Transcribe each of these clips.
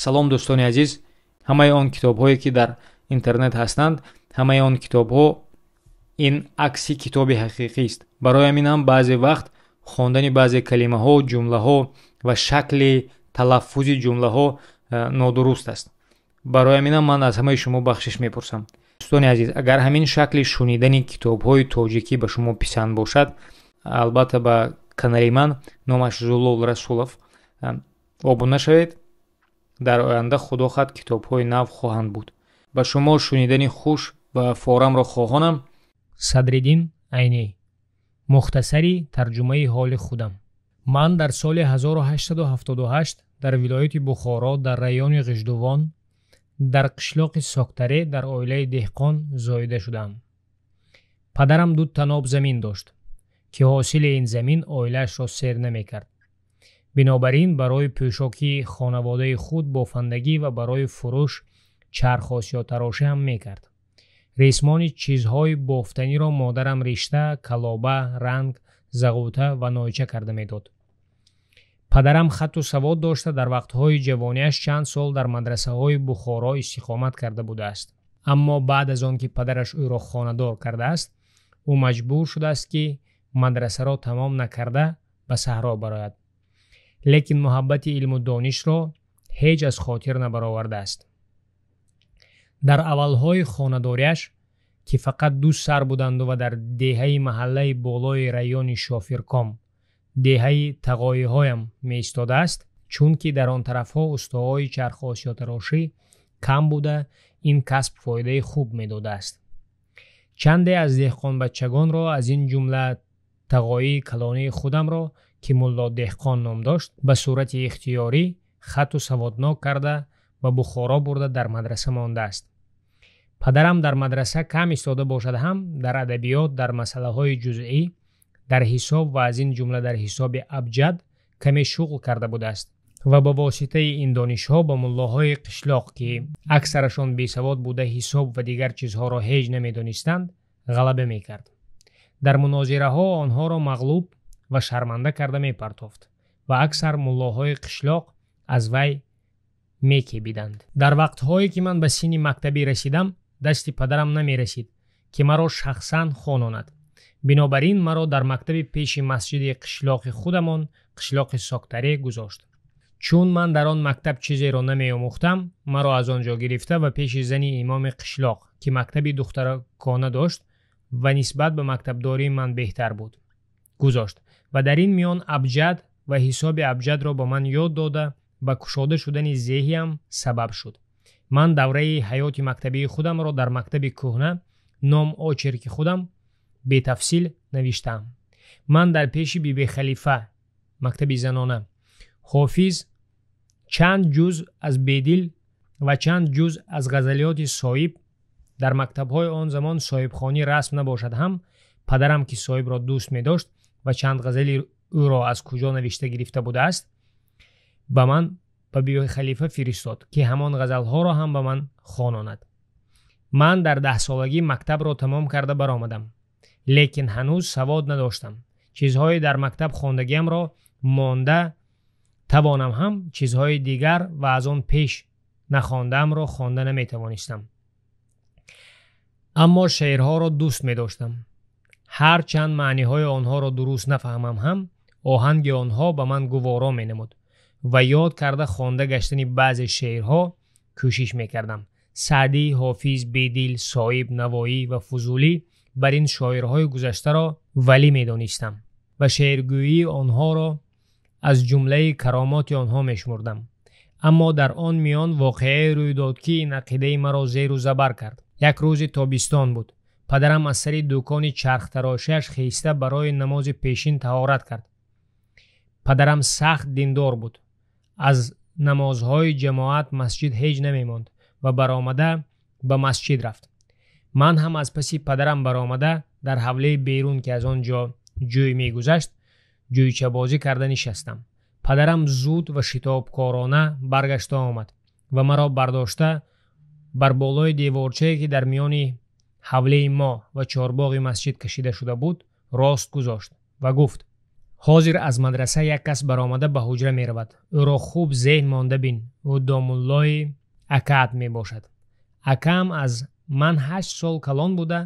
Салом, дӯстони азиз. Ҳамаи он китобҳое, ки дар интернет ҳастанд, ҳамаи он китобҳо ин акси китоби ҳақиқист. Барои ҳамин ҳам баъзе вақт хондани баъзе калимаҳо, ҷумлаҳо ва шакли талаффузи ҷумлаҳо нодуруст аст. Барои ҳамин ҳам ман аз ҳамаи шумо бахшиш мепурсам. Дӯстони азиз, агар ҳамин шакли шунидани китобҳои тоҷикӣ ба шумо писанд бошад, албатта, ба канали ман, номаш Зулол Расулов, обуна шавед. Дар оянда, худо хоҳад, китобҳои нав хоҳанд буд. Ба шумо шунидани хуш ва форамро хоҳонам. Садриддин Айнӣ. Мухтасари тарҷумаи ҳоли худам. Ман дар соли 1878 дар вилояти Бухоро, дар райони Ғиждувон, дар қишлоқи Соктаре, дар оилаи деҳқон зоида шудам. Падарам ду таноб замин дошт, ки ҳосили ин замин оилаашро сер намекард. Бинобар ин барои пӯшоки хонаводаи худ бофандагӣ ва барои фурӯш чархосиётарошӣ ҳам мекард. Ресмони чизҳои бофтаниро модарам ришта, калоба, ранг, зағута ва нойча карда медод. Падарам хатту савод дошта, дар вақтҳои ҷавониаш чанд сол дар мадрасаҳои Бухоро истиқомат карда будааст. Аммо баъд аз он ки падараш ӯро хонадор кардааст, ӯ маҷбур шудааст, ки мадрасаро тамом накарда ба саҳро барояд, лекин муҳаббати илму донишро ҳеҷ аз хотир набаровардааст. Дар аввалҳои хонадориаш, ки фақат ду сар буданду ва дар деҳаи маҳаллаи болои райони Шофирком, деҳаи тағоиҳоям, меистодааст, чунки дар он тарафҳо устоҳои чархосиётарошӣ кам буда, ин касб фоидаи хуб медодааст. Чанде аз деҳқонбачагонро, аз ин ҷумла тағоии калонии худамро, ки Мулло Деҳқон ном дошт, ба сурати ихтиёрӣ хатту саводнок карда, ба Бухоро бурда, дар мадраса мондааст. Падарам дар мадраса кам истода бошад ҳам, дар адабиёт, дар масъалаҳои ҷузъӣ, дар ҳисоб ва аз ин ҷумла дар ҳисоби абҷад каме шуғл карда будааст ва ба воситаи ин донишҳо ба муллоҳои қишлоқ, ки аксарашон бесавод буда, ҳисоб ва дигар чизҳоро ҳеҷ намедонистанд, ғалаба мекард. Дар мунозираҳо онҳоро мағлуб ва шарманда карда мепартофт ва аксар муллоҳои қишлоқ аз вай мекебиданд. Дар вақтҳое ки ман ба синни мактабӣ расидам, дасти падарам намерасид, ки маро шахсан хононад. Бинобар ин маро дар мактаби пеши масҷиди қишлоқи худамон, қишлоқи Соктаре, гузошт. Чун ман дар он мактаб чизеро намеомӯхтам, маро аз он ҷо гирифта ва пеши зани имоми қишлоқ, ки мактаби духтаракона дошт ва нисбат ба мактабдории ман беҳтар буд, гузошт ва дар ин миён абҷад ва ҳисоби абҷадро ба ман ёд дода, ба кушода шудани зеҳиам сабаб шуд. Ман давраи ҳаёти мактабии худамро дар мактаби кӯҳна, ном очерки худам, бетафсил навиштаам. Ман дар пеши Бибихалифа, мактаби занона, Ҳофиз, чанд ҷузъ аз Бедил ва чанд ҷузъ аз ғазалиёти Соиб. Дар мактабҳои он замон соҳибхонӣ расм набошад ҳам, падарам, ки Соибро дӯст медошт ва чанд ғазали ӯро аз куҷо навишта гирифта будааст, ба ман ба Бибихалифа фиристод, ки ҳамон ғазалҳоро ҳам ба ман хононад. Ман дар 10-солагӣ мактабро тамом карда баромадам, лекин ҳанӯз савод надоштам. Чизҳои дар мактаб хондагиамро монда тавонам ҳам, чизҳои дигар ва аз он пеш нахондаамро хонда наметавонистам. Аммо шеърҳоро дӯст медоштам. Ҳар чанд маъниҳои онҳоро дуруст нафаҳмам ҳам, оҳанги онҳо ба ман гуворо менамуд ва ёд карда хонда гаштани баъзе шеърҳо кӯшиш мекардам. Саъдӣ, Ҳофиз, Бедил, Соиб, Навоӣ ва Фузулӣ, бар ин шоирҳои гузаштаро валӣ медонистам ва шеъргӯии онҳоро аз ҷумлаи каромоти онҳо мешумурдам. Аммо дар он миён воқеае рӯй дод, ки ин ақидаи маро зеру забар кард. Як рӯзи тобистон буд. Падарам аз сари дукони чархтарошиаш хеста, барои намози пешин таҳорат кард. Падарам сахт диндор буд, аз намозҳои ҷамоат масҷид ҳеҷ намемонд ва баромада ба масҷид рафт. Ман ҳам аз паси падарам баромада, дар ҳавлии берун, ки аз он ҷо ҷӯй мегузашт, ҷӯйчабозӣ карда нишастам. Падарам зуд ва шитобкорона баргашта омад ва маро бардошта, бар болои деворчае, ки дар миёни ҳавлии мо ва чорбоғи масҷид кашида шуда буд, рост гузошт ва гуфт: Ҳозир аз мадраса як кас баромада ба ҳуҷра меравад. Ӯро хуб зеҳн монда бин. Ӯ домуллои акаат мебошад. Акаам аз ман 8 сол калон буда,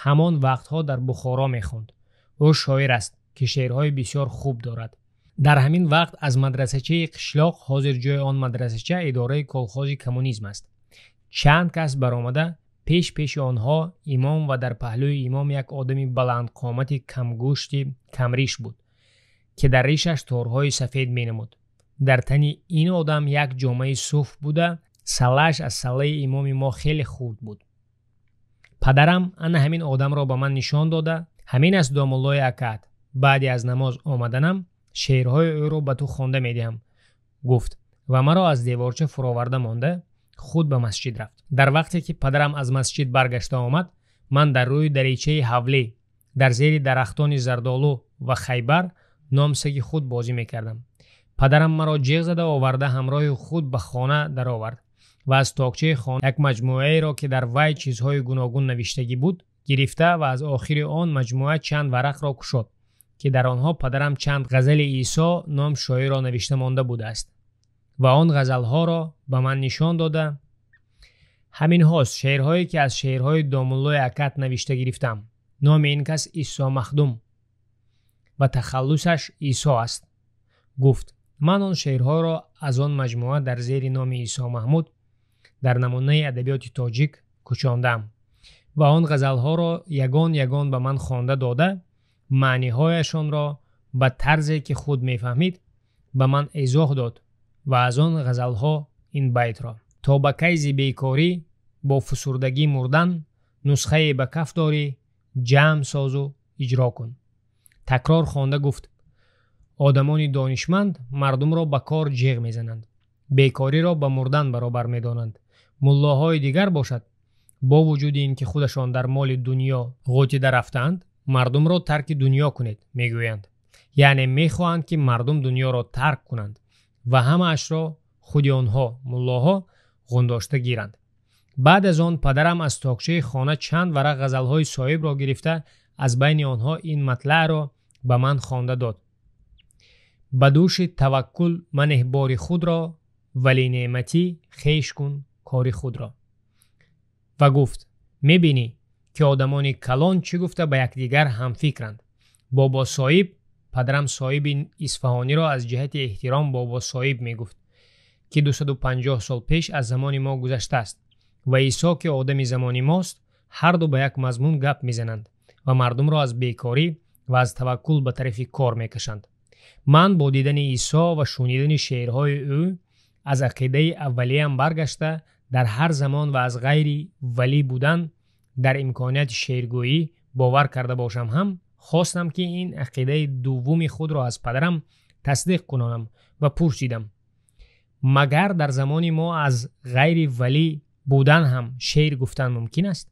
ҳамон вақтҳо дар Бухоро мехонд. Ӯ шоир аст, ки шеърҳои бисёр хуб дорад. Дар ҳамин вақт аз мадрасачаи қишлоқ, ҳозир ҷои он мадрасача идораи колхози коммунизм аст, чанд кас баромада, пеш пеши онҳо имом ва дар паҳлӯи имом як одами баландқомати камгӯшти камриш буд, ки дар ришаш торҳои сафед менамуд. Дар тани ин одам як ҷомаи суф буда, саллааш аз саллаи имоми мо хеле хурд буд. Падарам ана ҳамин одамро ба ман нишон дода: ҳамин аст домуллои акаат. Баъди аз намоз омаданам шеърҳои ӯро ба ту хонда медиҳам, гуфт ва маро аз деворча фуроварда монда худ ба масҷид рафт. Дар вақте ки падарам аз масҷид баргашта омад, ман дар рӯи даричаи ҳавлӣ дар зери дарахтони зардолу ва Хайбар ном саги худ бозӣ мекардам. Падарам маро ҷеғ зада оварда ҳамроҳи худ ба хона даровард ва аз токчаи хона як маҷмӯаеро, ки дар вай чизҳои гуногун навиштагӣ буд, гирифта ва аз охири он маҷмӯа чанд варақро кушод, ки дар онҳо падарам чанд ғазали Исо ном шоирро навишта монда будааст ва он ғазалҳоро ба ман нишон дода: ҳаминҳост шеърҳое, ки аз шеърҳои домуллои акат навишта гирифтам. Номи ин кас Исо Махдум ва тахаллусаш Исо аст, гуфт. Ман он шеърҳоро аз он маҷмӯа дар зери номи Исо Маҳмуд дар намунаи адабиёти тоҷик кӯчондаам ва он ғазалҳоро ягон ягон ба ман хонда дода, маъниҳояшонро ба тарзе, ки худ мефаҳмид, ба ман эзоҳ дод ва аз он ғазалҳо ин байтро: то ба кайзи бекорӣ бо фусурдагӣ мурдан, нусхае ба каф дорӣ, ҷамъ созу иҷро кун. Такрор хонда гуфт: одамони донишманд мардумро ба кор ҷеғ мезананд, бекориро ба мурдан баробар медонанд. Муллоҳои дигар бошад, бо вуҷуди ин ки худашон дар моли дунё ғӯтида рафтаанд, мардумро тарки дунё кунед мегӯянд. Яъне мехоҳанд, ки мардум дунёро тарк кунанд ва ҳамаашро худи онҳо, муллоҳо, ғундошта гиранд. Баъд аз он падарам аз токчаи хона чанд варақ ғазалҳои соҳибро гирифта, аз байни онҳо ин матлаъро ба ман хонда дод: ба дӯши таваккул манеҳ бори худро, вале неъматӣ хеш кун кори худро. Ва гуфт: мебинӣ, ки одамони калон чӣ гуфта ба якдигар ҳамфикранд. Бобо соҳиб, падарам соҳиби Исфаҳониро аз ҷиҳати эҳтиром бобо соҳиб мегуфт, ки 250 сол пеш аз замони мо гузаштааст, ва Исо, ки одами замони мост, ҳарду ба як мазмун гап мезананд ва мардумро аз бекорӣ ва аз таваккул ба тарафи кор мекашанд. Ман бо дидани Исо ва шунидани шеърҳои ӯ аз ақидаи аввалиям баргашта, дар ҳар замон ва аз ғайри валӣ будан дар имконияти шеъргӯӣ бовар карда бошам ҳам, хостам, ки ин ақидаи дуввуми худро аз падарам тасдиқ кунонам ва пурсидам: магар дар замони мо аз ғайри валӣ будан ҳам шеър гуфтан мумкин аст?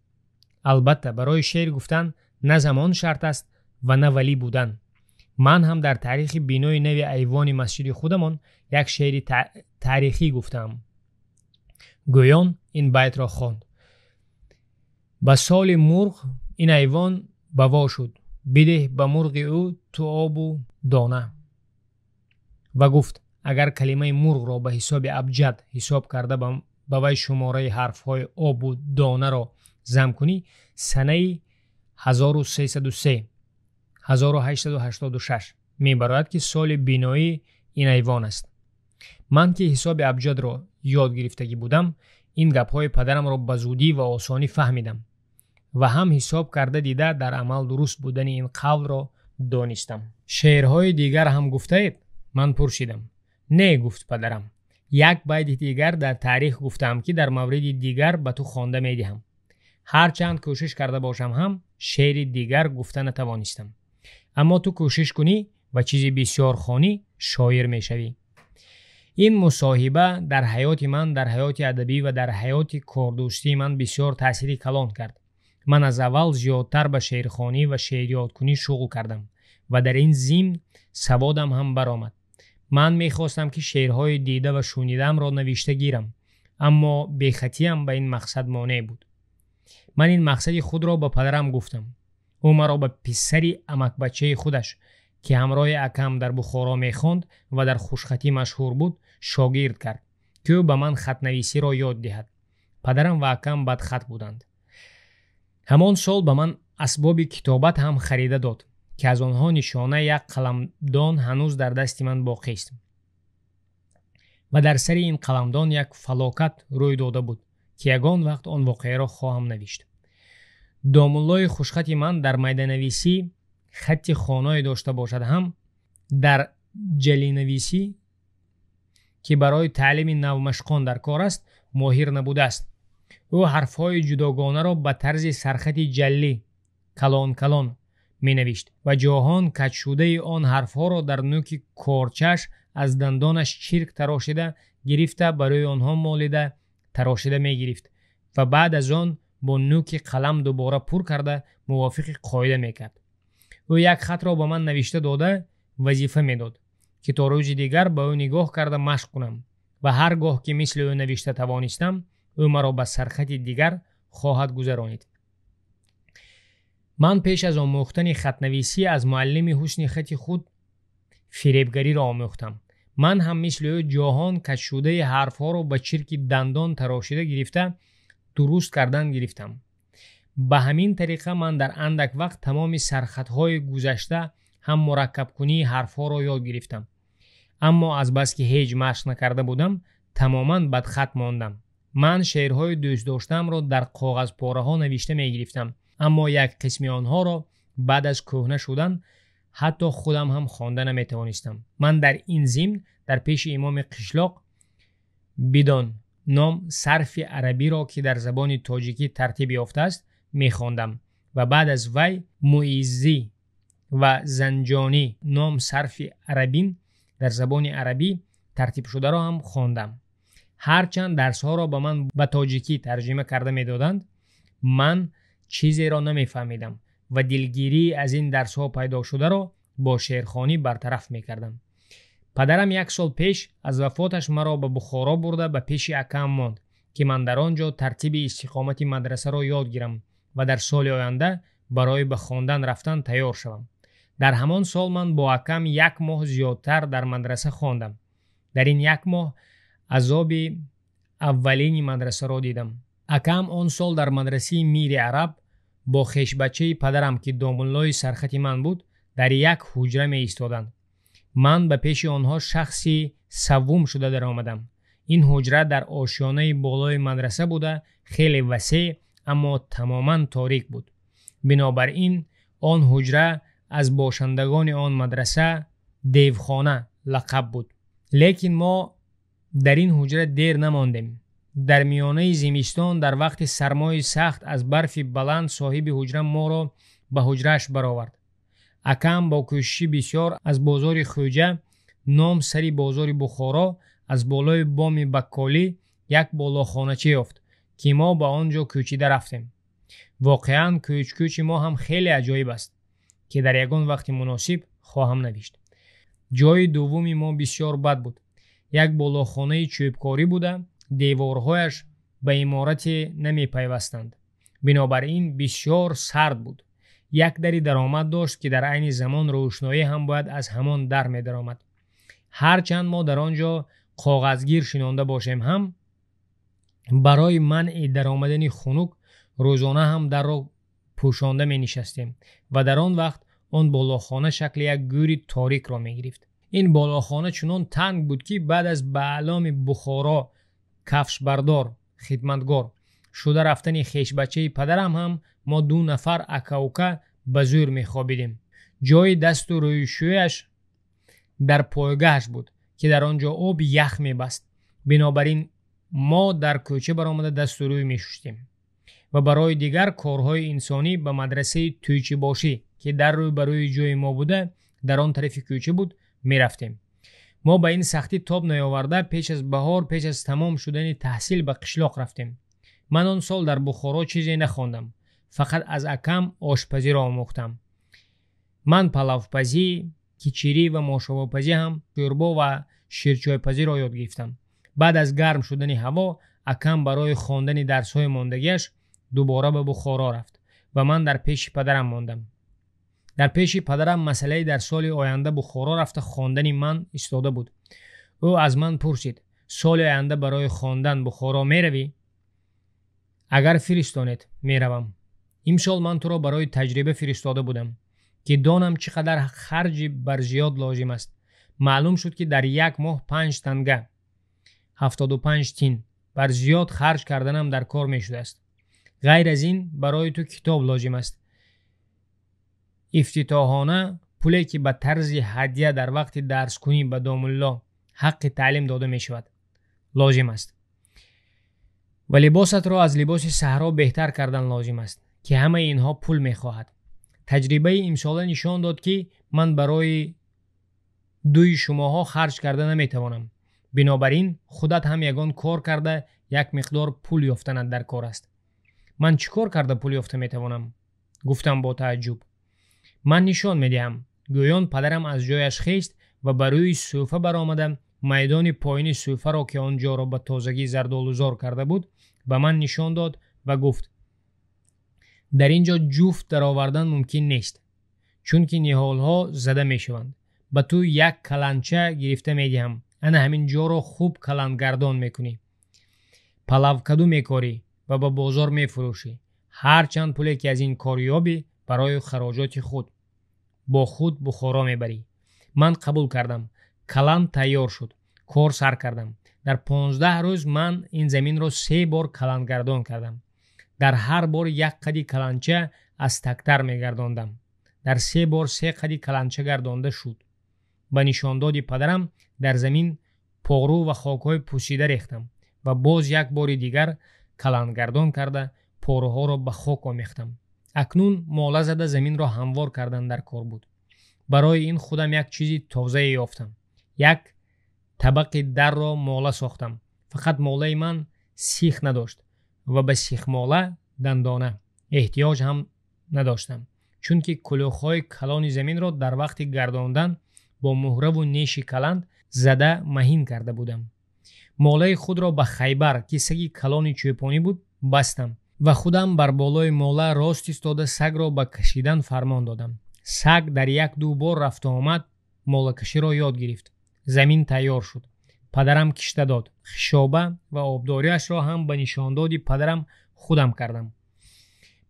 Албатта, барои шеър гуфтан на замон шарт аст ва на валӣ будан. Ман ҳам дар таърихи бинои нави айвони масҷиди худамон як шеъри таърихӣ гуфтаам. Гӯён ин байтро хонд: ба соли мурғ ин айвон баво шуд, бидеҳ ба мурғи ӯ ту обу дона. Ва гуфт: агар калимаи мурғро ба ҳисоби абҷад ҳисоб карда, ба вай шумораи ҳарфҳои обу донаро зам кунӣ, санаи 1303 1886 мебарояд, ки соли биноии ин айвон аст. Ман, ки ҳисоби абҷадро ёд гирифтагӣ будам, ин гапҳои падарамро ба зудӣ ва осонӣ фаҳмидам ва ҳам ҳисоб карда дида, дар амал дуруст будани ин қавлро донистам. Шеърҳои дигар ҳам гуфтаед? Ман пурсидам. Не, гуфт падарам, як байти дигар дар таърих гуфтаам, ки дар мавриди дигар ба ту хонда медиҳам. Ҳарчанд кӯшиш карда бошам ҳам, шеъри дигар гуфта натавонистам. Аммо ту кӯшиш кунӣ ва чизи бисёр хонӣ, шоир мешавӣ. Ин мусоҳиба дар ҳаёти ман, дар ҳаёти адабӣ ва дар ҳаёти кордӯстии ман бисёр таъсири калон кард. Ман аз аввал зиёдтар ба шеърхонӣ ва шеърёдкунӣ шуғл кардам ва дар ин зимн саводам ҳам баромад. Ман мехостам, ки шеърҳои дида ва шунидаамро навишта гирам, аммо бехатиям ба ин мақсад монеъ буд. Ман ин мақсади худро ба падарам гуфтам. Ӯ маро ба писари амакбачаи худаш, ки ҳамроҳи акам дар Бухоро мехонд ва дар хушхатӣ машҳур буд, шогирд кард, ки ӯ ба ман хатнависиро ёд диҳад. Падарам ва акам бадхат буданд. Ҳамон сол ба ман асбоби китобат ҳам харида дод, ки аз онҳо нишона як қаламдон ҳанӯз дар дасти ман боқист. Ва дар сари ин қаламдон як фалокат рӯй дода буд, ки ягон вақт он воқеаро хоҳам навишт. Домуллои хушхати ман дар майданависӣ хатти хоное дошта бошад ҳам, дар ҷалинависӣ, ки барои таълими навмашқон дар кор аст, моҳир набудааст. Ӯ ҳарфҳои ҷудогонаро ба тарзи сархати ҷаллӣ калон-калон менавишт ва ҷоҳон каҷшудаи он ҳарфҳоро дар нӯки корчаш аз дандонаш чирк тарошида гирифта, барои онҳо молида тарошида мегирифт ва баъд аз он бо нӯки қалам дубора пур карда мувофиқи қоида мекард. Ӯ як хатро ба ман навишта дода вазифа медод, ки то рӯзи дигар ба ӯ нигоҳ карда машқ кунам ва ҳар гоҳ ки мисли ӯ навишта тавонистам, ӯ маро ба сархати дигар хоҳад гузаронид. Ман пеш аз омӯхтани хатнависӣ аз муаллими ҳусни хати худ фиребгариро омӯхтам. Ман ҳам мисли ӯ ҷоҳон каҷшудаи ҳарфҳоро ба чирки дандон тарошида гирифта дуруст кардан гирифтам. Ба ҳамин тариқа ман дар андак вақт тамоми сархатҳои гузашта ҳам мураккабкунии ҳарфҳоро ёд гирифтам. Аммо азбаски ҳеҷ машқ накарда будам, тамоман бадхат мондам. Ман шеърҳои дӯстдоштаамро дар коғазпораҳо навишта мегирифтам, аммо як қисми онҳоро баъд аз кӯҳна шудан ҳатто худам ҳам хонда наметавонистам. Ман дар ин зимн дар пеши имоми қишлоқ бидон ном сарфи арабиро, ки дар забони тоҷикӣ тартиб ёфтааст, мехондам ва баъд аз вай муиззӣ ва занҷонӣ ном сарфи арабин дар забони арабӣ тартибшударо ҳам хондам. Ҳарчанд дарсҳоро ба ман ба тоҷикӣ тарҷима карда медоданд, ман чизеро намефаҳмидам ва дилгирӣ аз ин дарсҳо пайдо шударо бо шеърхонӣ бартараф мекардам. Падарам як сол пеш аз вафоташ маро ба Бухоро бурда ба пеши акам монд, ки ман дар он ҷо тартиби истиқомати мадрасаро ёд гирам ва дар соли оянда барои ба хондан рафтан тайёр шавам. Дар ҳамон сол ман бо акам як моҳ зиёдтар дар мадраса хондам. Дар ин як моҳ азоби аввалини мадрасаро дидам. Акам он сол дар мадрасаи Мири Араб бо хешбачаи падарам, ки домуллои сархати ман буд, дар як ҳуҷра меистоданд. Ман ба пеши онҳо шахси саввум шуда даромадам. Ин ҳуҷра дар ошёнаи болои мадраса буда, хеле васеъ, аммо тамоман торик буд. Бинобар ин он ҳуҷра аз бошандагони он мадраса девхона лақаб буд. Лекин мо дар ин ҳуҷра дер намондем. Дар миёнаи зимистон дар вақти сармои сахт аз барфи баланд соҳиби ҳуҷра моро ба ҳуҷрааш баровард. Акам бо кӯшиши бисёр аз бозори Хӯҷа ном сари бозори Бухоро аз болои боми Бакколӣ як болохонача ёфт, ки мо ба он ҷо кӯчида рафтем. Воқеан кӯчкӯчи мо ҳам хеле аҷоиб аст, ки дар ягон вақти муносиб хоҳам навишт. Ҷои дуввуми мо бисёр бад буд. Як болохонаи чӯбкорӣ буда, деворҳояш ба иморате намепайвастанд. Бинобар ин бисёр сард буд. Як дари даромад дошт, ки дар айни замон рӯшноӣ ҳам бояд аз ҳамон дар медаромад. Ҳарчанд мо дар он ҷо коғазгир шинонда бошем ҳам, барои манъи даромадани хунук рӯзона ҳам дарро пӯшонда менишастем ва дар он вақт он болохона шакли як гӯри торикро мегирифт. Ин болохона чунон танг буд, ки баъд аз ба аъломи Бухоро кафшбардор хидматгор шуда рафтани хешбачаи падарам ҳам мо ду нафар акаука ба зӯр мехобидем. Ҷои дасту рӯйшӯяш дар пойгаҳаш буд, ки дар он ҷо об ях мебаст. Бинобар ин мо дар кӯча баромада дасту рӯй мешуштем ва барои дигар корҳои инсонӣ ба мадрасаи тӯйчибошӣ, ки дар рӯ ба рӯи ҷои мо буда, дар он тарафи кӯча буд, мерафтем. Мо ба ин сахтӣ тоб наёварда пеш аз баҳор, пеш аз тамом шудани таҳсил ба қишлоқ рафтем. Ман он сол дар Бухоро чизе нахондам, фақат аз акам ошпазиро омӯхтам. Ман палавпазӣ, кичирӣ ва мошовопазӣ ҳам шӯрбо ва ширчойпазиро ёд гирифтам. Баъд аз гарм шудани ҳаво акам барои хондани дарсҳои мондагиаш дубора ба Бухоро рафт ва ман дар пеши падарам мондам. Дар пеши падарам масъалаи дар соли оянда Бухоро рафта хондани ман истода буд. Ӯ аз ман пурсид: соли оянда барои хондан Бухоро меравӣ? Агар фиристонед, меравам. Имсол ман туро барои таҷриба фиристода будам, ки донам чӣ қадар харҷи барзиёд лозим аст. Маълум шуд, ки дар як моҳ 5 танга 75 тин бар зиёд харҷ карданам дар кор мешудааст. Ғайр аз ин барои ту китоб лозим аст. Ифтитоҳона пуле, ки ба тарзи ҳадя дар вақти дарскунӣ ба домулло ҳаққи таълим дода мешавад, лозим аст. Ва либосатро аз либоси саҳро беҳтар кардан лозим аст, ки ҳамаи инҳо пул мехоҳад. Таҷрибаи имсола нишон дод, ки ман барои дуи шумоҳо харҷ карда наметавонам. Бинобар ин худат ҳам ягон кор карда як миқдор пул ёфтанат дар кор аст. Ман чӣ кор карда пул ёфта метавонам? Гуфтам бо тааҷҷуб. Ман нишон медиҳам. Гӯён падарам аз ҷояш хест ва ба рӯи сӯфа баромада майдони поини сӯфаро, ки он ҷоро ба тозагӣ зардолузор карда буд, ба ман нишон дод ва гуфт: дар ин ҷо ҷуфт даровардан мумкин нест, чунки ниҳолҳо зада мешаванд. Ба ту як каланча гирифта медиҳам. Ана ҳамин ҷоро хуб калангардон мекунӣ, палавкаду мекорӣ ва ба бозор мефурӯшӣ. Ҳар чанд пуле, ки аз ин кор ёбӣ, барои хароҷоти худ бо худ Бухоро мебарӣ. Ман қабул кардам. Каланд тайёр шуд. Кор сар кардам. Дар 15 рӯз ман ин заминро 3 бор калангардон кардам. Дар ҳар бор як қади каланча аз тактар мегардондам. Дар 3 бор 3 қади каланча гардонда шуд. Ба нишондоди падарам дар замин пору ва хокҳои пӯсида рехтам ва боз як бори дигар калангардон карда поруҳоро ба хок омехтам. Акнун мола зада заминро ҳамвор кардан дар кор буд. Барои ин худам як чизи тозае ёфтам. Як табақи дарро мола сохтам. Фақат молаи ман сих надошт ва ба сихмола дандона эҳтиёҷ ҳам надоштам, чунки кулӯхҳои калони заминро дар вақти гардондан бо муҳраву неши каланд зада маҳин карда будам. Молаи худро ба Хайбар, ки саги калони чӯпонӣ буд, бастам ва худам бар болои мола рост истода сагро ба кашидан фармон додам. Саг дар як-ду бор рафту омад молакаширо ёд гирифт. Замин тайёр шуд. Падарам кишта дод. Хишоба ва обдориашро ҳам ба нишондоди падарам худам кардам.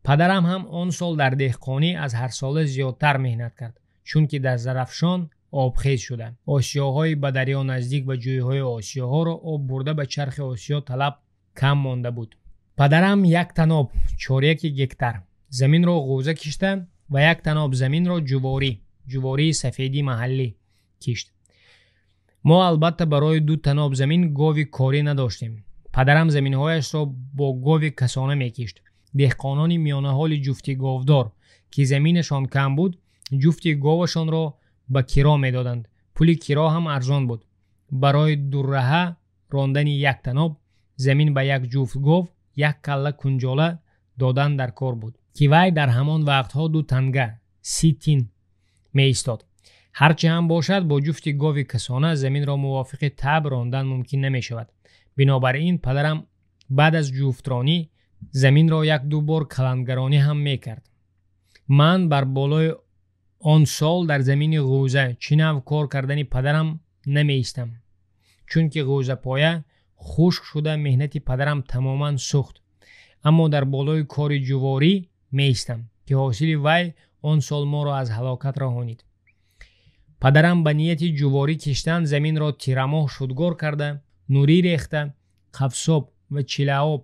Падарам ҳам он сол дар деҳқонӣ аз ҳарсола зиёдтар меҳнат кард, чунки дар Зарафшон обхез шуда. Осиёҳои ба дарё наздик ва ҷӯйҳои осиёҳоро об бурда ба чархи осиё талаб кам монда буд. Падарам як таноб 4 гектар заминро ғӯза кишта ва як таноб заминро ҷувории сафедии маҳаллӣ кишт. Мо албатта барои 2 таноб замин гови корӣ надоштем. Падарам заминҳояшро бо гови касона мекишт. Деҳқонони миёнаҳоли ҷуфти говдор, ки заминашон кам буд, ҷуфти говашонро ба киро медоданд. Пули киро ҳам арзон буд. Барои дурраҳа рондани як таноб замин ба як ҷуфт гов як калла кунҷола додан дар кор буд, ки вай дар ҳамон вақтҳо 2 танга 30 тин меистод. Ҳарчи ҳам бошад, бо ҷуфти гови касона заминро мувофиқи таб рондан мумкин намешавад. Бинобар ин падарам баъд аз ҷуфтронӣ заминро як-ду бор калангаронӣ ҳам мекард. Ман бар болои он сол дар замини ғӯза чӣ нав кор кардани падарам намеистам, чунки ғӯзапоя хушк шуда меҳнати падарам тамоман сӯхт. Аммо дар болои кори ҷуворӣ меистам, ки ҳосили вай он сол моро аз ҳалокат раҳонид. Падарам ба нияти ҷуворӣ киштан заминро тирамоҳ шудгор карда, нурӣ рехта, қафсоб ва чилаоб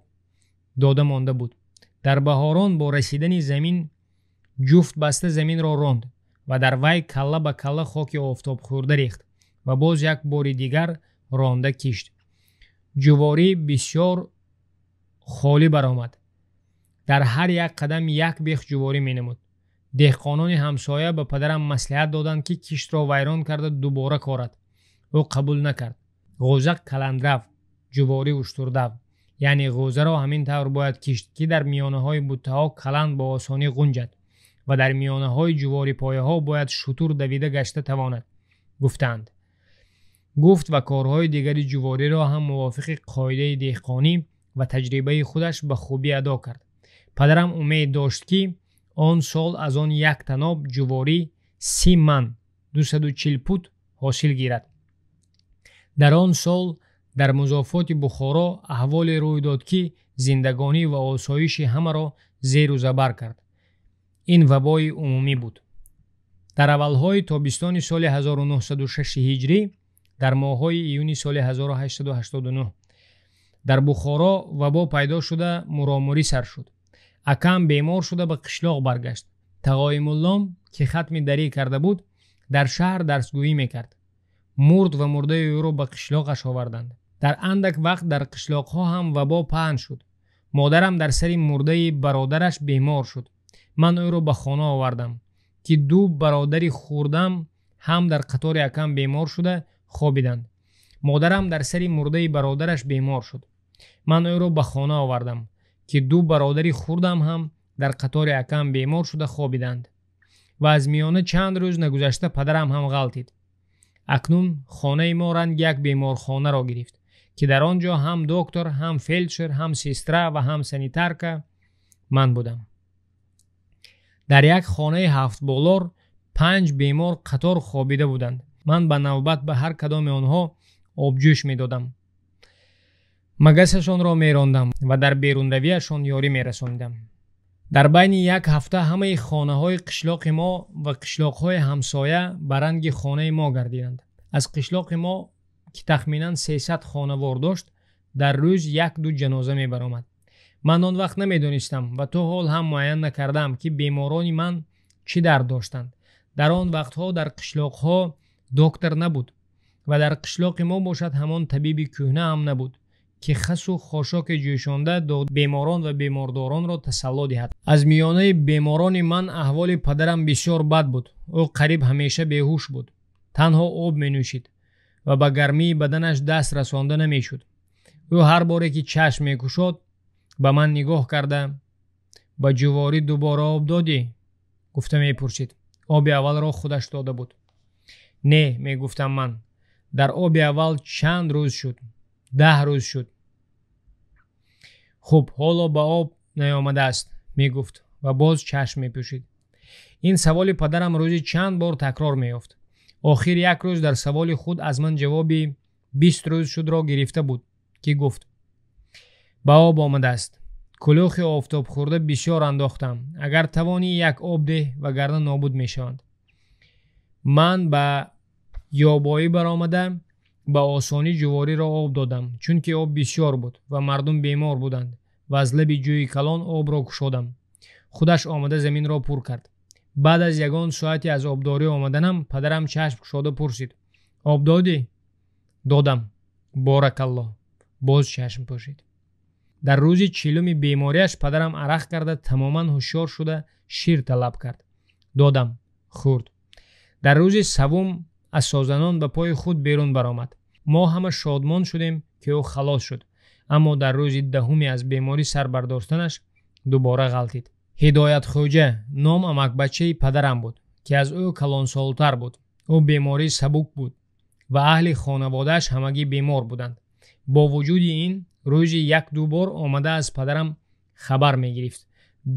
дода монда буд. Дар баҳорон бо расидани замин ҷуфт баста заминро ронд ва дар вай калла ба калла хоки офтобхӯрда рехт ва боз як бори дигар ронда кишт. Ҷуворӣ бисёр холӣ баромад. Дар ҳар як қадам як бех ҷуворӣ менамуд. Деҳқонони ҳамсоя ба падарам маслиҳат доданд, ки киштро вайрон карда дубора корад. Ӯ қабул накард. Ғӯза каландрав, ҷуворӣ уштурдав. Яъне ғӯзаро ҳамин тавр бояд кишт, ки дар миёнаҳои буттаҳо каланд бо осонӣ ғунҷад ва дар миёнаҳои ҷуворипояҳо бояд шутур давида гашта тавонад, гуфтанд. Гуфт ва корҳои дигари ҷувориро ҳам мувофиқи қоидаи деҳқонӣ ва таҷрибаи худаш ба хубӣ адо кард. Падарам умед дошт, ки Он сол аз он як таноб ҷуворӣ 30 ман 240 пут ҳосил гирад. Дар он сол дар музофоти Бухоро аҳволе рӯй дод, ки зиндагонӣ ва осоиши ҳамаро зеру забар кард. Ин вабои умумӣ буд. Дар аввалҳои тобистони соли 1906 ҳиҷрӣ, дар моҳҳои июни соли 1889 дар Бухоро вабо пайдо шуда, муромурӣ сар шуд. Акам бемор шуда ба қишлоқ баргашт. Тағоимуллом, ки хатми дарӣ карда буд, дар шаҳр дарсгӯӣ мекард. Мурд ва мурдаи ӯро ба қишлоқаш оварданд. Дар андак вақт дар қишлоқҳо ҳам вабо паҳн шуд. Модарам дар сари мурдаи бародараш бемор шуд. Ман ӯро ба хона овардам, ки ду бародари хурдам ҳам дар қатори акам бемор шуда хобиданд. Модарам дар сари мурдаи бародараш бемор шуд. Ман ӯро ба хона овардам, ки ду бародари хурдам ҳам дар қатори акам бемор шуда хобиданд. Ва аз миёна чанд рӯз нагузашта падарам ҳам ғалтид. Акнун хонаи мо ранги як беморхонаро гирифт, ки дар он ҷо ҳам доктор, ҳам фелдшер, ҳам сестра ва ҳам санитарка ман будам. Дар як хонаи ҳафтболор 5 бемор қатор хобида буданд. Ман ба навбат ба ҳар кадоми онҳо обҷӯш медодам, магасашонро мерондам ва дар берунравиашон ёрӣ мерасонидам. Дар байни як ҳафта ҳамаи хонаҳои қишлоқи мо ва қишлоқҳои ҳамсоя ба ранги хонаи мо гардиданд. Аз қишлоқи мо, ки тахминан 300 хонавор дошт, дар рӯз як-ду ҷаноза мебаромад. Ман он вақт намедонистам ва то ҳол ҳам муайян накардаам, ки беморони ман чӣ дард доштанд. Дар он вақтҳо дар қишлоқҳо доктор набуд ва дар қишлоқи мо бошад ҳамон табиби кӯҳна ҳам набуд, ки хасу хошоки ҷӯшонда беморон ва бемордоронро тасалло диҳад. Аз миёнаи беморони ман аҳволи падарам бисёр бад буд. Ӯ қариб ҳамеша беҳуш буд, танҳо об менӯшид ва ба гармии баданаш даст расонда намешуд. Ӯ ҳар боре ки чашм мекушод, ба ман нигоҳ карда: ба ҷуворӣ дубора об додӣ? гуфта мепурсид. Оби аввалро худаш дода буд. Не, мегуфтам ман, дар оби аввал чанд рӯз шуд? 10 рӯз шуд. Хуб, ҳоло ба об наёмадааст, мегуфт ва боз чашм мепӯшид. Ин саволи падарам рӯзи чанд бор такрор меёфт. Охир як рӯз дар саволи худ аз ман ҷавоби 20 рӯз шудро гирифта буд, ки гуфт: ба об омадааст. Кулӯхи офтобхӯрда бисёр андохтам. Агар тавонӣ як об деҳ, вагарна нобуд мешаванд. Ман ба ёбоӣ баромада ба осонӣ ҷувориро об додам, чунки об бисёр буд ва мардум бемор буданд ва аз лаби ҷӯи калон обро кушодам. Худаш омада заминро пур кард. Баъд аз ягон соате аз обдорӣ омаданам падарам чашм кушода пурсид: об додӣ? Додам. Боракаллоҳ. Боз чашм пӯшид. Дар рӯзи 40-уми бемориаш падарам арақ карда тамоман ҳушёр шуда шир талаб кард. Додам. Хӯрд. Дар рӯзи 3-ум аз созанон ба пои худ берун баромад. Мо ҳама шодмон шудем, ки ӯ халос шуд, аммо дар рӯзи 10-уми аз беморӣ сар бардоштанаш дубора ғалтид. Ҳидоятхӯҷа ном амакбачаи падарам буд, ки аз ӯ калонсолтар буд. Ӯ бемории сабук буд ва аҳли хонаводааш ҳамагӣ бемор буданд. Бо вуҷуди ин рӯзи як-ду бор омада аз падарам хабар мегирифт.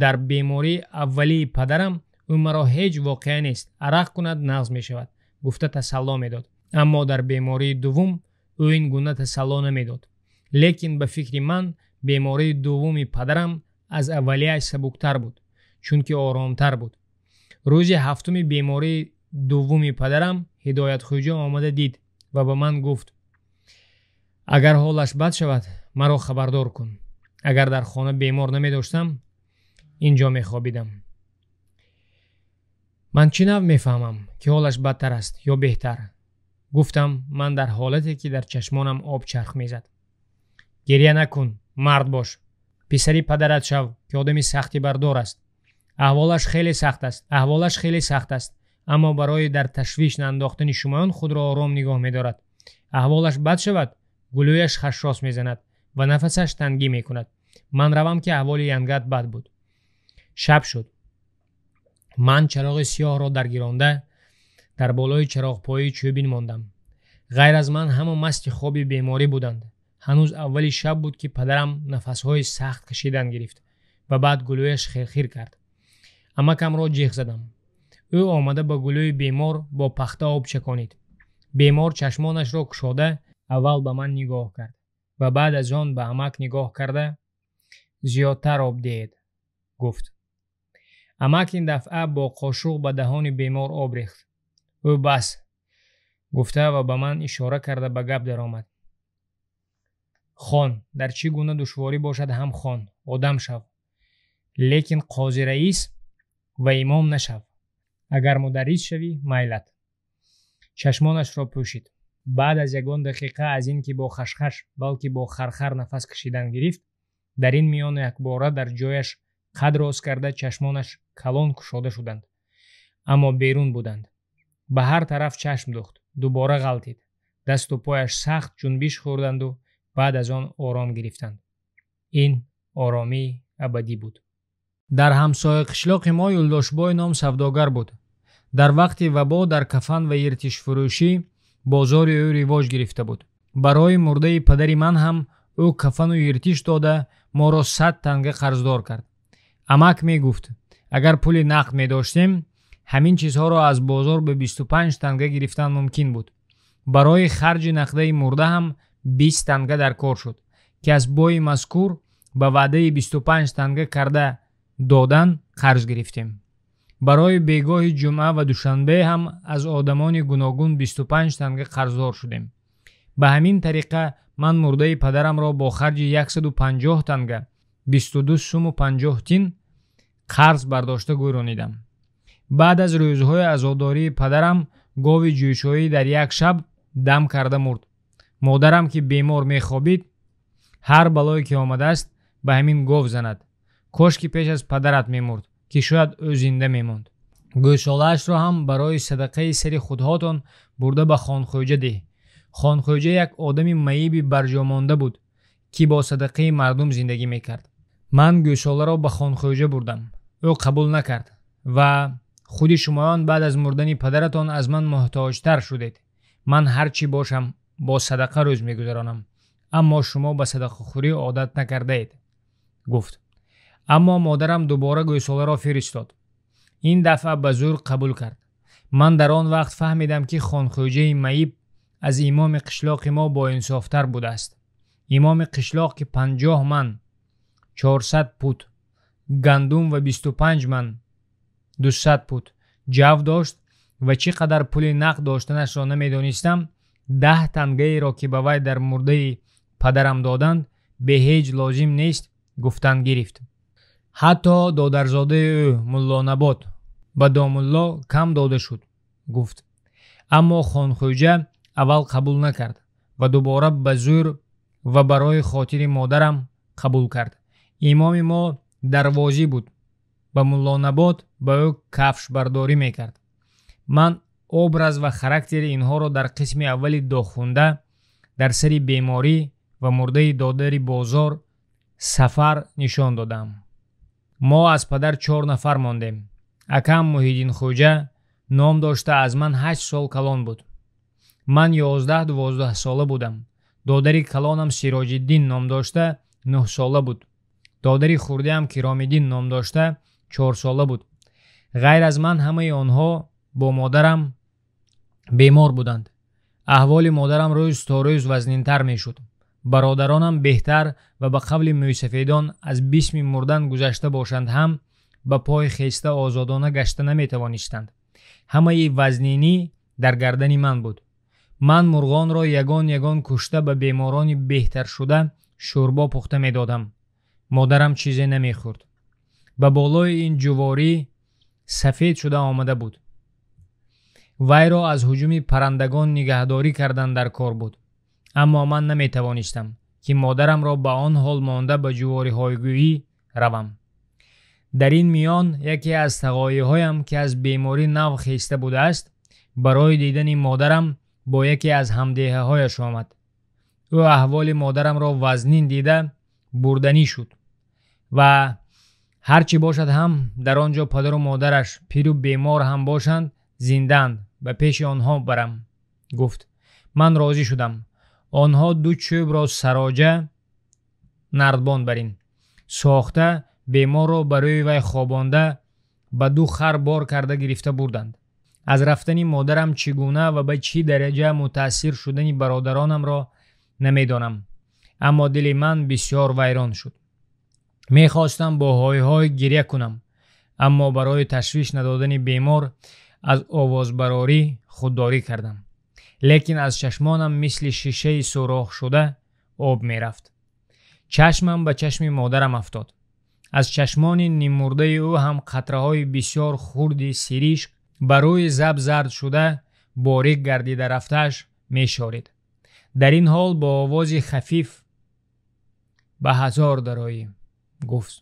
Дар бемории аввалии падарам ӯ маро ҳеҷ воқеа нест, арақ кунад нағз мешавад, гуфта тасалло медод. Аммо дар бемории дуввум ӯ ин гуна тасалло намедод. Лекин ба фикри ман бемории дуввуми падарам аз аввалияш сабуктар буд, чунки оромтар буд. Рӯзи 7-уми бемории дуввуми падарам Ҳидоятхӯҷа омада дид ва ба ман гуфт: агар ҳолаш бад шавад, маро хабардор кун. Агар дар хона бемор намедоштам, ин ҷо мехобидам. Ман чӣ нав мефаҳмам, ки ҳолаш бадтар аст ё беҳтар? Гуфтам ман дар ҳолате, ки дар чашмонам об чарх мезад. Гиря накун, мард бош. Писари падарат шав, ки одами сахтибардор аст. Аҳволаш хеле сахт аст, аҳволаш хеле сахт аст, аммо барои дар ташвиш наандохтани шумоён худро ором нигоҳ медорад. Аҳволаш бад шавад, гулӯяш хашрос мезанад ва нафасаш тангӣ мекунад. Ман равам, ки аҳволи янгат бад буд. Шаб шуд. Ман чароғи сиёҳро даргиронда дар болои чароғпоии чӯбин мондам. Ғайр аз ман ҳама масти хоби беморӣ буданд. Ҳанӯз аввали шаб буд, ки падарам нафасҳои сахт кашидан гирифт ва баъд гулӯяш хирхир кард. Амакамро ҷиғ задам. Ӯ омада ба гулӯи бемор бо пахта об чаконид. Бемор чашмонашро кушода аввал ба ман нигоҳ кард ва баъд аз он ба амак нигоҳ карда зиёдтар об диҳед гуфт. Амак ин дафъа бо қошуқ ба даҳони бемор об рехт. Ӯ бас гуфта ва ба ман ишора карда ба гап даромад. Хон, дар чӣ гуна душворӣ бошад ҳам хон, одам шав. Лекин қози раис ва имом нашав. Агар мударрис шавӣ, майлат. Чашмонашро пӯшид. Баъд аз ягон дақиқа аз ин ки бо хашхаш, балки бо хархар нафас кашидан гирифт, дар ин миён якбора дар ҷояш қад рост карда чашмонаш калон кушода шуданд, аммо берун буданд. Ба ҳар тараф чашм духт, дубора ғалтид. Дасту пояш сахт ҷунбиш хӯрданду баъд аз он ором гирифтанд. Ин оромии абадӣ буд. Дар ҳамсоя қишлоқи мо Юлдошбой ном савдогар буд. Дар вақти вабо дар кафан ва иртишфурӯшӣ бозори ӯ ривоҷ гирифта буд. Барои мурдаи падари ман ҳам ӯ кафану иртиш дода моро 100 танга қарздор кард. Амак мегуфт, агар пули нақд медоштем, ҳамин чизҳоро аз бозор ба 25 танга гирифтан мумкин буд. Барои харҷи нақдаи мурда ҳам 20 танга дар кор шуд, ки аз бои мазкур ба ваъдаи 25 танга карда додан қарз гирифтем. Барои бегоҳи ҷумъа ва душанбе ҳам аз одамони гуногун 25 танга қарздор шудем. Ба ҳамин тариқа ман мурдаи падарамро бо харҷи 150 танга 22 суму 50 тин қарз бардошта гӯронидам. Баъд аз рӯзҳои азодории падарам гови ҷӯйшоӣ дар як шаб дам карда мурд. Модарам ки бемор мехобид, ҳар балое ки омадааст ба ҳамин гов занад. Кош ки пеш аз падарат мемурд, ки шояд ӯ зинда мемонд. Гӯсолаашро ҳам барои садақаи сари худҳотон бурда ба хонхӯҷа деҳ. Хонхӯҷа як одами маиби барҷомонда буд, ки бо садақаи мардум зиндагӣ мекард. Ман гӯсоларо ба хонхӯҷа бурдам. Ӯ қабул накард ва худи шумоён баъд аз мурдани падаратон аз ман муҳтоҷтар шудед. Ман ҳар чӣ бошам бо садақа рӯз мегузаронам, аммо шумо ба садақахӯрӣ одат накардаед, гуфт. Аммо модарам дубора гӯсоларо фиристод. Ин дафъа ба зӯр қабул кард. Ман дар он вақт фаҳмидам, ки хонхӯҷаи маиб аз имоми қишлоқи мо боинсофтар будааст. Имоми қишлоқ ки 50 ман 400 пут гандум ва 25 ман 200 пут ҷав дошт ва чӣ қадар пули нақд доштанашро намедонистам, 10 тангаеро ки ба вай дар мурдаи падарам доданд, бе ҳеҷ лозим нест гуфтан гирифт. Ҳатто додарзодаи ӯ Муллонабот ба домулло кам дода шуд, гуфт. Аммо хонхӯҷа аввал қабул накард ва дубора ба зӯр ва барои хотири модарам қабул кард. Имоми мо дарвозӣ буд. Ба Муллонабот ба ӯ кафшбардорӣ мекард. Ман образ ва характери инҳоро дар қисми аввали дохунда дар сари беморӣ ва мурдаи додари бозор сафар нишон додам. Мо аз падар 4 нафар мондем. Акам Муҳиддинхӯҷа ном дошта аз ман 8 сол калон буд. Ман 11-12 сола будам. Додари калонам Сироҷиддин ном дошта 9 сола буд. Додари хурдиам Киромиддин ном дошта 4 сола буд. Ғайр аз ман ҳамаи онҳо бо модарам бемор буданд. Аҳволи модарам рӯз то рӯз вазнинтар мешуд. Бародаронам беҳтар ва ба қавли мӯйсафедон аз бисми мурдан гузашта бошанд ҳам ба пой хеста озодона гашта наметавонистанд. Ҳамаи вазнинӣ дар гардани ман буд. Ман мурғонро ягон ягон кушта ба беморони беҳтаршуда шӯрбо пухта медодам. Модарам чизе намехӯрд. Ба болои ин ҷуворӣ сафед шуда омада буд. Вайро аз ҳуҷуми паррандагон нигаҳдорӣ кардан дар кор буд. Аммо ман наметавонистам, ки модарамро ба он ҳол монда ба ҷувориҳойгӯӣ равам. Дар ин миён яке аз тағоиҳоям, ки аз беморӣ нав хеста будааст, барои дидани модарам бо яке аз ҳамдеҳаҳояш омад. Ӯ аҳволи модарамро вазнин дида бурданӣ шуд ва ҳар чӣ бошад ҳам дар он ҷо падару модараш пиру бемор ҳам бошанд, зиндаанд, ба пеши онҳо барам, гуфт. Ман розӣ шудам. Онҳо 2 чӯбро сароҷа нардбон барин сохта, беморро ба рӯи вай хобонда Ба ду хар бор карда гирифта бурданд. Аз рафтани модарам чӣ гуна ва ба чӣ дараҷа мутаассир шудани бародаронамро намедонам, аммо дили ман бисёр вайрон шуд. Мехостам бо ҳой-ҳой гиря кунам, аммо барои ташвиш надодани бемор аз овозбарорӣ худдорӣ кардам. Лекин аз чашмонам мисли шишаи сӯрохшуда об мерафт. Чашмам ба чашми модарам афтод. Аз чашмони ниммурдаи ӯ ҳам қатраҳои бисёр хурди сиришк ба рӯи заб зард шуда борик гардида рафтааш мешорид. Дар ин ҳол бо овози хафиф ба ҳазор дароӣ гуфт.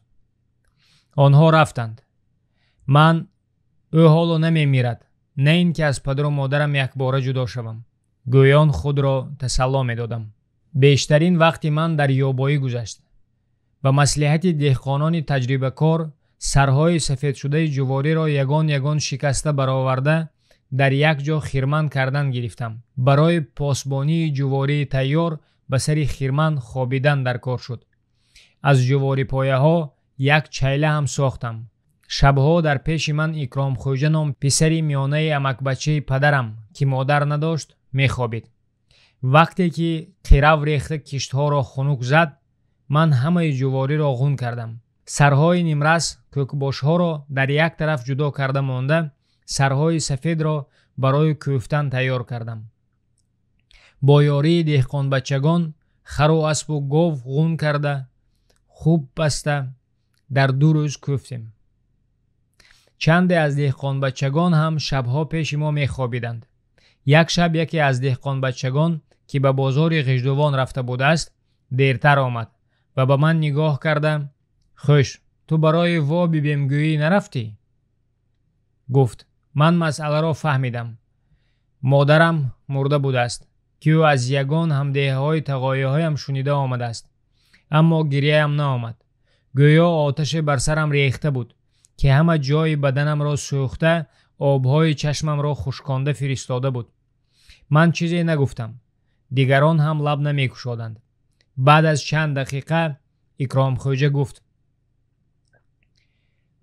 Онҳо рафтанд. Ман ӯ ҳоло намемирад, на ин ки аз падару модарам якбора ҷудо шавам. Гӯён худро тасалло медодам. Бештарин вақти ман дар ёбоӣ гузашт. Ба маслиҳати деҳқонони таҷрибакор сарҳои сафедшудаи ҷувориро ягон ягон шикаста бароварда дар як ҷо хирман кардан гирифтам. Барои посбонии ҷувории тайёр ба сари хирман хобидан дар кор шуд. Аз ҷуворипояҳо як чайла ҳам сохтам. Шабҳо дар пеши ман Икромхӯҷа ном писари миёнаи амакбачаи падарам, ки модар надошт, мехобид. Вақте ки қирав рехта киштҳоро хунук зад, ман ҳамаи ҷувориро ғун кардам. Сарҳои нимрас кӯкбошҳоро дар як тараф ҷудо карда монда, сарҳои сафедро барои кӯфтан тайёр кардам. Бо ёрии деҳқонбачагон хару аспу гов ғун карда, хуб баста дар 2 рӯз кӯфтем. Чанде аз деҳқонбачагон ҳам шабҳо пеши мо мехобиданд. Як шаб яке аз деҳқонбачагон, ки ба бозори Ғиждувон рафта будааст, дертар омад ва ба ман нигоҳ карда: «Хӯш, ту барои воби бемгӯӣ нарафтӣ?» гуфт. Ман масъаларо фаҳмидам. Модарам мурда будааст, ки ӯ аз ягон ҳамдеҳаҳои тағоиҳоям шунида омадааст. Аммо гиряям наомад. Гӯё оташе бар сарам рехта буд, ки ҳама ҷои баданамро сӯхта, обҳои чашмамро хушконда фиристода буд. Ман чизе нагуфтам. Дигарон ҳам лаб намекушоданд. Баъд аз чанд дақиқа Икромхӯҷа гуфт: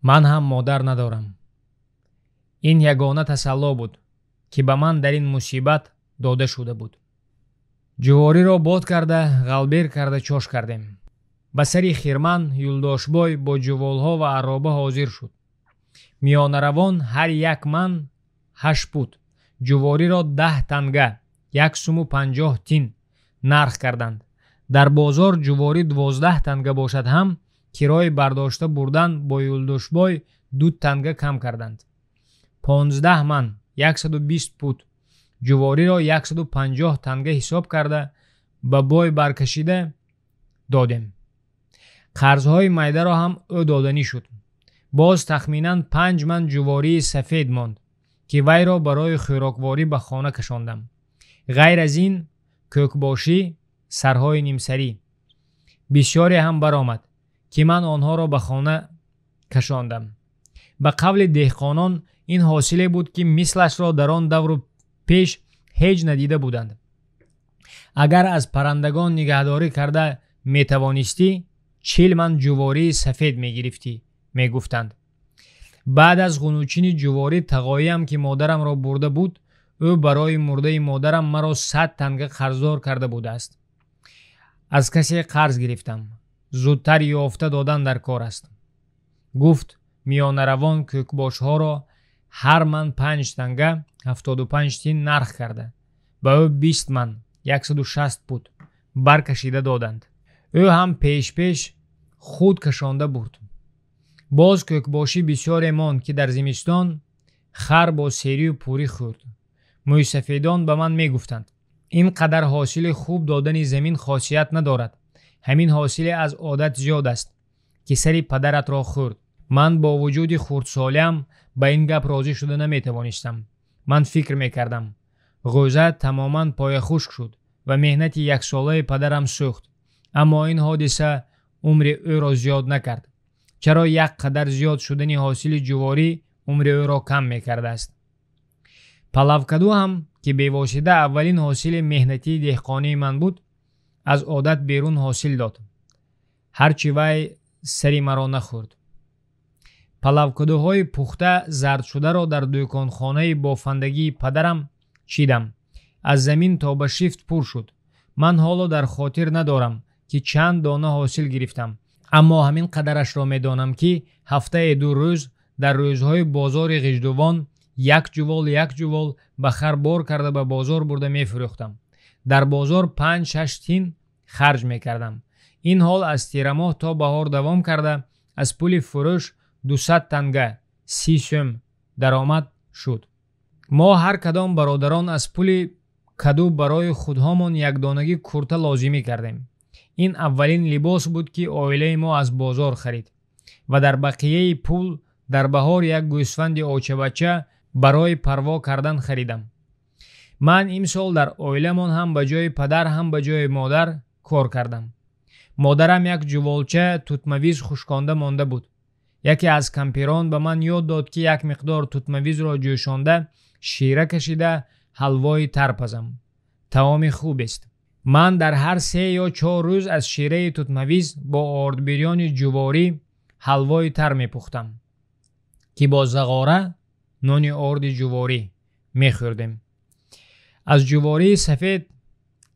«Ман ҳам модар надорам». Ин ягона тасалло буд, ки ба ман дар ин мусибат дода шуда буд. Ҷувориро бод карда, ғалбер карда чош кардем. Ба сари хирман Юлдошбой бо ҷуволҳо ва арроба ҳозир шуд. Миёнаравон ҳар як ман 8 пут, ҷувориро 10 танга, 1 суму 50 тин нарх карданд. Дар бозор ҷуворӣ 12 танга бошад ҳам, кирои бардошта бурдан бо Юлдошбой 2 танга кам карданд. 15 ман 120 пут ҷувориро 150 танга ҳисоб карда ба бой баркашида додем. Қарзҳои майдаро ҳам ӯ доданӣ шуд. Боз тахминан 5 ман ҷувории сафед монд, ки вайро барои хӯрокворӣ ба хона кашондам. Ғайр аз ин кӯкбошӣ, сарҳои нимсарӣ бисёре ҳам баромад, ки ман онҳоро ба хона кашондам. Ба қавли деҳқонон ин ҳосиле буд, ки мислашро дар он давру пеш ҳеҷ надида буданд. Агар аз паррандагон нигаҳдорӣ карда метавонистӣ, 40 ман ҷувории сафед мегирифтӣ, мегуфтанд. Баъд аз ғунучини ҷуворӣ тағоиям, ки модарамро бурда буд, ӯ барои мурдаи модарам маро 100 танга қарздор карда будааст. Аз касе қарз гирифтам. Зудтар ёфта додан дар кор аст. Гуфт миёнаравон кӯкбошҳоро ҳар ман 5 танга 75 тин нарх карда, ба ӯ 20 ман 160 пут баркашида доданд. Ӯ ҳам пешпеш худ кашонда бурд. Боз кӯкбошӣ бисёре монд, ки дар зимистон хар бо серию пурӣ хӯрд. Мӯйсафедон ба ман мегуфтанд: ин қадар ҳосили хуб додани замин хосият надорад. Ҳамин ҳосиле аз одат зиёд аст, ки сари падаратро хӯрд. Ман бо вуҷуди хурдсолиам ба ин гап розӣ шуда наметавонистам. Ман фикр мекардам: ғӯза тамоман пояхушк шуд ва меҳнати яксолаи падарам сӯхт. Аммо ин ҳодиса умри ӯро зиёд накард. Чаро як қадар зиёд шудани ҳосили ҷуворӣ умри ӯро кам мекардааст? Палавкаду ҳам, ки бевосита аввалин ҳосили меҳнатии деҳқонии ман буд, аз одат берун ҳосил дод. Ҳарчи вай сари маро нахӯрд. Палавкадуҳои пухта зардшударо дар дӯконхонаи бофандагии падарам чидам. Аз замин то ба шифт пур шуд. Ман ҳоло дар хотир надорам, ки чанд дона ҳосил гирифтам, аммо ҳамин қадарашро медонам, ки ҳафтае 2 рӯз дар рӯзҳои бозори Ғиждувон як ҷувол як ҷувол ба хар бор карда ба бозор бурда мефурӯхтам. Дар бозор 5-6 тин харҷ мекардам. Ин ҳол аз тирамоҳ то баҳор давом карда, аз пули фурӯш 200 танга 30 сӯм даромад шуд. Мо ҳар кадом бародарон аз пули каду барои худҳомон якдонагӣ курта лозимӣ кардем. Ин аввалин либос буд, ки оилаи мо аз бозор харид ва дар бақияи пул дар баҳор як гӯсфанди очабача барои парво кардан харидам. Ман имсол дар оиламон ҳам ба ҷои падар, ҳам ба ҷои модар кор кардам. Модарам як ҷуволча тутмавиз хушконда монда буд. Яке аз кампирон ба ман ёд дод, ки як миқдор тутмавизро ҷӯшонда, шира кашида, ҳалвои тар пазам. Таоми хубест. Ман дар ҳар 3 ё 4 рӯз аз шираи тутмавиз бо ордбирёни ҷуворӣ ҳалвои тар мепухтам, ки бо зағора нони орди ҷуворӣ мехӯрдем. Аз ҷувории сафед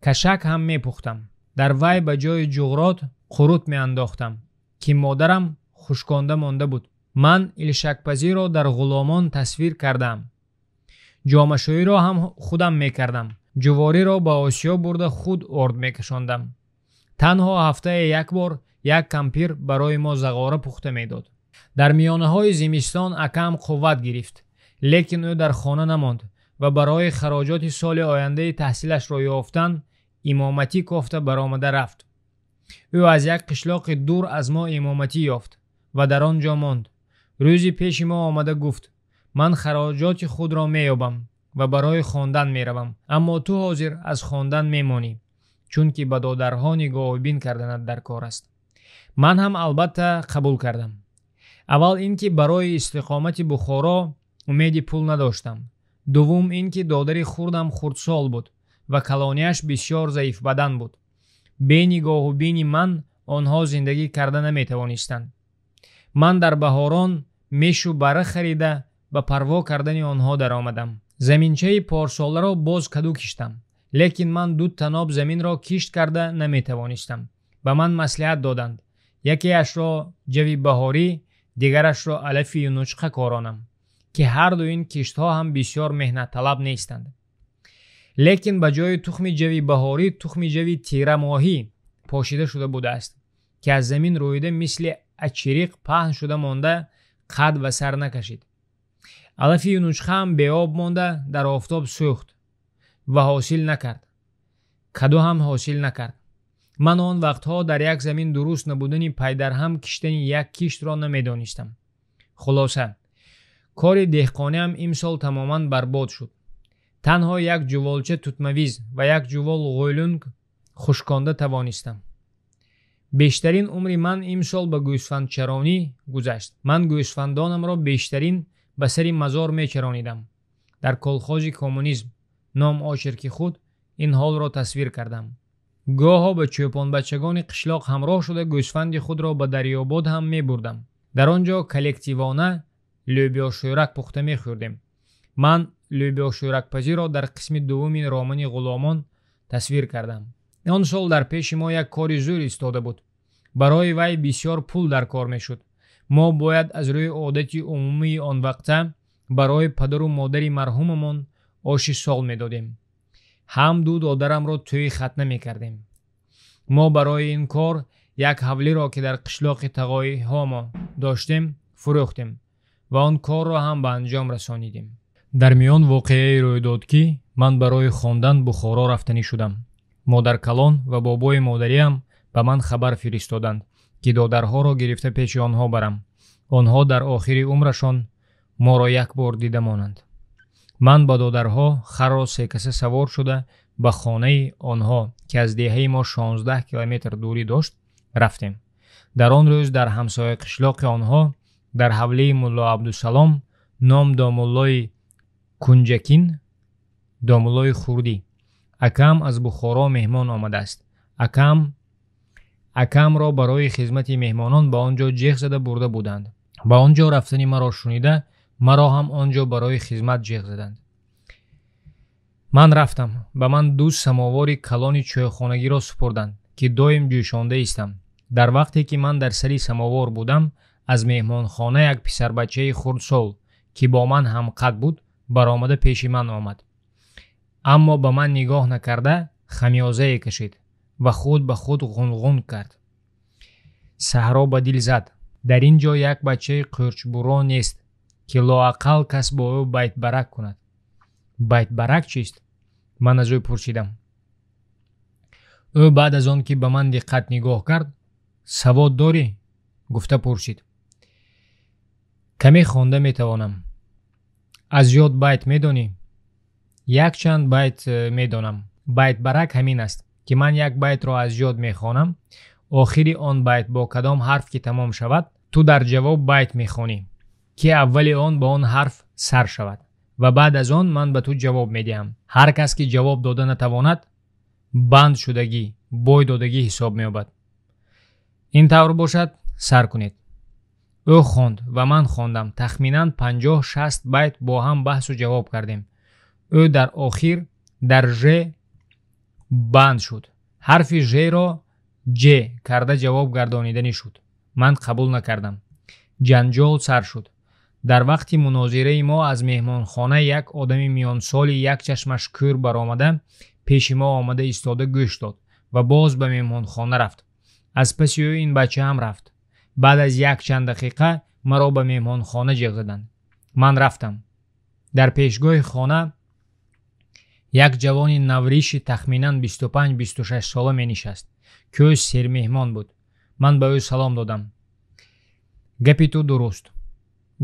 кашак ҳам мепухтам. Дар вай ба ҷои ҷуғрот қурут меандохтам, ки модарам хушконда монда буд. Ман илшакпазиро дар ғуломон тасвир кардаам. Ҷомашӯиро ҳам худам мекардам. Ҷувориро ба Осиё бурда худ орд мекашондам. Танҳо ҳафтае як бор як кампир барои мо зағора пухта медод. Дар миёнаҳои зимистон акам қувват гирифт, лекин ӯ дар хона намонд ва барои хароҷоти соли ояндаи таҳсилашро ёфтан имоматӣ кофта баромада рафт. Ӯ аз як қишлоқи дур аз мо имоматӣ ёфт ва дар он ҷо монд. Рӯзи пеши мо омада гуфт: ман хароҷоти худро меёбам ва барои хондан меравам, аммо ту ҳозир аз хондан мемонӣ, чунки ба додарҳо нигоҳубин карданат дар кор аст. Ман ҳам албатта қабул кардам. Аввал ин ки барои истиқомати Бухоро умеди пул надоштам. Дуввум ин ки додари хурдам хурдсол буд ва калонияш бисёр заифбадан буд. Бе нигоҳубини ман онҳо зиндагӣ карда наметавонистанд. Ман дар баҳорон мешу бара харида ба парво кардани онҳо даромадам. Заминчаи порсоларо боз каду киштам, лекин ман 2 таноб заминро кишт карда наметавонистам. Ба ман маслиҳат доданд: якеашро ҷави баҳорӣ, дигарашро алафи юнучқа коронам, ки ҳарду ин киштҳо ҳам бисёр меҳнатталаб нестанд. Лекин ба ҷои тухми ҷави баҳорӣ тухми ҷави тирамоҳӣ пошида шуда будааст, ки аз замин рӯида мисли ачириқ паҳн шуда монда қад ва сар накашид. Алафи юнучқа ҳам беоб монда дар офтоб сӯхт ва ҳосил накард. Каду ҳам ҳосил накард. Ман он вақтҳо дар як замин дуруст набудани пайдарҳам киштани як киштро намедонистам. Хулоса, кори деҳқониам имсол тамоман барбод шуд. Танҳо як ҷуволча тутмавиз ва як ҷувол ғӯлунг хушконда тавонистам. Бештарин умри ман имсол ба гӯсфандчаронӣ гузашт. Ман гӯсфандонамро бештарин ба сари мазор мечаронидам. Дар колхози коммунизм ном очерки худ ин ҳолро тасвир кардам. Гоҳо ба чӯпонбачагони қишлоқ ҳамроҳ шуда гӯсфанди худро ба Дарёбод ҳам мебурдам. Дар он ҷо коллективона лӯбиёшӯрак пухта мехӯрдем. Ман лӯбиёшӯракпазиро дар қисми дуввуми романи Ғуломон тасвир кардам. Он сол дар пеши мо як кори зӯр истода буд. Барои вай бисёр пул дар кор мешуд. Мо бояд аз рӯи одати умумии он вақта барои падару модари марҳумамон оши сол медодем. Ҳам ду додарамро тӯи хатна мекардем. Мо барои ин кор як ҳавлиро, ки дар қишлоқи тағоиҳо мо доштем, фурӯхтем ва он корро ҳам ба анҷом расонидем. Дар миён воқеае рӯй дод, ки ман барои хондан Бухоро рафтанӣ шудам. Модаркалон ва бобои модариам ба ман хабар фиристоданд, ки додарҳоро гирифта пеши онҳо барам. Онҳо дар охири умрашон моро як бор дида монанд. Ман ба додарҳо харро секаса савор шуда ба хонаи онҳо, ки аз деҳаи мо 16 километр дурӣ дошт, рафтем. Дар он рӯз дар ҳамсоя қишлоқи онҳо дар ҳавлии мулло Абдусалом ном домуллои Кунҷакин, домуллои хурдӣ, акам аз Бухоро меҳмон омадааст. Акамро барои хизмати меҳмонон ба он ҷо ҷеғ зада бурда буданд. Ба он ҷо рафтани маро шунида, маро ҳам он ҷо барои хизмат ҷеғ заданд. Ман рафтам. Ба ман ду самовори калони чойхонагиро супурданд, ки доим ҷӯшонда истам. Дар вақте ки ман дар сари самовор будам, аз меҳмонхона як писарбачаи хурдсол, ки бо ман ҳамқад буд, баромада пеши ман омад. Аммо ба ман нигоҳ накарда хамёзае кашид ва худ ба худ ғунғун кард. Саҳро ба дил зад. Дар ин ҷо як бачаи қӯрчбуро нест, ки лоақал кас бо ӯ байтбарак кунад. Байтбарак чист? Ман аз ӯ пурсидам. Ӯ баъд аз он ки ба ман диққат нигоҳ кард, савод дорӣ? Гуфта пурсид. Каме хонда метавонам. Аз ёд байт медонӣ? Якчанд байт медонам. Байтбарак ҳамин аст, ки ман як байтро аз ёд мехонам, охири он байт бо кадом ҳарф ки тамом шавад, ту дар ҷавоб байт мехонӣ, ки аввали он ба он ҳарф сар шавад ва баъд аз он ман ба ту ҷавоб медиҳам. Ҳар кас ки ҷавоб дода натавонад, банд шудагӣ, бой додагӣ ҳисоб меёбад. Ин тавр бошад, сар кунед. Ӯ хонд ва ман хондам. Тахминан 50-60 байт бо ҳам баҳсу ҷавоб кардем. Ӯ дар охир дар ж банд шуд. Ҳарфи ж-ро ҷ карда ҷавоб гардониданӣ шуд. Ман қабул накардам. Ҷанҷол сар шуд. Дар вақти мунозираи мо аз меҳмонхона як одами миёнсоли як чашмаш кӯр баромада пеши мо омада истода гӯш дод ва боз ба меҳмонхона рафт. Аз паси ӯ ин бача ҳам рафт. Баъд аз якчанд дақиқа маро ба меҳмонхона ҷеғ заданд. Ман рафтам. Дар пешгоҳи хона як ҷавони навриши тахминан 25-26 сола менишаст, ки ӯ сермеҳмон буд. Ман ба ӯ салом додам. Гапи ту дуруст,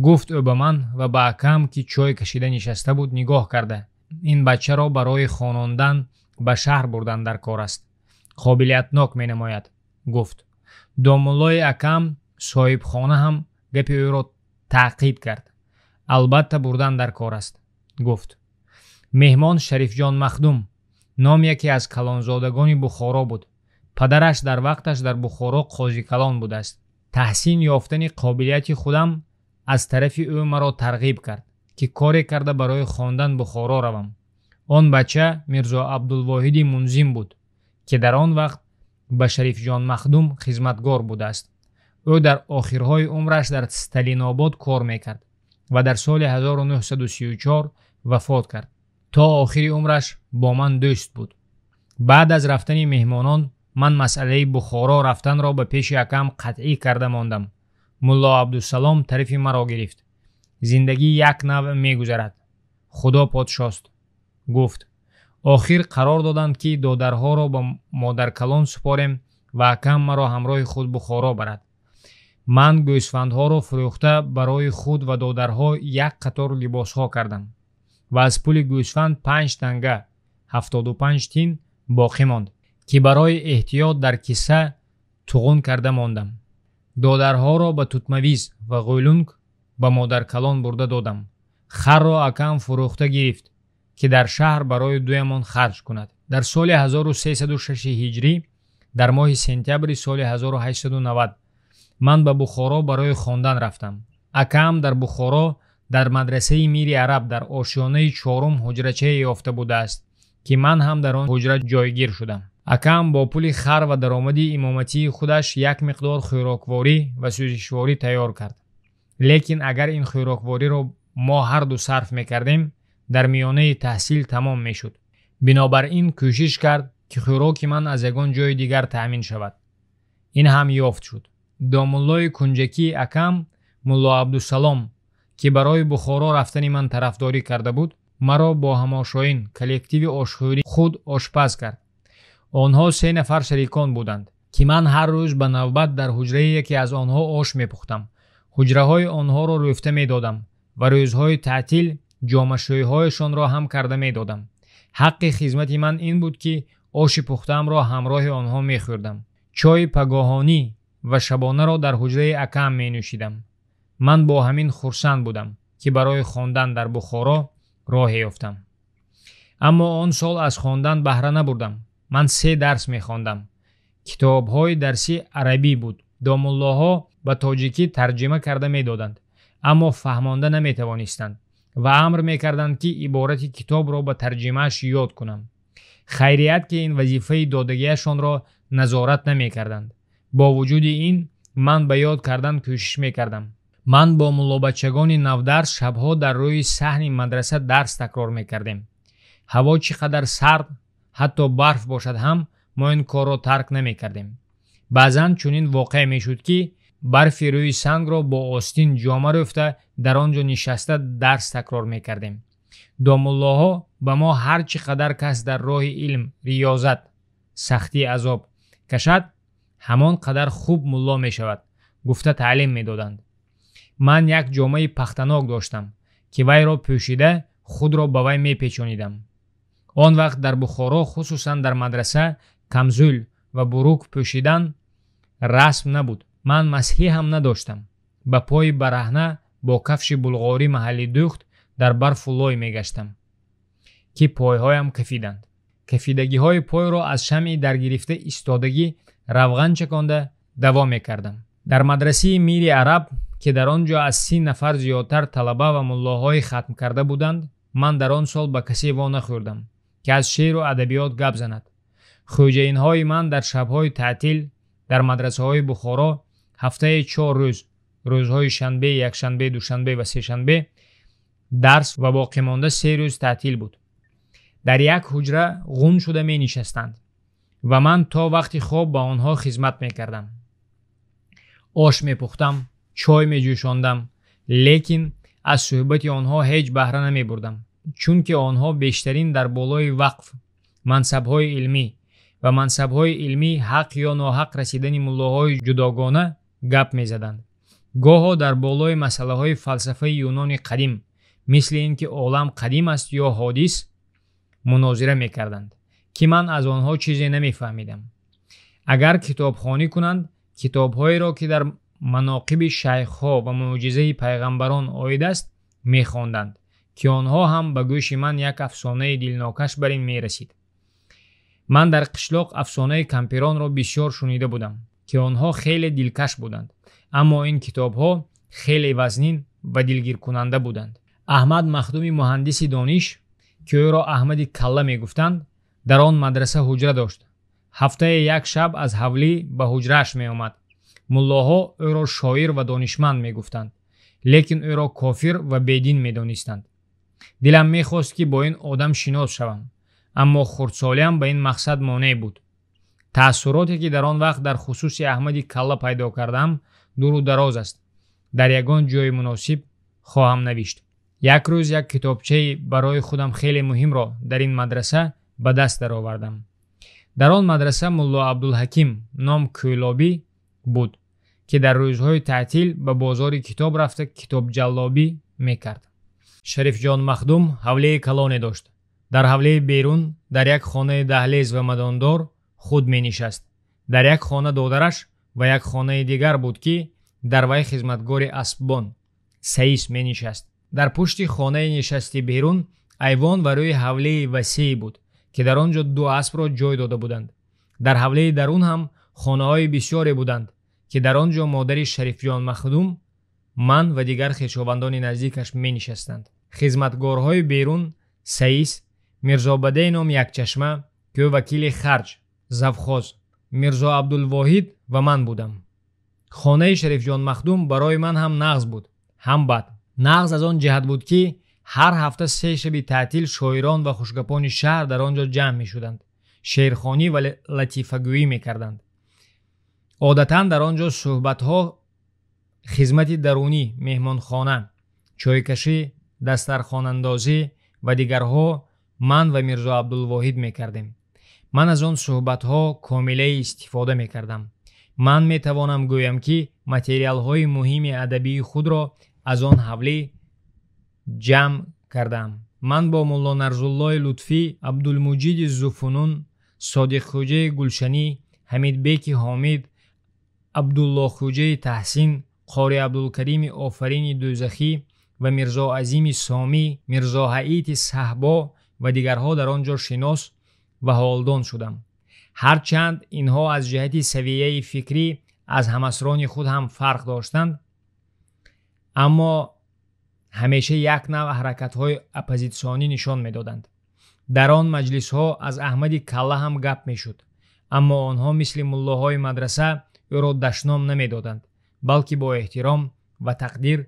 гуфт ӯ ба ман ва ба акам, ки чой кашида нишаста буд, нигоҳ карда. Ин бачаро барои хонондан ба шаҳр бурдан дар кор аст. Қобилиятнок менамояд, гуфт. Домуллои акам соҳибхона ҳам гапи ӯро таъқиб кард. Албатта бурдан дар кор аст, гуфт. Меҳмон Шарифҷон Махдум ном яке аз калонзодагони Бухоро буд. Падараш дар вақташ дар Бухоро қозикалон будааст. Таҳсин ёфтани қобилияти худам аз тарафи ӯ маро тарғиб кард, ки коре карда барои хондан Бухоро равам. Он бача Мирзо Абдулвоҳиди Мунзим буд, ки дар он вақт ба Шарифҷон Махдум хизматгор будааст. Ӯ дар охирҳои умраш дар Сталинобод кор мекард ва дар соли 1934 вафот кард. То охири умраш бо ман дӯст буд. Баъд аз рафтани меҳмонон ман масъалаи Бухоро рафтанро ба пеши акам қатъӣ карда мондам. Мулло Абдусалом тарафи маро гирифт. Зиндагӣ як навъ мегузарад. Худо подшост, гуфт. Охир қарор доданд, ки додарҳоро ба модаркалон супорем ва акам маро ҳамроҳи худ Бухоро барад. Ман гӯсфандҳоро фурӯхта барои худ ва додарҳо як қатор либосҳо кардам ва аз пули гӯсфанд 5 танга 75 тин боқӣ монд, ки барои эҳтиёт дар киса туғун карда мондам. Додарҳоро ба Тутмавиз ва Ғӯлунг ба модаркалон бурда додам. Харро акам фурӯхта гирифт, ки дар шаҳр барои дуямон харҷ кунад. Дар соли 1306 ҳиҷрӣ дар моҳи сентябри соли 1890 ман ба Бухоро барои хондан рафтам. Акам дар Бухоро дар мадрасаи Мири Араб дар ошёнаи чорум ҳуҷрачае ёфта будааст, ки ман ҳам дар он ҳуҷра ҷойгир шудам. Акам бо пули хар ва даромади имоматии худаш як миқдор хӯрокворӣ ва сӯзишворӣ тайёр кард. Лекин агар ин хӯроквориро мо ҳарду сарф мекардем, дар миёнаи таҳсил тамом мешуд. Бинобар ин кӯшиш кард, ки хӯроки ман аз ягон ҷои дигар таъмин шавад. Ин ҳам ёфт шуд. Домуллои кунҷакии акам Мулло Абдусалом, ки барои Бухоро рафтани ман тарафдорӣ карда буд, маро бо ҳамошоин коллективи ошхӯрӣ худ ошпаз кард. Онҳо 3 нафар шарикон буданд, ки ман ҳар рӯз ба навбат дар ҳуҷраи яке аз онҳо ош мепухтам. Ҳуҷраҳои онҳоро рӯфта медодам ва рӯзҳои таътил ҷомашӯиҳояшонро ҳам карда медодам. Ҳаққи хизмати ман ин буд, ки оши пухтаамро ҳамроҳи онҳо мехӯрдам. Чойи пагоҳонӣ ва шабонаро дар ҳуҷраи акам менӯшидам. Ман бо ҳамин хурсанд будам, ки барои хондан дар Бухоро роҳе ёфтам. Аммо он сол аз хондан баҳра набурдам. Ман 3 дарс мехондам. Китобҳои дарси арабӣ буд. Домуллоҳо ба тоҷикӣ тарҷима карда медоданд, аммо фаҳмонда наметавонистанд ва амр мекарданд, ки иборати китобро ба тарҷимааш ёд кунам. Хайрият, ки ин вазифаи додагиашонро назорат намекарданд. Бо вуҷуди ин ман ба ёд кардан кӯшиш мекардам. Ман бо муллобачагони навдарс шабҳо дар рӯи саҳни мадраса дарс такрор мекардем. Ҳаво чӣ қадар сард, ҳатто барф бошад ҳам, мо ин корро тарк намекардем. Баъзан чунин воқеа мешуд, ки барфи рӯи сангро бо остин ҷома рӯфта дар он ҷо нишаста дарс такрор мекардем. Домуллоҳо ба мо ҳар чӣ қадар кас дар роҳи илм риёзат, сахтӣ, азоб кашад, ҳамон қадар хуб мулло мешавад, гуфта таълим медоданд. Ман як ҷомаи пахтанок доштам, ки вайро пӯшида худро ба вай мепечонидам. Он вақт дар Бухоро, хусусан дар мадраса, камзул ва бурук пӯшидан расм набуд. Ман масҳӣ ҳам надоштам. Ба пои бараҳна бо кафши булғорӣ маҳалли дӯхт дар барфу лой мегаштам, ки пойҳоям кафиданд. Кафидагиҳои пойро аз шамъи даргирифта истодагӣ равған чаконда даво мекардам. Дар мадрасаи Мири Араб, ки дар он ҷо аз 30 нафар зиёдтар талаба ва муллоҳои хатм карда буданд, ман дар он сол ба касе во нахӯрдам, ки аз шеъру адабиёт гап занад. Хӯҷаинҳои ман дар шабҳои таътил дар мадрасаҳои Бухоро ҳафтаи 4 рӯз, рӯзҳои шанбе, якшанбе, душанбе ва сешанбе дарс ва боқимонда 3 рӯз таътил буд. Дар як ҳуҷра ғун шуда менишастанд ва ман то вақти хоб ба онҳо хизмат мекардам. Ош мепухтам, чой меҷӯшондам, лекин аз суҳбати онҳо ҳеҷ баҳра намебурдам, чунки онҳо бештарин дар болои вақф, мансабҳои илмӣ ва мансабҳои илмӣ ҳақ ё ноҳақ расидани муллоҳои ҷудогона гап мезаданд. Гоҳо дар болои масъалаҳои фалсафаи юнони қадим, мисли ин ки олам қадим аст ё ҳодис, мунозира мекарданд, ки ман аз онҳо чизе намефаҳмидам. Агар китобхонӣ кунанд, китобҳоеро, ки дар маноқиби шайхҳо ва мӯъҷизаи пайғамбарон оид аст, мехонданд, ки онҳо ҳам ба гӯши ман як афсонаи дилнокаш бар ин мерасид. Ман дар қишлоқ афсонаи кампиронро бисёр шунида будам, ки онҳо хеле дилкаш буданд, аммо ин китобҳо хеле вазнин ва дилгиркунанда буданд. Аҳмад Махдуми муҳандиси дониш, ки ӯро Аҳмади Калла мегуфтанд, дар он мадраса ҳуҷра дошт. Ҳафтае як шаб аз ҳавлӣ ба ҳуҷрааш меомад. Муллоҳо ӯро шоир ва донишманд мегуфтанд, лекин ӯро кофир ва бедин медонистанд. Дилам мехост, ки бо ин одам шинос шавам, аммо хурдсолиам ба ин мақсад монеъ буд. Таассуроте, ки дар он вақт дар хусуси Аҳмади Калла пайдо кардаам, дуру дароз аст. Дар ягон ҷои муносиб хоҳам навишт. Як рӯз як китобчаи барои худам хеле муҳимро дар ин мадраса ба даст даровардам. Дар он мадраса мулло Абдулҳаким ном Кӯлобӣ буд, ки дар рӯзҳои таътил ба бозори китоб рафта китобҷаллобӣ мекард. Шарифҷон Махдум ҳавлии калоне дошт. Дар ҳавлии берун дар як хонаи даҳлез ва мадондор худ менишаст. Дар як хона додараш ва як хонаи дигар буд, ки дар вай хизматгори аспбон саис менишаст. Дар пушти хонаи нишасти берун айвон ва рӯи ҳавлии васеъе буд, ки дар он ҷо 2 аспро ҷой дода буданд. Дар ҳавлии дарун ҳам хонаҳои бисёре буданд, ки дар он ҷо модари Шарифҷон Махдум, ман ва дигар хешовандони наздикаш менишастанд. Хизматгорҳои берун саис, Мирзобадей ном якчашма, ки ӯ вакили харҷ, завхоз, Мирзо Абдулвоҳид ва ман будам. Хонаи Шарифҷон Махдум барои ман ҳам нағз буд, ҳам бад. Нағз аз он ҷиҳат буд, ки ҳар ҳафта 3 шаби таътил шоирон ва хушгапони шаҳр дар он ҷо ҷамъ мешуданд, шеърхонӣ ва латифагӯӣ мекарданд. Одатан дар он ҷо суҳбатҳо, хизмати дарунӣ, меҳмонхона, чойкашӣ, дастархонандозӣ ва дигарҳо ман ва Мирзо Абдулвоҳид мекардем. Ман аз он суҳбатҳо комилаи истифода мекардам. Ман метавонам гӯям, ки материалҳои муҳими адабии худро аз он ҳавлӣ ҷамъ кардаам. Ман бо мулло Нарзуллои Лутфӣ, Абдулмуҷиди Зуфунун, Содиқхӯҷаи Гулшанӣ, Ҳамидбеки Ҳомид, Абдуллохӯҷаи Таҳсин, Қори Абдулкарими Офарини Дӯзахӣ ва Мирзо Азими Сомӣ, Мирзо Ҳаити Саҳбо ва дигарҳо дар он ҷо шинос ва ҳолдон шудам. Ҳарчанд инҳо аз ҷиҳати савияи фикрӣ аз ҳамасрони худ ҳам фарқ доштанд, аммо ҳамеша як навъ ҳаракатҳои оппозитсионӣ нишон медоданд. Дар он маҷлисҳо аз Аҳмади Калла ҳам гап мешуд, аммо онҳо мисли муллоҳои мадраса ӯро дашном намедоданд, балки бо эҳтиром ва тақдир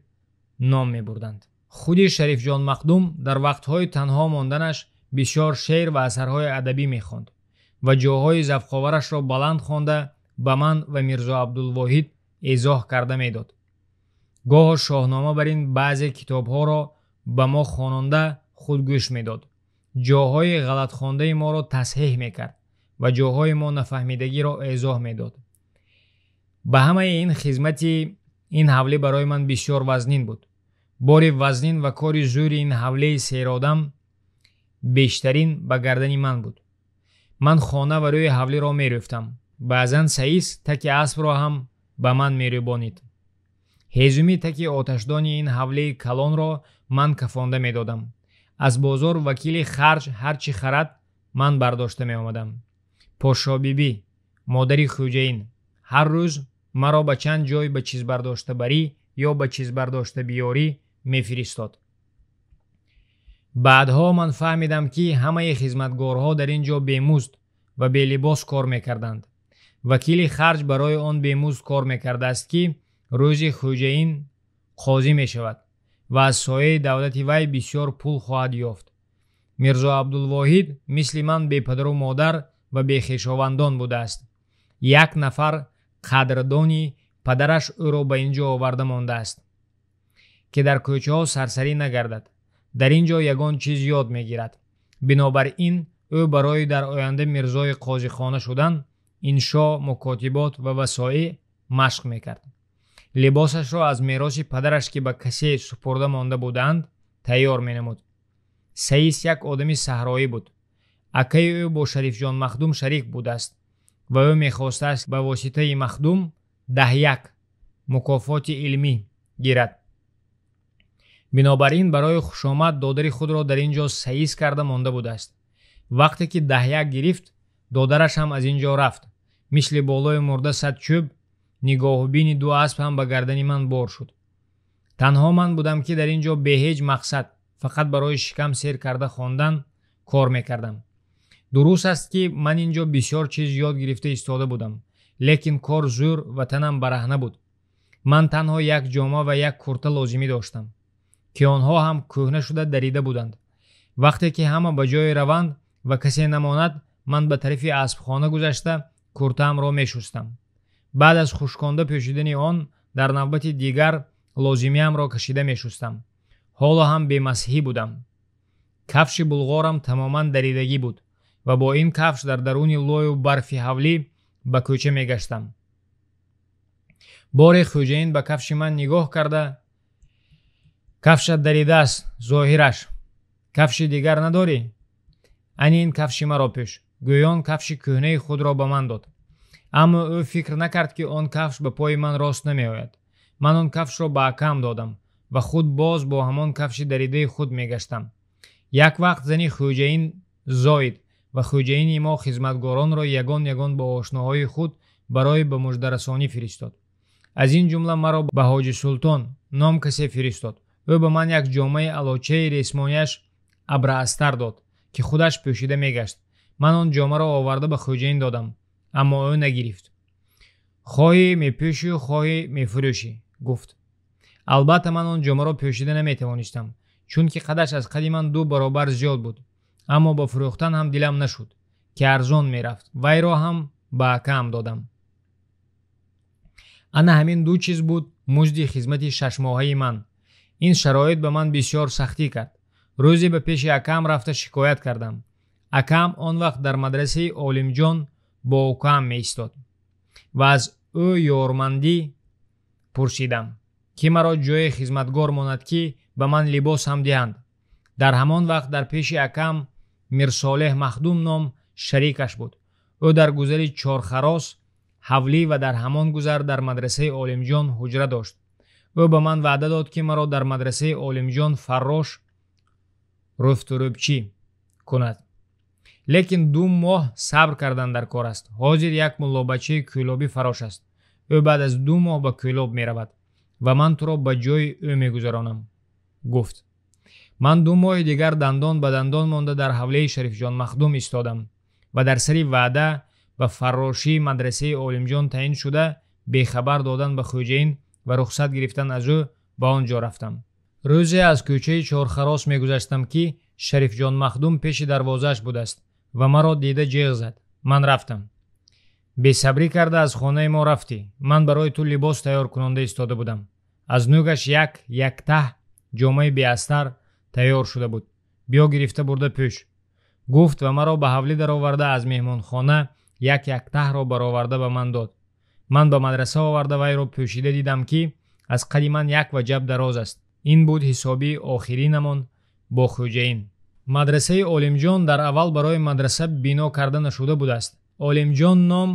ном мебурданд. Худи Шарифҷон Махдум дар вақтҳои танҳо монданаш бисёр шеър ва асарҳои адабӣ мехонд ва ҷоҳои завқоварашро баланд хонда ба ман ва Мирзо Абдулвоҳид эзоҳ карда медод. Гоҳо шоҳнома бар ин баъзе китобҳоро ба мо хононда худ гӯш медод. Ҷоҳои ғалатхондаи моро тасҳеҳ мекард ва ҷоҳои мо нафаҳмидагиро эзоҳ медод. Ба ҳамаи ин хизмати ин ҳавлӣ барои ман бисёр вазнин буд. Бори вазнин ва кори зӯри ин ҳавлии серодам бештарин ба гардани ман буд. Ман хона ва рӯи ҳавлиро мерӯфтам. Баъзан саис таки аспро ҳам ба ман мерӯбонид. Ҳезуми таки оташдони ин ҳавлии калонро ман кафонда медодам. Аз бозор вакили харҷ ҳар чӣ харад ман бардошта меомадам. Подшобибӣ, модари хӯҷаин, ҳар рӯз маро ба чанд ҷой ба чизбардоштабарӣ ё ба чизбардоштабиёрӣ мефиристод. Баъдҳо ман фаҳмидам, ки ҳамаи хизматгорҳо дар ин ҷо бемузд ва белибос кор мекарданд. Вакили харҷ барои он бемузд кор мекардааст, ки рӯзи хӯҷаин қозӣ мешавад ва аз сояи давлати вай бисёр пул хоҳад ёфт. Мирзо Абдулвоҳид мисли ман бепадару модар ва бехешовандон будааст. Як нафар қадрдони падараш ӯро ба ин ҷо оварда мондааст, ки дар кӯчаҳо сарсарӣ нагардад. Дар ин ҷо ягон чиз ёд мегирад. Бинобар ин ӯ барои дар оянда мирзои қозихона шудан иншо, мукотибот ва васоӣ машқ мекард. Либосашро аз мероси падараш, ки ба касе супурда монда буданд, тайёр менамуд. Саис як одами саҳроӣ буд. Акаи ӯ бо Шарифҷон Махдум шарик будааст ва ӯ мехостааст ба воситаи Махдум 10 мукофоти илмӣ гирад. Бинобар ин барои хушомад додари худро дар ин ҷо саис карда монда будааст. Вақте ки 10 гирифт, додараш ҳам аз ин ҷо рафт. Мисли болои мурда сад чӯб, нигоҳубини ду асп ҳам ба гардани ман бор шуд. Танҳо ман будам, ки дар ин ҷо бе ҳеҷ мақсад, фақат барои шикам сер карда хондан кор мекардам. Дуруст аст, ки ман ин ҷо бисёр чиз ёд гирифта истода будам, лекин кор зӯр ва танам бараҳна буд. Ман танҳо як ҷома ва як курта лозимӣ доштам, ки онҳо ҳам кӯҳна шуда дарида буданд. Вақте ки ҳама ба ҷое раванд ва касе намонад, ман ба тарафи аспхона гузашта куртаамро мешустам. Баъд аз хушконда пӯшидани он дар навбати дигар лозимиамро кашида мешустам. Ҳоло ҳам бемасҳӣ будам. Кафши булғорам тамоман даридагӣ буд ва бо ин кафш дар даруни лою барфи ҳавлӣ ба кӯча мегаштам. Боре хӯҷаин ба кафши ман нигоҳ карда: кафшат даридааст, зоҳираш. Кафши дигар надорӣ? Ани ин кафши маро пӯш. Гӯён кафши кӯҳнаи худро ба ман дод. Аммо ӯ фикр накард, ки он кафш ба пои ман рост намеояд. Ман он кафшро ба акам додам ва худ боз бо ҳамон кафши даридаи худ мегаштам. Як вақт зани хӯҷаин зоид ва хӯҷаини мо хизматгоронро ягон ягон бо ошноҳои худ барои ба муждарасонӣ фиристод. Аз ин ҷумла маро ба Ҳоҷи Султон ном касе фиристод. Ӯ ба ман як ҷомаи алочаи ресмонияш абраастар дод, ки худаш пӯшида мегашт. Ман он ҷомаро оварда ба хӯҷаин додам, аммо ӯ нагирифт. Хоҳӣ мепӯшию хоҳӣ мефурӯшӣ, гуфт. Албатта ман он ҷомаро пӯшида наметавонистам, чунки қадаш аз қади ман 2 баробар зиёд буд. Аммо ба фурӯхтан ҳам дилам нашуд, ки арзон мерафт. Вайро ҳам ба акаам додам. Ана ҳамин ду чиз буд музди хизмати 6 моҳаи ман. Ин шароит ба ман бисёр сахтӣ кард. Рӯзе ба пеши акаам рафта шикоят кардам. Акаам он вақт дар мадрасаи Олимҷон бо укаам меистод ва аз ӯ ёрмандӣ пурсидам, ки маро ҷои хизматгор монад, ки ба ман либос ҳам диҳанд. Дар ҳамон вақт дар пеши акаам Мирсолеҳ Махдум ном шарикаш буд. Ӯ дар гузари Чорхарос ҳавлӣ ва дар ҳамон гузар дар мадрасаи Олимҷон ҳуҷра дошт. Ӯ ба ман ваъда дод, ки маро дар мадрасаи Олимҷон фаррош рӯфтурӯбчӣ кунад. Лекин 2 моҳ сабр кардан дар кор аст. Ҳозир як муллобачаи кӯлобӣ фарош аст. Ӯ баъд аз 2 моҳ ба Кӯлоб меравад ва ман туро ба ҷои ӯ мегузаронам, гуфт. Ман 2 моҳи дигар дандон ба дандон монда дар ҳавлии Шарифҷон Махдум истодам ва дар сари ваъда ба фаррошии мадрасаи Олимҷон таъин шуда, бехабар додан ба хӯҷаин ва рухсат гирифтан аз ӯ ба он ҷо рафтам. Рӯзе аз кӯчаи Чорхарос мегузаштам, ки Шарифҷон Махдум пеши дарвозааш будааст ва маро дида ҷеғ зад. Ман рафтам. Бесабрӣ карда аз хонаи мо рафтӣ. Ман барои ту либос тайёр кунонда истода будам. Аз нӯгаш як яктаҳ ҷомаи беастар тайёр шуда буд. Биё гирифта бурда пӯш, гуфт ва маро ба ҳавлӣ дароварда аз меҳмонхона як яктаҳро бароварда ба ман дод. Ман ба мадраса оварда вайро пӯшида дидам, ки аз қади ман 1 ваҷаб дароз аст. Ин буд ҳисоби охиринамон бо хӯҷаин. Мадрасаи Олимҷон дар аввал барои мадраса бино карда нашуда будааст. Олимҷон ном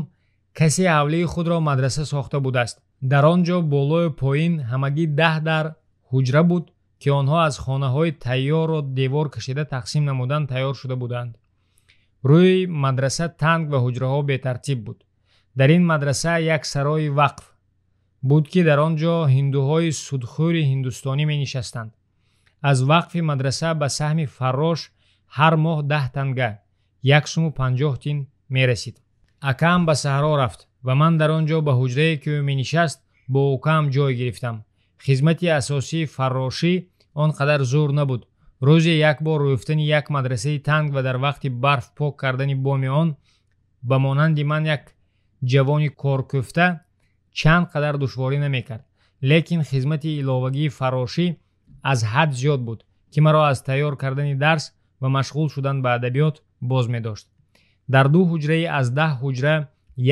касе ҳавлии худро мадраса сохта будааст. Дар он ҷо болою поин ҳамагӣ 10 дар ҳуҷра буд, ки онҳо аз хонаҳои тайёрро девор кашида тақсим намудан тайёр шуда буданд. Рӯи мадраса танг ва ҳуҷраҳо бетартиб буд. Дар ин мадраса як сарои вақф буд, ки дар он ҷо ҳиндуҳои судхӯри ҳиндустонӣ менишастанд. Аз вақфи мадраса ба саҳми фаррош ҳар моҳ 10 танга, 1 суму 50 тин мерасид. Акаам ба саҳро рафт ва ман дар он ҷо ба ҳуҷрае, ки ӯ менишаст, бо укаам ҷой гирифтам. Хизмати асосии фаррошӣ он қадар зур набуд. Рӯзе як бор рӯфтани як мадрасаи танг ва дар вақти барф пок кардани боми он ба монанди ман як ҷавони коркӯфта чанд қадар душворӣ намекард. Лекин хизмати иловагии фаррошӣ аз ҳад зиёд буд, ки маро аз тайёр кардани дарс ва машғул шудан ба адабиёт боз медошт. Дар 2 ҳуҷраи аз 10 ҳуҷра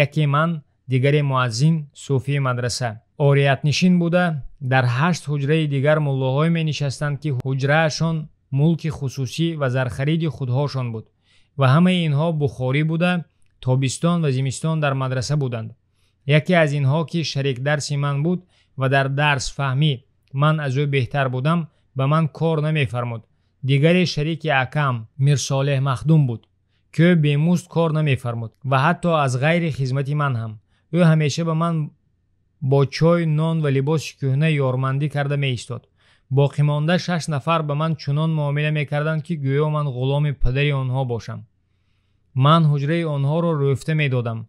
яке ман, дигаре муаззин суфии мадраса ориятнишин буда, дар 8 ҳуҷраи дигар муллоҳое менишастанд, ки ҳуҷраашон мулки хусусӣ ва зархариди худҳошон буд ва ҳамаи инҳо бухорӣ буда, тобистон ва зимистон дар мадраса буданд. Яке аз инҳо, ки шарикдарси ман буд ва дар дарсфаҳмӣ ман аз ӯ беҳтар будам, ба ман кор намефармуд. Дигаре шарики акам Мирсолеҳ Махдум буд, ки ӯ бемузд кор намефармуд ва ҳатто аз ғайри хизмати ман ҳам. Ӯ ҳамеша ба ман бо чой, нон ва либоси кӯҳна ёрмандӣ карда меистод. Боқимонда 6 нафар ба ман чунон муомила мекарданд, ки гӯё ман ғуломи падари онҳо бошам. Ман ҳуҷраи онҳоро рӯфта медодам,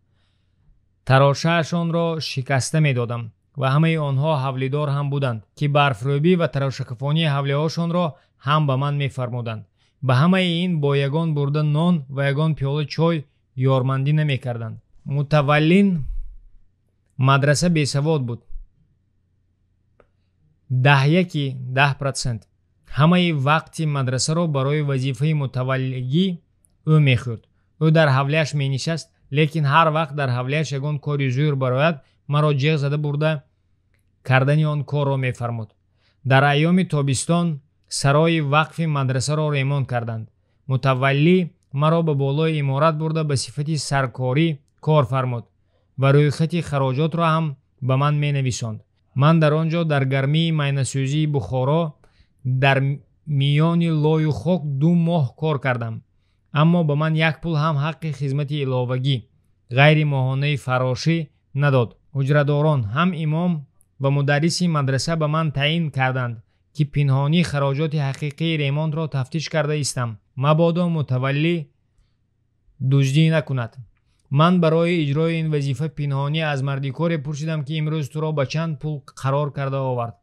тарошаашонро шикаста медодам ва ҳамаи онҳо ҳавлидор ҳам буданд, ки барфрӯбӣ ва тарошакафонии ҳавлиҳошонро ҳам ба ман мефармуданд. Ба ҳамаи ин бо ягон бурда нон ва ягон пиёла чой ёрмандӣ намекарданд. Мутаваллин мадраса бесавод буд. 10% ҳамаи вақти мадрасаро барои вазифаи мутаваллигӣ ӯ мехӯрд. Ӯ дар ҳавлияш менишаст, лекин ҳар вақт дар ҳавлияш ягон кори зӯр барояд, маро ҷеғ зада бурда кардани он корро мефармуд. Дар айёми тобистон сарои вақфи мадрасаро ремонт карданд. Мутаваллӣ маро ба болои иморат бурда ба сифати саркорӣ кор фармуд ва рӯйхати хароҷотро ҳам ба ман менависонд. Ман дар он ҷо дар гармии майнасӯзии Бухоро дар миёни лою хок 2 моҳ кор кардам, аммо ба ман як пул ҳам ҳаққи хизмати иловагӣ ғайри моҳонаи фарошӣ надод. Ҳуҷрадорон ҳам имом ва мударриси мадраса ба ман таъин карданд, ки пинҳонӣ хароҷоти ҳақиқии ремонтро тафтиш карда истам, мабодо мутаваллӣ дуздӣ накунад. Ман барои иҷрои ин вазифа пинҳонӣ аз мардикоре пурсидам, ки имрӯз туро ба чанд пул қарор карда овард.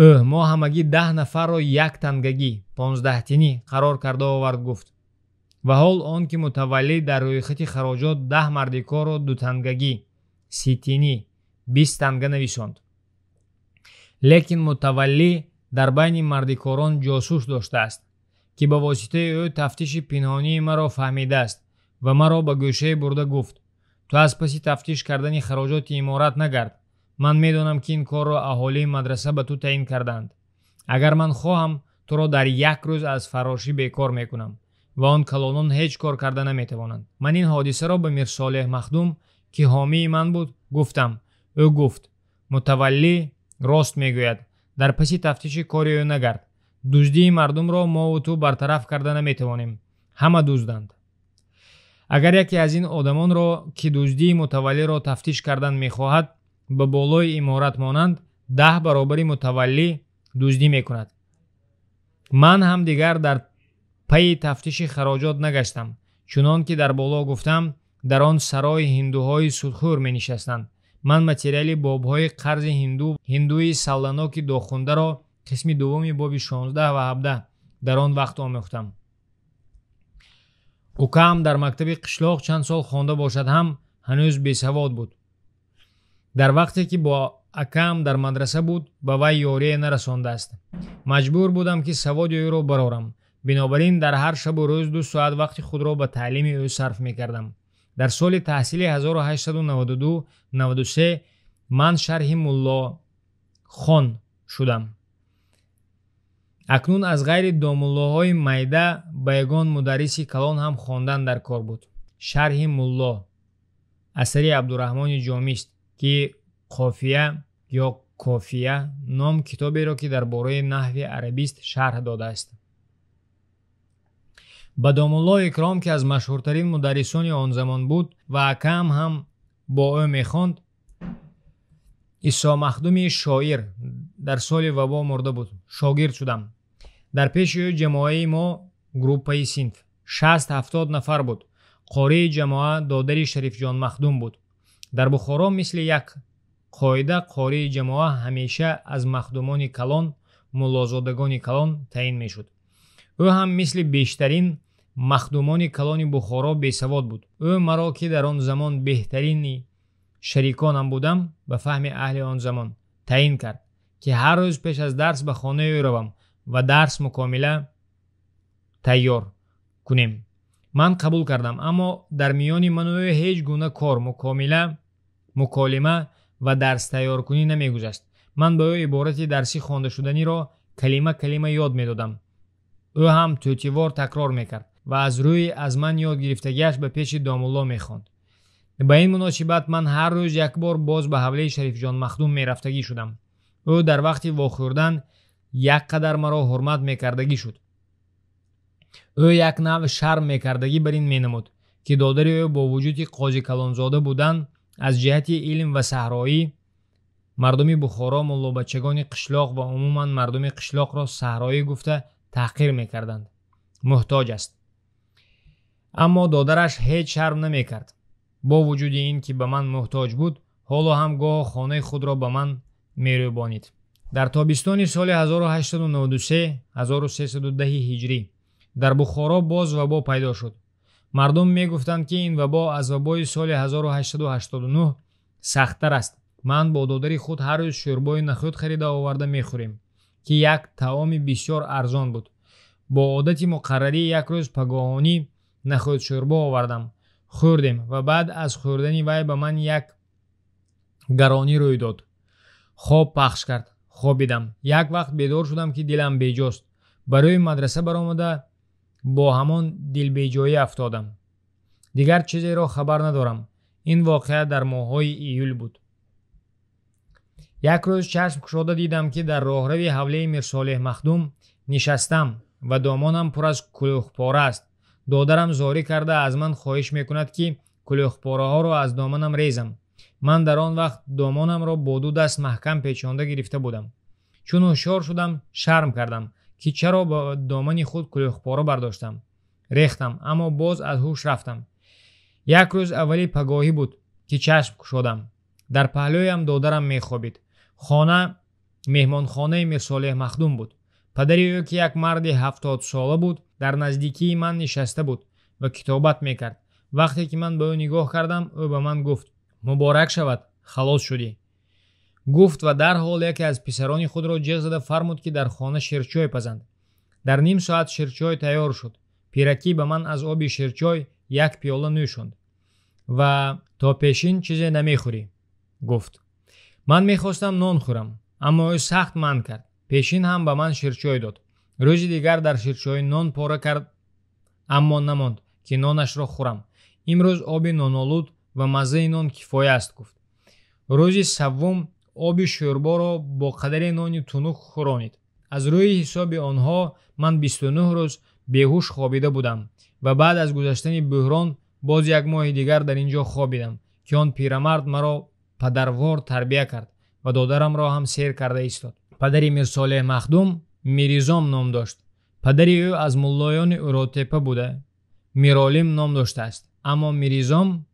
Ӯ мо ҳамагӣ 10 нафарро як тангагӣ 15 тинӣ қарор карда овард, гуфт. Ва ҳол он ки мутаваллӣ дар рӯйхати хароҷот 10 мардикорро 2 тангагӣ 30 тинӣ 20 танга нависонд. Лекин мутаваллӣ дар байни мардикорон ҷосус доштааст, ки ба воситаи ӯ тафтиши пинҳонии маро фаҳмидааст ва маро ба гӯшае бурда гуфт: ту аз паси тафтиш кардани хароҷоти иморат нагард. Ман медонам, ки ин корро аҳолии мадраса ба ту таъин кардаанд. Агар ман хоҳам, туро дар як рӯз аз фарошӣ бекор мекунам ва он калонон ҳеҷ кор карда наметавонанд. Ман ин ҳодисаро ба Мирсолеҳ Махдум, ки ҳомии ман буд, гуфтам. Ӯ гуфт: мутаваллӣ рост мегӯяд, дар паси тафтиши кори ӯ нагард. Дуздии мардумро мову ту бартараф карда наметавонем. Ҳама дузданд. Агар яке аз ин одамонро, ки дуздии мутаваллиро тафтиш кардан мехоҳад, ба болои иморат монанд, 10 баробари мутаваллӣ дуздӣ мекунад. Ман ҳам дигар дар пайи тафтиши хароҷот нагаштам. Чунон ки дар боло гуфтам, дар он сарои ҳиндуҳои судхӯр менишастанд. Ман материали бобҳои қарзи ҳинду, ҳиндуи салланоки дохундаро қисми дуввуми боби 16 ва 17 дар он вақт омӯхтам. Укаам дар мактаби қишлоқ чанд сол хонда бошад ҳам ҳанӯз бесавод буд. Дар вақте ки бо акаам дар мадраса буд, ба вай ёрие нарасондааст. Маҷбур будам, ки саводи ӯро барорам. Бинобар ин дар ҳар шабу рӯз 2 соат вақти худро ба таълими ӯ сарф мекардам. Дар соли таҳсили 1892-93 ман шарҳи муллохон шудам. Акнун аз ғайри домуллоҳои майда ба ягон мударриси калон ҳам хондан дар кор буд. Шарҳи мулло асари Абдураҳмони Ҷомист, ки Қофия ё Кофия ном китоберо, ки дар бораи наҳви арабист, шарҳ додааст. Ба домулло Икром, ки аз машҳуртарин мударрисони он замон буд ва акаам ҳам бо ӯ мехонд, Исо Махдуми шоир дар соли вабо мурда буд, шогирд шудам. Дар пеши ӯ ҷамоаи мо, группаи синф, 60-70 нафар буд. Қории ҷамоа додари Шарифҷон Махдум буд. Дар Бухоро мисли як қоида қории ҷамоа ҳамеша аз махдумони калон, муллозодагони калон таъин мешуд. Ӯ ҳам мисли бештарин махдумони калони Бухоро бесавод буд. Ӯ маро, ки дар он замон беҳтарини шариконам будам, ба фаҳми аҳли он замон таъин кард, ки ҳар рӯз пеш аз дарс ба хонаи ӯ равам ва дарс мукомила тайёр кунем. Ман қабул кардам, аммо дар миёни ману ӯ ҳеҷ гуна кор, муколима ва дарс тайёркунӣ намегузашт. Ман ба ӯ иборати дарсӣ хондашуданиро калима калима ёд медодам. Ӯ ҳам тӯтивор такрор мекард ва аз рӯи аз ман ёд гирифтагиаш ба пеши домулло мехонд. Ба ин муносибат ман ҳар рӯз як бор боз ба ҳавлии Шарифҷон Махдум мерафтагӣ шудам. Ӯ дар вақти вохӯрдан як қадар маро ҳурмат мекардагӣ шуд. Ӯ як нав шарм мекардагӣ бар ин менамуд, ки додари ӯ бо вуҷуди қози калонзода будан аз ҷиҳати илм ва саҳроӣ мардуми Бухоро, муллобачагони қишлоқ ва умуман мардуми қишлоқро саҳроӣ гуфта таҳқир мекарданд. Муҳтоҷ аст. Аммо додараш ҳеҷ шарм намекард. Бо вуҷуди ин ки ба ман муҳтоҷ буд, ҳоло ҳам гоҳо хонаи худро ба ман мерӯбонид. Дар тобистони соли 1893, 1310 ҳиҷрӣ, дар Бухоро боз вабо пайдо шуд. Мардум мегуфтанд, ки ин вабо аз вабои соли 1889 сахттар аст. Ман бо додари худ ҳар рӯз шӯрбои нахӯд харида оварда мехӯрем, ки як таоми бисёр арзон буд. Бо одати муқаррарӣ як рӯз пагоҳонӣ нахӯд шӯрбо овардам, хӯрдем ва баъд аз хӯрдани вай ба ман як гаронӣ рӯй дод. Хоб пахш кард, хобидам. Як вақт бедор шудам, ки дилам беҷост. Барои мадраса баромада бо ҳамон дилбеҷоӣ афтодам. Дигар чизеро хабар надорам. Ин воқеа дар моҳҳои июл буд. Як рӯз чашм кушода дидам, ки дар роҳрави ҳавлии Мирсолеҳ Махдум нишастам ва домонам пур аз кулӯхпора аст. Додарам зорӣ карда аз ман хоҳиш мекунад, ки кулӯхпораҳоро аз доманам резам. Ман дар он вақт домонамро бо ду даст маҳкам печонда гирифта будам. Чун ҳушёр шудам, шарм кардам, ки чаро ба домани худ кулӯхпора бардоштам. Рехтам, аммо боз аз ҳуш рафтам. Як рӯз аввали пагоҳӣ буд, ки чашм кушодам. Дар паҳлӯям додарам мехобид. Хона меҳмонхонаи Мирсолеҳ Махдум буд. Падари ӯ, ки як марди 70сола буд, дар наздикии ман нишаста буд ва китобат мекард. Вақте ки ман ба ӯ нигоҳ кардам, ӯ ба ман гуфт: муборак шавад, халос шудӣ. Гуфт ва дарҳол яке аз писарони худро ҷеғ зада фармуд, ки дар хона ширчой пазанд. Дар ним соат ширчой тайёр шуд. Пиракӣ ба ман аз оби ширчой як пиёла нӯшонд ва то пешин чизе намехӯрӣ, гуфт. Ман мехостам нон хӯрам, аммо ӯ сахт манъ кард. Пешин ҳам ба ман ширчой дод. Рӯзи дигар дар ширчой нон пора кард, аммо намонд, ки нонашро хӯрам. Имрӯз оби нонолуд ва маззаи нон кифоя аст, гуфт. Рӯзи саввум оби шӯрборо бо қадари нони тунук хӯронид. Аз рӯи ҳисоби онҳо ман 29 рӯз беҳуш хобида будам ва баъд аз гузаштани бӯҳрон Боз як моҳи дигар дар ин ҷо хобидам, ки он пирамард маро падарвор тарбия кард ва додарамро ҳам сер карда истод. Падари Мирсолеҳ Махдум Миризом ном дошт. Падари ӯ аз муллоёни Уротепа буда, Миролим ном доштааст. Аммо Миризом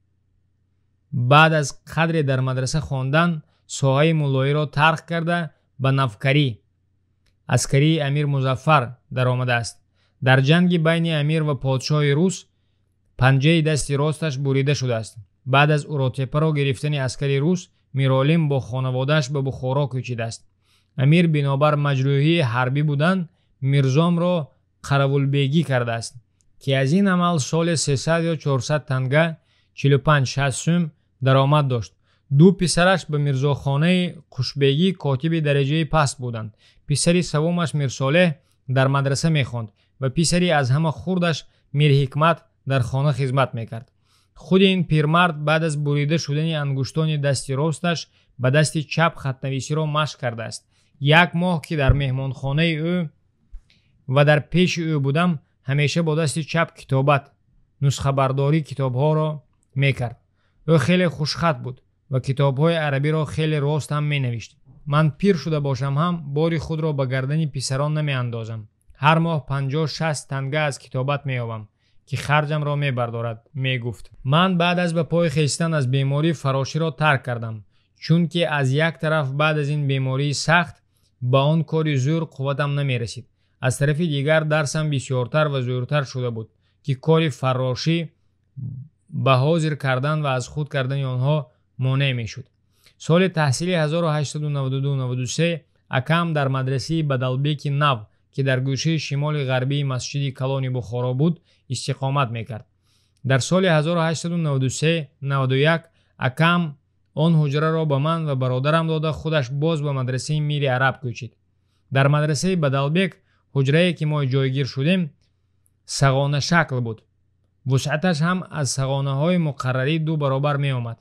баъд аз қадре дар мадраса хондан соҳаи муллоиро тарк карда ба навкарӣ, аскарии Амир Музаффар даромадааст. Дар ҷанги байни амир ва подшоҳи рус панҷаи дасти росташ бурида шудааст. Баъд аз Уротепаро гирифтани аскари рус, Миролим бо хонаводааш ба Бухоро кӯчидааст. Амир бинобар маҷрӯҳии ҳарбӣ будан Мирзомро қаравулбегӣ кардааст, ки аз ин амал соли 300 ё 400 танга 45-60 сум даромад дошт. Ду писараш ба мирзохонаи Қушбегӣ котиби дараҷаи паст буданд. Писари севумаш Мирсолеҳ дар мадраса мехонд ва писари аз ҳама хурдаш Мирҳикмат дар хона хизмат мекард. Худи ин пирмард баъд аз бурида шудани ангуштони дасти росташ ба дасти чап хатнависиро машқ кардааст. Як моҳ ки дар меҳмонхонаи ӯ ва дар пеши ӯ будам, ҳамеша бо дасти чап китобат, нусхабардории китобҳоро мекард. Ӯ хеле хушхат буд ва китобҳои арабиро хеле рост ҳам менавишт. Ман пир шуда бошам ҳам бори худро ба гардани писарон намеандозам. Ҳар моҳ 50-60 танга аз китобат меёбам, ки харҷамро мебардорад, мегуфт. Ман баъд аз ба пой хестан аз беморӣ фароширо тарк кардам, чунки аз як тараф баъд аз ин бемории сахт ба он кори зӯр қувватам намерасид. Аз тарафи дигар дарсам бисёртар ва зӯртар шуда буд, ки кори фаррошӣ ба ҳозир кардан ва аз худ кардани онҳо монеъ мешуд. Соли таҳсили 1892-93 акам дар мадрасаи Бадалбеки нав, ки дар гӯшаи шимоли ғарбии масҷиди калони Бухоро буд, истиқомат мекард. Дар соли 1893-91 акам он ҳуҷраро ба ман ва бародарам дода, худаш боз ба мадрасаи Мири Араб кӯчид. Дар мадрасаи Бадалбек ҳуҷрае ки мо ҷойгир шудем сағонашакл буд. Вусъаташ ҳам аз сағонаҳои муқаррарӣ 2 баробар меомад.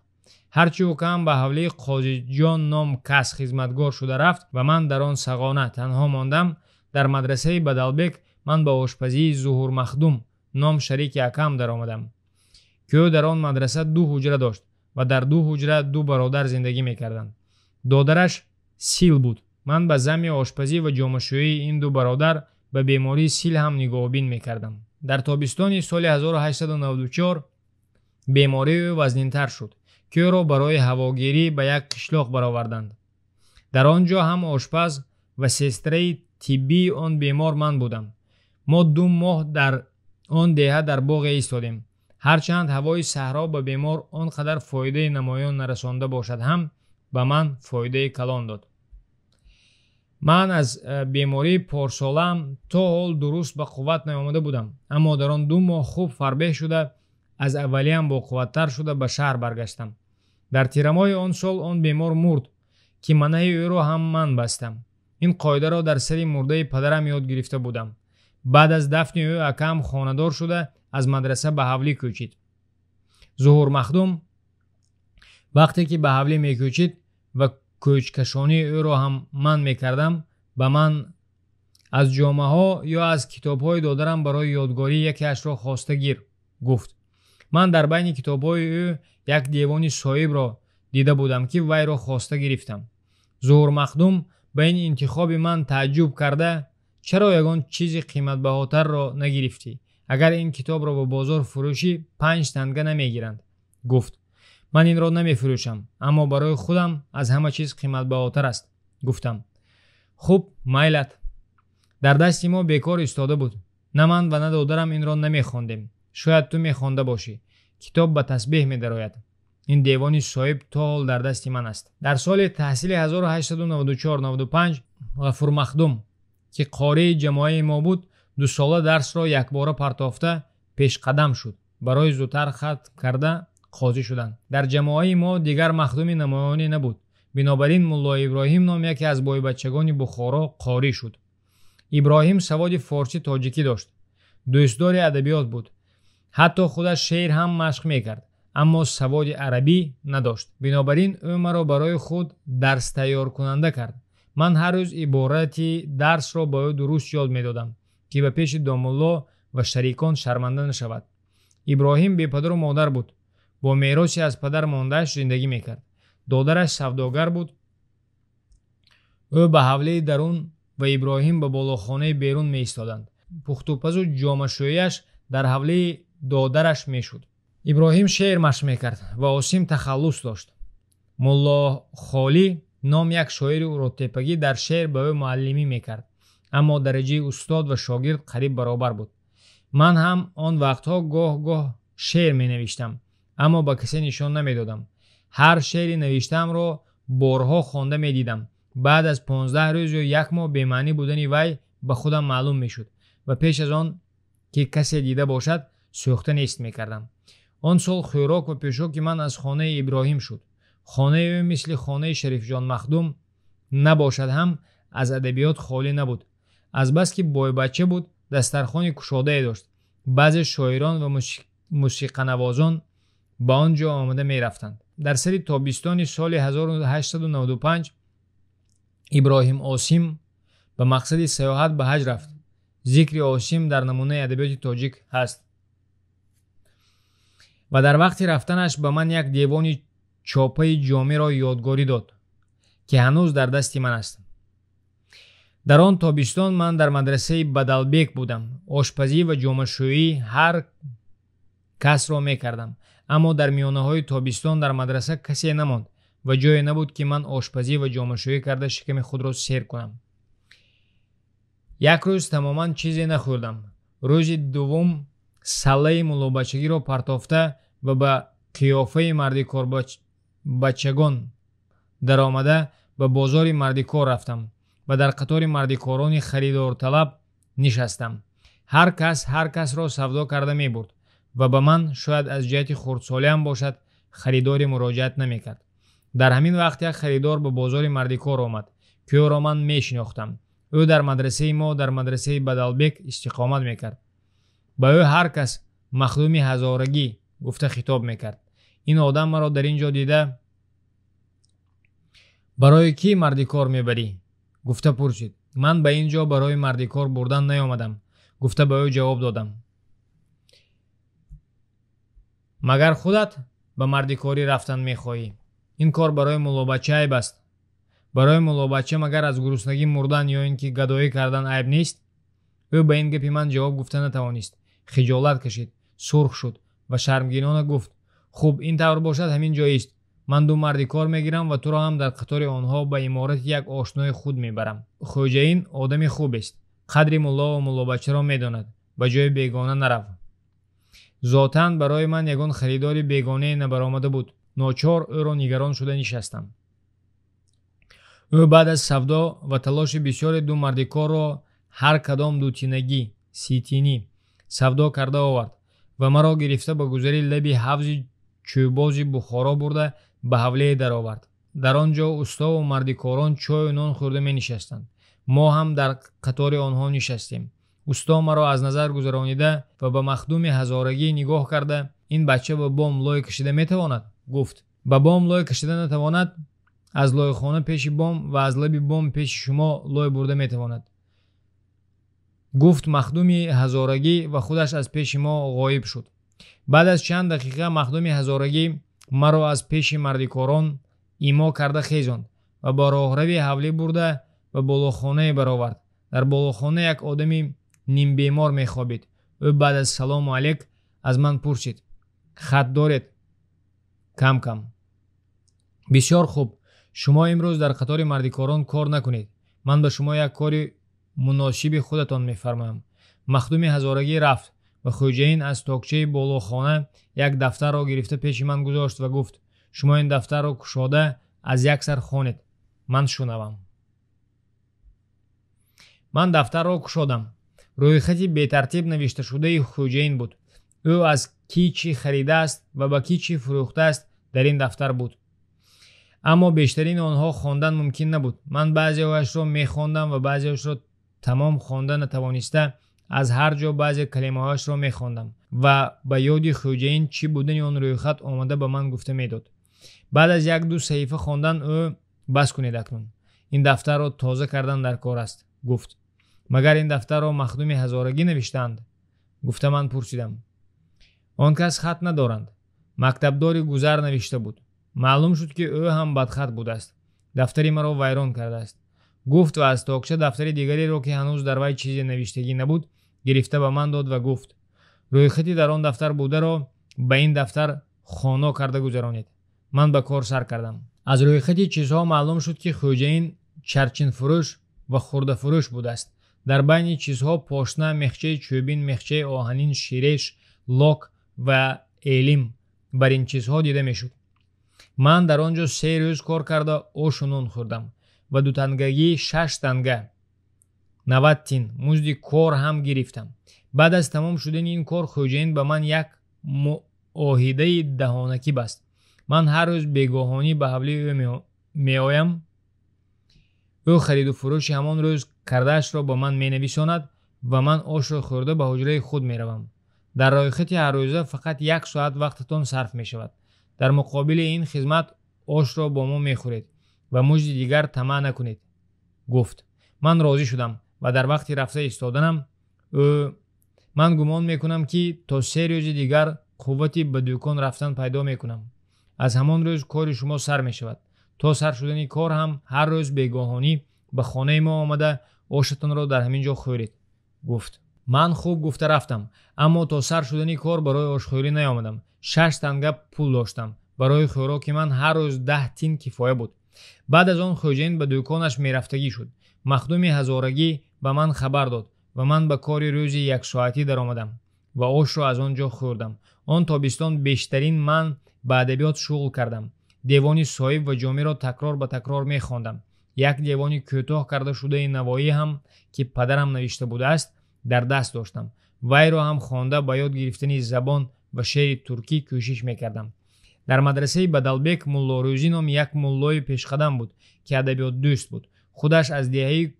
Ҳарчи укам ба ҳавлии Қозиҷон ном кас хизматгор шуда рафт ва ман дар он сағона танҳо мондам, дар мадрасаи Бадалбек ман ба ошпазии Зуҳур Махдум ном шарики акам даромадам, ки ӯ дар он мадраса 2 ҳуҷра дошт ва дар 2 ҳуҷра 2 бародар зиндагӣ мекарданд. Додараш сил буд. Ман ба замми ошпазӣ ва ҷомашӯии ин 2 бародар ба бемории сил ҳам нигоҳбин мекардам. Дар тобистони соли 1894 бемории ӯ вазнинтар шуд, ки ӯро барои ҳавогирӣ ба як қишлоқ бароварданд. Дар он ҷо ҳам ошпаз ва сестраи тиббии он бемор ман будам. Мо 2 моҳ дар он деҳа дар боғе истодем. Ҳарчанд ҳавои саҳро ба бемор он қадар фоидаи намоён нарасонда бошад ҳам, ба ман фоидаи калон дод. Ман аз бемории порсолаам то ҳол дуруст ба қувват наомада будам, аммо дар он 2 моҳ хуб фарбеҳ шуда, аз аввалиам боқувваттар шуда ба шаҳр баргаштам. Дар тирамоҳи он сол он бемор мурд, ки манаи ӯро ҳам ман бастам. Ин қоидаро дар сари мурдаи падарам ёд гирифта будам. Баъд аз дафни ӯ акам хонадор шуда аз мадраса ба ҳавлӣ кӯчид. Зуҳур Махдум вақте ки ба ҳавлӣ мекӯчид ва кӯчкашонии ӯро ҳам ман мекардам, ба ман аз ҷомаҳо ё аз китобҳои додарам барои ёдгорӣ якеашро хоста гир, гуфт. Ман дар байни китобҳои ӯ як девони соҳибро дида будам, ки вайро хоста гирифтам. Зуҳур Махдум ба ин интихоби ман тааҷҷуб карда, чаро ягон чизи қиматбаҳотарро нагирифтӣ? Агар ин китобро ба бозор фурӯшӣ 5 танга намегиранд, гуфт. Ман инро намефурӯшам, аммо барои худам аз ҳама чиз қиматбаҳотар аст, гуфтам. Хуб, майлат. Дар дасти мо бекор истода буд. На ман ва на додарам инро намехондем. Шояд ту мехонда бошӣ. Китоб ба тасбеҳ медарояд. Ин девони соҳиб то ҳол дар дасти ман аст. Дар соли таҳсили 1894-95 Ғафур Махдум, ки қории ҷамоаи мо буд, 2 сола дарсро якбора партофта пешқадам шуд, барои зудтар хатм карда қозӣ шуданд. Дар ҷамоаи мо дигар махдуми намоёнӣ набуд. Бинобар ин Мулло Иброҳим ном яке аз бойбачагони Бухоро қорӣ шуд. Иброҳим саводи форсӣ тоҷикӣ дошт, дӯстдори адабиёт буд. Ҳатто худаш шеър ҳам машқ мекард, аммо саводи арабӣ надошт. Бинобар ин ӯ маро барои худ дарстайёркунанда кард. Ман ҳар рӯз иборати дарсро ба ӯ дуруст ёд медодам, ки ба пеши домулло ва шарикон шарманда нашавад. Иброҳим бепадару модар буд. Бо мероси аз падар мондааш зиндагӣ мекард. Додараш савдогар буд. Ӯ ба ҳавлии дарун ва Иброҳим ба болохонаи берун меистоданд. Пухтупазу ҷомашӯяш дар ҳавлии додараш мешуд. Иброҳим шеър машқ мекард ва Осим тахаллус дошт. Муллохолӣ ном як шоири уродтепагӣ дар шеър ба ӯ муаллимӣ мекард, аммо дараҷаи устод ва шогирд қариб баробар буд. Ман ҳам он вақтҳо гоҳ-гоҳ шеър менавиштам, аммо ба касе нишон намедодам. Ҳар шеъри навиштаамро борҳо хонда медидам. Баъд аз 15 рӯз ё як моҳ бемаънӣ будани вай ба худам маълум мешуд ва пеш аз он ки касе дида бошад, сӯхта нест мекардам. Он сол хӯрок ва пӯшоки ман аз хонаи Иброҳим шуд. Хонаи ӯ мисли хонаи Шарифҷон Махдум набошад ҳам аз адабиёт холӣ набуд. Азбаски бойбача буд, дастархони кушодае дошт. Баъзе шоирон ва мусиқанавозон ба он ҷо омада мерафтанд. Дар сари тобистони соли 1895 Иброҳим Осим ба мақсади саёҳат ба ҳаҷ рафт. Зикри Осим дар намунаи адабиёти тоҷик ҳаст. Ва дар вақти рафтанаш ба ман як девони чопаи ҷомиро ёдгорӣ дод, ки ҳанӯз дар дасти ман аст. Дар он тобистон ман дар мадрасаи Бадалбек будам. Ошпазӣ ва ҷомашӯӣ ҳар касро мекардам, аммо дар миёнаҳои тобистон дар мадраса касе намонд ва ҷое набуд, ки ман ошпазӣ ва ҷомашӯӣ карда шиками худро сер кунам. Як рӯз тамоман чизе нахӯрдам. Рӯзи дуввум саллаи муллобачагиро партофта ва ба қиёфаи мардикорбачагон даромада ба бозори мардикор рафтам ва дар қатори мардикорони харидорталаб нишастам. Ҳар кас ҳар касро савдо карда мебурд ва ба ман, шояд аз ҷиҳати хурдсолиам бошад, харидори муроҷиат намекард. Дар ҳамин вақт як харидор ба бозори мардикор омад, ки ӯро ман мешинохтам. Ӯ дар мадрасаи мо, дар мадрасаи Бадалбек истиқомат мекард. Ба ӯ ҳар кас махдуми ҳазорагӣ гуфта хитоб мекард. Ин одам маро дар ин ҷо дида, барои кӣ мардикор мебарӣ? Гуфта пурсид. Ман ба ин ҷо барои мардикор бурдан наёмадам, гуфта ба ӯ ҷавоб додам. Магар худат ба мардикорӣ рафтан мехоҳӣ? Ин кор барои муллобача айб аст. Барои муллобача магар аз гуруснагӣ мурдан ё ин ки гадоӣ кардан айб нест? Ӯ ба ин гапи ман ҷавоб гуфта натавонист. Хиҷолат кашид, сурх шуд ва шармгинона гуфт: хуб, ин тавр бошад, ҳамин ҷоист. Ман ду мардикор мегирам ва туро ҳам дар қатори онҳо ба иморати як ошнои худ мебарам. Хоҷаин одами хубест, қадри мулло ва муллобачаро медонад, ба ҷои бегона нарав. Зотан барои ман ягон харидори бегонае набаромада буд. Ночор ӯро нигарон шуда нишастам. Ӯ баъд аз савдо ва талоши бисёре ду мардикорро ҳар кадом дутинагӣ ситинӣ савдо карда овард ва маро гирифта ба гузари лаби ҳавзи чӯбози Бухоро бурда ба ҳавлие даровард. Дар он ҷо устову мардикорон чою нон хӯрда менишастанд. Мо ҳам дар қатори онҳо нишастем. Усто маро аз назар гузаронида ва ба махдуми ҳазорагӣ нигоҳ карда: ин бача ба бом лой кашида метавонад? Гуфт. Ба бом лой кашида натавонад, аз лойхона пеши бом ва аз лаби бом пеши шумо лой бурда метавонад, гуфт махдуми ҳазорагӣ ва худаш аз пеши мо ғоиб шуд. Баъд аз чанд дақиқа махдуми ҳазорагӣ маро аз пеши мардикорон имо карда хезонд ва ба роҳрави ҳавлӣ бурда ба болохонае баровард. Дар болохона як одами нимбемор мехобид. Ӯ баъд аз салому алек аз ман пурсид: хат доред? Кам-кам. Бисёр хуб, шумо имрӯз дар қатори мардикорон кор накунед. Ман ба шумо як кори муносиби худатон мефармоям. Махдуми ҳазорагӣ рафт ва хоҷаин аз токчаи болохона як дафтарро гирифта пеши ман гузошт ва гуфт: шумо ин дафтарро кушода аз як сар хонед, ман шунавам. Ман дафтарро кушодам. Рӯйхати бетартиб навишташудаи хоҷаин буд. Ӯ аз кӣ чӣ харидааст ва ба кӣ чӣ фурӯхтааст дар ин дафтар буд. Аммо бештарини онҳо хондан мумкин набуд. Ман баъзеҳояшро мехондам ва баъзеҳояшро тамом хонда натавониста аз ҳар ҷо баъзе калимаҳояшро мехондам ва ба ёди хоҷаин чӣ будани он рӯйхат омада ба ман гуфта медод. Баъд аз як-ду саҳифа хондан ӯ: бас кунед акнун, ин дафтарро тоза кардан дар кор аст, гуфт. Магар ин дафтарро махдуми ҳазорагӣ навиштаанд? Гуфта ман пурсидам. Он кас хат надоранд. Мактабдори гузар навишта буд. Маълум шуд, ки ӯ ҳам бадхат будааст. Дафтари маро вайрон кардааст. Гуфт ва аз токча дафтари дигареро, ки ҳанӯз дар вай чизе навиштагӣ набуд, гирифта ба ман дод ва гуфт: рӯйхати дар он дафтар бударо ба ин дафтар хоно карда гузаронед. Ман ба кор сар кардам. Аз рӯйхати чизҳо маълум шуд, ки хӯҷаин чарчинфурӯш ва хурдафурӯш будааст. Дар байни чизҳо пошна, мехчаи чӯбин, мехчаи оҳанин, ширеш, лок ва элим бар ин чизҳо дида мешуд. Ман дар он ҷо 3 рӯз кор карда ошу нон хӯрдам ва дутангагии 6 танга 90 тин музди кор ҳам гирифтам. Баъд аз тамом шудани ин кор хӯҷаин ба ман як муоҳидаи даҳонакӣ баст. Ман ҳар рӯз бегоҳонӣ ба ҳавлии ӯ меоям. Ӯ хариду фурӯши ҳамон рӯз кардаашро ба ман менависонад ва ман ошро хӯрда ба ҳуҷраи худ меравам. Дар рӯйхати ҳаррӯза фақат 1 соат вақтатон сарф мешавад. Дар муқобили ин хизмат ошро бо мо мехӯред ва музди дигар тамаъ накунед, гуфт. Ман розӣ шудам ва дар вақти рафта истоданам ӯ ман гумон мекунам, ки то 3 рӯзи дигар қуввати ба дӯкон рафтан пайдо мекунам. Аз ҳамон рӯз кори шумо сар мешавад. То сар шудани кор ҳам ҳар рӯз бегоҳонӣ ба хонаи мо омада ошатонро дар ҳамин ҷо хӯред, гуфт. Ман хуб гуфта рафтам, аммо то сар шудани кор барои ошхӯрӣ наомадам. 6 танга пул доштам. Барои хӯроки ман ҳар рӯз 10 тин кифоя буд. Баъд аз он хӯҷаин ба дӯконаш мерафтагӣ шуд. Махдуми ҳазорагӣ ба ман хабар дод ва ман ба кори рӯзи 1 соатӣ даромадам ва ошро аз он ҷо хӯрдам. Он тобистон бештарин ман ба адабиёт шуғл кардам. Девони Соҳиб ва Ҷомиро такрор ба такрор мехондам. Як девони кӯтоҳ карда шудаи Навоӣ ҳам, ки падарам навишта будааст, дар даст доштам. Вайро ҳам хонда ба ёд гирифтани забон ва шеъри туркӣ кӯшиш мекардам. Дар мадрасаи Бадалбек Муллорӯзӣ номи як муллои пешқадам буд, ки адабиётдӯст буд. Худаш аз деҳаи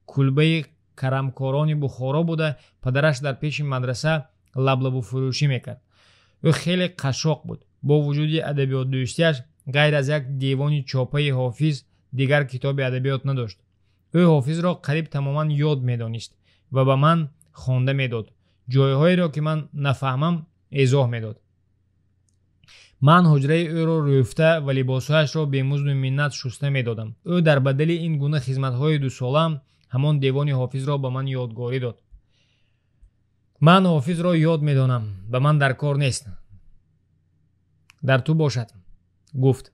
кулбаи карамкорони Бухоро буда, падараш дар пеши мадраса лаблабуфурӯшӣ мекард. Ӯ хеле қашшоқ буд. Бо вуҷуди адабиётдӯстиаш ғайр аз як девони чопаи Ҳофиз дигар китоби адабиёт надошт. Ӯ Ҳофизро қариб тамоман ёд медонист ва ба ман хонда медод. Ҷойҳоеро, ки ман нафаҳмам, эзоҳ медод. Ман ҳуҷраи ӯро рӯфта ва либосҳояшро бемузду миннат шуста медодам. Ӯ дар бадали ин гуна хизматҳои дусолаам ҳамон девони Ҳофизро ба ман ёдгорӣ дод. Ман Ҳофизро ёд медонам, ба ман дар кор нест, дар ту бошад, гуфт.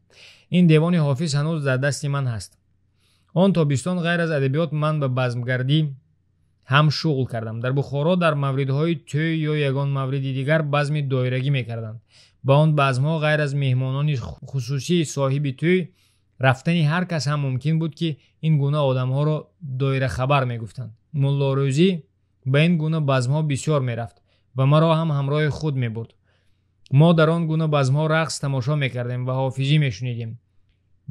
Ин девони Ҳофиз ҳанӯз дар дасти ман ҳаст. Он тобистон ғайр аз адабиёт ман ба базмгардӣ ҳам шуғл кардам. Дар Бухоро дар мавридҳои тӯй ё ягон мавриди дигар базми доирагӣ мекарданд. Ба он базмҳо ғайр аз меҳмонони хусусии соҳиби тӯй рафтани ҳар кас ҳам мумкин буд, ки ин гуна одамҳоро доирахабар мегуфтанд. Муллорӯзӣ ба ин гуна базмҳо бисёр мерафт ва маро ҳам ҳамроҳи худ мебурд. Мо дар он гуна базмҳо рақс тамошо мекардем ва ҳофизӣ мешунидем.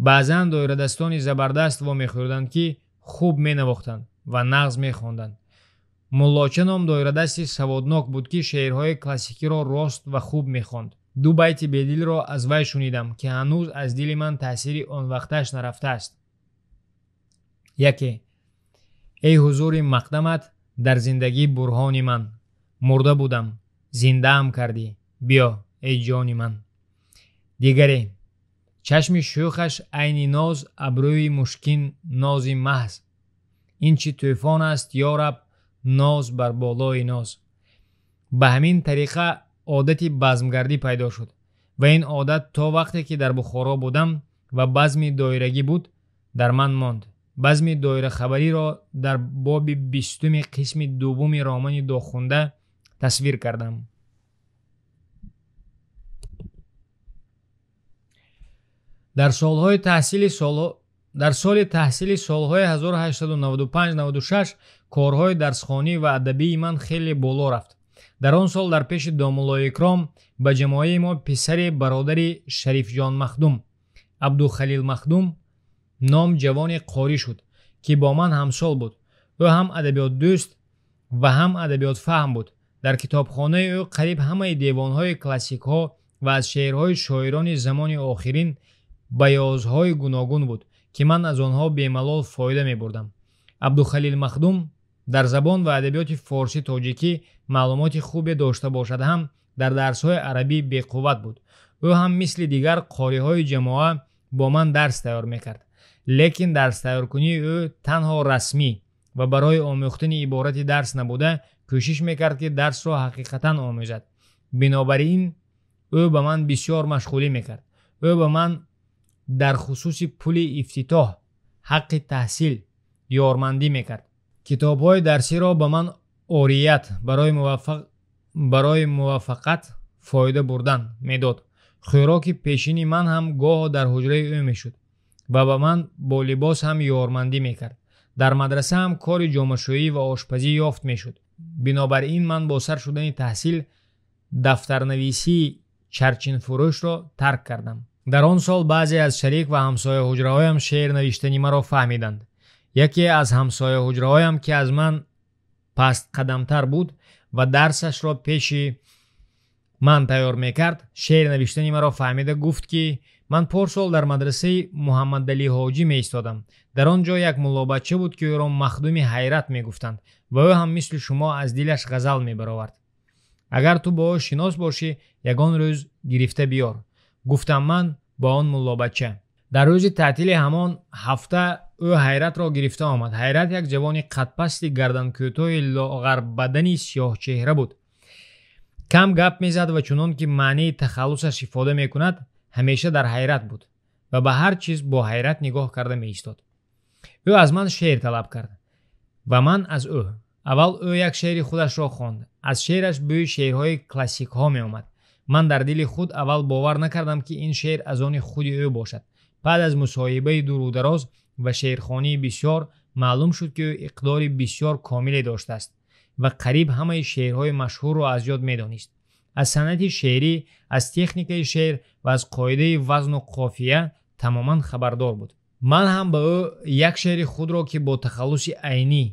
Баъзан доирадастони забардаст вомехӯрданд, ки хуб менавохтанд ва нағз мехонданд. Муллоча ном доирадасти саводнок буд, ки шеърҳои классикиро рост ва хуб мехонд. 2 байти бедилро аз вай шунидам, ки ҳанӯз аз дили ман таъсири он вақташ нарафтааст. Яке: эй ҳузури мақдамат дар зиндагӣ бурҳони ман, мурда будам, зиндаам кардӣ, биё эй ҷони ман. Дигаре: чашми шӯхаш айни ноз, абрӯи мушкин нози маҳз, ин чӣ тӯфон аст, ё раб, ноз бар болои ноз. Ба ҳамин тариқа одати базмгардӣ пайдо шуд ва ин одат то вақте ки дар Бухоро будам ва базми доирагӣ буд, дар ман монд. Базми доирахабариро дар боби 20-уми қисми дуввуми романи Дохунда тасвир кардам. Дар соли таҳсили солҳои 1895-96 корҳои дарсхонӣ ва адабии ман хеле боло рафт. Дар он сол дар пеши домуллои Икром ба ҷамоаи мо писари бародари Шарифҷон Махдум, Абдухалил Махдум ном ҷавони қорӣ шуд, ки бо ман ҳамсол буд. Ӯ ҳам адабиётдӯст ва ҳам адабиётфаҳм буд. Дар китобхонаи ӯ қариб ҳамаи девонҳои классикҳо ва аз шеърҳои шоирони замони охирин баёзҳои гуногун буд, ки ман аз онҳо бемалол фоида мебурдам. Абдухалил Махдум дар забон ва адабиёти форсӣ тоҷикӣ маълумоти хубе дошта бошад ҳам, Дар дарсҳои арабӣ беқувват буд. Ӯ ҳам мисли дигар қориҳои ҷамоа бо ман дарс тайёр мекард. Лекин дарстайёркунии ӯ танҳо расмӣ ва барои омӯхтани иборати дарс набуда, кӯшиш мекард, ки дарсро ҳақиқатан омӯзад. Бинобар ин ӯ ба ман бисёр машғулӣ мекард. Ӯ ба ман дар хусуси пули ифтитоҳ, ҳаққи таҳсил ёрмандӣ мекард. Китобҳои дарсиро ба ман орият барои муваффақат фоида бурдан медод. Хӯроки пешини ман ҳам гоҳо дар ҳуҷраи ӯ мешуд ва ба ман бо либос ҳам ёрмандӣ мекард. Дар мадраса ҳам кори ҷомашӯӣ ва ошпазӣ ёфт мешуд. Бинобар ин ман бо сар шудани таҳсил дафтарнависии чарчинфурӯшро тарк кардам. Дар он сол баъзе аз шарик ва ҳамсояҳуҷраҳоям шеър навиштани маро фаҳмиданд. Яке аз ҳамсояҳуҷраҳоям, ки аз ман пастқадамтар буд ва дарсашро пеши ман тайёр мекард, шеър навиштани маро фаҳмида гуфт, ки ман порсол дар мадрасаи Муҳаммадалӣ ҳоҷӣ меистодам. Дар он ҷо як муллобача буд, ки ӯро Махдуми Ҳайрат мегуфтанд ва ӯ ҳам мисли шумо аз дилаш ғазал мебаровард. Агар ту бо ӯ шинос бошӣ, ягон рӯз гирифта биёр. Гуфтам ман ба он муллобача. Дар рӯзи таътили ҳамон ҳафта ӯ Ҳайратро гирифта омад. Ҳайрат як ҷавони қадпасти гарданкӯтоҳи лоғарбадани сиёҳчеҳра буд. Кам гап мезад ва чунон ки маънии тахаллусаш ифода мекунад, ҳамеша дар ҳайрат буд ва ба ҳар чиз бо ҳайрат нигоҳ карда меистод. Ӯ аз ман шеър талаб кард ва ман аз ӯ. Аввал ӯ як шеъри худашро хонд. Аз шеъраш бӯи шеърҳои классикҳо меомад. Ман дар дили худ аввал бовар накардам, ки ин шеър аз они худи ӯ бошад. Баъд аз мусоҳибаи дуру дароз ва шеърхонии бисёр маълум шуд, ки ӯ иқдори бисёр комиле доштааст ва қариб ҳамаи шеърҳои машҳурро аз ёд медонист. Аз санъати шеърӣ, аз техникаи шеър ва аз қоидаи вазну қофия тамоман хабардор буд. Ман ҳам ба ӯ як шеъри худро, ки бо тахаллуси Айнӣ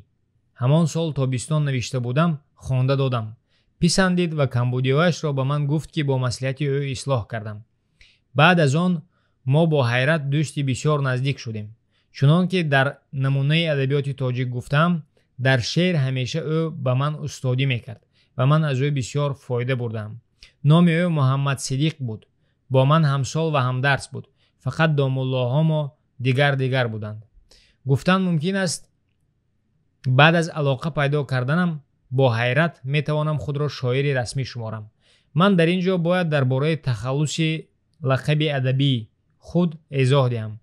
ҳамон сол тобистон навишта будам, хонда додам. Писандид ва камбудиҳояшро ба ман гуфт, ки бо маслиҳати ӯ ислоҳ кардам. Баъд аз он мо бо Ҳайрат дӯсти бисёр наздик шудем. Чунон ки дар намунаи адабиёти тоҷик гуфтаам, дар шеър ҳамеша ӯ ба ман устодӣ мекард ва ман аз ӯ бисёр фоида бурдаам. Номи ӯ Муҳаммад Сидиқ буд. Бо ман ҳамсол ва ҳамдарс буд. Фақат домуллоҳо мо дигар дигар буданд. Гуфтан мумкин аст, баъд аз алоқа пайдо карданам бо Ҳайрат метавонам худро шоири расмӣ шуморам. Ман дар ин ҷо бояд дар бораи тахаллуси лақаби адабии худ эзоҳ диҳам.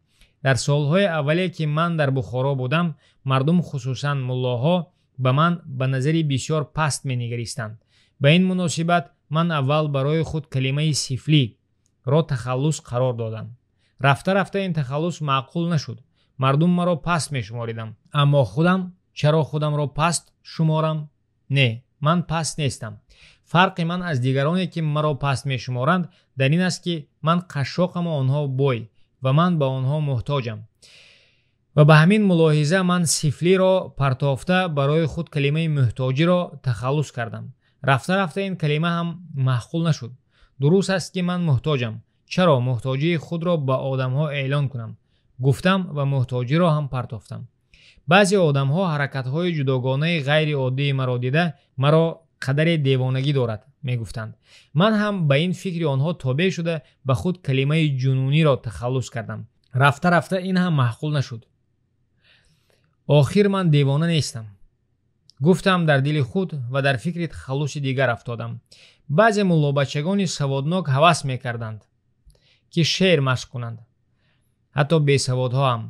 Дар солҳои аввале, ки ман дар Бухоро будам, мардум, хусусан муллоҳо, ба ман ба назари бисёр паст менигаристанд. Ба ин муносибат ман аввал барои худ калимаи сифлӣ ро тахаллус қарор додам. Рафта рафта ин тахаллус маъқул нашуд. Мардум маро паст мешуморидам. Аммо худам чаро худамро паст шуморам? Не, ман паст нестам. Фарқи ман аз дигароне, ки маро паст мешуморанд, дар ин аст, ки ман қашшоқаму онҳо бой ва ман ба онҳо муҳтоҷам. Ва ба ҳамин мулоҳиза ман сифлиро партофта барои худ калимаи муҳтоҷиро тахаллус кардам. Рафта рафта ин калима ҳам маъқул нашуд. Дуруст аст, ки ман муҳтоҷам. Чаро муҳтоҷии худро ба одамҳо эълон кунам? Гуфтам ва муҳтоҷиро ҳам партофтам. Баъзе одамҳо ҳаракатҳои ҷудогонаи ғайриоддии маро дида, маро қадаре девонагӣ дорад мегуфтанд. Ман ҳам ба ин фикри онҳо тобеъ шуда ба худ калимаи ҷунуниро тахаллус кардам. Рафта рафта ин ҳам маъқул нашуд. Охир ман девона нестам, гуфтам дар дили худ ва дар фикри тахаллуси дигар афтодам. Баъзе муллобачагони саводнок ҳавас мекарданд, ки шеър машқ кунанд, ҳатто бесаводҳо ҳам.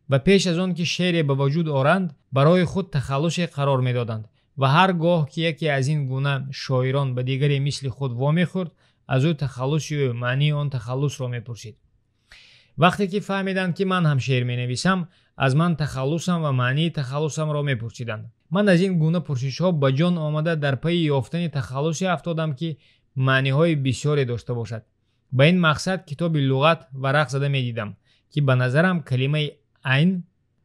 Ва пеш аз он ки шеъре ба вуҷуд оранд, барои худ тахаллусе қарор медоданд ва ҳар гоҳ ки яке аз ин гуна шоирон ба дигаре мисли худ вомехӯрд, аз ӯ тахаллуси ӯ, маънии он тахаллусро мепурсид. Вақте ки фаҳмиданд, ки ман ҳам шеър менависам, аз ман тахаллусам ва маънии тахаллусамро мепурсиданд. Ман аз ин гуна пурсишҳо ба ҷон омада дар пайи ёфтани тахаллусе афтодам, ки маъниҳои бисёре дошта бошад. Ба ин мақсад китоби луғат варақ зада медидам, ки ба назарам калимаи айн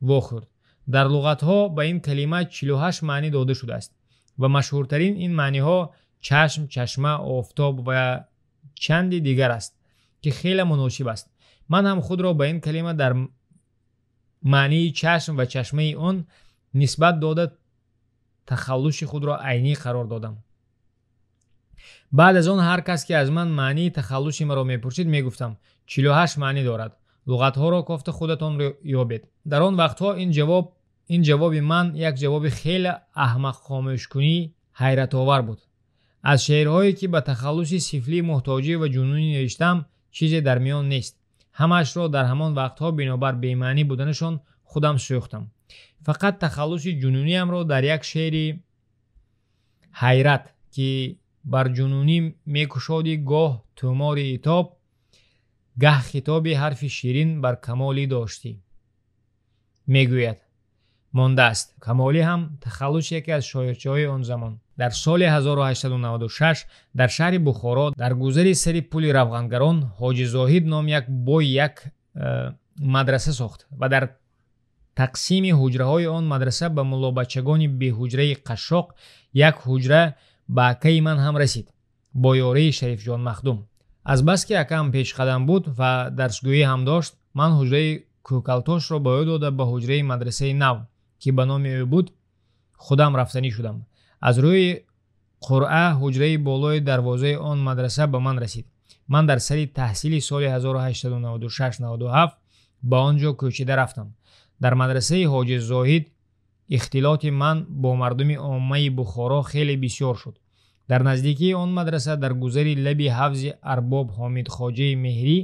вохӯрд. Дар луғатҳо ба ин калима 48 маънӣ дода шудааст ва машҳуртарин ин маъниҳо чашм, чашма, офтоб ва чанди дигар аст, ки хеле муносиб аст. Ман ҳам худро ба ин калима дар маънии чашм ва чашмаи он нисбат дода тахаллуси худро Айнӣ қарор додам. Баъд аз он ҳар кас ки аз ман маънии тахаллуси маро мепурсид, мегуфтам: 48 маънӣ дорад, луғатҳоро кофта худатон ёбед. Дар он вақтҳо ин ҷавоби ман як ҷавоби хеле аҳмақхомӯшкунӣ ҳайратовар буд. Аз шеърҳое ки ба тахаллуси сифлӣ, муҳтоҷӣ ва ҷунунӣ навиштам, чизе дар миён нест. Ҳамаашро дар ҳамон вақтҳо бинобар бемаънӣ буданашон худам сӯхтам. Фақат тахаллуси ҷунуниямро дар як шеъри ҳайрат, ки бар ҷунунӣ мекушоди гоҳ тӯмори итоб, гаҳ хитоби ҳарфи ширин бар камолӣ доштӣ, мегӯяд, мондааст. Камолӣ ҳам тахаллуси яке аз шоирчаҳои он замон. Дар соли 1896 дар шаҳри Бухоро дар гузари сари пули равғангарон Ҳоҷи Зоҳид ном як бой як мадраса сохт ва дар тақсими ҳуҷраҳои он мадраса ба муллобачагони беҳуҷраи қашшоқ як ҳуҷра ба акаи ман ҳам расид бо ёрии Шарифҷон Махдум. Азбаски акаам пешқадам буд ва дарсгӯӣ ҳам дошт, ман ҳуҷраи кӯкалтошро ба ӯ дода ба ҳуҷраи мадрасаи нав, ки ба номи ӯ буд, худам рафтанӣ шудам. Аз рӯи қуръа ҳуҷраи болои дарвозаи он мадраса ба ман расид. Ман дар сари таҳсили соли 1896-97 ба он ҷо кӯчида рафтам. Дар мадрасаи Ҳоҷи Зоҳид ихтилоти ман бо мардуми оммаи Бухоро хеле бисёр шуд. Дар наздикии он мадраса дар гузари лаби ҳавзи Арбоб Ҳомид Хоҷаи Меҳрӣ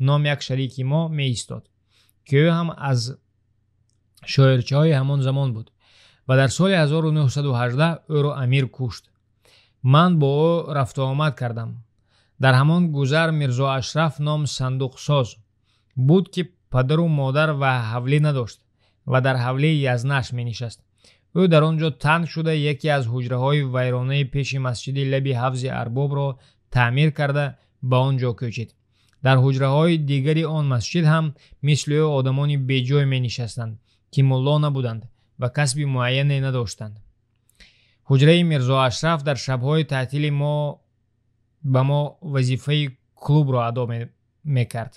ном як шарики мо меистод, ки ӯ ҳам аз шоирчаҳои ҳамон замон буд ва дар соли 1918 ӯро амир кушт. Ман бо ӯ рафтуомад кардам. Дар ҳамон гузар Мирзо Ашраф ном сандуқсоз буд, ки падару модар ва ҳавлӣ надошт ва дар ҳавлии язнаш менишаст. Ӯ дар он ҷо танг шуда яке аз ҳуҷраҳои вайронаи пеши масҷиди лаби ҳавзи Арбобро таъмир карда ба он ҷо кӯчид. Дар ҳуҷраҳои дигари он масҷид ҳам мисли ӯ одамони беҷой менишастанд, ки мулло набуданд ва касби муайяне надоштанд. Ҳуҷраи Мирзо Ашраф дар шабҳои таътили мо ба мо вазифаи клубро адо мекард.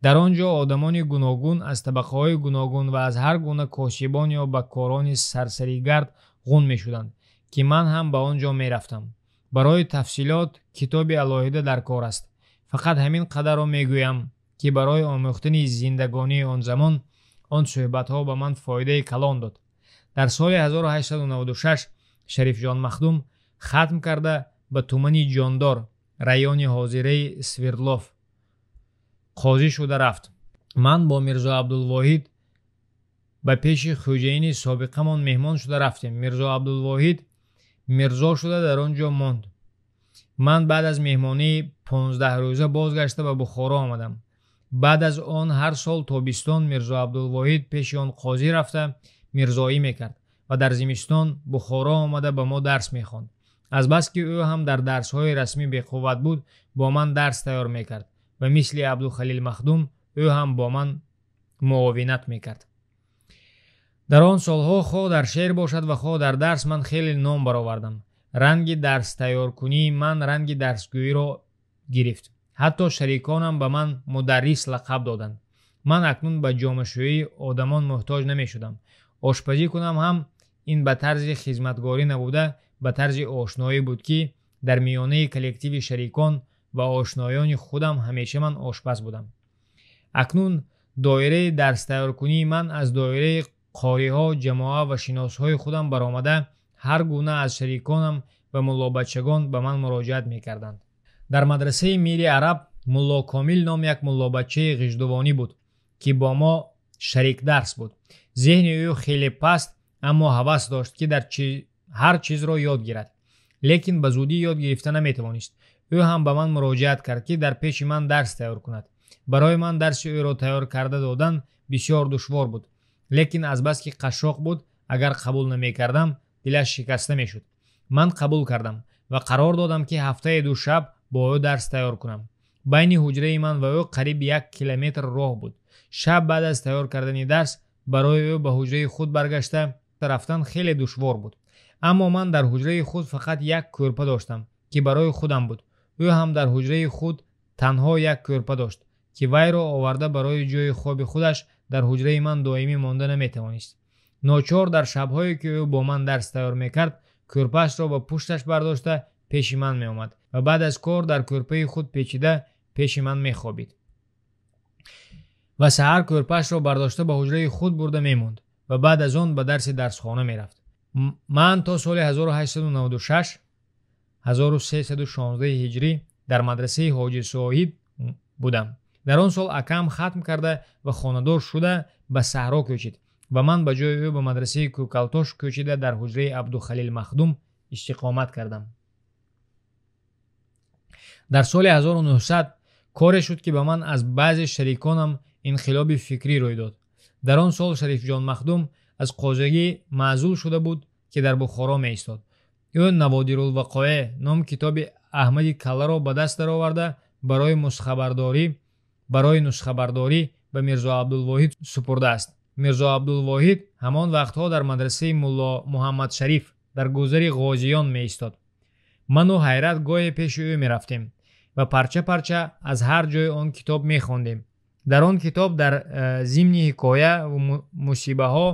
Дар он ҷо одамони гуногун аз табақаҳои гуногун ва аз ҳар гуна косибон ё баккорони сарсаригард ғун мешуданд, ки ман ҳам ба он ҷо мерафтам. Барои тафсилот китоби алоҳида дар кор аст. Фақат ҳамин қадарро мегӯям, ки барои омӯхтани зиндагонии он замон он суҳбатҳо ба ман фоидаи калон дод. Дар соли 1896 Шарифҷон Махдум хатм карда ба тумани Ҷондор, райони ҳозираи Свердлов, қозӣ шуда рафт. Ман бо Мирзо Абдулвоҳид ба пеши хӯҷаини собиқамон меҳмон шуда рафтем. Мирзо Абдулвоҳид мирзо шуда дар он ҷо монд. Ман баъд аз меҳмонии 15 рӯза бозгашта ба Бухоро омадам. Баъд аз он ҳар сол тобистон Мирзо Абдулвоҳид пеши он қозӣ рафта мирзоӣ мекард ва дар зимистон Бухоро омада ба мо дарс мехонд. Азбаски ӯ ҳам дар дарсҳои расмӣ беқувват буд, бо ман дарс тайёр мекард ва мисли Абдухалил Махдум ӯ ҳам бо ман муовинат мекард. Дар он солҳо хоҳ дар шеър бошад ва хоҳ дар дарс ман хеле ном баровардам. Ранги дарстайёркунии ман ранги дарсгӯиро гирифт. Ҳатто шариконам ба ман мударрис лақаб доданд. Ман акнун ба ҷомашӯии одамон муҳтоҷ намешудам. Ошпазӣ кунам ҳам ин ба тарзи хизматгорӣ набуда, ба тарзи ошноӣ буд, ки дар миёнаи коллективи шарикон ва ошноёни худам ҳамеша ман ошпаз будам. Акнун доираи дарстайёркунии ман аз доираи қориҳо, ҷамоа ва шиносҳои худам баромада ҳар гуна аз шариконам ва муллобачагон ба ман муроҷиат мекарданд. Дар мадрасаи Мири Араб Мулло Комил ном як муллобачаи ғиждувонӣ буд, ки бо мо шарикдарс буд. Зеҳни ӯ хеле паст, аммо ҳавас дошт, ки дар ҳар чизро ёд гирад, лекин ба зудӣ ёд гирифта наметавонист. Ӯ ҳам ба ман муроҷиат кард, ки дар пеши ман дарс тайёр кунад. Барои ман дарси ӯро тайёр карда додан бисёр душвор буд, лекин азбаски қашшоқ буд, агар қабул намекардам, дилаш шикаста мешуд. Ман қабул кардам ва қарор додам, ки ҳафтаи ду шаб бо ӯ дарс тайёр кунам. Байни ҳуҷраи ман ва ӯ қариб 1 километр роҳ буд. Шаб баъд аз тайёр кардани дарс барои ӯ ба ҳуҷраи худ баргашта рафтан хеле душвор буд. Аммо ман дар ҳуҷраи худ фақат як кӯрпа доштам, ки барои худам буд. Ӯ ҳам дар ҳуҷраи худ танҳо як кӯрпа дошт, ки вайро оварда барои ҷои хоби худаш дар ҳуҷраи ман доимӣ монда наметавонист. Ночор дар шабҳое ки ӯ бо ман дарс тайёр мекард, кӯрпаашро ба пушташ бардошта пеши ман меомад ва баъд аз кор дар кӯрпаи худ печида пеши ман мехобид ва саҳар кӯрпаашро бардошта ба ҳуҷраи худ бурда мемонд ва баъд аз он ба дарси дарсхона мерафт. Ман то соли 1896 1316 ҳиҷрӣ дар мадрасаи Ҳоҷи Соҳиб будам. Дар он сол акам хатм карда ва хонадор шуда ба саҳро кӯчид ва ман ба ҷои ӯ ба мадрасаи Кӯкалтош кӯчида дар ҳуҷраи Абдухалил Махдум истиқомат кардам. Дар соли 1900 коре шуд, ки ба ман аз баъзе шариконам инқилоби фикрӣ рӯй дод. Дар он сол Шарифҷон Махдум аз қозагӣ маъзул шуда буд, ки дар Бухоро меистод. Ӯ Наводирулвақоеъ ном китоби Аҳмади Калларо ба даст дароварда барои нусхабардорӣ ба Мирзо Абдулвоҳид супурдааст. Мирзо Абдулвоҳид ҳамон вақтҳо дар мадрасаи Мулло Муҳаммадшариф дар гузари Ғозиён меистод. Ману Ҳайрат гоҳе пеши ӯ мерафтем ва парча-парча аз ҳар ҷои он китоб мехондем. Дар он китоб дар зимни ҳикоя ва мусибаҳо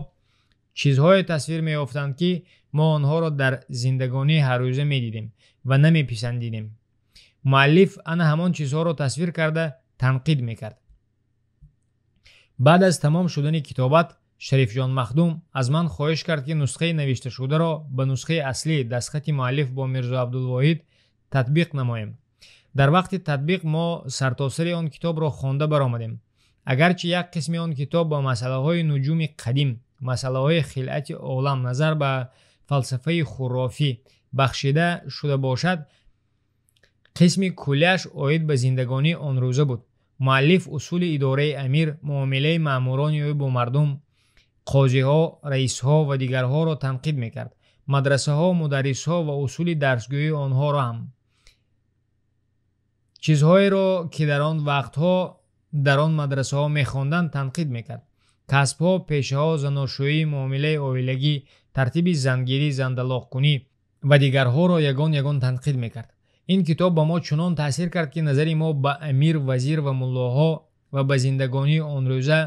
чизҳое тасвир меёфтанд, ки мо онҳоро дар зиндагонии ҳаррӯза медидем ва намеписандидем. Муаллиф ана ҳамон чизҳоро тасвир карда танқид мекард. Баъд аз тамом шудани китобат Шарифҷон Махдум аз ман хоҳиш кард, ки нусхаи навишташударо ба нусхаи аслӣ дастхати муаллиф бо Мирзо Абдулвоҳид татбиқ намоем. Дар вақти татбиқ мо сартосари он китобро хонда баромадем. Агарчи як қисми он китоб ба масъалаҳои нуҷуми қадим, масъалаҳои хилъати олам назар ба фалсафаи хурофӣ бахшида шуда бошад, қисми куллиаш оид ба зиндагонии он рӯза буд. Муаллиф усули идораи амир, муомилаи маъмурони ӯ бо мардум, қозиҳо, раисҳо ва дигарҳоро танқид мекард. Мадрасаҳо, мударрисҳо ва усули дарсгӯии онҳоро ҳам. Чизҳоеро, ки дар он вақтҳо дар он мадрасаҳо мехонданд, танқид мекард. Касбҳо, пешаҳо, заношӯӣ, муомилаи оилагӣ, тартиби зангирӣ, зандалоқкунӣ ва дигарҳоро ягон-ягон танқид мекард. Ин китоб ба мо чунон таъсир кард, ки назари мо ба амир, вазир ва муллоҳо ва ба зиндагонии он рӯза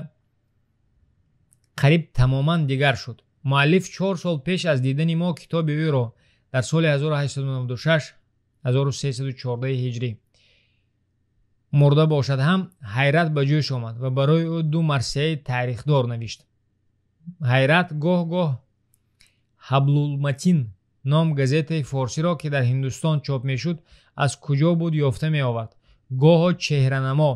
қариб тамоман дигар шуд. Муаллиф 4 сол пеш аз дидани мо китоби ӯро дар соли 1896 1314 ҳиҷрӣ мурда бошад ҳам, Ҳайрат ба ҷӯш омад ва барои ӯ 2 марсияи таърихдор навишт. Ҳайрат гоҳ-гоҳ Ҳаблулматин ном газетаи форсиро, ки дар Ҳиндустон чоп мешуд, аз куҷо буд ёфта меовард. Гоҳо Чеҳранамо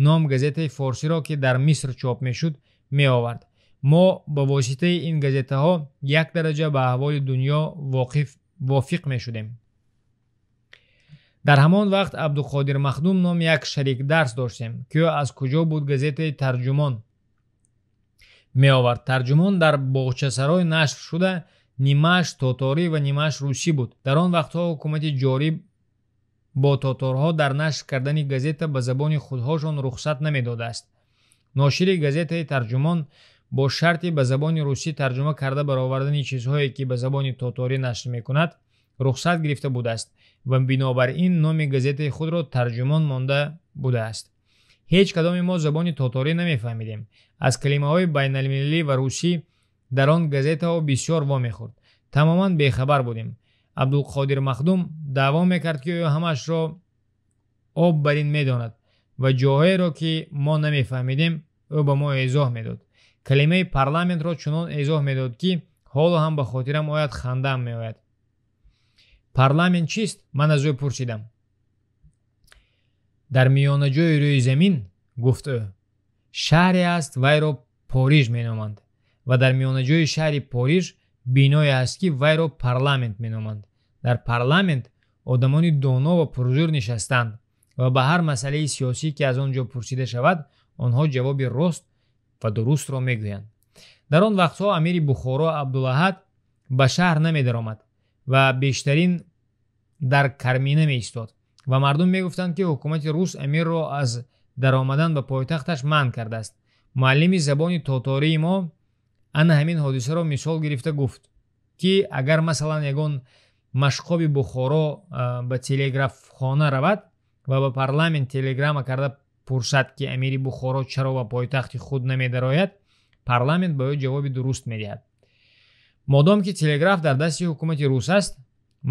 ном газетаи форсиро, ки дар Миср чоп мешуд, меовард. Мо ба воситаи ин газетаҳо як дараҷа ба аҳволи дунё вофиқ мешудем. Дар ҳамон вақт Абдуқодир Махдум ном як шарикдарс доштем, ки ӯ аз куҷо буд газетаи Тарҷумон меовард. Тарҷумон дар Боғчасарой нашр шуда, нимааш тоторӣ ва нимааш русӣ буд. Дар он вақтҳо ҳукумати ҷорӣ бо тоторҳо дар нашр кардани газета ба забони худҳошон рухсат намедодааст. Ношири газетаи Тарҷумон бо шарти ба забони русӣ тарҷума карда баровардани чизҳое, ки ба забони тоторӣ нашр мекунад, рухсат гирифта будааст ва бинобар ин номи газетаи худро Тарҷумон монда будааст. Ҳеҷ кадоми мо забони тоторӣ намефаҳмидем. Аз калимаҳои байналмилалӣ ва русӣ дар он газетаҳо бисёр вомехӯрд. Тамоман бехабар будем. Абдулқодир Махдум даъво мекард, ки ӯ ҳамаашро об бар ин медонад ва ҷоҳоеро, ки мо намефаҳмидем, ӯ ба мо эзоҳ медод. Калимаи парламентро чунон эзоҳ медод, ки ҳоло ҳам ба хотирам ояд, хандаам меояд. Парламент чист? Ман аз ӯ пурсидам. Дар миёнаҷои рӯи замин, гуфт ӯ, шаҳре аст, вайро Пориж меноманд ва дар миёнаҷои шаҳри Пориж биное аст, ки вайро парламент меноманд. Дар парламент одамони доно ва пурзӯр нишастанд ва ба ҳар масъалаи сиёсӣ, ки аз он ҷо пурсида шавад, онҳо ҷавоби рост ва дурустро мегӯянд. Дар он вақтҳо амири Бухоро Абдулаҳад ба шаҳр намедаромад ва бештарин дар Кармина меистод ва мардум мегуфтанд, ки ҳукумати рус амирро аз даромадан ба пойтахташ манъ кардааст. Муаллими забони тотории мо ана ҳамин ҳодисаро мисол гирифта гуфт, ки агар масалан ягон машқоби Бухоро ба телеграфхона равад ва ба парламент телеграмма карда пурсад, ки амири Бухоро чаро ба пойтахти худ намедарояд, парламент ба ӯ ҷавоби дуруст медиҳад. Модом ки телеграф дар дасти ҳукумати рус аст,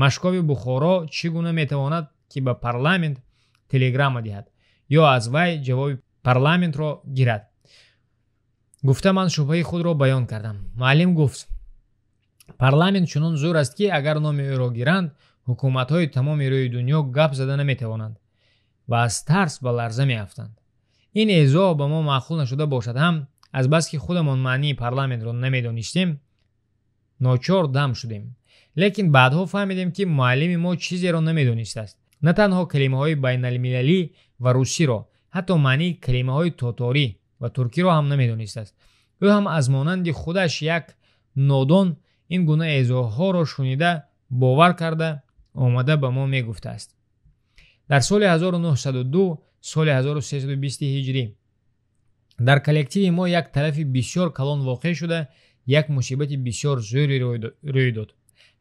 Машкови Бухоро чӣ гуна метавонад, ки ба парламент телеграмма диҳад ё аз вай ҷавоби парламентро гирад? Гуфта, ман шубҳаи худро баён кардам. Муаллим гуфт: парламент чунон зӯр аст, ки агар номи ӯро гиранд, ҳукуматҳои тамоми рӯи дунё гап зада наметавонанд ва аз тарс ба ларза меафтанд. Ин эъзоҳ ба мо маъқул нашуда бошад ҳам, азбаски худамон маънии парламентро намедонистем, ночор дам шудем. Лекин баъдҳо фаҳмидем, ки муаллими мо чизеро намедонистааст. На танҳо калимаҳои байналмилалӣ ва русиро, ҳатто маънии калимаҳои тоторӣ ва туркиро ҳам намедонистааст. Ӯ ҳам аз монанди худаш як нодон ин гуна эъзоҳҳоро шунида, бовар карда омада ба мо мегуфтааст. Дар соли 1902, соли 1320 ҳиҷрӣ, дар коллективи мо як талафи бисёр калон воқеъ шуда, як мусибати бисёр зӯре рӯй дод.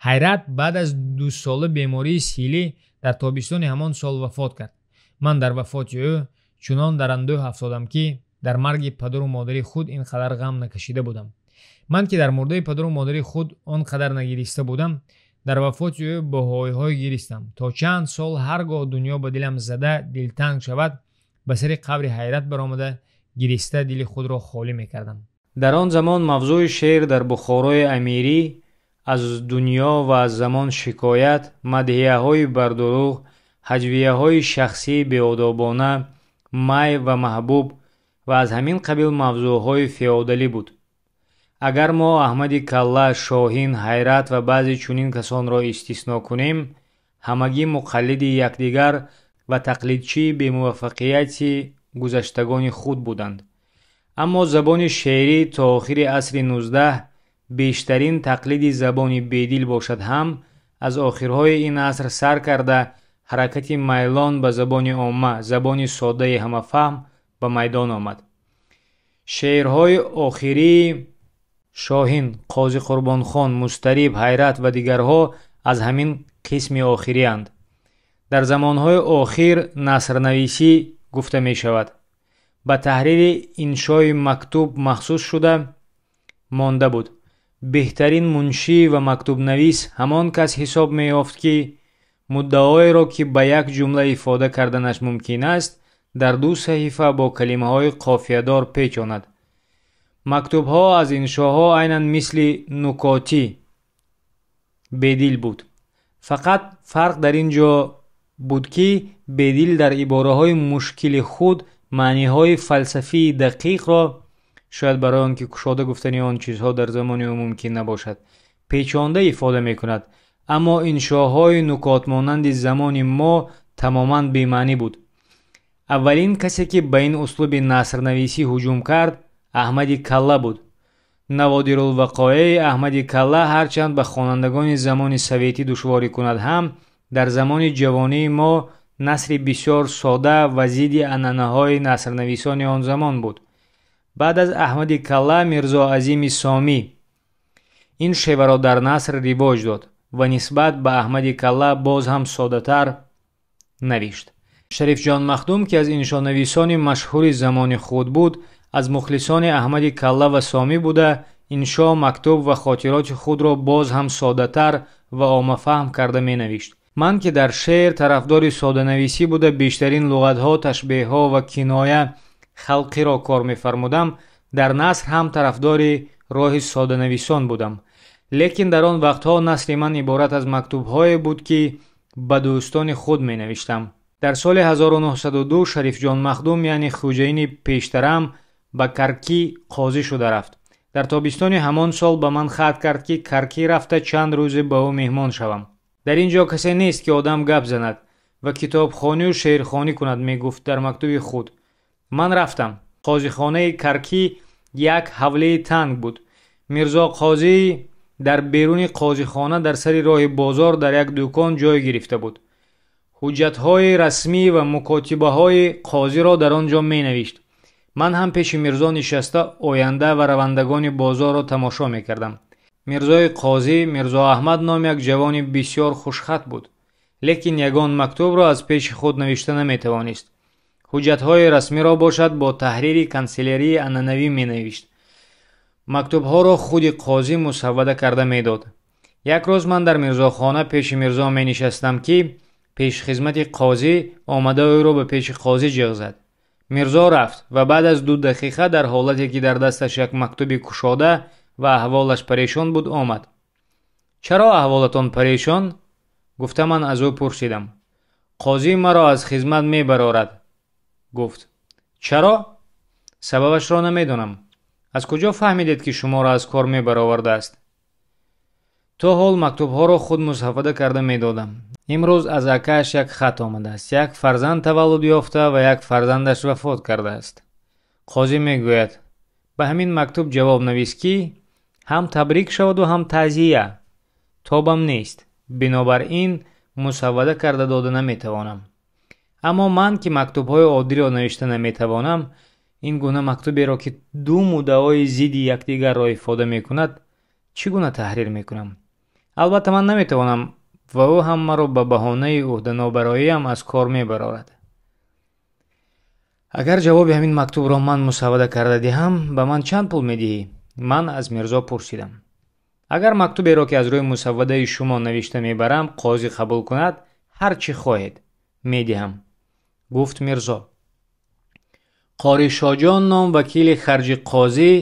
Ҳайрат баъд аз дусола бемории силӣ дар тобистони ҳамон сол вафот кард. Ман дар вафоти ӯ чунон дар андӯҳ афтодам, ки дар марги падару модари худ ин қадар ғам накашида будам. Ман ки дар мурдаи падару модари худ он қадар нагириста будам, дар вафоти ӯ бо ҳойҳой гиристам. То чанд сол ҳар гоҳ дунё ба дилам зада дилтанг шавад, ба сари қабри Ҳайрат баромада, гириста дили худро холӣ мекардам. Дар он замон мавзӯи шеър дар Бухорои амирӣ аз дунё ва аз замон шикоят, мадҳияҳои бардурӯғ, ҳаҷвияҳои шахсии беодобона, май ва маҳбуб ва аз ҳамин қабил мавзӯъҳои феодалӣ буд. Агар мо Аҳмади Калла, Шоҳин, Ҳайрат ва баъзе чунин касонро истисно кунем, ҳамагӣ муқаллиди якдигар ва тақлидчии бемуваффақияти гузаштагони худ буданд. Аммо забони шеърӣ то охири асри 19 бештарин тақлиди забони Бедил бошад ҳам, аз охирҳои ин аср сар карда ҳаракати майлон ба забони омма, забони соддаи ҳамафаҳм ба майдон омад. Шеърҳои охирии Шоҳин, Қози Қурбонхон, Мустариб, Ҳайрат ва дигарҳо аз ҳамин қисми охирианд. Дар замонҳои охир насрнависӣ гуфта мешавад. Ба таҳрири иншои мактуб махсус шуда монда буд. Беҳтарин муншӣ ва мактубнавис ҳамон кас ҳисоб меёфт, ки муддаоеро, ки ба як ҷумла ифода карданаш мумкин аст, дар ду саҳифа бо калимаҳои қофиядор печонад. Мактубҳо аз иншоҳо айнан мисли нукотӣ Бедил буд. Фақат фарқ дар ин ҷо буд, ки Бедил дар ибораҳои мушкили худ маъниҳои фалсафии дақиқро, шояд барои он ки кушода гуфтани он чизҳо дар замони ӯ мумкин набошад, печонда ифода мекунад. Аммо иншоҳои нукотмонанди замони мо тамоман бемаънӣ буд. Аввалин касе, ки ба ин услуби насрнависӣ ҳуҷум кард, Аҳмади Калла буд. Наводирулвақоеи Аҳмади Калла ҳарчанд ба хонандагони замони советӣ душворӣ кунад ҳам, дар замони ҷавонии мо насри бисёр сода ва зидди анъанаҳои насрнависони он замон буд. Баъд аз Аҳмади Калла Мирзо Азими Сомӣ ин шеваро дар наср ривоҷ дод ва нисбат ба Аҳмади Калла боз ҳам содатар навишт. Шарифҷон Махдум, ки аз иншонависони машҳури замони худ буд, аз мухлисони Аҳмади Калла ва Сомӣ буда, иншо, мактуб ва хотироти худро боз ҳам содатар ва оммафаҳм карда менавишт. Ман ки дар шеър тарафдори соданависӣ буда, бештарин луғатҳо, ташбеҳҳо ва киноя халқиро кор мефармудам, дар наср ҳам тарафдори роҳи соданависон будам. Лекин дар он вақтҳо насри ман иборат аз мактубҳое буд, ки ба дӯстони худ менавиштам. Дар соли 1902 Шарифҷон Махдум, яъне хӯҷаини пештарам, ба Каркӣ қозӣ шуда рафт. Дар тобистони ҳамон сол ба ман хат кард, ки Каркӣ рафта чанд рӯзе ба ӯ меҳмон шавам. Дар ин ҷо касе нест, ки одам гап занад ва китобхонию шеърхонӣ кунад, мегуфт дар мактуби худ. Ман рафтам. Қозихонаи Каркӣ як ҳавлии танг буд. Мирзо Қозӣ дар беруни қозихона дар сари роҳи бозор дар як дукон ҷой гирифта буд. Ҳуҷҷатҳои расмӣ ва мукотибаҳои қозиро дар он ҷо менавишт. Ман ҳам пеши Мирзо нишаста оянда ва равандагони бозорро тамошо мекардам. Мирзои Қозӣ Мирзо Аҳмад ном як ҷавони бисёр хушхат буд, лекин ягон мактубро аз пеши худ навишта наметавонист. Ҳуҷҷатҳои расмиро бошад бо таҳрири канселярии анъанавӣ менавишт. Мактубҳоро худи қозӣ мусаввада карда медод. Як рӯз ман дар Мирзохона пеши Мирзо менишастам, ки пешхизмати қозӣ омада ӯро ба пеши қозӣ ҷиғ зад. Мирзо рафт ва баъд аз 2 дақиқа дар ҳолате ки дар дасташ як мактуби кушода ва аҳволаш парешон буд омад. Чаро аҳволатон парешон? Гуфта ман аз ӯ пурсидам. Қозӣ маро аз хизмат мебарорад. Гуфт. Чаро? Сабабашро намедонам. Аз куҷо фаҳмидед, ки шуморо аз кор мебаровардааст? То ҳол мактубҳоро худ мусаввада карда медодам. Имрӯз аз акааш як хат омадааст. Як фарзанд таваллуд ёфта ва як фарзандаш вафот кардааст. Қозӣ мегӯяд: ба ҳамин мактуб ҷавоб навис, ки ҳам табрик шаваду ҳам таъзия. Тобам нест. Бинобар ин мусаввада карда дода наметавонам. Аммо ман ки мактубҳои оддиро навишта наметавонам, ин гуна мактуберо, ки ду муддаои зидди якдигарро ифода мекунад, чӣ гуна таҳрир мекунам? Албатта ман наметавонам ва ӯ ҳам маро ба баҳонаи ӯҳданобароиам аз кор мебарорад. Агар ҷавоби ҳамин мактубро ман мусаввада карда диҳам, ба ман чанд пул медиҳӣ? Ман аз Мирзо пурсидам. Агар мактуберо, ки аз рӯи мусаввадаи шумо навишта мебарам, қозӣ қабул кунад, ҳар чӣ хоҳед медиҳам, гуфт Мирзо. Қори Шоҷон ном вакили харҷи қозӣ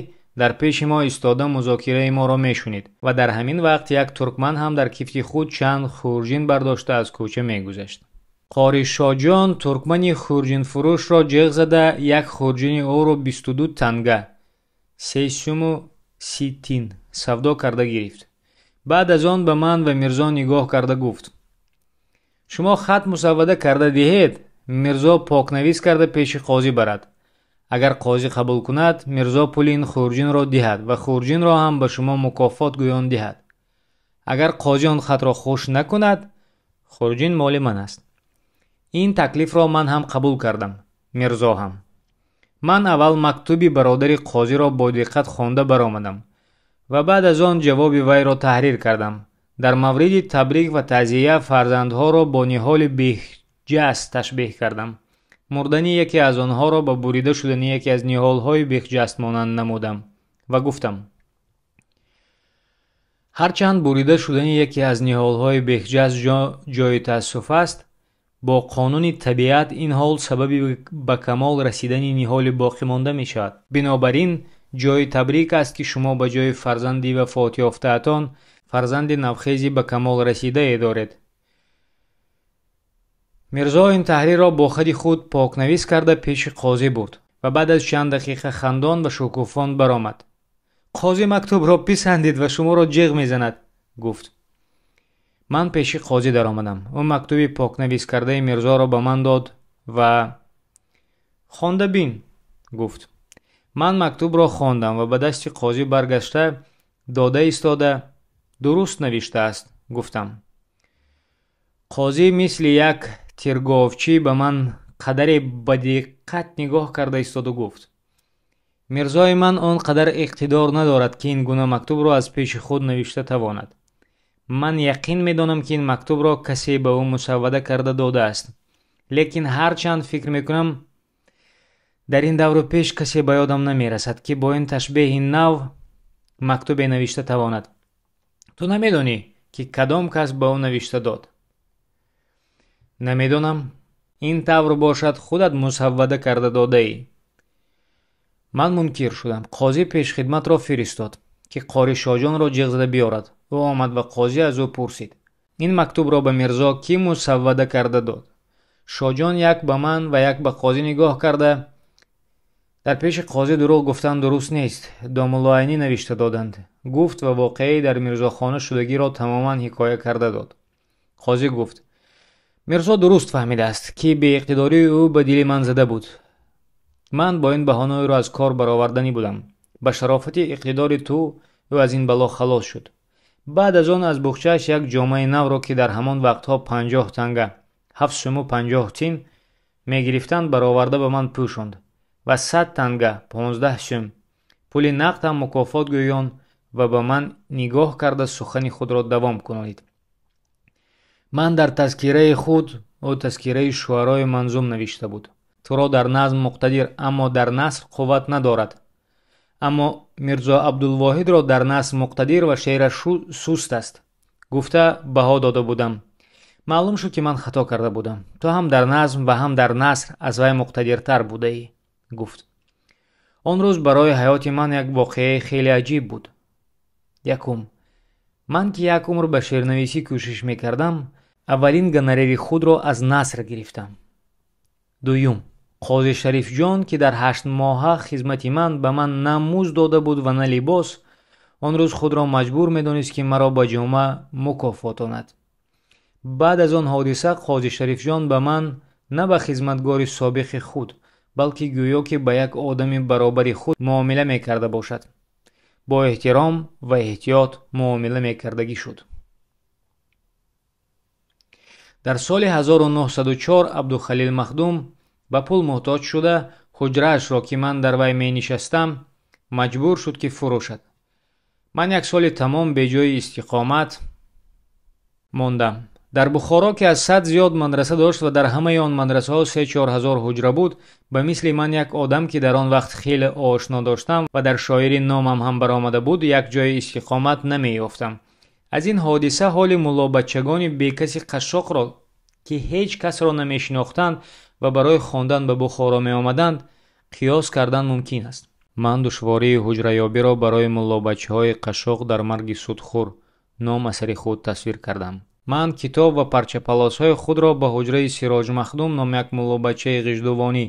дар пеши мо истода музокираи моро мешунид ва дар ҳамин вақт як туркман ҳам дар кифти худ чанд хурҷин бардошта аз кӯча мегузашт. Қори Шоҷон туркмани хурҷинфурӯшро ҷиғ зада як хурҷини ӯро 22 танга 3 суму 30 тин савдо карда гирифт. Баъд аз он ба ман ва Мирзо нигоҳ карда гуфт: шумо хат мусаввада карда диҳед, Мирзо покнавис карда пеши қозӣ барад. Агар қозӣ қабул кунад, Мирзо пули ин хурҷинро диҳад ва хурҷинро ҳам ба шумо мукофот гӯён диҳад. Агар қозӣ он хатро хуш накунад, хурҷин моли ман аст. Ин таклифро ман ҳам қабул кардам, Мирзо ҳам. Ман аввал мактуби бародари қозиро бо диққат хонда баромадам ва баъд аз он ҷавоби вайро таҳрир кардам. Дар мавриди табрик ва таъзия фарзандҳоро бо ниҳоли бехҷаст ташбеҳ кардам. Мурдани яке аз онҳоро ба бурида шудани яке аз ниҳолҳои бехҷаст монанд намудам ва гуфтам: ҳарчанд бурида шудани яке аз ниҳолҳои бехҷаст ҷои таассуф аст, бо қонуни табиат ин ҳол сабаби ба камол расидани ниҳоли боқимонда мешавад. Бинобар ин ҷои табрик аст, ки шумо ба ҷои фарзанди вафотёфтаатон фарзанди навхези ба камол расидае доред. Мирзо ин таҳрирро бо хади худ покнавис карда пеши қозӣ бурд ва баъд аз чанд дақиқа хандон ва шукуфон баромад. Қозӣ мактубро писандид ва шуморо ҷиғ мезанад, гуфт. Ман пеши қозӣ даромадам. Ӯ мактуби покнавис кардаи Мирзоро ба ман дод ва хонда бин, гуфт. Ман мактубро хондам ва ба дасти қозӣ баргашта дода истода дуруст навиштааст, гуфтам. Қозӣ мисли як тирговчӣ ба ман қадаре ба диққат нигоҳ карда истоду гуфт: Мирзои ман он қадар иқтидор надорад, ки ин гуна мактубро аз пеши худ навишта тавонад. Ман яқин медонам, ки ин мактубро касе ба ӯ мусаввада карда додааст. Лекин ҳарчанд фикр мекунам, дар ин давру пеш касе ба ёдам намерасад, ки бо ин ташбеҳи нав мактубе навишта тавонад. Ту намедонӣ, ки кадом кас ба ӯ навишта дод? Намедонам. Ин тавр бошад, худат мусаввада карда додаӣ. Ман мункир шудам. Қозӣ пешхидматро фиристод, ки Қори Шоҷонро ҷиғ зада биёрад. Ӯ омад ва қозӣ аз ӯ пурсид: ин мактубро ба Мирзо кӣ мусаввада карда дод? Шоҷон як ба ман ва як ба қозӣ нигоҳ карда: дар пеши қозӣ дурӯғ гуфтан дуруст нест, Домулло Айнӣ навишта доданд, гуфт ва воқеаи дар Мирзохона шудагиро тамоман ҳикоя карда дод. Қозӣ гуфт: Мирзо дуруст фаҳмидааст, ки беиқтидории ӯ ба дили ман зада буд. Ман бо ин баҳона ӯро аз кор бароварданӣ будам. Ба шарофати иқтидори ту ӯ аз ин бало халос шуд. Баъд аз он аз буғчааш як ҷомаи навро, ки дар ҳамон вақтҳо 50 танга 7 суму 50 тин мегирифтанд, бароварда ба ман пӯшонд ва 100 танга 15 сум пули нақд ҳам мукофот гӯён ва ба ман нигоҳ карда сухани худро давом кунонид. Ман дар тазкираи худ ӯ тазкираи шуарои манзум навишта буд. Туро дар назм муқтадир, аммо дар наср қувват надорад. Аммо Мирзо Абдулвоҳидро дар наср муқтадир ва шеъраш суст аст. Гуфта баҳо дода будам. Маълум шуд, ки ман хато карда будам. Ту ҳам дар назм ва ҳам дар наср аз вай муқтадиртар будаӣ, гуфт. Он рӯз барои ҳаёти ман як воқеаи хеле аҷиб буд. Якум, ман ки як умр ба шеърнависӣ кӯшиш мекардам, аввалин гонорари худро аз наср гирифтам. Дуюм, Қози Шарифҷон, ки дар 8 моҳа хизмати ман ба ман на музд дода буд ва на либос, он рӯз худро маҷбур медонист, ки маро ба ҷома мукофотонад. Баъд аз он ҳодиса Қози Шарифҷон ба ман на ба хизматгори собиқи худ, балки гӯё ки ба як одами баробари худ муомила мекарда бошад, бо эҳтиром ва эҳтиёт муомила мекардагӣ шуд. Дар соли 1904 Абдухалил Махдум ба пул муҳтоҷ шуда, ҳуҷраашро, ки ман дар вай менишастам, маҷбур шуд, ки фурӯшад. Ман як соли тамом беҷои истиқомат мондам. Дар Бухоро, ки аз 100 зиёд мадраса дошт ва дар ҳамаи он мадрасаҳо 3-4 ҳазор ҳуҷра буд, ба мисли ман як одам, ки дар он вақт хеле ошно доштам ва дар шоири номам ҳам баромада буд, як ҷои истиқомат намеёфтам. Аз ин ҳодиса ҳоли муллобачагони бекаси қашшоқро, ки ҳеҷ касро намешинохтанд ва барои хондан ба Бухоро меомаданд, қиёс кардан мумкин аст. Ман душвории ҳуҷраёбиро барои муллобачаҳои қашшоқ дар «Марги судхӯр» ном асари худ тасвир кардам. Ман китоб ва парчапалосҳои худро ба ҳуҷраи Сироҷ Махдум ном як муллобачаи ғиждувонӣ,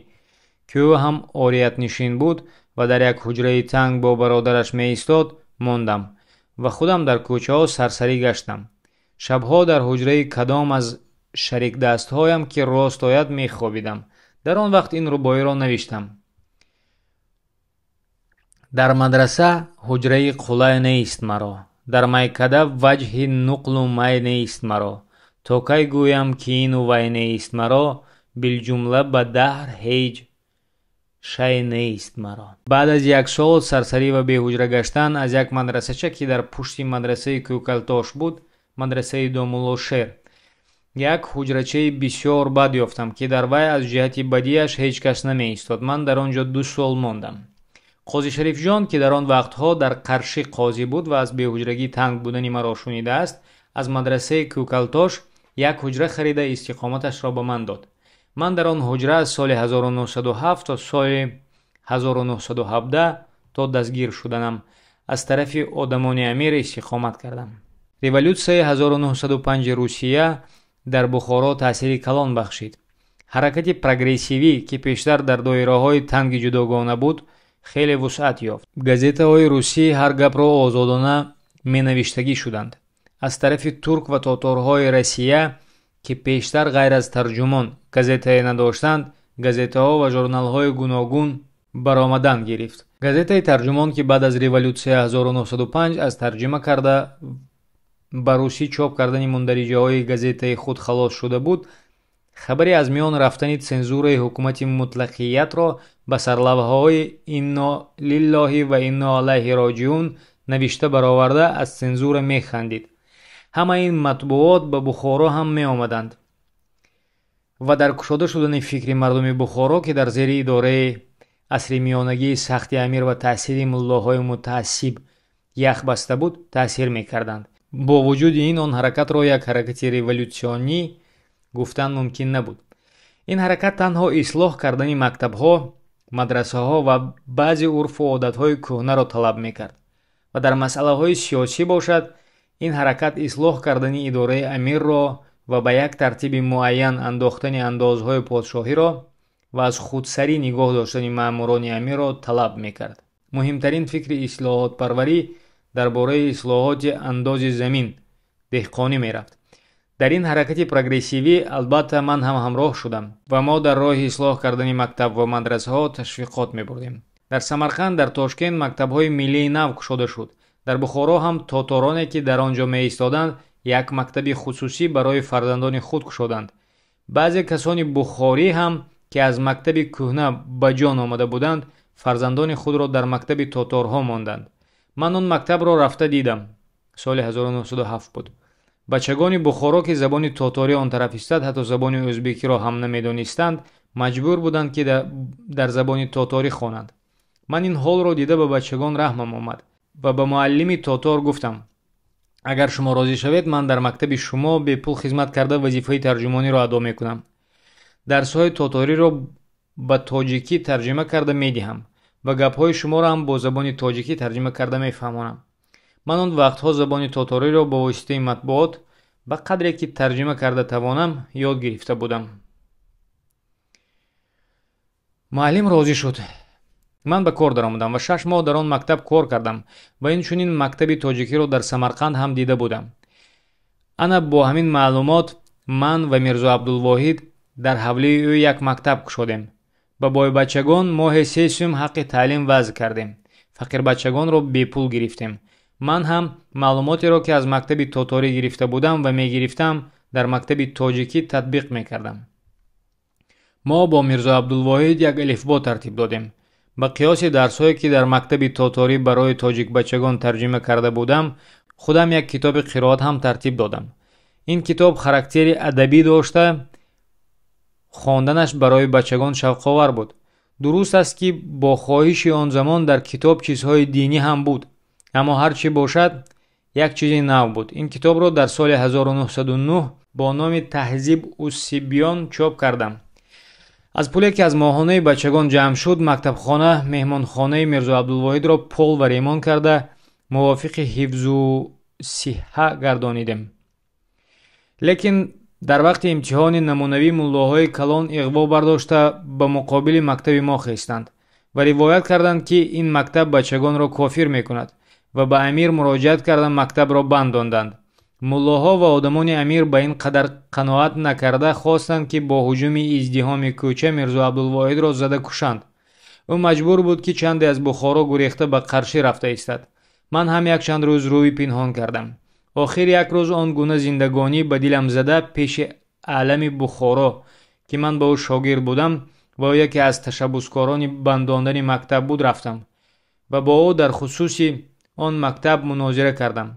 ки ӯ ҳам ориятнишин буд ва дар як ҳуҷраи танг бо бародараш меистод, мондам ва худам дар кӯчаҳо сарсарӣ гаштам. Шабҳо дар ҳуҷраи кадом аз шарикдастҳоям, ки рост ояд, мехобидам. Дар он вақт ин рубоиро навиштам: Дар мадраса ҳуҷраи қулай нест маро, дар майкада ваҷҳи нуқлу май нест маро, то кай гӯям, ки ину вай нест маро, билҷумла ба даҳр ҳеҷ шай нест маро. Баъд аз як сол сарсарӣ ва беҳуҷра гаштан, аз як мадрасача, ки дар пушти мадрасаи Кӯкалтош буд, мадрасаи Домулло Шер, як ҳуҷрачаи бисёр бад ёфтам, ки дар вай аз ҷиҳати бадиаш ҳеҷ кас намеистод. Ман дар он ҷо 2 сол мондам. Қози Шарифҷон, ки дар он вақтҳо дар Қаршӣ қозӣ буд ва аз беҳуҷрагӣ танг будани маро шунидааст, аз мадрасаи Кӯкалтош як ҳуҷра харида, истиқоматашро ба ман дод. Ман дар он ҳуҷра аз соли 1907 то соли 1917, то дастгир шуданам аз тарафи одамони амир, истиқомат кардам. Революсияи 1905 Русия дар Бухоро таъсири калон бахшид. Ҳаракати прогрессивӣ, ки пештар дар доираҳои танги ҷудогона буд, хеле вусъат ёфт. Газетаҳои русӣ ҳар гапро озодона менавиштагӣ шуданд. Аз тарафи турк ва тоторҳои Россия, ки пештар ғайр аз «Тарҷумон» газетае надоштанд, газетаҳо ва журналҳои гуногун баромадан гирифт. Газетаи «Тарҷумон», ки баъд аз революсия 1905 аз тарҷима карда ба русӣ чоп кардани мундариҷаҳои газетаи худ халос шуда буд, хабари аз миён рафтани цензураи ҳукумати мутлақиятро ба сарлавҳаҳои «Инно лиллоҳи ва инно алайҳи роҷиун» навишта бароварда, аз цензура механдид. Ҳамаи ин матбуот ба Бухоро ҳам меомаданд ва дар кушода шудани фикри мардуми Бухоро, ки дар зери идораи асри миёнагии сахти амир ва таъсири муллоҳои мутаассиб ях баста буд, таъсир мекарданд. Бо вуҷуди ин, он ҳаракатро як ҳаракати революсионӣ гуфтан мумкин набуд. Ин ҳаракат танҳо ислоҳ кардани мактабҳо, мадрасаҳо ва баъзе урфу одатҳои кӯҳнаро талаб мекард ва дар масъалаҳои сиёсӣ бошад, ин ҳаракат ислоҳ кардани идораи амирро ва ба як тартиби муайян андохтани андозҳои подшоҳиро ва аз худсарӣ нигоҳ доштани маъмурони амирро талаб мекард. Муҳимтарин фикри ислоҳотпарварӣ дар бораи ислоҳоти андози замин деҳқонӣ мерафт. Дар ин ҳаракати прогрессивӣ, албатта, ман ҳам ҳамроҳ шудам ва мо дар роҳи ислоҳ кардани мактаб ва мадрасаҳо ташвиқот мебурдем. Дар Самарқанд, дар Тошкент мактабҳои миллии нав кушода шуд. Дар Бухоро ҳам тотороне, ки дар он ҷо меистоданд, як мактаби хусусӣ барои фарзандони худ кушоданд. Баъзе касони бухорӣ ҳам, ки аз мактаби кӯҳна ба ҷон омада буданд, фарзандони худро дар мактаби тоторҳо монданд. Ман он мактабро рафта дидам, соли 1907 буд. Бачагони Бухоро, ки забони тоторӣ он тараф истад, ҳатто забони ӯзбекиро ҳам намедонистанд, маҷбур буданд, ки дар забони тоторӣ хонанд. Ман ин ҳолро дида, ба бачагон раҳмам омад ва ба муаллими тотор гуфтам: Агар шумо розӣ шавед, ман дар мактаби шумо бепул хизмат карда вазифаи тарҷумониро адо мекунам. Дарсҳои тоториро ба тоҷикӣ тарҷима карда медиҳам ва гапҳои шуморо ҳам бо забони тоҷикӣ тарҷима карда мефаҳмонам. Ман он вақтҳо забони тоториро бо воситаи матбуот ба қадре ки тарҷима карда тавонам ёд гирифта будам. Муаллим розӣ шуд. Ман ба кор даромадам ва 6 моҳ дар он мактаб кор кардам ва инчунин мактаби тоҷикиро дар Самарқанд ҳам дида будам. Ана бо ҳамин маълумот ман ва Мирзо Абдулвоҳид дар ҳавлии ӯ як мактаб кушодем. Ба бойбачагон моҳе 3 сум ҳаққи таълим вазъ кардем. Фақирбачагонро бепул гирифтем. Ман ҳам маълумотеро ки аз мактаби тоторӣ гирифта будам ва мегирифтам, дар мактаби тоҷикӣ татбиқ мекардам. Мо бо Мирзо Абдулвоҳид як алифбо тартиб додем. Ба қиёси дарсҳое ки дар мактаби тоторӣ барои тоҷикбачагон тарҷима карда будам, худам як китоби қироат ҳам тартиб додам. Ин китоб характери адабӣ дошта, хонданаш барои бачагон шавқовар буд. Дуруст аст ки бо хоҳиши он замон дар китоб чизҳои динӣ ҳам буд, аммо ҳар чӣ бошад як чизи нав буд. Ин китобро дар соли 1909 бо номи Таҳзиб уссибён чоп кардам. Аз пуле ки аз моҳонаи бачагон ҷамъ шуд, мактабхона меҳмонхонаи Мирзо Абдулвоҳидро пол ва ремон карда мувофиқи ҳифзу сиҳҳа гардонидем. Лекин дар вақти имтиҳони намунавӣ муллоҳои калон иғво бардошта ба муқобили мактаби мо хестанд ва ривоят карданд, ки ин мактаб бачагонро кофир мекунад ва ба амир муроҷиат карда мактабро банд донданд. Муллоҳо ва одамони амир ба ин қадар қаноат накарда хостанд, ки бо ҳуҷуми издиҳоми кӯча Мирзо Абдулвоҳидро зада кушанд. Ӯ маҷбур буд, ки чанде аз Бухоро гурехта ба Қаршӣ рафта истад. Ман ҳам якчанд рӯз рӯй пинҳон кардам. Охир як рӯз он гуна зиндагонӣ ба дилам зада пеши аълами Бухоро, ки ман ба ӯ шогирд будам ва ӯ яке аз ташаббускорони бандондани мактаб буд, рафтам ва бо ӯ дар хусуси он мактаб мунозира кардам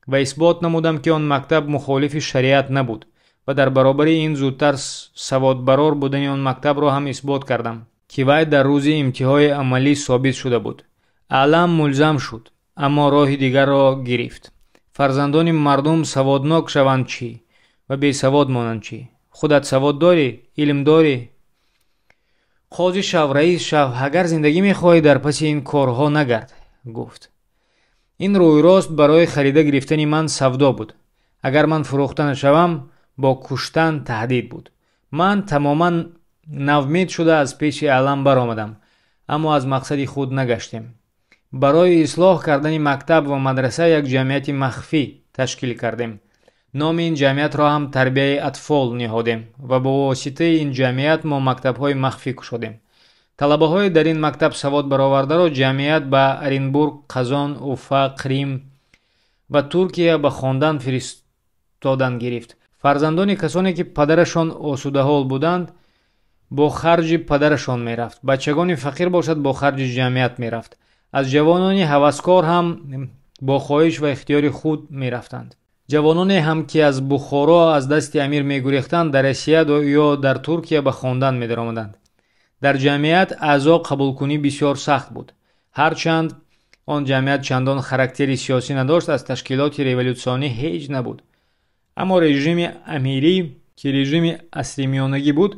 ва исбот намудам, ки он мактаб мухолифи шариат набуд ва дар баробари ин зудтар саводбарор будани он мактабро ҳам исбот кардам, ки вай дар рӯзи имтиҳои амалӣ собит шуда буд. Аълам мулзам шуд, аммо роҳи дигарро гирифт. Фарзандони мардум саводнок шаванд чӣ ва бесавод монанд чӣ? Худат савод дорӣ, илм дорӣ, қозӣ шав, раис шав. Агар зиндагӣ мехоҳӣ, дар паси ин корҳо нагард, гуфт. Ин рӯйрост барои харида гирифтани ман савдо буд. Агар ман фурӯхта нашавам, бо куштан таҳдид буд. Ман тамоман навмед шуда аз пеши аълам баромадам, аммо аз мақсади худ нагаштем. Барои ислоҳ кардани мактаб ва мадраса як ҷамъияти махфӣ ташкил кардем. Номи ин ҷамъиятро ҳам Тарбияи атфол ниҳодем ва бо воситаи ин ҷамъият мо мактабҳои махфӣ кушодем. Талабаҳои дар ин мактаб савод баровардаро ҷамъият ба Оренбург, Қазон, Уфа, Қрим ва Туркия ба хондан фиристодан гирифт. Фарзандони касоне ки падарашон осудаҳол буданд, бо харҷи падарашон мерафт. Бачагони фақир бошад, бо харҷи ҷамъият мерафт. Аз ҷавонони ҳаваскор ҳам бо хоҳиш ва ихтиёри худ мерафтанд. Ҷавононе ҳам ки аз Бухоро аз дасти амир мегурехтанд, дар Россия ё дар Туркия ба хондан медаромаданд. Дар ҷамъият аъзо қабулкунӣ бисёр сахт буд. Ҳарчанд он ҷамъият чандон характери сиёсӣ надошт, аз ташкилоти революсионӣ ҳеҷ набуд, аммо режими амирӣ, ки режими асримиёнагӣ буд,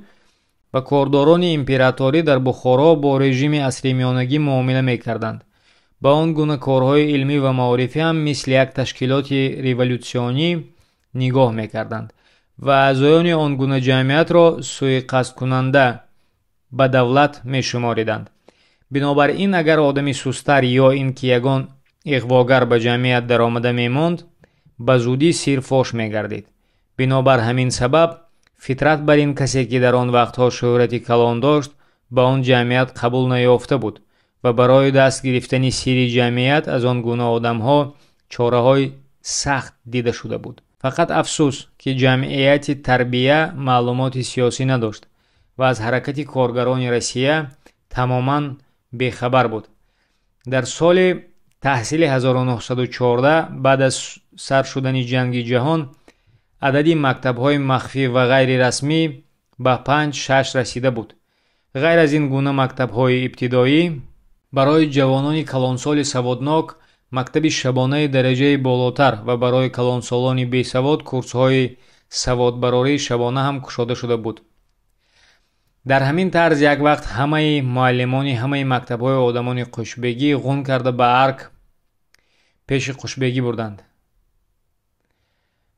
ва кордорони императорӣ дар Бухоро бо режими асримиёнагӣ муомила мекарданд, ба он гуна корҳои илмӣ ва маорифӣ ҳам мисли як ташкилоти революсионӣ нигоҳ мекарданд ва аъзоёни он гуна ҷамъиятро сӯиқасдкунанда ба давлат мешумориданд. Бинобар ин, агар одами сустар ё ин ки ягон иғвогар ба ҷамъият даромада мемонд, ба зудӣ сир фош мегардид. Бинобар ҳамин сабаб фитрат бар ин касе, ки дар он вақтҳо шӯҳрати калон дошт, ба он ҷамъият қабул наёфта буд ва барои даст гирифтани сири ҷамъият аз он гуна одамҳо чораҳои сахт дида шуда буд. Фақат афсӯс, ки ҷамъияти Тарбия маълумоти сиёсӣ надошт ва аз ҳаракати коргарони Россия тамоман бехабар буд. Дар соли таҳсили 1914, баъд аз сар шудани ҷанги ҷаҳон, адади мактабҳои махфӣ ва ғайрирасмӣ ба 5-6 расида буд. Ғайр аз ин гуна мактабҳои ибтидоӣ, барои ҷавонони калонсоли саводнок Мактаби шабонаи дараҷаи болотар ва барои калонсолони бесавод курсҳои саводбарории шабона ҳам кушода шуда буд. Дар ҳамин тарз як вақт ҳамаи муаллимони ҳамаи мактабҳои одамони Қушбегӣ ғун карда ба арк пеши Қушбегӣ бурданд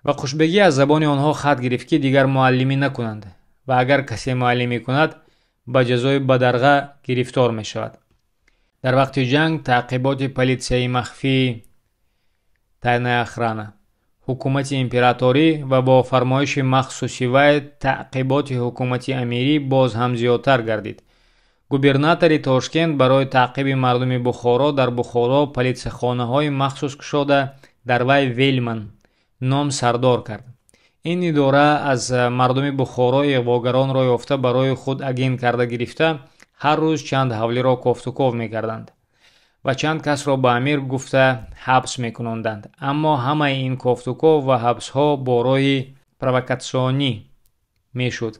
ва Қушбегӣ аз забони онҳо хат гирифт, ки дигар муаллимӣ накунанд ва агар касе муаллимӣ кунад, ба ҷазои бадарға гирифтор мешавад. Дар вақти ҷанг таъқиботи политсияи махфӣ, тайная охрана, ҳукумати императорӣ ва бо фармоиши махсуси вай таъқиботи ҳукумати амирӣ боз ҳам зиёдтар гардид. Губернатори Тошкент барои таъқиби мардуми Бухоро дар Бухоро политсияхонаҳои махсус кушода, дар вай Велман ном сардор кард. Ин идора аз мардуми Бухоро иғвогаронро ёфта барои худ агент карда гирифта, ҳар рӯз чанд ҳавлиро кофтуков мекарданд ва чанд касро ба амир гуфта ҳабс мекунонданд. Аммо ҳамаи ин кофтуков ва ҳабсҳо бо роҳи провокатсионӣ мешуд.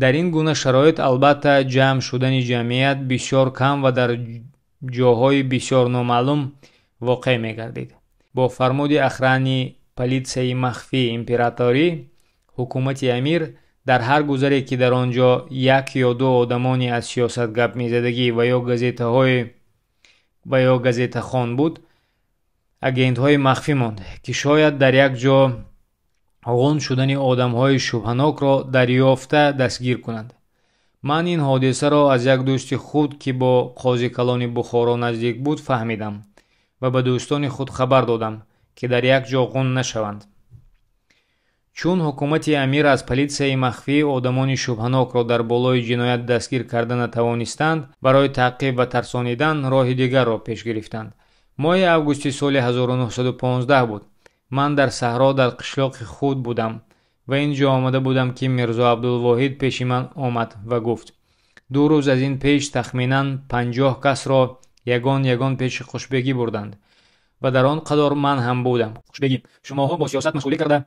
Дар ин гуна шароит албатта ҷамъ шудани ҷамъият бисёр кам ва дар ҷоҳои бисёр номаълум воқеъ мегардид. Бо фармуди охрани политсияи махфии императорӣ, ҳукумати амир дар ҳар гузаре, ки дар он ҷо як ё ду одамоне аз сиёсат гап мезадагӣ ва ё газетаҳои ва ё газетахон буд, агентҳои махфӣ монд, ки шояд дар як ҷо ғун шудани одамҳои шубҳанокро дарёфта дастгир кунанд. Ман ин ҳодисаро аз як дӯсти худ, ки бо қозикалони Бухоро наздик буд, фаҳмидам ва ба дӯстони худ хабар додам, ки дар як ҷо ғун нашаванд. Чун ҳукумати амир аз политсияи махфӣ одамони шубҳанокро дар болои ҷиноят дастгир карда натавонистанд, барои таъқиб ва тарсонидан роҳи дигарро пеш гирифтанд. Моҳи августи соли 1915 буд. Ман дар саҳро дар қишлоқи худ будам ва ин ҷо омада будам, ки Мирзо Абдулвоҳид пеши ман омад ва гуфт: 2 рӯз аз ин пеш тахминан 50 касро ягон ягон пеши Қушбегӣ бурданд ва дар он қадор ман ҳам будам. Қушбегӣ: шумоҳо бо сиёсат машғулӣ карда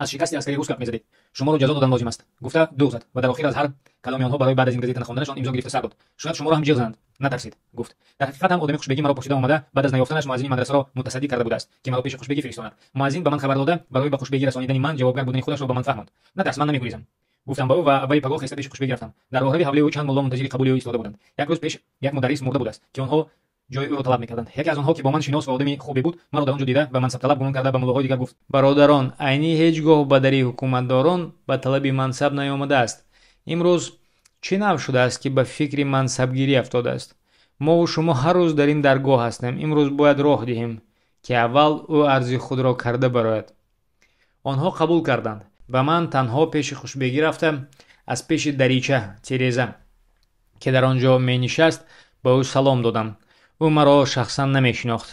аз шикасти аскари рус гап мезадед. Шуморо ҷазо додан лозим аст. Гуфта дуғ зад ва дар охир аз ҳар каломи онҳо барои баъд аз ин газета нахонданашон имзо гирифта сар дод. Шояд шуморо ҳам ҷиғ зананд. Натарсид, гуфт. Дар ҳақиқат ҳам одами Қушбегӣ маро пурсида омада, баъд аз наёфтанаш муаззини мадрасаро мутасаддӣ карда будааст, ки маро пеши Қушбегӣ фиристонад. Муаззин ба ман хабар дода, барои ба Қушбегӣ расонидани ман ҷавобгар будани худашро ба ман фаҳмонд. Натарс, ман намегурезам, гуфтам ба ӯ ва аввали пагоҳ хеста пеши Қушбегӣ рафтам. Дар роҳрави ҳавлии ӯ чанд мулло мунтазири қабули ӯ истода буданд. Як рӯз пеш як мударрис мурда будааст, ки онҳо ҷои ӯро талаб мекарданд. Яке аз онҳо, ки бо ман шинос ва одами хубе буд, маро дар он ҷо дида ва мансабталаб гумон карда ба муллоҳои дигар гуфт: бародарон, Айнӣ ҳеҷ гоҳ ба дари ҳукуматдорон ба талаби мансаб наёмадааст. Имрӯз чӣ нав шудааст, ки ба фикри мансабгирӣ афтодааст? Мову шумо ҳар рӯз дар ин даргоҳ ҳастем. Имрӯз бояд роҳ диҳем, ки аввал ӯ арзи худро карда барояд. Онҳо қабул карданд ва ман танҳо пеши Хушбегӣ рафта, аз пеши дарича тереза, ки дар он ҷо менишаст, ба ӯ салом додам. Ӯ маро шахсан намешинохт.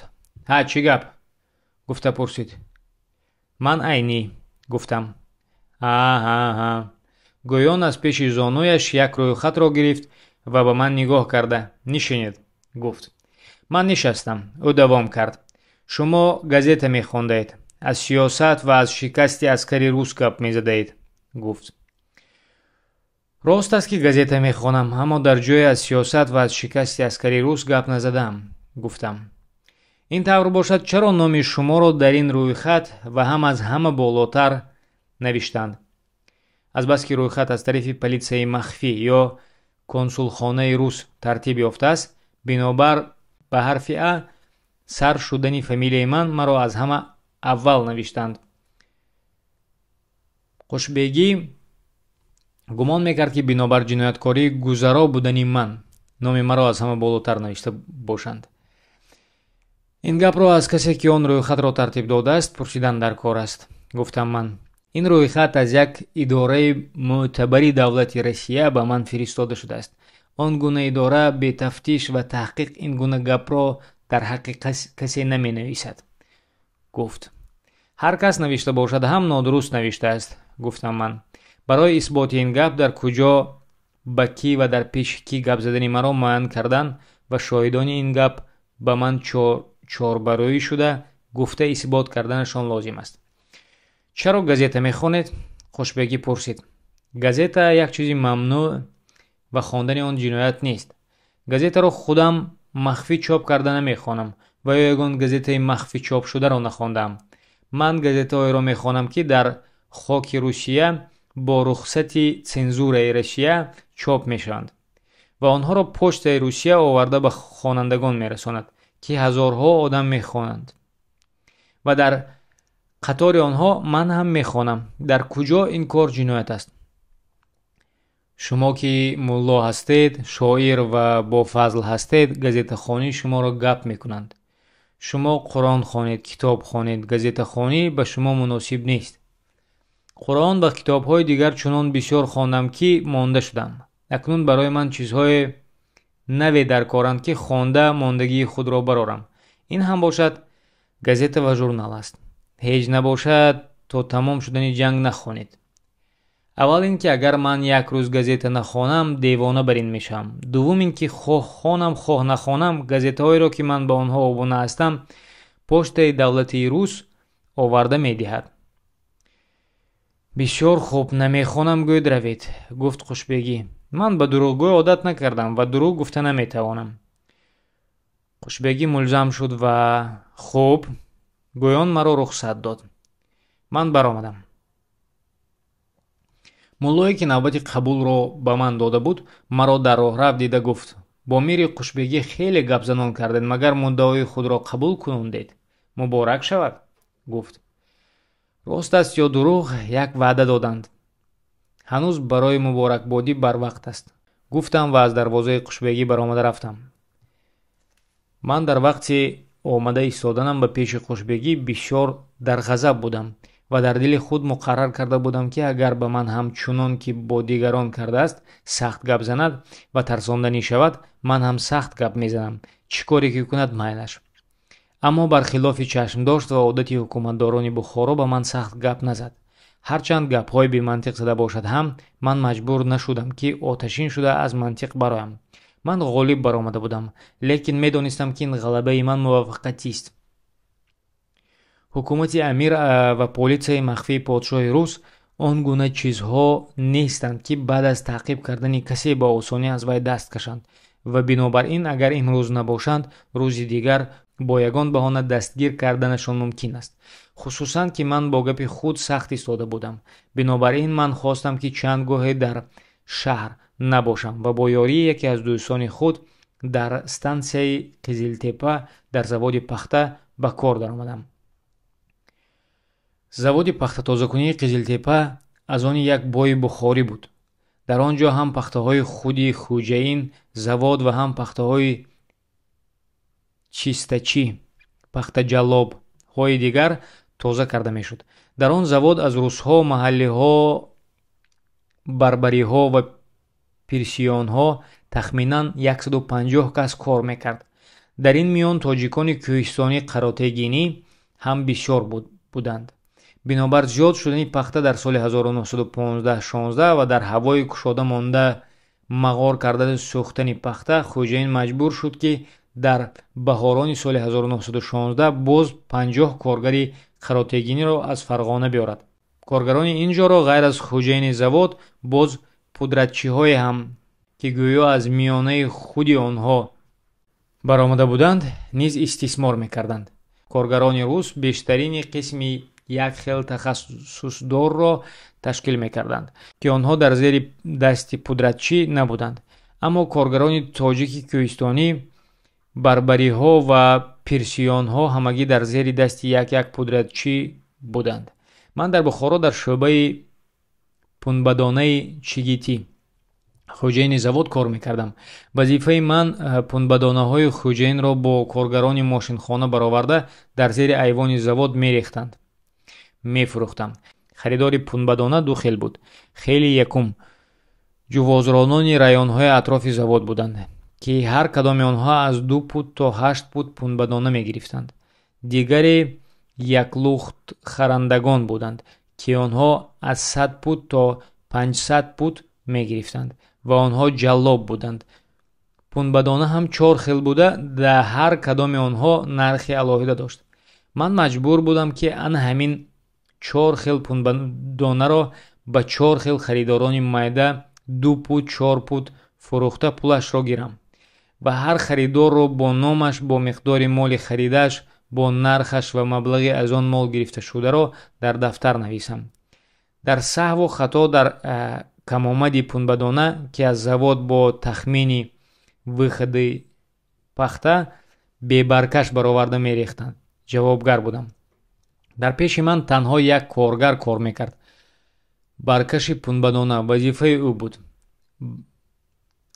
Ҳа, чӣ гап? гуфта пурсид. Ман Айнӣ, гуфтам. Ҳа. Гӯён аз пеши зонуяш як рӯйхатро гирифт ва ба ман нигоҳ карда: нишинед, гуфт. Ман нишастам. Ӯ давом кард: шумо газета мехондаед, аз сиёсат ва аз шикасти аскари рус гап мезадаед, гуфт. Рост аст, ки газета мехонам, аммо дар ҷое аз сиёсат ва аз шикасти аскари рус гап назадаам, гуфтам. Ин тавр бошад, чаро номи шуморо дар ин рӯйхат ва ҳам аз ҳама болотар навиштанд? Азбаски рӯйхат аз тарафи политсияи махфӣ ё консулхонаи рус тартиб ёфтааст, бинобар ба ҳарфи А сар шудани фамилияи ман маро аз ҳама аввал навиштанд. Қушбегӣ гумон мекард, ки бинобар ҷинояткории гузаро будани ман номи маро аз ҳама болотар навишта бошанд. Ин гапро аз касе, ки он рӯйхатро тартиб додааст, пурсидан дар кор аст, гуфтам ман. Ин рӯйхат аз як идораи мӯътабари давлати Россия ба ман фиристода шудааст. Он гуна идора бетафтиш ва таҳқиқ ин гуна гапро дар ҳаққи касе наменависад, гуфт. Ҳар кас навишта бошад ҳам нодуруст навиштааст, гуфтам ман. Барои исботи ин гап дар куҷо, ба кӣ ва дар пеши кӣ гап задани маро муайян кардан ва шоҳидони ин гап ба ман чорбарӯӣ шуда гуфта исбот карданашон лозим аст. Чаро газета мехонед? Хушбегӣ пурсид. Газета як чизи мамнӯъ ва хондани он ҷиноят нест. Газетаро худам махфӣ чоп карда намехонам ва ё ягон газетаи махфӣ чопшударо нахондаам. Ман газетаҳоеро мехонам, ки дар хоки Русия бо рухсати цензураи Россия чоп мешаванд ва онҳоро почтаи Русия оварда ба хонандагон мерасонад, ки ҳазорҳо одам мехонанд ва дар қатори онҳо ман ҳам мехонам. Дар куҷо ин кор ҷиноят аст? Шумо ки мулло ҳастед, шоир ва бофазл ҳастед, газетахонӣ шуморо гап мекунанд. Шумо Қуръон хонед, китоб хонед, газетахонӣ ба шумо муносиб нест. Қуръон ва китобҳои дигар чунон бисёр хондам, ки монда шудам. Акнун барои ман чизҳои наве даркоранд, ки хонда мондагии худро барорам. Ин ҳам бошад газета ва журнал аст. Ҳеҷ набошад, то тамом шудани ҷанг нахонед. Аввал ин ки агар ман як рӯз газета нахонам, девона бар ин мешавам. Дуввум ин ки хоҳ хонам, хоҳ нахонам, газетаҳоеро, ки ман ба онҳо обуна ҳастам, почтаи давлатии рус оварда медиҳад. Бисёр хуб, намехонам, гӯед равед, гуфт Қушбегӣ. Ман ба дурӯғгӯй одат накардам ва дурӯғ гуфта наметавонам. Қушбегӣ мулзам шуд ва хуб гӯён маро рухсат дод. Ман баромадам. Муллое, ки навбати қабулро ба ман дода буд, маро дар роҳрав дида гуфт: бо мири Қушбегӣ хеле гапзанон кардед, магар муддаои худро қабул кунондед? Муборак шавад, гуфт. Рост аст ё дурӯғ, як ваъда доданд. Ҳанӯз барои муборакбодӣ барвақт аст, гуфтам ва аз дарвозаи Қушбегӣ баромада рафтам. Ман дар вақти омада истоданам ба пеши Қушбегӣ бисёр дар ғазаб будам ва дар дили худ муқаррар карда будам, ки агар ба ман ҳам чунон ки бо дигарон кардааст сахт гап занад ва тарсонданӣ шавад, ман ҳам сахт гап мезанам, чӣ коре ки кунад майлаш. Аммо бархилофи чашмдошт ва одати ҳукуматдорони Бухоро ба ман сахт гап назад. Ҳарчанд гапҳои бемантиқ зада бошад ҳам, ман маҷбур нашудам, ки оташин шуда аз мантиқ бароям. Ман ғолиб баромада будам, лекин медонистам, ки ин ғалабаи ман муваффақиятист. Ҳукумати амир ва политсияи махфии подшоҳи рус он гуна чизҳо нестанд, ки баъд аз таъқиб кардани касе ба осонӣ аз вай даст кашанд ва бинобар ин агар имрӯз набошанд, рӯзи дигар бо ягон баҳона дастгир карданашон мумкин аст. Хусусан ки ман бо гапи худ сахт истода будам. Бинобар ин ман хостам, ки чанд гоҳе дар шаҳр набошам ва бо ёрии яке аз дӯстони худ дар стансияи Қизилтепа дар заводи пахта ба кор даромадам. Заводи пахтатозакунии Қизилтепа аз они як бои бухорӣ буд. Дар он ҷо ҳам пахтаҳои худи хӯҷаин завод ва ҳам пахтаҳои чистачӣ, пахтаҷаллобҳои дигар тоза карда мешуд. Дар он завод аз русҳо, маҳаллиҳо, барбариҳо ва пирсиёнҳо тахминан 150 кас кор мекард. Дар ин миён тоҷикони кӯҳистонӣ қаротегинӣ ҳам бисёр буданд. Бинобар зиёд шудани пахта дар соли 1915-16 ва дар ҳавои кушода монда мағор кардани сӯхтани пахта, хӯҷаин маҷбур шуд, ки дар баҳорони соли 1916 боз 50 коргари қаротегиниро аз Фарғона биёрад. Коргарони ин ҷоро ғайр аз хӯҷаини завод боз пудратчиҳое ҳам, ки гӯё аз миёнаи худи онҳо баромада буданд, низ истисмор мекарданд. Коргарони рус бештарини қисми як хел тахассусдорро ташкил мекарданд, ки онҳо дар зери дасти пудратчӣ набуданд. Аммо коргарони тоҷики кӯҳистонӣ, барбариҳо ва пирсиёнҳо ҳамагӣ дар зери дасти як-як пудратчӣ буданд. Ман дар Бухоро дар шӯъбаи пунбадонаи чигитӣ хӯҷаини завод кор мекардам. Вазифаи ман пунбадонаҳои хӯҷаинро бо коргарони мошинхона бароварда дар зери айвони завод мерехтанд, мефурӯхтам. Харидори пунбадона ду хел буд. Хели якум ҷувозронони районҳои атрофи завод буданд, ки ҳар кадоми онҳо аз 2 пут то 8 пут пунбадона мегирифтанд. Дигаре яклухтхарандагон буданд, ки онҳо аз 100 пут то 500 пут мегирифтанд ва онҳо ҷаллоб буданд. Пунбадона ҳам 4 хел буда, дар ҳар кадоми онҳо нархи алоҳида дошт. Ман маҷбур будам, ки ана ҳамин 4 хел пунбадонаро ба 4 хел харидорони майда 2 пут, 4 пут фурӯхта пулашро гирам. Ва ҳар харидорро бо номаш, бо миқдори моли харидааш, бо нархаш ва маблағи аз он мол гирифташударо дар дафтар нависам. Дар саҳву хато дар камомади пунбадона, ки аз завод бо тахмини выходи пахта бебаркаш бароварда мерехтанд, ҷавобгар будам. Дар пеши ман танҳо як коргар кор мекард. Баркаши пунбадона вазифаи ӯ буд.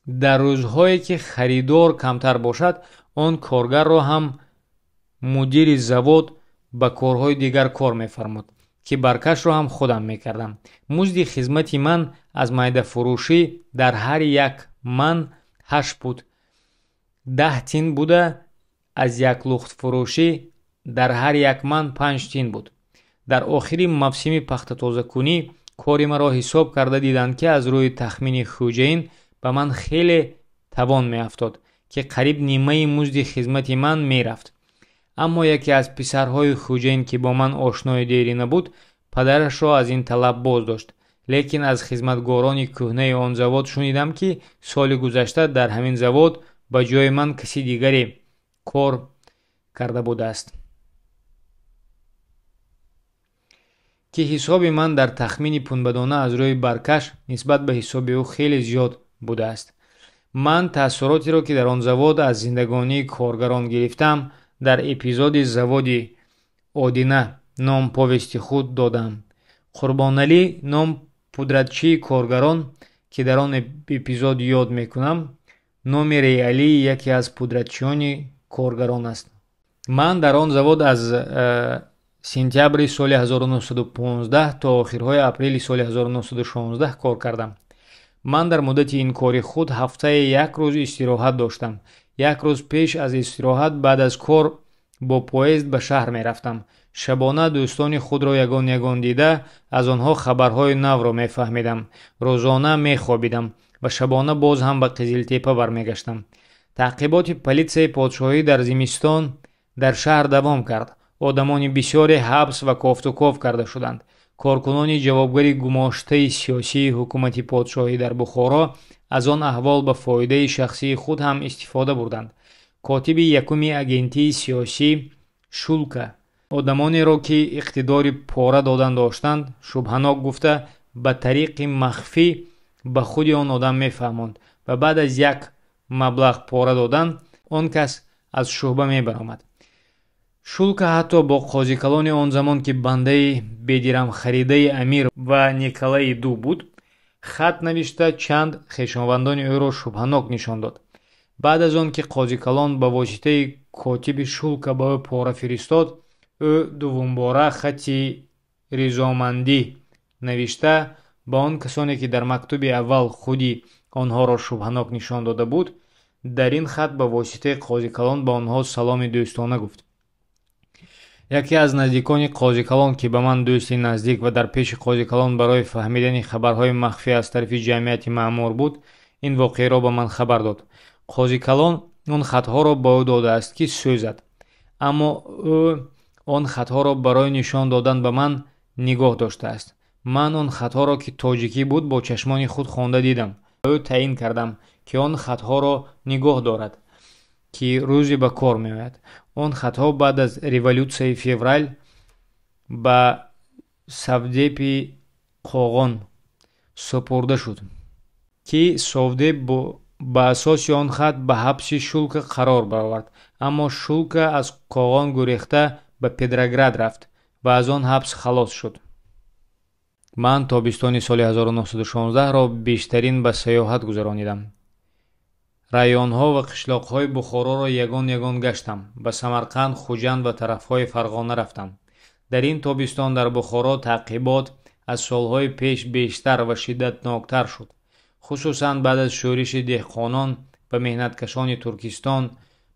Дар рӯзҳое ки харидор камтар бошад, он коргарро ҳам мудири завод ба корҳои дигар кор мефармуд, ки баркашро ҳам худам мекардам. Музди хизмати ман аз майдафурӯшӣ дар ҳар як ман 8 пуд 10 тин буда, аз як лухтфурӯшӣ дар ҳар як ман 5 тин буд. Дар охири мавсими пахтатозакунӣ кори маро ҳисоб карда диданд, ки аз рӯи тахмини хӯҷаин ба ман хеле тавон меафтод, ки қариб нимаи музди хизмати ман мерафт. Аммо яке аз писарҳои хӯҷаин, ки бо ман ошнои дерина буд, падарашро аз ин талаб боз дошт. Лекин аз хизматгорони кӯҳнаи он завод шунидам, ки соли гузашта дар ҳамин завод ба ҷои ман каси дигаре кор карда будааст, ки ҳисоби ман дар тахмини пунбадона аз рӯи баркаш нисбат ба ҳисоби ӯ хеле зиёд будааст. Ман таассуротеро, ки дар он завод аз зиндагонии коргарон гирифтам, дар эпизоди заводи Одина ном повести худ додам. Қурбоналӣ ном пудратчии коргарон, ки дар он эпизод ёд мекунам, номи реалии яке аз пудратчиёни коргарон аст. Ман дар он завод аз сентябри соли 1915 то охирҳои апрели соли 1916 кор кардам. Ман дар муддати ин кори худ ҳафтае як рӯз истироҳат доштам. Як рӯз пеш аз истироҳат баъд аз кор бо поезд ба шаҳр мерафтам. Шабона дӯстони худро ягон ягон дида, аз онҳо хабарҳои навро мефаҳмидам. Рӯзона мехобидам ва шабона боз ҳам ба Қизилтепа бармегаштам. Таъқиботи политсияи подшоҳӣ дар зимистон дар шаҳр давом кард. Одамони бисёре ҳабс ва кофтуков карда шуданд. Коркунони ҷавобгари гумоштаи сиёсии ҳукумати подшоҳӣ дар Бухоро аз он аҳвол ба фоидаи шахсии худ ҳам истифода бурданд. Котиби якуми агентии сиёсӣ Шулка одамонеро, ки иқтидори пора додан доштанд, шубҳанок гуфта, ба тариқи махфӣ ба худи он одам мефаҳмонд ва баъд аз як маблағ пора додан он кас аз шуҳба мебаромад. Шулка ҳатто бо қозикалони он замон, ки бандаи бедирамхаридаи амир ва Николаи Ду буд, хат навишта чанд хешовандони ӯро шубҳанок нишон дод. Баъд аз он ки қозикалон ба воситаи котиби Шулка ба ӯ пора фиристод, ӯ дуввумбора хати ризомандӣ навишта ба он касоне, ки дар мактуби аввал худи онҳоро шубҳанок нишон дода буд, дар ин хат ба воситаи қозикалон ба онҳо саломи дӯстона гуфт. Яке аз наздикони қозикалон, ки ба ман дӯсти наздик ва дар пеши қозикалон барои фаҳмидани хабарҳои махфӣ аз тарафи ҷамъияти маъмур буд, ин воқеаро ба ман хабар дод. Қозикалон он хатҳоро ба ӯ додааст, ки сӯзад, аммо ӯ он хатҳоро барои нишон додан ба ман нигоҳ доштааст. Ман он хатҳоро, ки тоҷикӣ буд, бо чашмони худ хонда дидам. Ӯ таъин кардам, ки он хатҳоро нигоҳ дорад, ки рӯзе ба кор меояд. Он хатҳо баъд аз революсияи феврал ба совдепи Қоғон супурда шуд, ки совдеп ба асоси он хат ба ҳабси Шулка қарор баровард. Аммо Шулка аз Қоғон гурехта ба Петроград рафт ва аз он ҳабс халос шуд. Ман тобистони соли 1916-ро бештарин ба сайёҳат гузаронидам. Районҳо ва қишлоқҳои Бухороро ягон ягон гаштам. Ба Самарқанд, Хуҷанд ва тарафҳои Фарғона рафтам. Дар ин тобистон дар Бухоро таъқибот аз солҳои пеш бештар ва шиддатноктар шуд. Хусусан баъд аз шӯриши деҳқонон ва меҳнаткашони Туркистон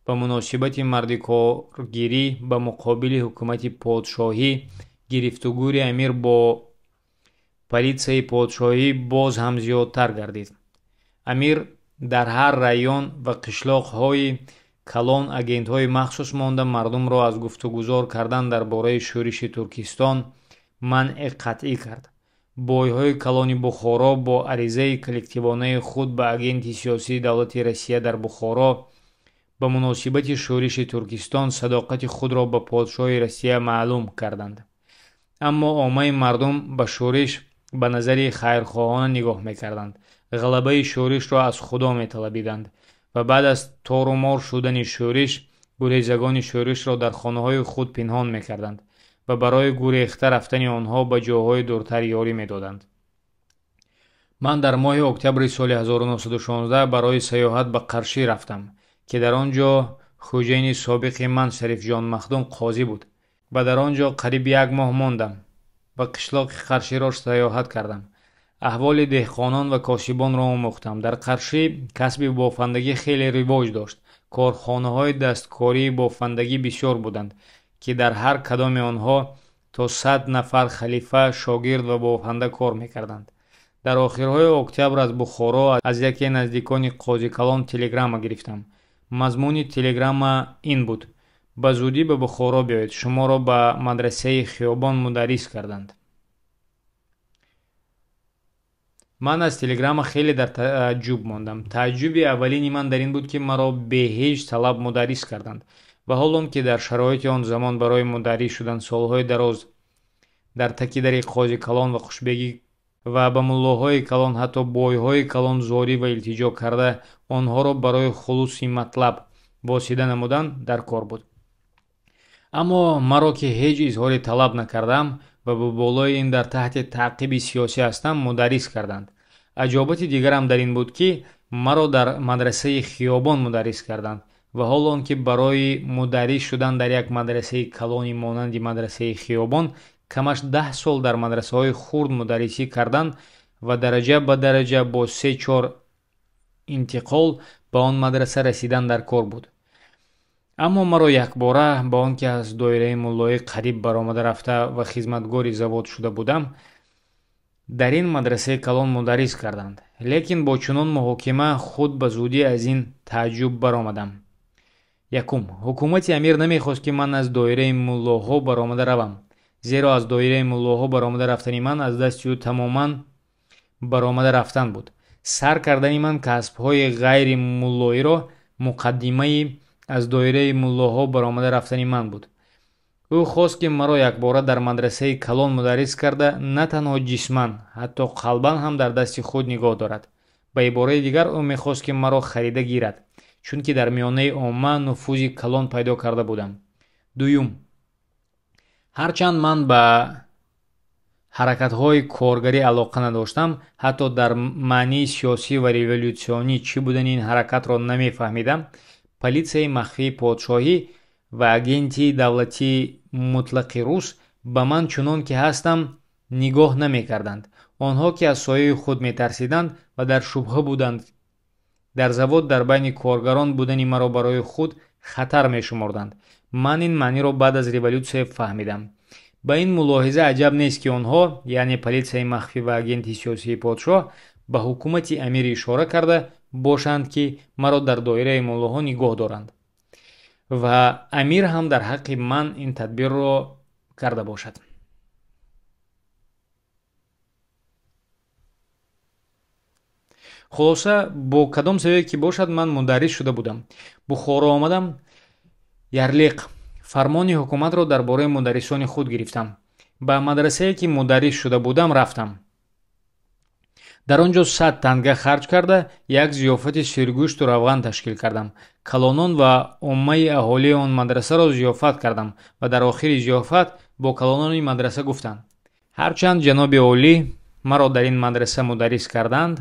ба муносибати мардикоргирӣ ба муқобили ҳукумати подшоҳӣ, гирифтугӯри амир бо политсияи подшоҳӣ боз ҳам зиёдтар гардид. Амир дар ҳар район ва қишлоқҳои калон агентҳои махсус монда мардумро аз гуфтугузор кардан дар бораи шӯриши Туркистон манъи қатъӣ кард. Бойҳои калони Бухоро бо аризаи коллективонаи худ ба агенти сиёсии давлати Россия дар Бухоро Ба муносибати шӯриши Туркистон садоқати худро ба подшоҳи Россия маълум карданд. Аммо оммаи мардум ба шӯриш ба назари хайрхоҳона нигоҳ мекарданд, ғалабаи шӯришро аз Худо металабиданд ва баъд аз торумор шудани шӯриш гурезагони шӯришро дар хонаҳои худ пинҳон мекарданд ва барои гурехта рафтани онҳо ба ҷойҳои дуртар ёрӣ медоданд. Ман дар моҳи октябри соли 1916 барои сайёҳат ба Қаршӣ рафтам, ки дар он ҷо хӯҷаини собиқи ман Шарифҷон Махдум қозӣ буд ва дар он ҷо қариб як моҳ мондам ва қишлоқи Қарширо сайёҳат кардам. Аҳволи деҳқонон ва косибонро омӯхтам. Дар Қаршӣ касби бофандагӣ хеле ривоҷ дошт. Корхонаҳои дасткории бофандагӣ бисёр буданд, ки дар ҳар кадоми онҳо то 100 нафар халифа, шогирд ва бофанда кор мекарданд. Дар охирҳои октябр аз Бухоро аз яке наздикони қозикалон телеграмма гирифтам. Мазмуни телеграмма ин буд: ба зудӣ ба Бухоро биёед, шуморо ба мадрасаи хиёбон мударрис карданд. Ман аз телеграмма хеле дар тааҷҷуб мондам. Тааҷҷуби аввалини ман дар ин буд, ки маро бе ҳеҷ талаб мударрис карданд ва ҳол он ки дар шароити он замон барои мударрис шудан солҳои дароз дар таки дари қози калон ва хушбегӣ ва ба муллоҳои калон, ҳатто бойҳои калон зорӣ ва илтиҷо карда онҳоро барои хулуси матлаб восида намудан дар кор буд. Аммо маро ки ҳеҷ изҳори талаб накардам ва ба болои ин дар таҳти таъқиби сиёсӣ ҳастам, мударрис карданд. Аҷобати дигарам дар ин буд, ки маро дар мадрасаи хиёбон мударрис карданд ва ҳол он ки барои мударрис шудан дар як мадрасаи калони монанди мадрасаи хиёбон камаш 10 сол дар мадрасаҳои хурд мударрисӣ кардан ва дараҷа ба дараҷа бо 3-4 интиқол ба он мадраса расидан дар кор буд. Аммо маро якбора ба он ки аз доираи муллоӣ қариб баромада рафта ва хизматгори завод шуда будам, дар ин мадрасаи калон мударрис карданд. Лекин бо чунон муҳокима худ ба зудӣ аз ин тааҷҷуб баромадам. Якум, ҳукумати амир намехост, ки ман аз доираи муллоҳо баромада равам, зеро аз доираи муллоҳо баромада рафтани ман аз дасти ӯ тамоман баромада рафтан буд. Сар кардани ман касбҳои ғайри муллоиро муқаддимаи аз доираи муллоҳо баромада рафтани ман буд. Ӯ хост, ки маро якбора дар мадрасаи калон мударрис карда на танҳо ҷисман, ҳатто қалбан ҳам дар дасти худ нигоҳ дорад. Ба ибораи дигар, ӯ мехост, ки маро харида гирад, чунки дар миёнаи омма нуфузи калон пайдо карда будам. Дуюм, ҳарчанд ман ба ҳаракатҳои коргарӣ алоқа надоштам, ҳатто дар маънии сиёсӣ ва революсионӣ чӣ будани ин ҳаракатро намефаҳмидам, политсияи махфии подшоҳӣ ва агентии давлатии мутлақи рус ба ман чунон ки ҳастам нигоҳ намекарданд. Онҳо ки аз сояи худ метарсиданд ва дар шубҳа буданд, дар завод дар байни коргарон будани маро барои худ хатар мешуморданд. Ман ин маъниро баъд аз революсия фаҳмидам. Ба ин мулоҳиза аҷаб нест, ки онҳо, яъне политсияи махфӣ ва агенти сиёсии подшоҳ, ба ҳукумати амир ишора карда бошанд, ки маро дар доираи муллоҳо нигоҳ доранд ва амир ҳам дар ҳаққи ман ин тадбирро карда бошад. Хулоса, бо кадом сабабе ки бошад, ман мударрис шуда будам. Бухоро омадам. Ярлиқ фармони ҳукуматро дар бораи мударрисони худ гирифтам. Ба мадрасае ки мударрис шуда будам рафтам. Дар он ҷо 100 танга харҷ карда як зиёфати сиргӯшту равған ташкил кардам. Калонон ва оммаи аҳолии он мадрасаро зиёфат кардам ва дар охири зиёфат бо калонони мадраса гуфтам: ҳарчанд ҷаноби олӣ маро дар ин мадраса мударрис карданд,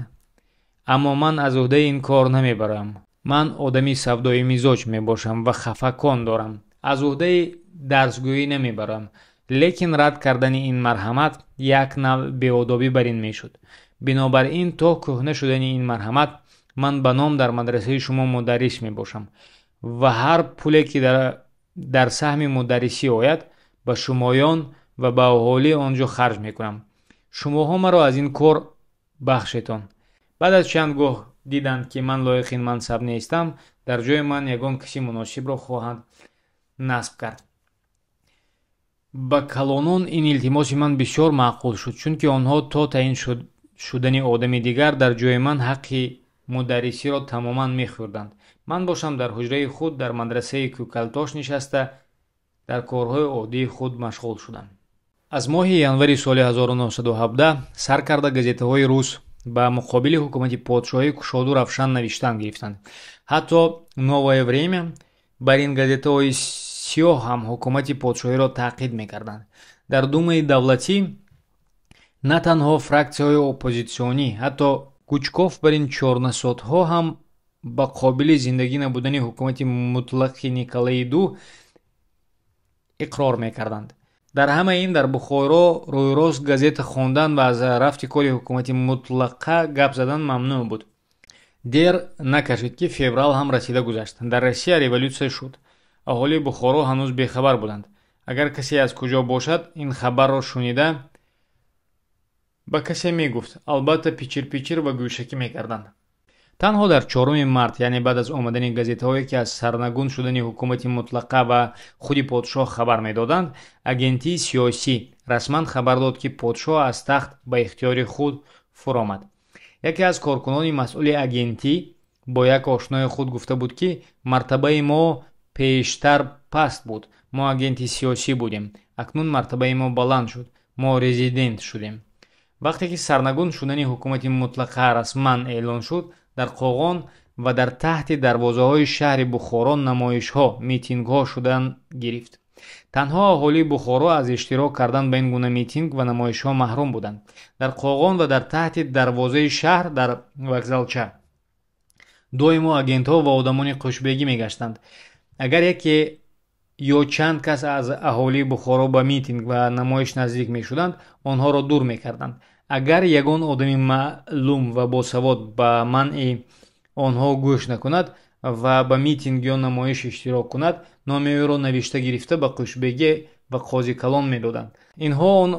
аммо ман аз ӯҳдаи ин кор намебарам. Ман одами савдои мизоҷ мебошам ва хафакон дорам. Аз ӯҳдаи дарсгӯӣ намебарам. Лекин рад кардани ин марҳамат як навъ беодобӣ бар ин мешуд. Бинобар ин то кӯҳна шудани ин марҳамат ман ба ном дар мадрасаи шумо мударрис мебошам ва ҳар пуле ки дар саҳми мударрисӣ ояд ба шумоён ва ба аҳолӣ он ҷо харҷ мекунам. Шумоҳо маро аз ин кор бахшетон. Баъд аз чанд гоҳ диданд, ки ман лоиқи ин мансаб нестам, дар ҷои ман ягон каси муносибро хоҳанд насб кард. Ба калонон ин илтимоси ман бисёр маъқул шуд, чунки онҳо то таъин шудани одами дигар дар ҷои ман ҳаққи мударрисиро тамоман мехӯрданд. Ман бошам дар ҳуҷраи худ дар мадрасаи Кӯкалтош нишаста дар корҳои оддии худ машғул шудам. Аз моҳи январи соли 1917 сар карда газетаҳои рус ба муқобили ҳукумати подшоҳӣ кушоду равшан навиштан гирифтанд. Ҳатто «Новое время» бар ин газетаҳои сиёҳ ҳам ҳукумати подшоҳиро таъқид мекарданд. Дар Думаи давлатӣ на танҳо фраксияҳои оппозитсионӣ, ҳатто Гучков бар ин чорнасотҳо ҳам ба қобили зиндагӣ набудани ҳукумати мутлақи Николаи Ду иқрор мекарданд. Дар ҳамаи ин дар Бухоро рӯйрост газета хондан ва аз рафти кори ҳукумати мутлақа гап задан мамнӯъ буд. Дер накашид, ки феврал ҳам расида гузашт. Дар Россия революсия шуд. Аҳолии Бухоро ҳанӯз бехабар буданд. Агар касе аз куҷо бошад, ин хабарро шунида ба касе мегуфт, албатта пичир-пичир ва гӯшакӣ мекарданд. Танҳо дар 4 март, яъне баъд аз омадани газетаҳое, ки аз сарнагун шудани ҳукумати мутлақа ва худи подшоҳ хабар медоданд, агентии сиёсӣ расман хабар дод, ки подшоҳ аз тахт ба ихтиёри худ фуромад. Яке аз коркунони масъули агентӣ бо як ошнои худ гуфта буд, ки мартабаи мо пештар паст буд, мо агенти сиёсӣ будем, акнун мартабаи мо баланд шуд, мо резидент шудем. Вақте ки сарнагун шудани ҳукумати мутлақа расман эълон шуд, дар Қоғон ва дар таҳти дарвозаҳои шаҳри Бухоро намоишҳо, митингҳо шудан гирифт. Танҳо аҳолии Бухоро аз иштирок кардан ба ин гуна митинг ва намоишҳо маҳрум буданд. Дар Қоғон ва дар таҳти дарвозаи шаҳр дар вокзалча доимо агентҳо ва одамони қушбегӣ мегаштанд. Агар яке ё чанд кас аз аҳолии Бухоро ба митинг ва намоиш наздик мешуданд, онҳоро дур мекарданд. Агар ягон одами маълум ва босавод ба манъи онҳо гӯш накунад ва ба митинг ё намоиш иштирок кунад, номи ӯро навишта гирифта ба қушбегӣ ва қозикалон медоданд. Инҳо он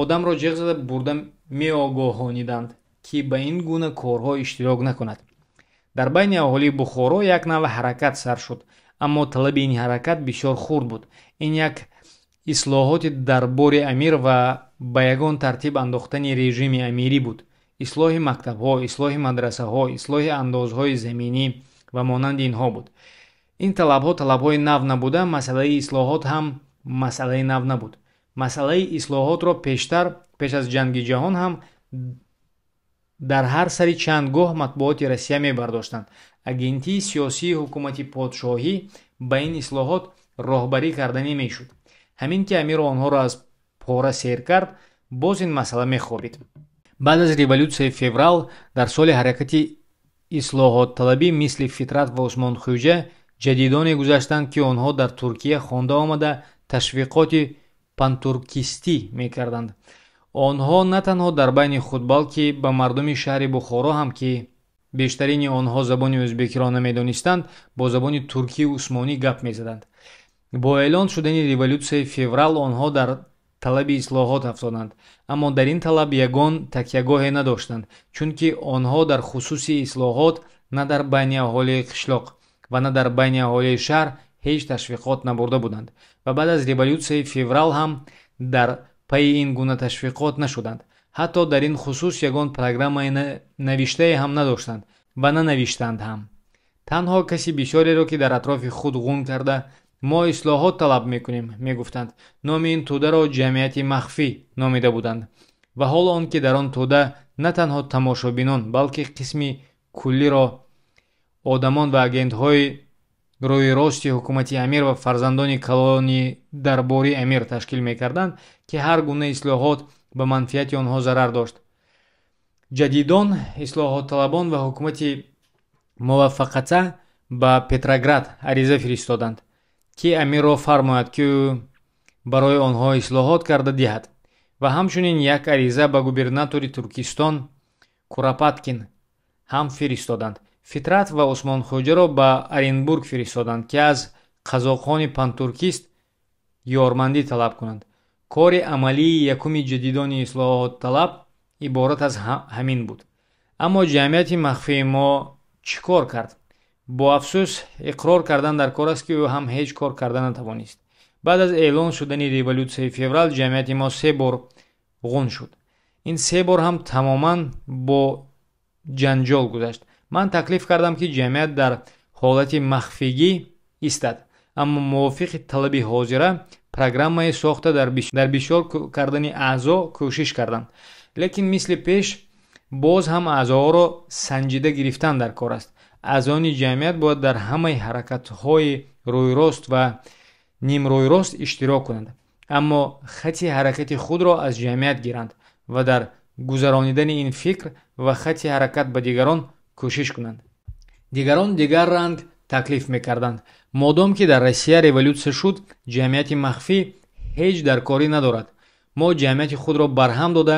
одамро ҷиғ зада бурда меогоҳониданд, ки ба ин гуна корҳо иштирок накунад. Дар байни аҳолии Бухоро як нав ҳаракат сар шуд, аммо талаби ин ҳаракат бисёр хурд буд. Ин як ислоҳоти дарбори амир ва ба ягон тартиб андохтани режими амирӣ буд. Ислоҳи мактабҳо, ислоҳи мадрасаҳо, ислоҳи андозҳои заминӣ ва монанди инҳо буд. Ин талабҳо талабҳои нав набуда, масъалаи ислоҳот ҳам масъалаи нав набуд. Масъалаи ислоҳотро пештар, пеш аз ҷанги ҷаҳон ҳам дар ҳар сари чанд гоҳ матбуоти Россия мебардоштанд. Агентии сиёсии ҳукумати подшоҳӣ ба ин ислоҳот роҳбарӣ карданӣ мешуд. Ҳамин ки амир онҳоро аз пора сер кард, боз ин масъала мехобид. Баъд аз революсияи феврал дар соли ҳаракати ислоҳотталабӣ мисли Фитрат ва Усмонхӯҷа ҷадидоне гузаштанд, ки онҳо дар Туркия хонда омада ташвиқоти пантуркистӣ мекарданд. Онҳо на танҳо дар байни худ, балки ба мардуми шаҳри Бухоро ҳам, ки бештарини онҳо забони ӯзбекиро намедонистанд, бо забони туркию усмонӣ гап мезаданд. Бо эълон шудани революсияи феврал онҳо дар талаби ислоҳот афтоданд, аммо дар ин талаб ягон такягоҳе надоштанд, чунки онҳо дар хусуси ислоҳот на дар байни аҳолии қишлоқ ва на дар байни аҳолии шаҳр ҳеҷ ташвиқот набурда буданд ва баъд аз революсияи феврал ҳам дар пайи ин гуна ташвиқот нашуданд. Ҳатто дар ин хусус ягон программаи навиштае ҳам надоштанд ва нанавиштанд ҳам. Танҳо каси бисёреро, ки дар атрофи худ ғун карда мо ислоҳот талаб мекунем, мегуфтанд. Номи ин тӯдаро ҷамъияти махфӣ номида буданд ва ҳол он ки дар он тӯда на танҳо тамошобинон, балки қисми куллиро одамон ва агентҳои рӯи рости ҳукумати амир ва фарзандони калони дарбори амир ташкил мекарданд, ки ҳар гуна ислоҳот ба манфиати онҳо зарар дошт. Ҷадидон, ислоҳотталабон ва ҳукумати муваффақата ба Петроград ариза фиристоданд, ки амирро фармояд, ки ӯ барои онҳо ислоҳот карда диҳад, ва ҳамчунин як ариза ба губернатори Туркистон Курапаткин ҳам фиристоданд. Фитрат ва Усмонхӯҷаро ба Оренбург фиристоданд, ки аз қазоқони пантуркист ёрмандӣ талаб кунанд. Кори амалии якуми ҷадидони ислоҳотталаб иборат аз ҳамин буд. Аммо ҷамъияти махфии мо чӣ кор кард? Бо афсӯс иқрор кардан дар кор аст, ки ӯ ҳам ҳеҷ кор карда натавонист. Баъд аз эълон шудани революсияи феврал ҷамъияти мо се бор ғун шуд. Ин се бор ҳам тамоман бо ҷанҷол гузашт. Ман таклиф кардам, ки ҷамъият дар ҳолати махфигӣ истад, аммо мувофиқи талаби ҳозира программае сохта дар бисёр кардани аъзо кӯшиш карданд. Лекин мисли пеш боз ҳам аъзоҳоро санҷида гирифтан дар кор аст. Аъзоёни ҷамъият бояд дар ҳамаи ҳаракатҳои рӯйрост ва нимрӯйрост иштирок кунанд, аммо хати ҳаракати худро аз ҷамъият гиранд ва дар гузаронидани ин фикр ва хати ҳаракат ба дигарон кӯшиш кунанд. Дигарон дигар ранг таклиф мекарданд. Модом ки дар Россия революсия шуд, ҷамъияти махфӣ ҳеҷ дар корӣ надорад. Мо ҷамъияти худро барҳам дода,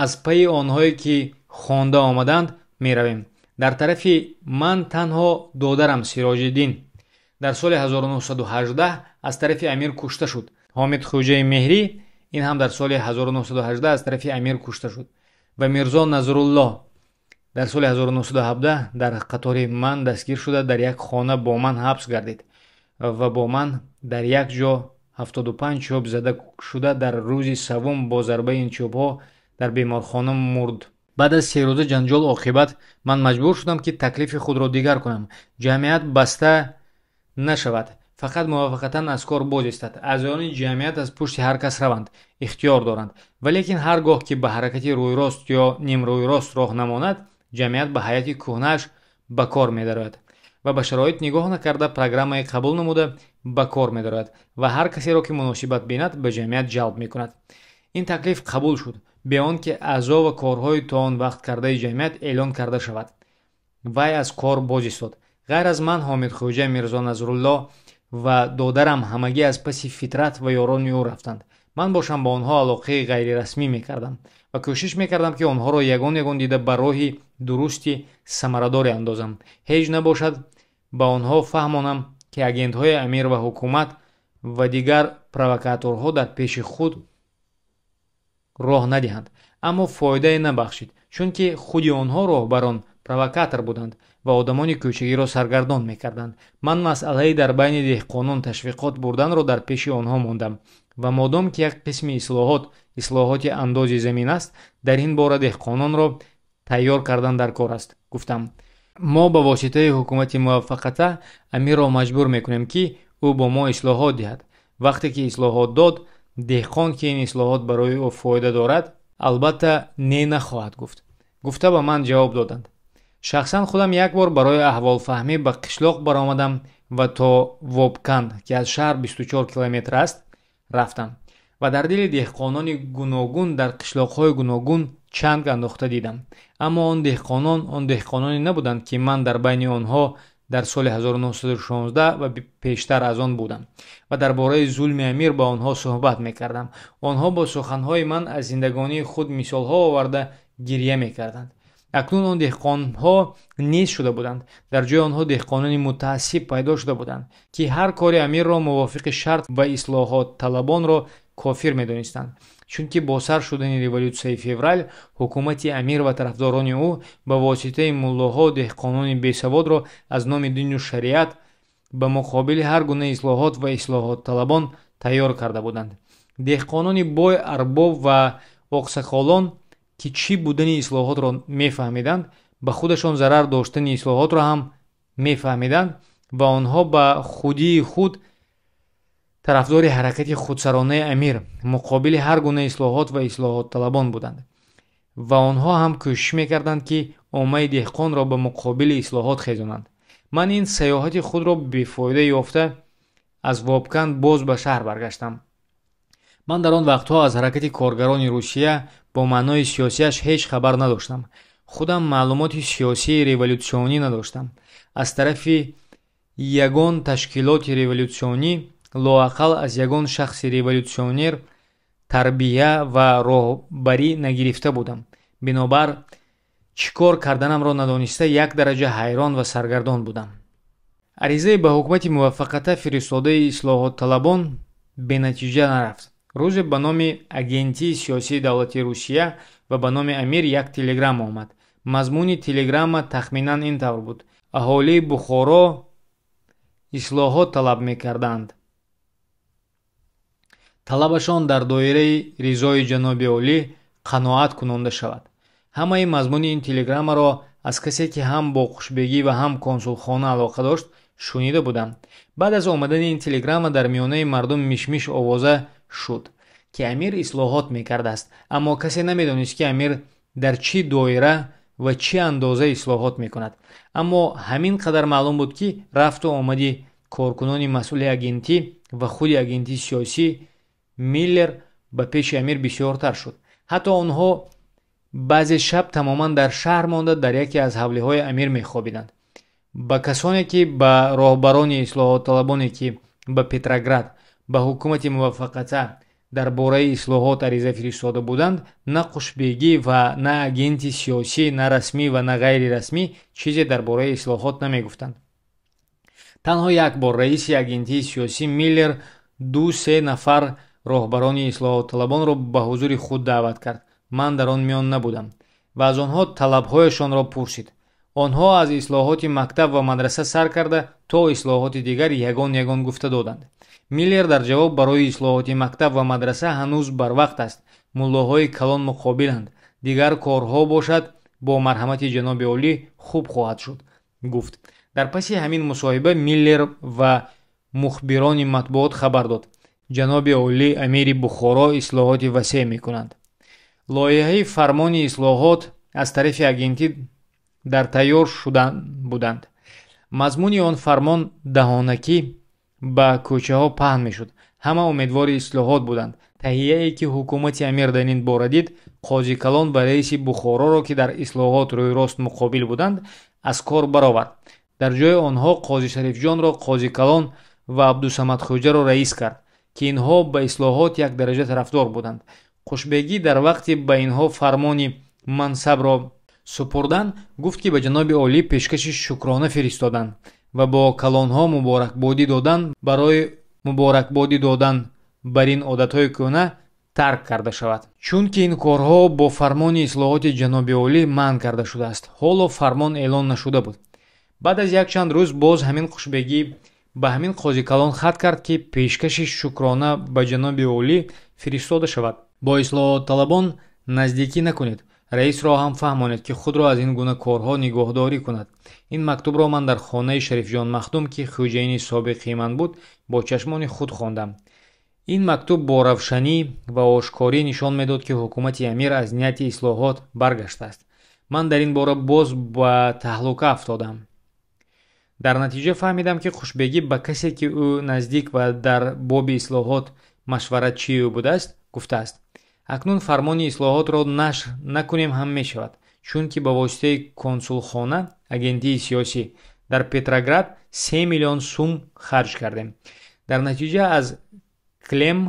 аз пайи онҳое ки хонда омаданд меравем. Дар тарафи ман танҳо додарам Сироҷиддин дар соли 1918 аз тарафи амир кушта шуд. Ҳомид Хӯҷаи Меҳрӣ ин ҳам дар соли 1918 аз тарафи амир кушта шуд ва Мирзо Назруллоҳ дар соли 1917 дар қатори ман дастгир шуда, дар як хона бо ман ҳабс гардид ва бо ман дар як ҷо 75 чӯб зада шуда, дар рӯзи севум бо зарбаи ин чӯбҳо дар беморхона мурд. Баъд аз 3 рӯза ҷанҷол оқибат ман маҷбур шудам, ки таклифи худро дигар кунам. Ҷамъият баста нашавад, фақат мувофиқатан аз кор боз истад. Аъзоёни ҷамъият аз пушти ҳар кас раванд, ихтиёр доранд, валекин ҳар гоҳ ки ба ҳаракати рӯйрост ё нимрӯйрост роҳ намонад, ҷамъият ба ҳайати кӯҳнааш ба кор медарояд ва ба шароит нигоҳ накарда программаи қабул намуда ба кор медарояд ва ҳар касеро ки муносибат бинад ба ҷамъият ҷалб мекунад. Ин таклиф қабул шуд, бе он ки аъзо ва корҳои то он вақт кардаи ҷамъият эълон карда шавад. Вай аз кор боз истод. Ғайр аз ман Ҳомид Хӯҷа, Мирзо Назруллоҳ ва додарам ҳамагӣ аз паси Фитрат ва ёрони ӯ рафтанд. Ман бошам ба онҳо алоқаи ғайрирасмӣ мекардам ва кӯшиш мекардам, ки онҳоро ягон ягон дида ба роҳи дурусти самарадоре андозам. Ҳеҷ набошад ба онҳо фаҳмонам, ки агентҳои амир ва ҳукумат ва дигар провокаторҳо дар пеши худ роҳ надиҳанд. Аммо фоидае набахшид, чунки худи онҳо роҳбарон провокатор буданд ва одамони кӯчагиро саргардон мекарданд. Ман масъалаи дар байни деҳқонон ташвиқот бурданро дар пеши онҳо мондам ва модом ки як қисми ислоҳот ислоҳоти андози замин аст, дар ин бора деҳқононро тайёр кардан дар кор аст, гуфтам. Мо ба воситаи ҳукумати муваффақата амирро маҷбур мекунем, ки ӯ бо мо ислоҳот диҳад. Вақте ки ислоҳот дод, деҳқон ки ин ислоҳот барои ӯ фоида дорад, албатта не нахоҳад гуфт. Гуфта ба ман ҷавоб доданд. Шахсан худам як бор барои аҳволфаҳмӣ ба қишлоқ баромадам ва то Вобканд, ки аз шаҳр 24 километр аст, рафтам ва дар дили деҳқонони гуногун дар қишлоқҳои гуногун чанг андохта дидам. Аммо он деҳқонон он деҳқононе набуданд, ки ман дар байни онҳо дар соли 1916 ва пештар аз он будам ва дар бораи зулми амир ба онҳо суҳбат мекардам. Онҳо бо суханҳои ман аз зиндагонии худ мисолҳо оварда гирья мекарданд. Акнун он деҳқонҳо низ шуда буданд. Дар ҷои онҳо деҳқонони мутаассиб пайдо шуда буданд, ки ҳар кори амирро мувофиқи шарт ва ислоҳотталабонро кофир медонистанд. Чунки бо сар шудани революсияи феврал ҳукумати амир ва тарафдорони ӯ ба воситаи муллоҳо деҳқонони бесаводро аз номи дину шариат ба муқобили ҳар гуна ислоҳот ва ислоҳотталабон тайёр карда буданд. Деҳқонони бой, арбоб ва оқсақолон, ки чӣ будани ислоҳотро мефаҳмиданд, ба худашон зарар доштани ислоҳотро ҳам мефаҳмиданд ва онҳо ба худии худ тарафдори ҳаракати худсаронаи амир муқобили ҳар гуна ислоҳот ва ислоҳотталабон буданд ва онҳо ҳам кӯшиш мекарданд, ки оммаи деҳқонро ба муқобили ислоҳот хезонанд. Ман ин саёҳати худро бефоида ёфта аз Вобканд боз ба шаҳр баргаштам. Ман дар он вақтҳо аз ҳаракати коргарони Русия бо маънои сиёсиаш ҳеҷ хабар надоштам. Худам маълумоти сиёсии революсионӣ надоштам. Аз тарафи ягон ташкилоти революсионӣ, лоақал аз ягон шахси революсионер тарбия ва роҳбарӣ нагирифта будам. Бинобар чӣ кор карданамро надониста як дараҷа ҳайрон ва саргардон будам. Аризаи ба ҳукумати муваффақата фиристодаи ислоҳотталабон бенатиҷа нарафт. Рӯзе ба номи агентии сиёсии давлати Русия ва ба номи амир як телеграмма омад. Мазмуни телеграмма тахминан ин тавр буд: аҳолии Бухоро ислоҳот талаб мекарданд. Талабашон дар доираи ризои ҷаноби олӣ қаноат кунонда шавад. Ҳамаи мазмуни ин телеграммаро аз касе, ки ҳам бо Қушбегӣ ва ҳам консулхона алоқа дошт, шунида будам. Баъд аз омадани ин телеграмма дар миёнаи мардум мишмиш овоза шуд, ки амир ислоҳот мекардааст, аммо касе намедонист, ки амир дар чӣ доира ва чӣ андоза ислоҳот мекунад. Аммо ҳамин қадар маълум буд, ки рафту омади коркунони масъули агентӣ ва худи агенти сиёсӣ Миллер ба пеши амир бисёртар шуд. Ҳатто онҳо баъзе шаб тамоман дар шаҳр монда, дар яке аз ҳавлиҳои амир мехобиданд. Ба касоне, ки ба роҳбарони ислоҳотталабоне, ки ба Петроград, ба ҳукумати муваффақата дар бораи ислоҳот ариза фиристода буданд, на Қушбегӣ ва на агенти сиёсӣ, на расмӣ ва на ғайрирасмӣ чизе дар бораи ислоҳот намегуфтанд. Танҳо як бор раиси агентии сиёсӣ Миллер 2-3 нафар роҳбарони ислоҳотталабонро ба ҳузури худ даъват кард. Ман дар он миён набудам ва аз онҳо талабҳояшонро пурсид. Онҳо аз ислоҳоти мактаб ва мадраса сар карда то ислоҳоти дигар ягон ягон гуфта доданд. Миллер дар ҷавоб барои ислоҳоти мактаб ва мадраса ҳанӯз барвақт аст, муллоҳои калон муқобиланд, дигар корҳо бошад бо марҳамати ҷаноби олӣ хуб хоҳад шуд, гуфт. Дар паси ҳамин мусоҳиба Миллер ва мухбирони матбуот хабар дод: ҷаноби олӣ амири Бухоро ислоҳоти васеъ мекунанд. Лоиҳаи фармони ислоҳот аз тарафи агентӣ дар тайёр шудан буданд. Мазмуни он фармон даҳонакӣ ба кӯчаҳо паҳн мешуд. Ҳама умедвори ислоҳот буданд. Таҳияе, ки ҳукумати амир дар ин бора дид, қозикалон ва раиси Бухороро, ки дар ислоҳот рӯйрост муқобил буданд, аз кор баровард. Дар ҷои онҳо қози Шарифҷонро қозикалон ва Абдусамадхӯҷаро раис кард, ки инҳо ба ислоҳот як дараҷа тарафдор буданд. Қушбегӣ дар вақти ба инҳо фармони мансабро супурдан гуфт, ки ба ҷаноби олӣ пешкаши шукрона фиристоданд ва бо калонҳо муборакбодӣ додан барои муборакбодӣ додан бар ин одатҳои кӯҳна тарк карда шавад, чунки ин корҳо бо фармони ислоҳоти ҷаноби олӣ манъ карда шудааст. Ҳоло фармон эълон нашуда буд. Баъд аз якчанд рӯз боз ҳамин Қушбегӣ ба ҳамин қозикалон хат кард, ки пешкаши шукрона ба ҷаноби олӣ фиристода шавад. Бо ислоҳотталабон наздикӣ накунед, раисро ҳам фаҳмонед, ки худро аз ин гуна корҳо нигоҳдорӣ кунад. Ин мактубро ман дар хонаи Шарифҷон Махдум, ки хӯҷаини собиқи ман буд, бо чашмони худ хондам. Ин мактуб бо равшанӣ ва ошкорӣ нишон медод, ки ҳукумати амир аз нияти ислоҳот баргаштааст. Ман дар ин бора боз ба таҳлука афтодам. Дар натиҷа фаҳмидам, ки Хушбегӣ ба касе, ки ӯ наздик ва дар боби ислоҳот машваратчии ӯ будааст, гуфтааст: акнун фармони ислоҳотро нашр накунем ҳам мешавад, чунки ба воситаи консулхона, агентии сиёсӣ дар Петроград 3 миллион сум харҷ кардем. Дар натиҷа аз Клем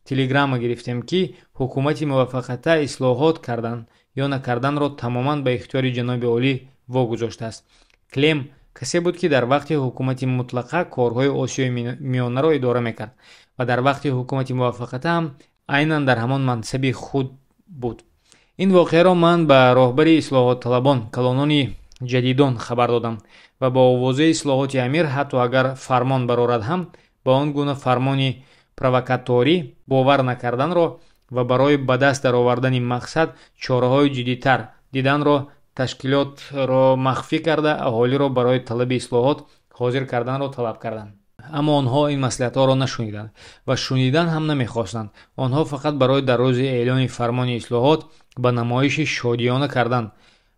телеграмма гирифтем, ки ҳукумати муваффақата ислоҳот кардан ё накарданро тамоман ба ихтиёри ҷаноби олӣ вогузоштааст. Клем касе буд, ки дар вақти ҳукумати мутлақа корҳои Осиёи Миёнаро идора мекард ва дар вақти ҳукумати муваффақата ҳам айнан дар ҳамон мансаби худ буд. Ин воқеаро ман ба роҳбари ислоҳотталабон, калонони ҷадидон хабар додам ва бо овозаи ислоҳоти амир, ҳатто агар фармон барорад ҳам, ба он гуна фармони провокаторӣ бовар накарданро ва барои ба даст даровардани мақсад чораҳои ҷиддитар диданро, ташкилотро махфӣ карда, аҳолиро барои талаби ислоҳот ҳозир карданро талаб карданд. Аммо онҳо ин маслиҳатҳоро нашуниданд ва шунидан ҳам намехостанд. Онҳо фақат барои дар рӯзи эълони фармони ислоҳот ба намоиши шодиёна кардан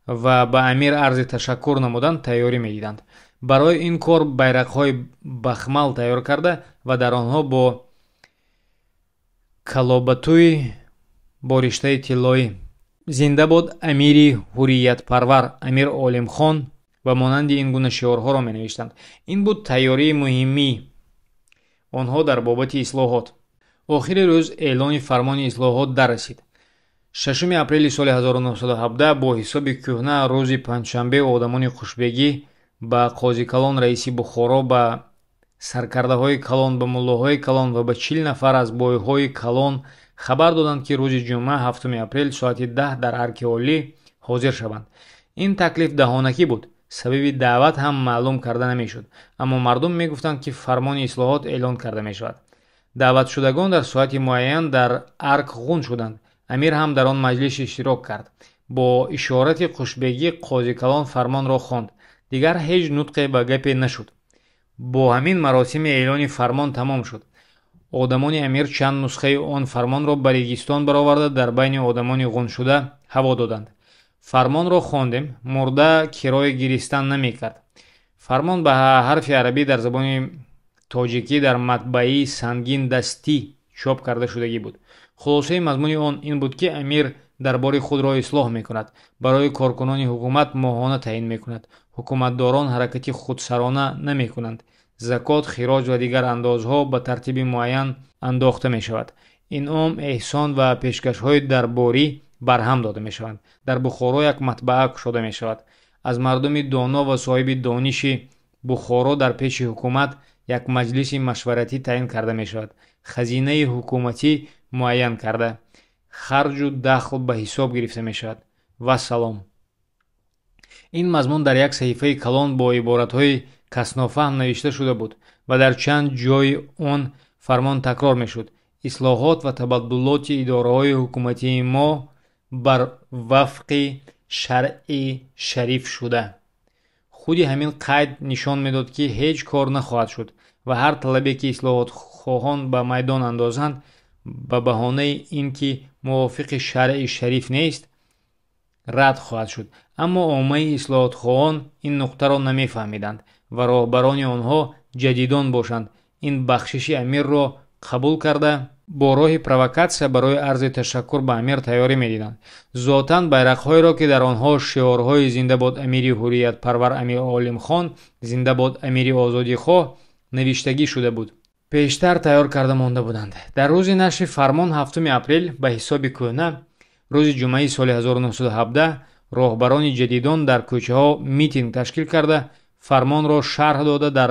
ва ба амир арзи ташаккур намудан тайёрӣ медиданд. Барои ин кор байрақҳои бахмал тайёр карда ва дар онҳо бо калобатӯи бо риштаи тиллоӣ «Зинда бод амири ҳурриятпарвар амир Олимхон» ва монанди ин гуна шиорҳоро менавиштанд. Ин буд тайёрии муҳимии онҳо дар бобати ислоҳот. Охири рӯз эълони фармони ислоҳот даррасид. 6 апрели соли 1917 бо ҳисоби кӯҳна рӯзи панҷшанбе одамони Хушбегӣ ба қозикалон, раиси Бухоро, ба саркардаҳои калон, ба муллоҳои калон ва ба 40 нафар аз бойҳои калон хабар доданд, ки рӯзи ҷумъа 7 апрел соати 10 дар Арки Олӣ ҳозир шаванд. Ин таклиф даҳонакӣ буд. Сабаби даъват ҳам маълум карда намешуд, аммо мардум мегуфтанд, ки фармони ислоҳот эълон карда мешавад. Даъватшудагон дар соати муайян дар арк ғун шуданд. Амир ҳам дар он маҷлис иштирок кард. Бо ишорати хушбегӣ қозикалон фармонро хонд. Дигар ҳеҷ нутқе ба гапе нашуд. Бо ҳамин маросими эълони фармон тамом шуд. Одамони амир чанд нусхаи он фармонро ба Регистон бароварда, дар байни одамони ғуншуда ҳаво доданд. Фармонро хондем. Мурда кирои гиристан намекард. Фармон ба ҳарфи арабӣ дар забони тоҷикӣ дар матбаи сангин дастӣ чоп карда шудагӣ буд. Хулосаи мазмуни он ин буд, ки амир дарбори худро ислоҳ мекунад, барои коркунони ҳукумат моҳона таъин мекунад, ҳукуматдорон ҳаракати худсарона намекунанд, закот, хироҷ ва дигар андозҳо ба тартиби муайян андохта мешавад, инъом, эҳсон ва пешкашҳои дарборӣ барҳам дода мешаванд, дар Бухоро як матбаа кушода мешавад, аз мардуми доно ва соҳиби дониши Бухоро дар пеши ҳукумат як маҷлиси машваратӣ таъин карда мешавад, хазинаи ҳукуматӣ муайян карда, харҷу дахл ба ҳисоб гирифта мешавад. Вассалом. Ин мазмун дар як саҳифаи калон бо иборатҳои каснофаҳм навишта шуда буд ва дар чанд ҷои он фармон такрор мешуд. Ислоҳот ва табаддулоти идораҳои ҳукуматии мо бар вафқи шаръи шариф шуда. Худи ҳамин қайд нишон медод, ки ҳеҷ кор нахоҳад шуд ва ҳар талабе, ки ислоҳотхоҳон ба майдон андозанд, ба баҳонаи ин ки мувофиқи шаръи шариф нест, рад хоҳад шуд. Аммо оммаи ислоҳотхоҳон ин нуқтаро намефаҳмиданд ва роҳбарони онҳо ҷадидон бошанд. Ин бахшиши амирро қабул карда, бо роҳи провокатсия барои арзи ташаккур ба амир тайёрӣ медиданд. Зотан байрақҳоеро, ки дар онҳо шиорҳои «Зинда бод амири ҳурриятпарвар Амир Олимхон», «Зинда бод амири озодихоҳ» навиштагӣ шуда буд, пештар тайёр карда монда буданд. Дар рӯзи нашри фармон, 7 апрел, ба ҳисоби кӯҳна, рӯзи ҷумъаи соли 1917, роҳбарони ҷадидон дар кӯчаҳо митинг ташкил карда, фармонро шарҳ дода, дар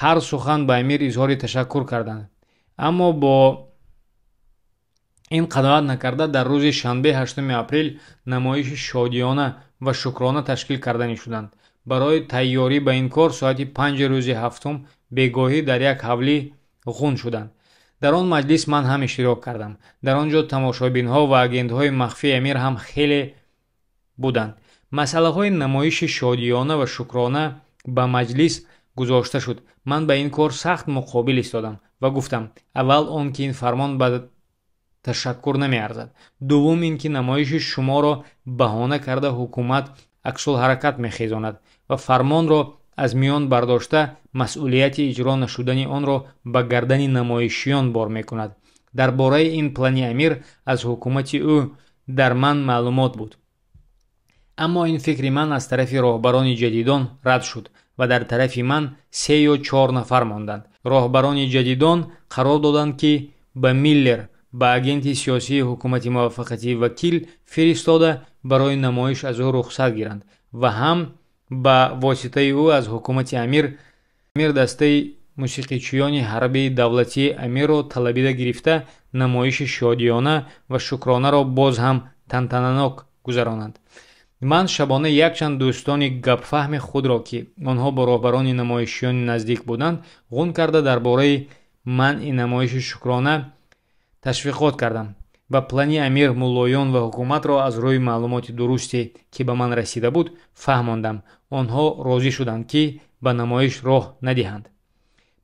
ҳар сухан ба амир изҳори ташаккур карданд. Аммо бо ин қаноат накарда, дар рӯзи шанбе, 8 апрел, намоиши шодиёна ва шукрона ташкил карданӣ шуданд. Барои тайёрӣ ба ин кор соати 5 рӯзи ҳафтум бегоҳӣ дар як ҳавлӣ ғун шуданд. Дар он маҷлис ман ҳам иштирок кардам. Дар он ҷо тамошобинҳо ва агентҳои махфии амир ҳам хеле буданд. Масъалаҳои намоиши шодиёна ва шукрона ба маҷлис гузошта шуд. Ман ба ин кор сахт муқобил истодам ва гуфтам: аввал он ки ин фармон ба ташаккур намеарзад, дуввум ин ки намоиши шуморо баҳона карда ҳукумат аксулҳаракат мехезонад ва фармонро аз миён бардошта, масъулияти иҷро нашудани онро ба гардани намоишиён бор мекунад. Дар бораи ин плани амир аз ҳукумати ӯ дар ман маълумот буд. Аммо ин фикри ман аз тарафи роҳбарони ҷадидон рад шуд ва дар тарафи ман 3 ё 4 нафар монданд. Роҳбарони ҷадидон қарор доданд, ки ба Миллер, ба агенти сиёсии ҳукумати муваффақатӣ вакил фиристода, барои намоиш аз ӯ рухсат гиранд ва ҳам ба воситаи ӯ аз ҳукумати амир дастаи мусиқичиёни ҳарбии давлатии амирро талабида гирифта, намоиши шодиёна ва шукронаро боз ҳам тантананок гузаронанд. Ман шабона якчанд дӯстони гапфаҳми худро, ки онҳо бо роҳбарони намоишиёни наздик буданд, ғун карда, дар бораи манъи намоиши шукрона ташвиқот кардам ва плани амир, муллоён ва ҳукуматро аз рӯи маълумоти дурусте, ки ба ман расида буд, фаҳмондам. Онҳо розӣ шуданд, ки ба намоиш роҳ надиҳанд.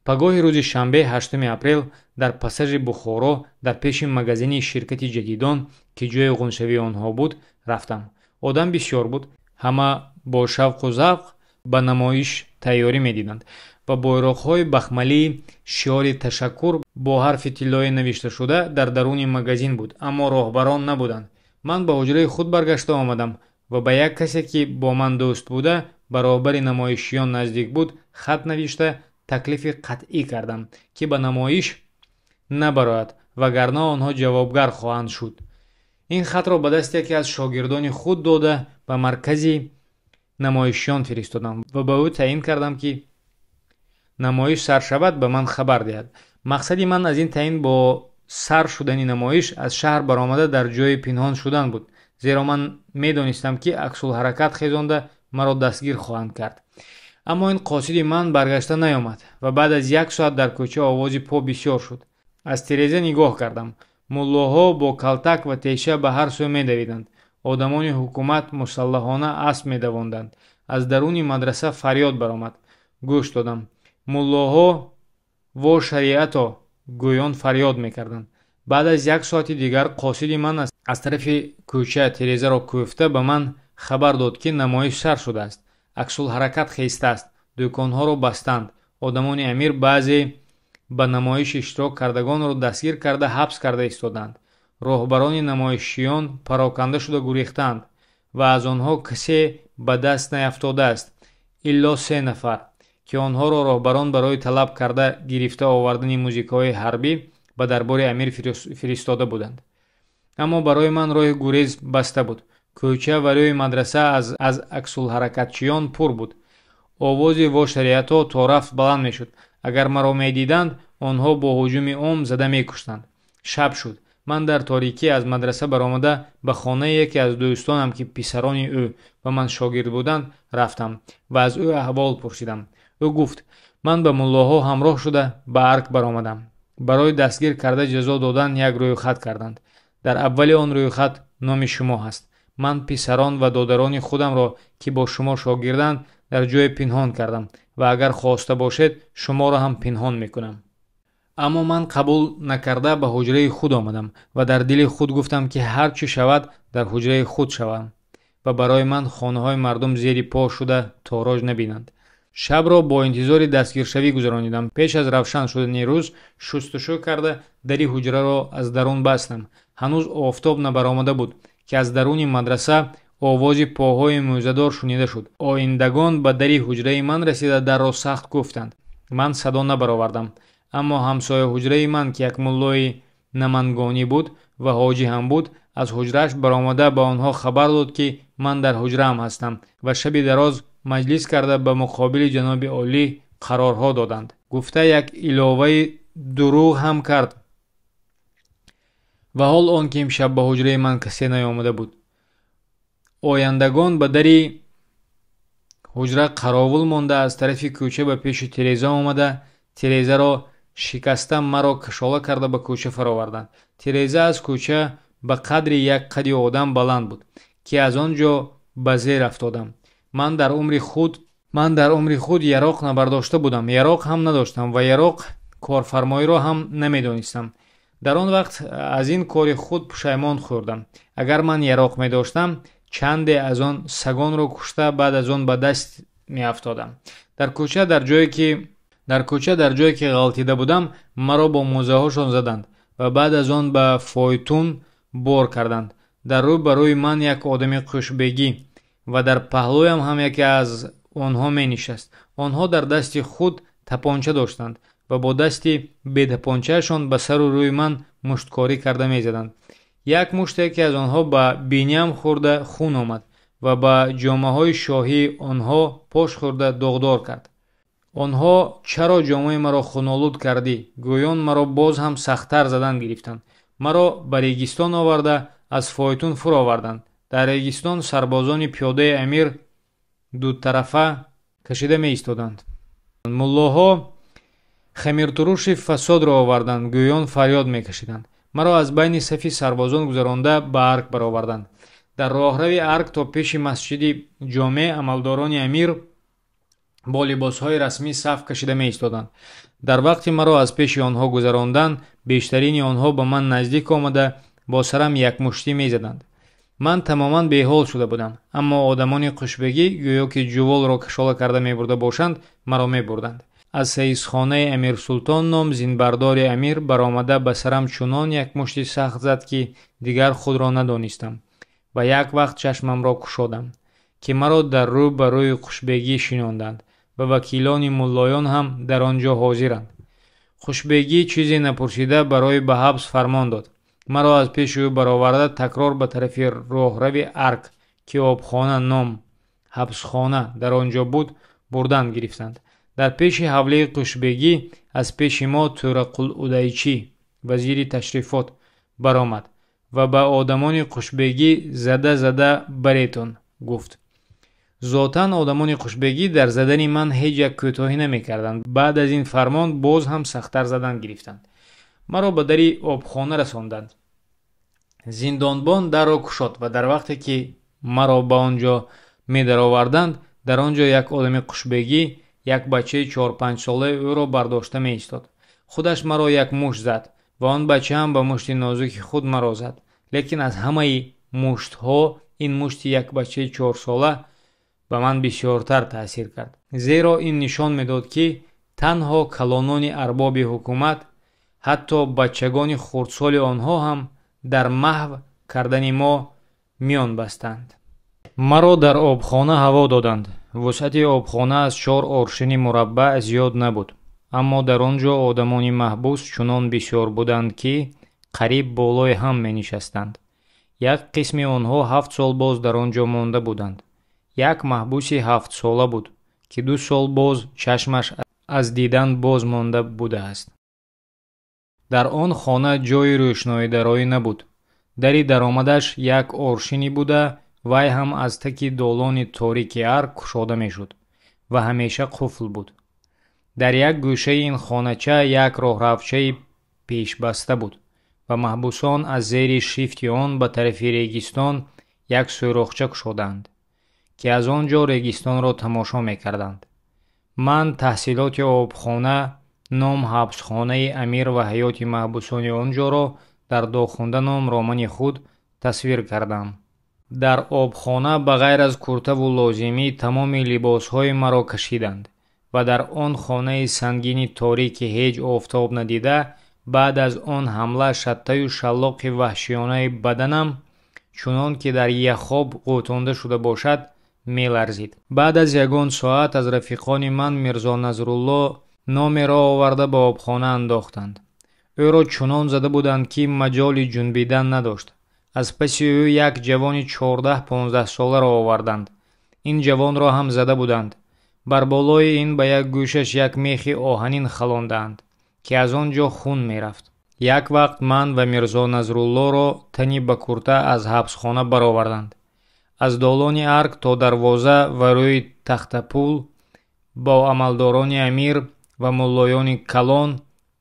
Пагоҳи рӯзи шанбе, 8 апрел, дар пассажи Бухоро дар пеши магазини ширкати ҷадидон, ки ҷои ғуншавии онҳо буд, рафтам. Одам бисёр буд. Ҳама бо шавқу завқ ба намоиш тайёрӣ медиданд ва бойроқҳои бахмалии шиори ташаккур бо ҳарфи тиллоӣ навишташуда дар даруни магазин буд, аммо роҳбарон набуданд. Ман ба ҳуҷраи худ баргашта омадам ва ба як касе, ки бо ман дӯст буда, ба роҳбари намоишиён наздик буд, хат навишта таклифи қатъӣ кардам, ки ба намоиш набарояд, вагарна онҳо ҷавобгар хоҳанд шуд. Ин хатро ба дасти яке аз шогирдони худ дода, ба маркази намоишиён фиристодам ва ба ӯ таъин кардам, ки намоиш сар шавад, ба ман хабар диҳад. Мақсади ман аз ин таъин бо сар шудани намоиш аз шаҳр баромада дар ҷои пинҳон шудан буд, зеро ман медонистам, ки аксулҳаракат хезонда маро дастгир хоҳанд кард. Аммо ин қосиди ман баргашта наёмад ва баъд аз як соат дар кӯча овози по бисёр шуд. Аз тиреза нигоҳ кардам. Муллоҳо бо калтак ва теша ба ҳар сӯ медавиданд. Одамони ҳукумат мусаллаҳона асп медавонданд. Аз даруни мадраса фарёд баромад. Гӯш додам. Муллоҳо «Во шариато» гӯён фарёд мекарданд. Баъд аз як соати дигар қосиди ман аз тарафи кӯча тирезаро кӯфта ба ман хабар дод, ки намоиш сар шудааст. Аксулҳаракат хестааст. Дӯконҳоро бастанд. Одамони амир баъзе ба намоиш иштирок кардагонро дастгир карда ҳабс карда истодаанд. Роҳбарони намоишчиён пароканда шуда гурехтаанд ва аз онҳо касе ба даст наяфтодааст, илло се нафар, ки онҳоро роҳбарон барои талаб карда гирифта овардани музикаҳои ҳарбӣ ба дарбори амир фиристода буданд. Аммо барои ман роҳи гурез баста буд. Кӯча ва рӯи мадраса аз аксулҳаракатчиён пур буд. Овози «Во шариато» то рафт баланд мешуд. Агар маро медиданд, онҳо бо ҳуҷуми ом зада мекуштанд. Шаб шуд. Ман дар торикӣ аз мадраса баромада ба хонаи яке аз дӯстонам, ки писарони ӯ ба ман шогирд буданд, рафтам ва аз ӯ аҳвол пурсидам. Ӯ гуфт: «Ман ба муллоҳо ҳамроҳ шуда ба арк баромадам. Барои дастгир карда ҷазо додан як рӯйхат карданд. Дар аввали он рӯйхат номи шумо ҳаст. Ман писарон ва додарони худамро, ки бо шумо шогирданд, дар ҷое пинҳон кардам ва агар хоста бошед, шуморо ҳам пинҳон мекунам. Аммо ман қабул накарда ба ҳуҷраи худ омадам ва дар дили худ гуфтам, ки ҳар чӣ шавад, дар ҳуҷраи худ шавам ва барои ман хонаҳои мардум зери по шуда тороҷ набинанд. Шабро бо интизори дастгиршавӣ гузаронидам. Пеш аз равшан шудани рӯз шустушӯ карда дари ҳуҷраро аз дарун бастам. Ҳанӯз офтоб набаромада буд, ки аз даруни мадраса овози поҳои мӯзадор шунида шуд. Оиндагон ба дари ҳуҷраи ман расида дарро сахт гуфтанд. Ман садо набаровардам. Аммо ҳамсоя ҳуҷраи ман, ки як муллои намангонӣ буд ва ҳоҷӣ ҳам буд, аз ҳуҷрааш баромада ба онҳо хабар дод, ки ман дар ҳуҷраам ҳастам ва шаби дароз маҷлис карда ба муқобили ҷаноби олӣ қарорҳо доданд». Гуфта як иловаи дурӯғ ҳам кард. Ва ҳол он ки имшаб ба ҳуҷраи ман касе наёмада буд. Ояндагон ба дари ҳуҷра қаровул монда аз тарафи кӯча ба пеши тиреза омада, тирезаро шикаста маро кашола карда ба кӯча фароварданд. Тиреза аз кӯча ба қадри як қади одам баланд буд, ки аз он ҷо ба зер афтодам. Ман дар умри худ яроқ набардошта будам, яроқ ҳам надоштам ва яроқ корфармоиро ҳам намедонистам. Дар он вақт аз ин кори худ пушаймон хӯрдам. Агар ман яроқ медоштам, чанде аз он сагонро кушта, баъд аз он ба даст меафтодам. Дар кӯча, дар ҷое ки ғалтида будам, маро бо мӯзаҳошон заданд ва баъд аз он ба фойтун бор карданд. Дар рӯ ба рӯи ман як одами қушбегӣ ва дар паҳлӯям ҳам яке аз онҳо менишаст. Онҳо дар дасти худ тапонча доштанд ва бо дасти бетапончаашон ба сару рӯи ман мушткорӣ карда мезаданд. Як мушт яке аз онҳо ба биниам хӯрда хун омад ва ба ҷомаҳои шоҳии онҳо пош хӯрда доғдор кард. Онҳо «Чаро ҷомаи маро хунолуд кардӣ?» гӯён маро боз ҳам сахттар задан гирифтанд. Маро ба регистон оварда аз фойтун фуроварданд. Дар регистон сарбозони пиёдаи амир дутарафа кашида меистоданд. Муллоҳо «Хамиртуруши фасодро оварданд» гӯён фарёд мекашиданд. Маро аз байни сафи сарбозон гузаронда ба арк бароварданд. Дар роҳрави арк то пеши масҷиди ҷомеъ амалдорони амир бо либосҳои расмӣ саф кашида меистоданд. Дар вақти маро аз пеши онҳо гузарондан, бештарини онҳо ба ман наздик омада бо сарам якмуштӣ мезаданд. Ман тамоман беҳол шуда будам, аммо одамони қушбегӣ гӯё ки ҷуволро кашола карда мебурда бошанд, маро мебурданд. Аз саисхонаи Амирсултон ном зинбардори амир баромада ба сарам чунон як мушти сахт зад, ки дигар худро надонистам ва як вақт чашмамро кушодам, ки маро дар рӯ ба рӯи қушбегӣ шинонданд ва вакилони муллоён ҳам дар он ҷо ҳозиранд. Хушбегӣ чизе напурсида барои ба ҳабс фармон дод. Маро аз пеши ӯ бароварда такрор ба тарафи роҳрави арк, ки обхона ном ҳабсхона дар он ҷо буд, бурдан гирифтанд. Дар пеши ҳавлии Қушбегӣ аз пеши мо Тӯрақул Удайчӣ, вазири ташрифот, баромад ва ба одамони Қушбегӣ: «Зада зада баретон», гуфт. Зотан одамони Қушбегӣ дар задани ман ҳеҷ як кӯтоҳӣ намекарданд. Баъд аз ин фармон боз ҳам сахттар задан гирифтанд. Маро ба дари обхона расонданд. Зиндонбон дарро кушод ва дар вақте ки маро ба он ҷо медароварданд, дар он ҷо як одами қушбегӣ як бачаи 4-5 солаи ӯро бардошта меистод. Худаш маро як мушт зад ва он бачаам ба мушти нозуки худ маро зад. Лекин аз ҳамаи муштҳо ин мушти як бачаи 4сола ба ман бисёртар таъсир кард, зеро ин нишон медод, ки танҳо калонони арбоби ҳукумат, ҳатто бачагони хурдсоли онҳо ҳам дар маҳв кардани мо миён бастанд. Маро дар обхона ҳаво доданд. Вусъати обхона аз 4 оршини мураббаъ зиёд набуд, аммо дар он ҷо одамони маҳбус чунон бисёр буданд, ки қариб болои ҳам менишастанд. Як қисми онҳо 7 сол боз дар он ҷо монда буданд. Як маҳбуси 7сола буд, ки 2 сол боз чашмаш аз дидан боз монда будааст. Дар он хона ҷойи рӯшноидароӣ набуд. Дари даромадаш як оршинӣ буда, вай ҳам аз таки долони торики арк кушода мешуд ва ҳамеша қуфл буд. Дар як гӯшаи ин хонача як роҳравчаи пешбаста буд ва маҳбусон аз зери шифти он ба тарафи регистон як сӯрохча кушоданд, ки аз он ҷо регистонро тамошо мекарданд. Ман таҳсилоти обхона ном ҳабсхонаи амир ва ҳаёти маҳбусони он ҷоро дар Дохунда ном романи худ тасвир кардам. Дар обхона ба ғайр аз куртаву лозимӣ тамоми либосҳои маро кашиданд ва дар он хонаи сангини торики ҳеҷ офтоб надида, баъд аз он ҳамла шаттаю шаллоқи ваҳшиёнаи баданам, чунон ки дар яхоб ғӯтонда шуда бошад, меларзид. Баъд аз ягон соат аз рафиқони ман Мирзо Назрулло номеро оварда ба обхона андохтанд. Ӯро чунон зада буданд, ки маҷоли ҷунбидан надошт. Аз паси ӯ як ҷавони 14-15 соларо оварданд. Ин ҷавонро ҳам зада буданд. Бар болои ин ба як гӯшаш як мехи оҳанин халондаанд, ки аз он ҷо хун мерафт. Як вақт ман ва Мирзо Назруллоро тани ба курта аз ҳабсхона бароварданд. Аз долони арк то дарвоза ва рӯи тахтапул бо амалдорони амир ва муллоёни калон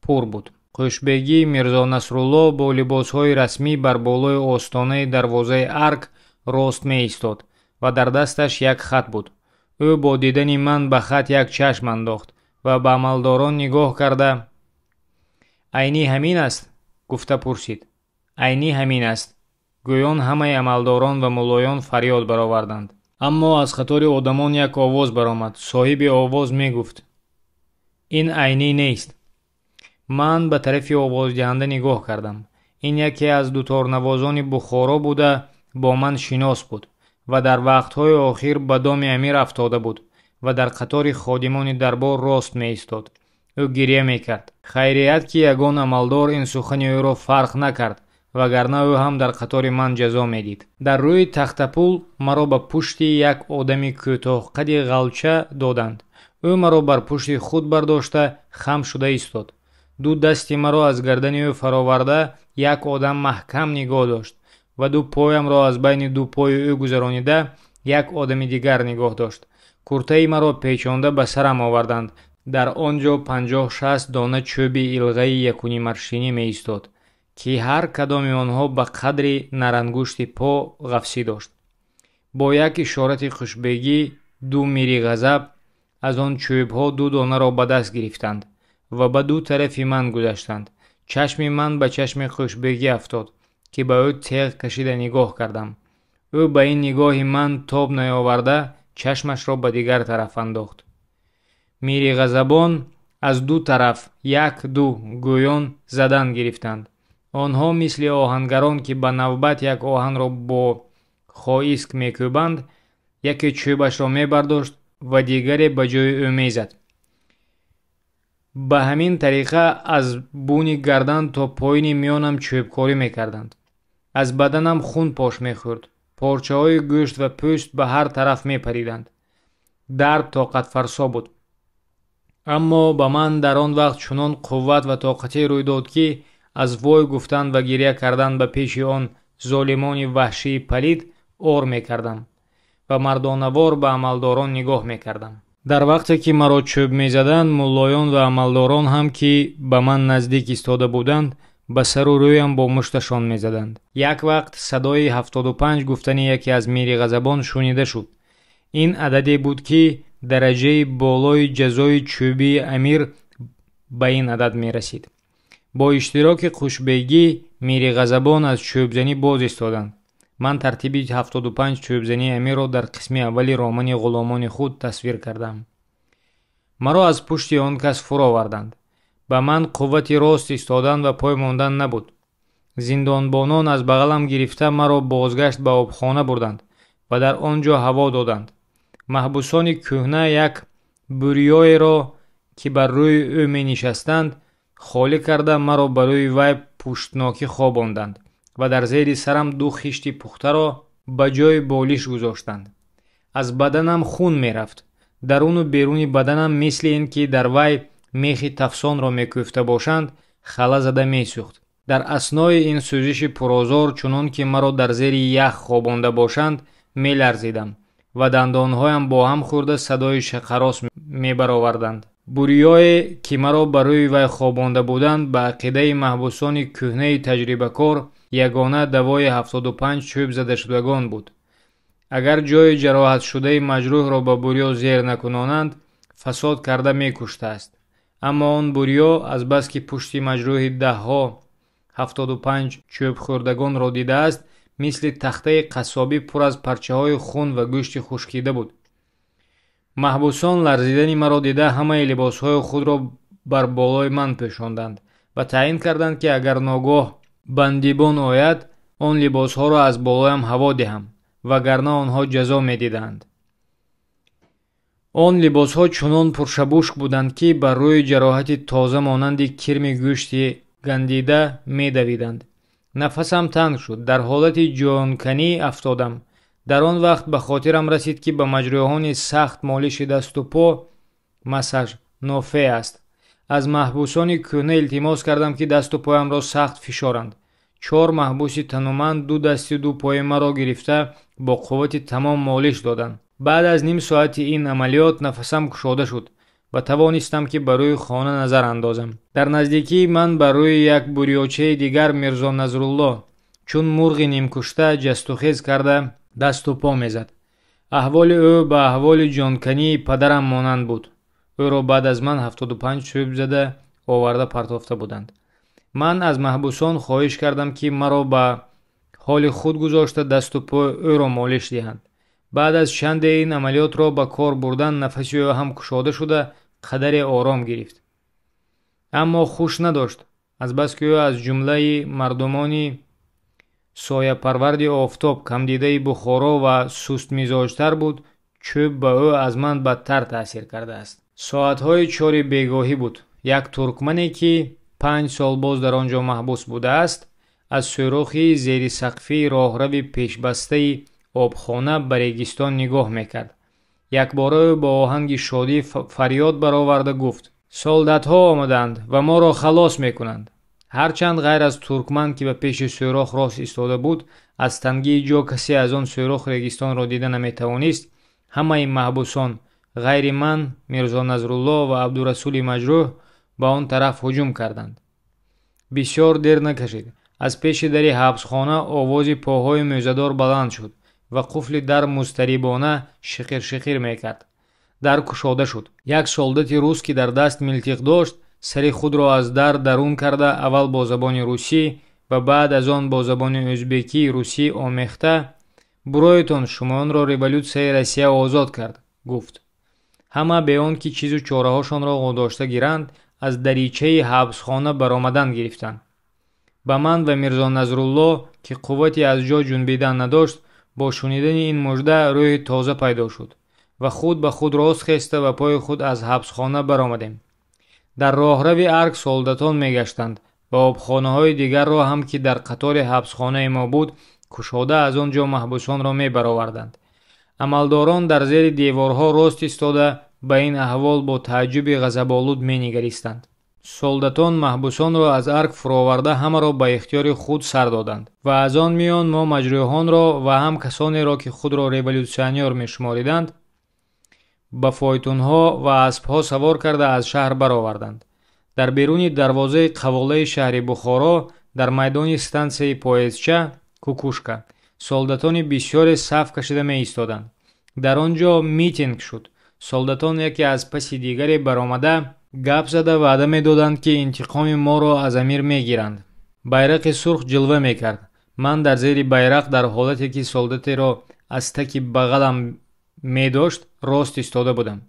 пур буд. Қӯшбегӣ Мирзо Насрулло бо либосҳои расмӣ бар болои остонаи дарвозаи арк рост меистод ва дар дасташ як хат буд. Ӯ бо дидани ман ба хат як чашм андохт ва ба амалдорон нигоҳ карда: «Айнӣ ҳамин аст?» — гуфта пурсид. «Айнӣ ҳамин аст», — гӯён ҳамаи амалдорон ва муллоён фарёд бароварданд. Аммо аз қатори одамон як овоз баромад. Соҳиби овоз мегуфт: «Ин Айнӣ нест». Ман ба тарафи овоздиҳанда нигоҳ кардам. Ин яке аз дуторнавозони Бухоро буда, бо ман шинос буд ва дар вақтҳои охир ба доми амир афтода буд ва дар қатори ходимони дарбор рост меистод. Ӯ гирья мекард. Хайрият, ки ягон амалдор ин сухани ӯро фарқ накард, вагарна ӯ ҳам дар қатори ман ҷазо медид. Дар рӯи тахтапул маро ба пушти як одами кӯтоҳқади ғалча доданд. Ӯ маро бар пушти худ бардошта хам шуда истод. Ду дасти маро аз гардани ӯ фароварда як одам маҳкам нигоҳ дошт ва ду поямро аз байни ду пои ӯ гузаронида як одами дигар нигоҳ дошт. Куртаи маро печонда ба сарам оварданд. Дар он ҷо 50-60 дона чӯби илғаи якунимаршинӣ меистод, ки ҳар кадоми онҳо ба қадри нарангушти по ғафсӣ дошт. Бо як ишорати хушбегӣ ду мири ғазаб аз он чӯбҳо ду донаро ба даст гирифтанд ва ба ду тарафи ман гузаштанд. Чашми ман ба чашми Хушбегӣ афтод, ки ба ӯ теғ кашида нигоҳ кардам. Ӯ ба ин нигоҳи ман тоб наёварда, чашмашро ба дигар тараф андохт. Мири ғазабон аз ду тараф як ду гӯён задан гирифтанд. Онҳо мисли оҳангарон, ки ба навбат як оҳанро бо хоиск мекӯбанд, яке чӯбашро мебардошт ва дигаре ба ҷои ӯ мезад. Ба ҳамин тариқа аз буни гардан то поини миёнам чӯбкорӣ мекарданд. Аз баданам хун пош мехӯрд, порчаҳои гӯшт ва пӯст ба ҳар тараф мепариданд. Дард тоқатфарсо буд, аммо ба ман дар он вақт чунон қувват ва тоқате рӯй дод, ки аз вой гуфтан ва гирья кардан ба пеши он золимони ваҳшии палид ор мекардам ва мардонавор ба амалдорон нигоҳ мекардам. Дар вақте ки маро чӯб мезаданд, муллоён ва амалдорон ҳам, ки ба ман наздик истода буданд, Ба сару рӯям бо мушташон мезаданд. Як вақт садои 75 гуфтани яке аз мири ғазабон шунида шуд. Ин ададе буд, ки дараҷаи болои ҷазои чӯбии амир ба ин адад мерасид. Бо иштироки хушбегӣ мири ғазабон аз чӯбзанӣ боз истоданд. Ман тартиби 75 чӯбзании амирро дар қисми аввали романи «Ғуломони худ» тасвир кардам. Маро аз пушти он кас фуроварданд. Ба ман қуввати рост истодан ва пой мондан набуд. Зиндонбонон аз бағалам гирифта маро бозгашт ба обхона бурданд ва дар он ҷо ҳаво доданд. Маҳбусони кӯҳна як бурёеро, ки бар рӯи ӯ менишастанд, холӣ карда маро ба рӯи вай пуштнокӣ хобонданд ва дар зери сарам ду хишти пухтаро ба ҷои болиш гузоштанд. Аз баданам хун мерафт. Даруну беруни баданам, мисли ин ки дар вай мехи тафсонро мекӯфта бошанд, хала зада месӯхт. Дар аснои ин сӯзиши пурозор, чунон ки маро дар зери ях хобонда бошанд, меларзидам ва дандонҳоям бо ҳам хӯрда садои шақарос мебароварданд. Бурёе, ки маро ба рӯи вай хобонда буданд, ба ақидаи маҳбусони кӯҳнаи таҷрибакор, ягона давои 75 чӯб задашудагон буд. Агар ҷои ҷароҳатшудаи маҷрӯҳро ба бурё зер накунонанд, фасод карда мекуштааст. Аммо он бурё, азбаски пушти маҷрӯҳи даҳҳо 75 чӯбхӯрдагонро дидааст, мисли тахтаи қассобӣ пур аз парчаҳои хун ва гӯшти хушкида буд. Маҳбусон ларзидани маро дида, ҳамаи либосҳои худро бар болои ман пӯшонданд ва таъин карданд, ки агар ногоҳ бандибон ояд, он либосҳоро аз болоям ҳаво диҳам, вагарна онҳо ҷазо медиданд. Он либосҳо чунон пуршабушк буданд, ки бар рӯи ҷароҳати тоза монанди кирми гӯшти гандида медавиданд. Нафасам танг шуд, дар ҳолати ҷонканӣ афтодам. Дар он вақт ба хотирам расид, ки ба маҷрӯҳони сахт молиши дасту по, массаж, нофеъ аст. Аз маҳбусони кӯҳна илтимос кардам, ки дасту поямро сахт фишоранд. Чор маҳбуси тануманд ду дасту ду пои маро гирифта бо қуввати тамом молиш доданд. Баъд аз ним соати ин амалиёт нафасам кушода шуд ва тавонистам, ки ба рӯи хона назар андозам. Дар наздикии ман бар рӯи як бурёчаи дигар Мирзо Назрулло чун мурғи нимкушта ҷастухез карда дасту по мезад. Аҳволи ӯ ба аҳволи ҷонкании падарам монанд буд. Ӯро баъд аз ман 75 чӯб зада оварда партофта буданд. Ман аз маҳбусон хоҳиш кардам, ки маро ба ҳоли худ гузошта дасту пои ӯро молиш диҳанд. Баъд аз чанде ин амалиётро ба кор бурдан, нафаси ӯ ҳам кушода шуда қадаре ором гирифт. Аммо хуш надошт, азбаски ӯ аз ҷумлаи мардумони сояпарварди офтоб, камдидаи Бухоро ва сустмизоҷтар буд, чӯб ба ӯ аз ман бадтар таъсир кардааст. Соатҳои 4 бегоҳӣ буд. Як туркмане, ки 5 сол боз дар он ҷо маҳбус будааст, аз сӯрохи зерисақфии роҳрави пешбастаи обхона ба регистон нигоҳ мекард. Якбора ӯ бо оҳанги шодӣ фарёд бароварда гуфт: «Солдатҳо омаданд ва моро халос мекунанд». Ҳарчанд ғайр аз туркман, ки ба пеши сӯрох рост истода буд, аз тангии ҷо касе аз он сӯрох регистонро дида наметавонист, ҳамаи маҳбусон ғайри ман, Мирзо Назрулло ва Абдурасули маҷрӯҳ ба он тараф ҳуҷум карданд. Бисёр дер накашид. Аз пеши дари ҳабсхона овози поҳои мӯзадор баланд шуд ва қуфли дар музтарибона шиқир-шиқир мекард. Дар кушода шуд. Як солдати рус, ки дар даст милтиқ дошт, сари худро аз дар дарун карда аввал бо забони русӣ ва баъд аз он бо забони ӯзбекӣ русӣ омехта: «Буроетон, шумоёнро революсияи Россия озод кард», гуфт. Ҳама бе он ки чизу чораҳошонро дошта гиранд, аз даричаи ҳабсхона баромадан гирифтанд. Ба ман ва Мирзо Назрулло, ки қуввати аз ҷо ҷунбидан надошт, бо шунидани ин мужда рӯҳи тоза пайдо шуд ва худ ба худ рост хеста ба пои худ аз ҳабсхона баромадем. Дар роҳрави арк солдатон мегаштанд ва обхонаҳои дигарро ҳам, ки дар қатори ҳабсхонаи мо буд, кушода аз он ҷо маҳбусонро мебароварданд. Амалдорон дар зери деворҳо рост истода ба ин аҳвол бо тааҷҷуби ғазаболуд менигаристанд. Солдатон маҳбусонро аз арк фуроварда ҳамаро ба ихтиёри худ сар доданд ва аз он миён мо маҷрӯҳонро ва ҳам касонеро, ки худро революсионер мешумориданд, ба фойтунҳо ва аспҳо савор карда аз шаҳр бароварданд. Дар беруни дарвозаи қаволаи шаҳри Бухоро Дар майдони стансияи поездча Кукушка солдатони бисёре саф кашида меистоданд. Дар он ҷо митинг шуд. Солдатон яке аз паси дигаре баромада гап зада ваъда медоданд, ки интиқоми моро аз амир мегиранд. Байрақи сурх ҷилва мекард. Ман дар зери байрақ дар ҳолате ки солдатеро аз таки бағалам медошт, рост истода будам.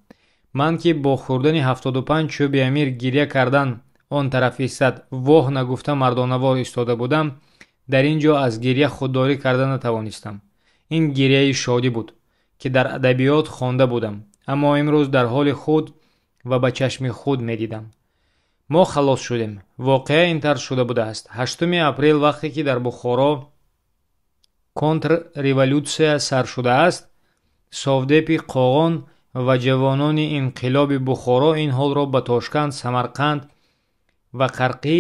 Ман ки бо хӯрдани 75 чӯби амир гиря кардан он тараф истад воҳ нагуфта мардонавор истода будам, дар ин ҷо аз гиря худдорӣ карда натавонистам. Ин гиряи шодӣ буд, ки дар адабиёт хонда будам, аммо имрӯз дар ҳоли худ ва ба чашми худ медидам. Мо халос шудем. Воқеа ин тарз шуда будааст. 8 апрел вақте ки дар Бухоро контрреволюсия сар шудааст, совдепи Қоғон ва ҷавонони инқилоби Бухоро ин ҳолро ба Тошканд, Самарқанд ва Қарқӣ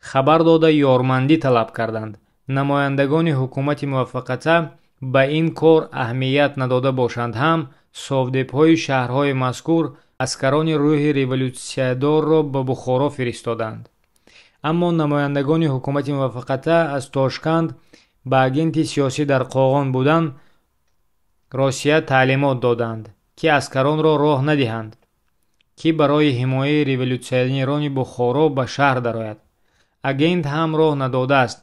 хабар дода ёрмандӣ талаб карданд. Намояндагони ҳукумати муваффақата ба ин кор аҳамият надода бошанд ҳам, совдепҳои шаҳрҳои мазкур аскарони рӯҳи революсиядорро ба Бухоро фиристоданд. Аммо намояндагони ҳукумати муваффақата аз Тошканд ба агенти сиёсӣ дар Қоғон будан Росия таълимот доданд, ки аскаронро роҳ надиҳанд, ки барои ҳимояи революсионерони Бухоро ба шаҳр дарояд. Агент ҳам роҳ надодааст,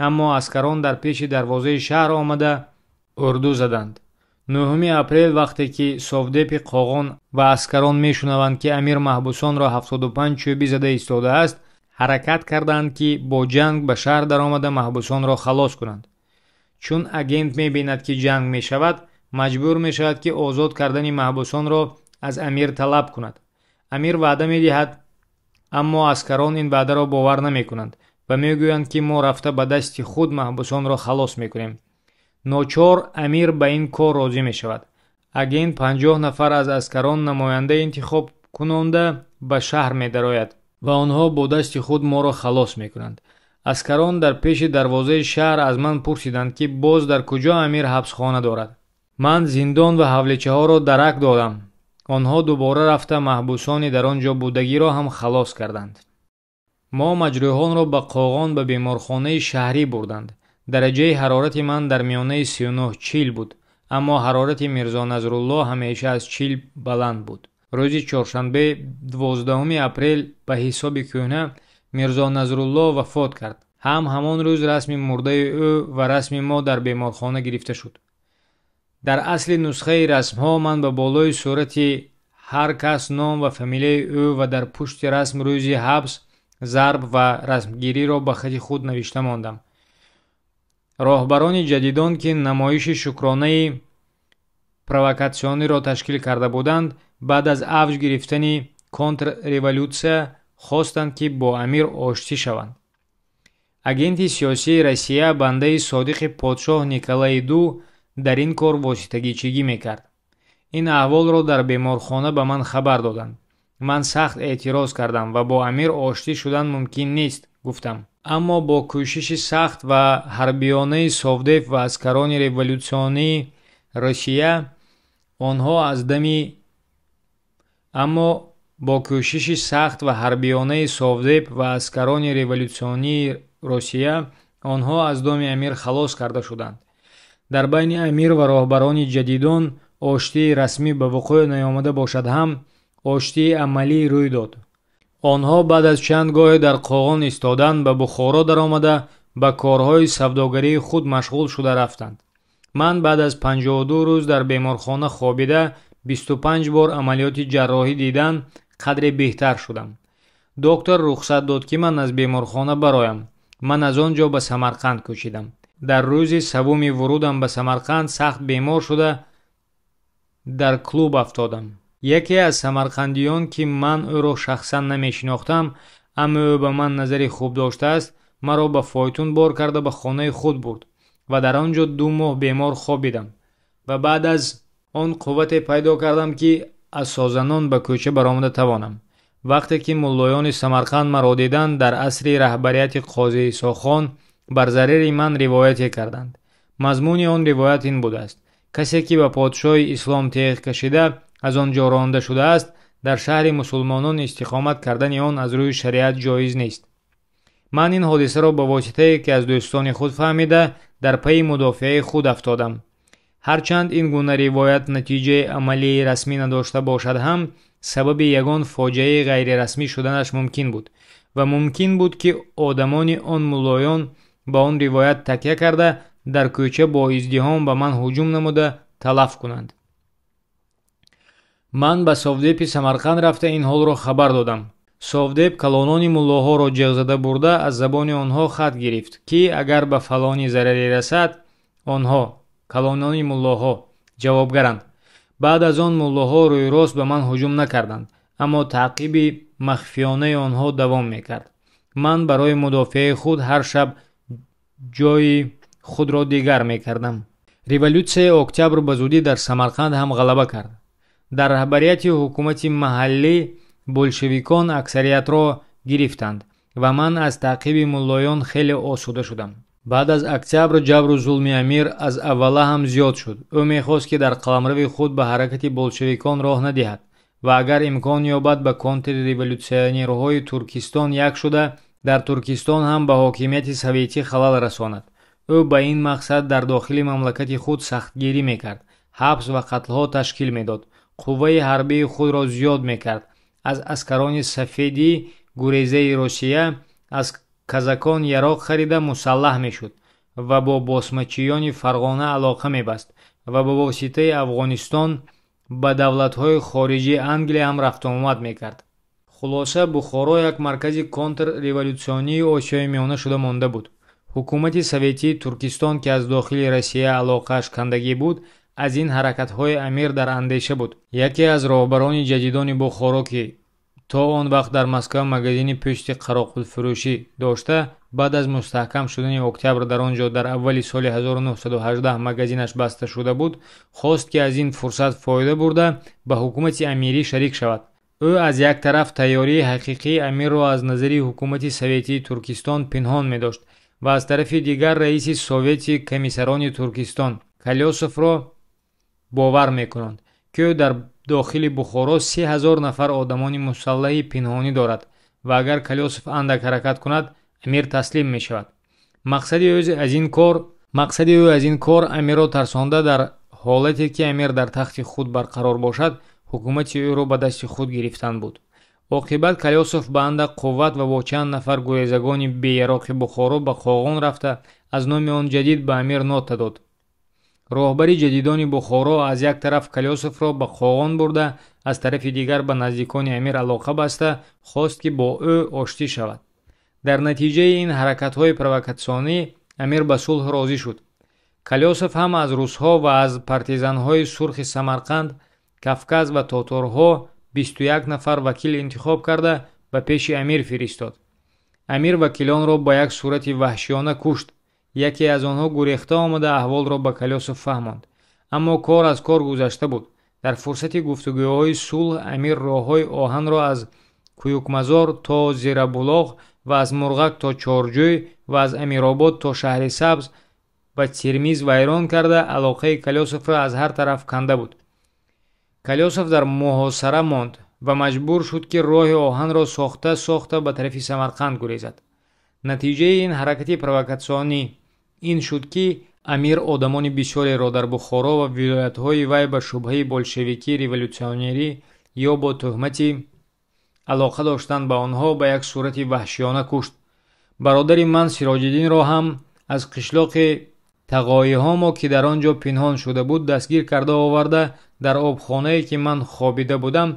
аммо аскарон дар пеши дарвозаи шаҳр омада урду заданд. 9 апрел вақте ки совдепи Қоғон ва аскарон мешунаванд, ки амир маҳбусонро 75 чӯбӣ зада истодааст, ҳаракат карданд, ки бо ҷанг ба шаҳр даромада маҳбусонро халос кунанд. Чун агент мебинад, ки ҷанг мешавад, маҷбур мешавад, ки озод кардани маҳбусонро аз амир талаб кунад. Амир ваъда медиҳад, аммо аскарон ин ваъдаро бовар намекунанд ва мегӯянд, ки мо рафта ба дасти худ маҳбусонро халос мекунем. Ночор амир ба ин кор розӣ мешавад. Агент 50 нафар аз аскарон намоянда интихоб кунонда ба шаҳр медарояд ва онҳо бо дасти худ моро халос мекунанд. Аскарон дар пеши дарвозаи шаҳр аз ман пурсиданд, ки боз дар куҷо амир ҳабсхона дорад. Ман зиндон ва ҳавличаҳоро дарак додам. Онҳо дубора рафта маҳбусони дар он ҷо будагиро ҳам халос карданд. Мо маҷрӯҳонро ба Қоғон ба беморхонаи шаҳрӣ бурданд. Дараҷаи ҳарорати ман дар миёнаи 39-40 буд, аммо ҳарорати Мирзо Назрулло ҳамеша аз 40 баланд буд. Рӯзи чоршанбе 12 апрел ба ҳисоби кӯҳна Мирзо Назрулло вафот кард. Ҳам ҳамон рӯз расми мурдаи ӯ ва расми мо дар беморхона гирифта шуд. Дар асли нусхаи расмҳо ман ба болои сурати ҳар кас ном ва фамилияи ӯ ва дар пушти расм рӯзи ҳабс, зарб ва расмгириро ба хати худ навишта мондам. Роҳбарони ҷадидон, ки намоиши шукронаи провокатсиониро ташкил карда буданд, баъд аз авҷ гирифтани контрреволюсия хостанд, ки бо амир оштӣ шаванд. Агенти сиёсии Россия, бандаи содиқи подшоҳ Николаи Ду, дар ин кор воситагичигӣ мекард. Ин аҳволро дар беморхона ба ман хабар доданд. Ман сахт эътироз кардам ва бо амир оштӣ шудан мумкин нест, гуфтам. Аммо бо кӯшиши сахт ва ҳарбиёнаи совдеп ва аскарони революсионии Россия онҳо аз дами аммо бо кӯшиши сахт ва ҳарбиёнаи совдеп ва аскарони революсионии Россия онҳо аз доми амир халос карда шуданд. Дар байни амир ва роҳбарони ҷадидон оштии расмӣ ба вуқӯъ наёмада бошад ҳам, оштии амалӣ рӯй дод. Онҳо баъд аз чанд гоҳе дар Қоғон истодан ба Бухоро даромада ба корҳои савдогарии худ машғул шуда рафтанд. Ман баъд аз 52 рӯз дар беморхона хобида 25 бор амалиёти ҷарроҳӣ дидан қадре беҳтар шудам. Доктор рухсат дод, ки ман аз беморхона бароям. Ман аз он ҷо ба Самарқанд кӯчидам. Дар рӯзи севуми вурудам ба Самарқанд сахт бемор шуда дар клуб афтодам. Яке аз самарқандиён, ки ман ӯро шахсан намешинохтам, аммо ӯ ба ман назари хуб доштааст, маро ба фойтун бор карда ба хонаи худ бурд ва дар он ҷо 2 моҳ бемор хобидам ва баъд аз он қуввате пайдо кардам, ки аз созанон ба кӯча баромада тавонам. Вақте ки муллоёни Самарқанд маро диданд, дар асри раҳбарияти Қози Исохон бар зарари ман ривояте карданд. Мазмуни он ривоят ин будааст: касе ки ба подшоҳи ислом теғ кашида аз он ҷо ронда шудааст, дар шаҳри мусулмонон истиқомат кардани он аз рӯи шариат ҷоиз нест. Ман ин ҳодисаро ба воситае ки аз дӯстони худ фаҳмида, дар пайи мудофиаи худ афтодам. Ҳарчанд ин гуна ривоят натиҷаи амалии расмӣ надошта бошад ҳам, сабаби ягон фоҷиаи ғайрирасмӣ шуданаш мумкин буд ва мумкин буд, ки одамони он муллоён ба он ривоят такя карда, дар кӯча бо издиҳом ба ман ҳуҷум намуда талаф кунанд. Ман ба совдепи Самарқанд рафта ин ҳолро хабар додам. Совдеп калонони муллоҳоро ҷеғзада бурда аз забони онҳо хат гирифт, ки агар ба фалони зараре расад, онҳо, калонони муллоҳо, ҷавобгаранд. Баъд аз он муллоҳо рӯйрост ба ман ҳуҷум накарданд, аммо таъқиби махфиёнаи онҳо давом мекард. Ман барои мудофиаи худ ҳар шаб ҷои худро дигар мекардам. Революсияи октябр ба зудӣ дар Самарқанд ҳам ғалаба кард. Дар раҳбарияти ҳукумати маҳаллӣ болшевикон аксариятро гирифтанд ва ман аз таъқиби муллоён хеле осуда шудам. Баъд аз октябр ҷабру зулми амир аз аввала ҳам зиёд шуд. Ӯ мехост, ки дар қаламрави худ ба ҳаракати болшевикон роҳ надиҳад ва агар имкон ёбад, ба контрреволюсионерҳои Туркистон як шуда, дар Туркистон ҳам ба ҳокимияти советӣ халал расонад. Ӯ ба ин мақсад дар дохили мамлакати худ сахтгирӣ мекард, ҳабс ва қатлҳо ташкил медод, қувваи ҳарбии худро зиёд мекард, аз аскарони сафеди гурезаи Русия, аз казакон яроқ харида мусаллаҳ мешуд ва бо босмачиёни Фарғона алоқа мебаст ва ба воситаи Афғонистон ба давлатҳои хориҷии Англия ҳам рафтуомад мекард. Хулоса, Бухоро як маркази контрреволюсионии Осиёи Миёна шуда монда буд. Ҳукумати советии Туркистон, ки аз дохили Россия алоқааш кандагӣ буд, аз ин ҳаракатҳои амир дар андеша буд. Яке аз роҳбарони ҷадидони Бухоро, ки то он вақт дар Москва магазини пӯсти қароқулфурӯшӣ дошта, баъд аз мустаҳкам шудани октябр дар он ҷо дар аввали соли 1918 магазинаш баста шуда буд, хост, ки аз ин фурсат фоида бурда ба ҳукумати амирӣ шарик шавад. Ӯ аз як тараф тайёрии ҳақиқии амирро аз назари ҳукумати советии Туркистон пинҳон медошт ва аз тарафи дигар раиси Совети комиссарони Туркистон Калёсовро бовар мекунанд, ки ӯ дар дохили Бухоро 3000 нафар одамони мусаллаҳи пинҳонӣ дорад ва агар Калёсов андак ҳаракат кунад, амир таслим мешавад. Мақсади ӯ аз ин кор амирро тарсонда, дар ҳолате ки амир дар тахти худ барқарор бошад, ҳукумати ӯро ба дасти худ гирифтан буд. Оқибат Калёсов ба андак қувват ва бо чанд нафар гурезагони беяроқи Бухоро ба Қоғон рафта, аз номи он ҷадид ба амир нота дод. Роҳбари ҷадидони Бухоро аз як тараф Калёсовро ба Қоғон бурда, аз тарафи дигар ба наздикони амир алоқа баста, хост, ки бо ӯ оштӣ шавад. Дар натиҷаи ин ҳаракатҳои провокатсионӣ амир ба сулҳ розӣ шуд. Калёсов ҳам аз русҳо ва аз партизанҳои сурхи Самарқанд, Кавказ ва тоторҳо 21 нафар вакил интихоб карда ба пеши амир фиристод. Амир вакилонро ба як сурати ваҳшиёна кушт. Яке аз онҳо гурехта омада аҳволро ба Калёсов фаҳмонд. Аммо кор аз кор гузашта буд. Дар фурсати гуфтугӯҳои сулҳ амир роҳҳои оҳанро аз Куюкмазор то Зирабулоғ ва аз Мурғак то Чорҷӯй ва аз Амиробод то Шаҳри Сабз ва Термиз вайрон карда, алоқаи Калёсовро аз ҳар тараф канда буд. Калёсов дар муҳосара монд ва маҷбур шуд, ки роҳи оҳанро сохта сохта ба тарафи Самарқанд гурезад. Натиҷаи ин ҳаракати провокатсионӣ ин шуд, ки амир одамони бисёреро дар Бухоро ва вилоятҳои вай ба шубҳаи болшевикӣ, революсионерӣ ё бо тӯҳмати алоқа доштан ба онҳо ба як сурати ваҳшиёна кушт. Бародари ман Сироҷиддинро ҳам аз қишлоқи тағоиҳомо, ки дар он ҷо пинҳон шуда буд, дастгир карда оварда, дар обхонае, ки ман хобида будам,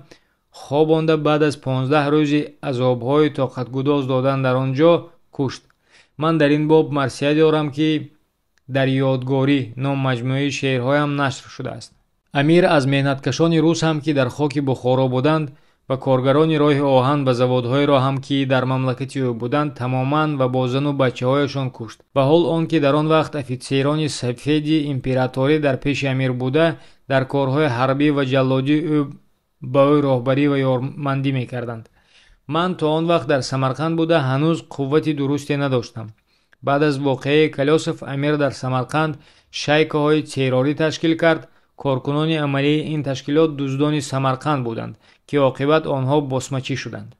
хобонда, баъд аз 15 рӯзи азобҳои тоқатгудоз додан дар он ҷо кушт. Ман дар ин боб марсия дорам, ки дар ёдгорӣ ном маҷмӯаи шеърҳоям нашр шудааст. Амир аз меҳнаткашони рус ҳам, ки дар хоки Бухоро буданд, ва коргарони роҳи оҳан ва заводҳоеро ҳам, ки дар мамлакати ӯ буданд, тамоман ва бо зану бачаҳояшон кушт. Ва ҳол он ки дар он вақт офитсерони сафеди императорӣ дар пеши амир буда, дар корҳои ҳарбӣ ва ҷаллодӣ ӯ ба ӯ роҳбарӣ ва ёрмандӣ мекарданд. Ман то он вақт дар Самарқанд буда, ҳанӯз қуввати дурусте надоштам. Баъд аз воқеаи Калёсов амир дар Самарқанд шайкаҳои террорӣ ташкил кард. Коркунони амалии ин ташкилот дуздони Самарқанд буданд, ки оқибат онҳо босмачӣ шуданд.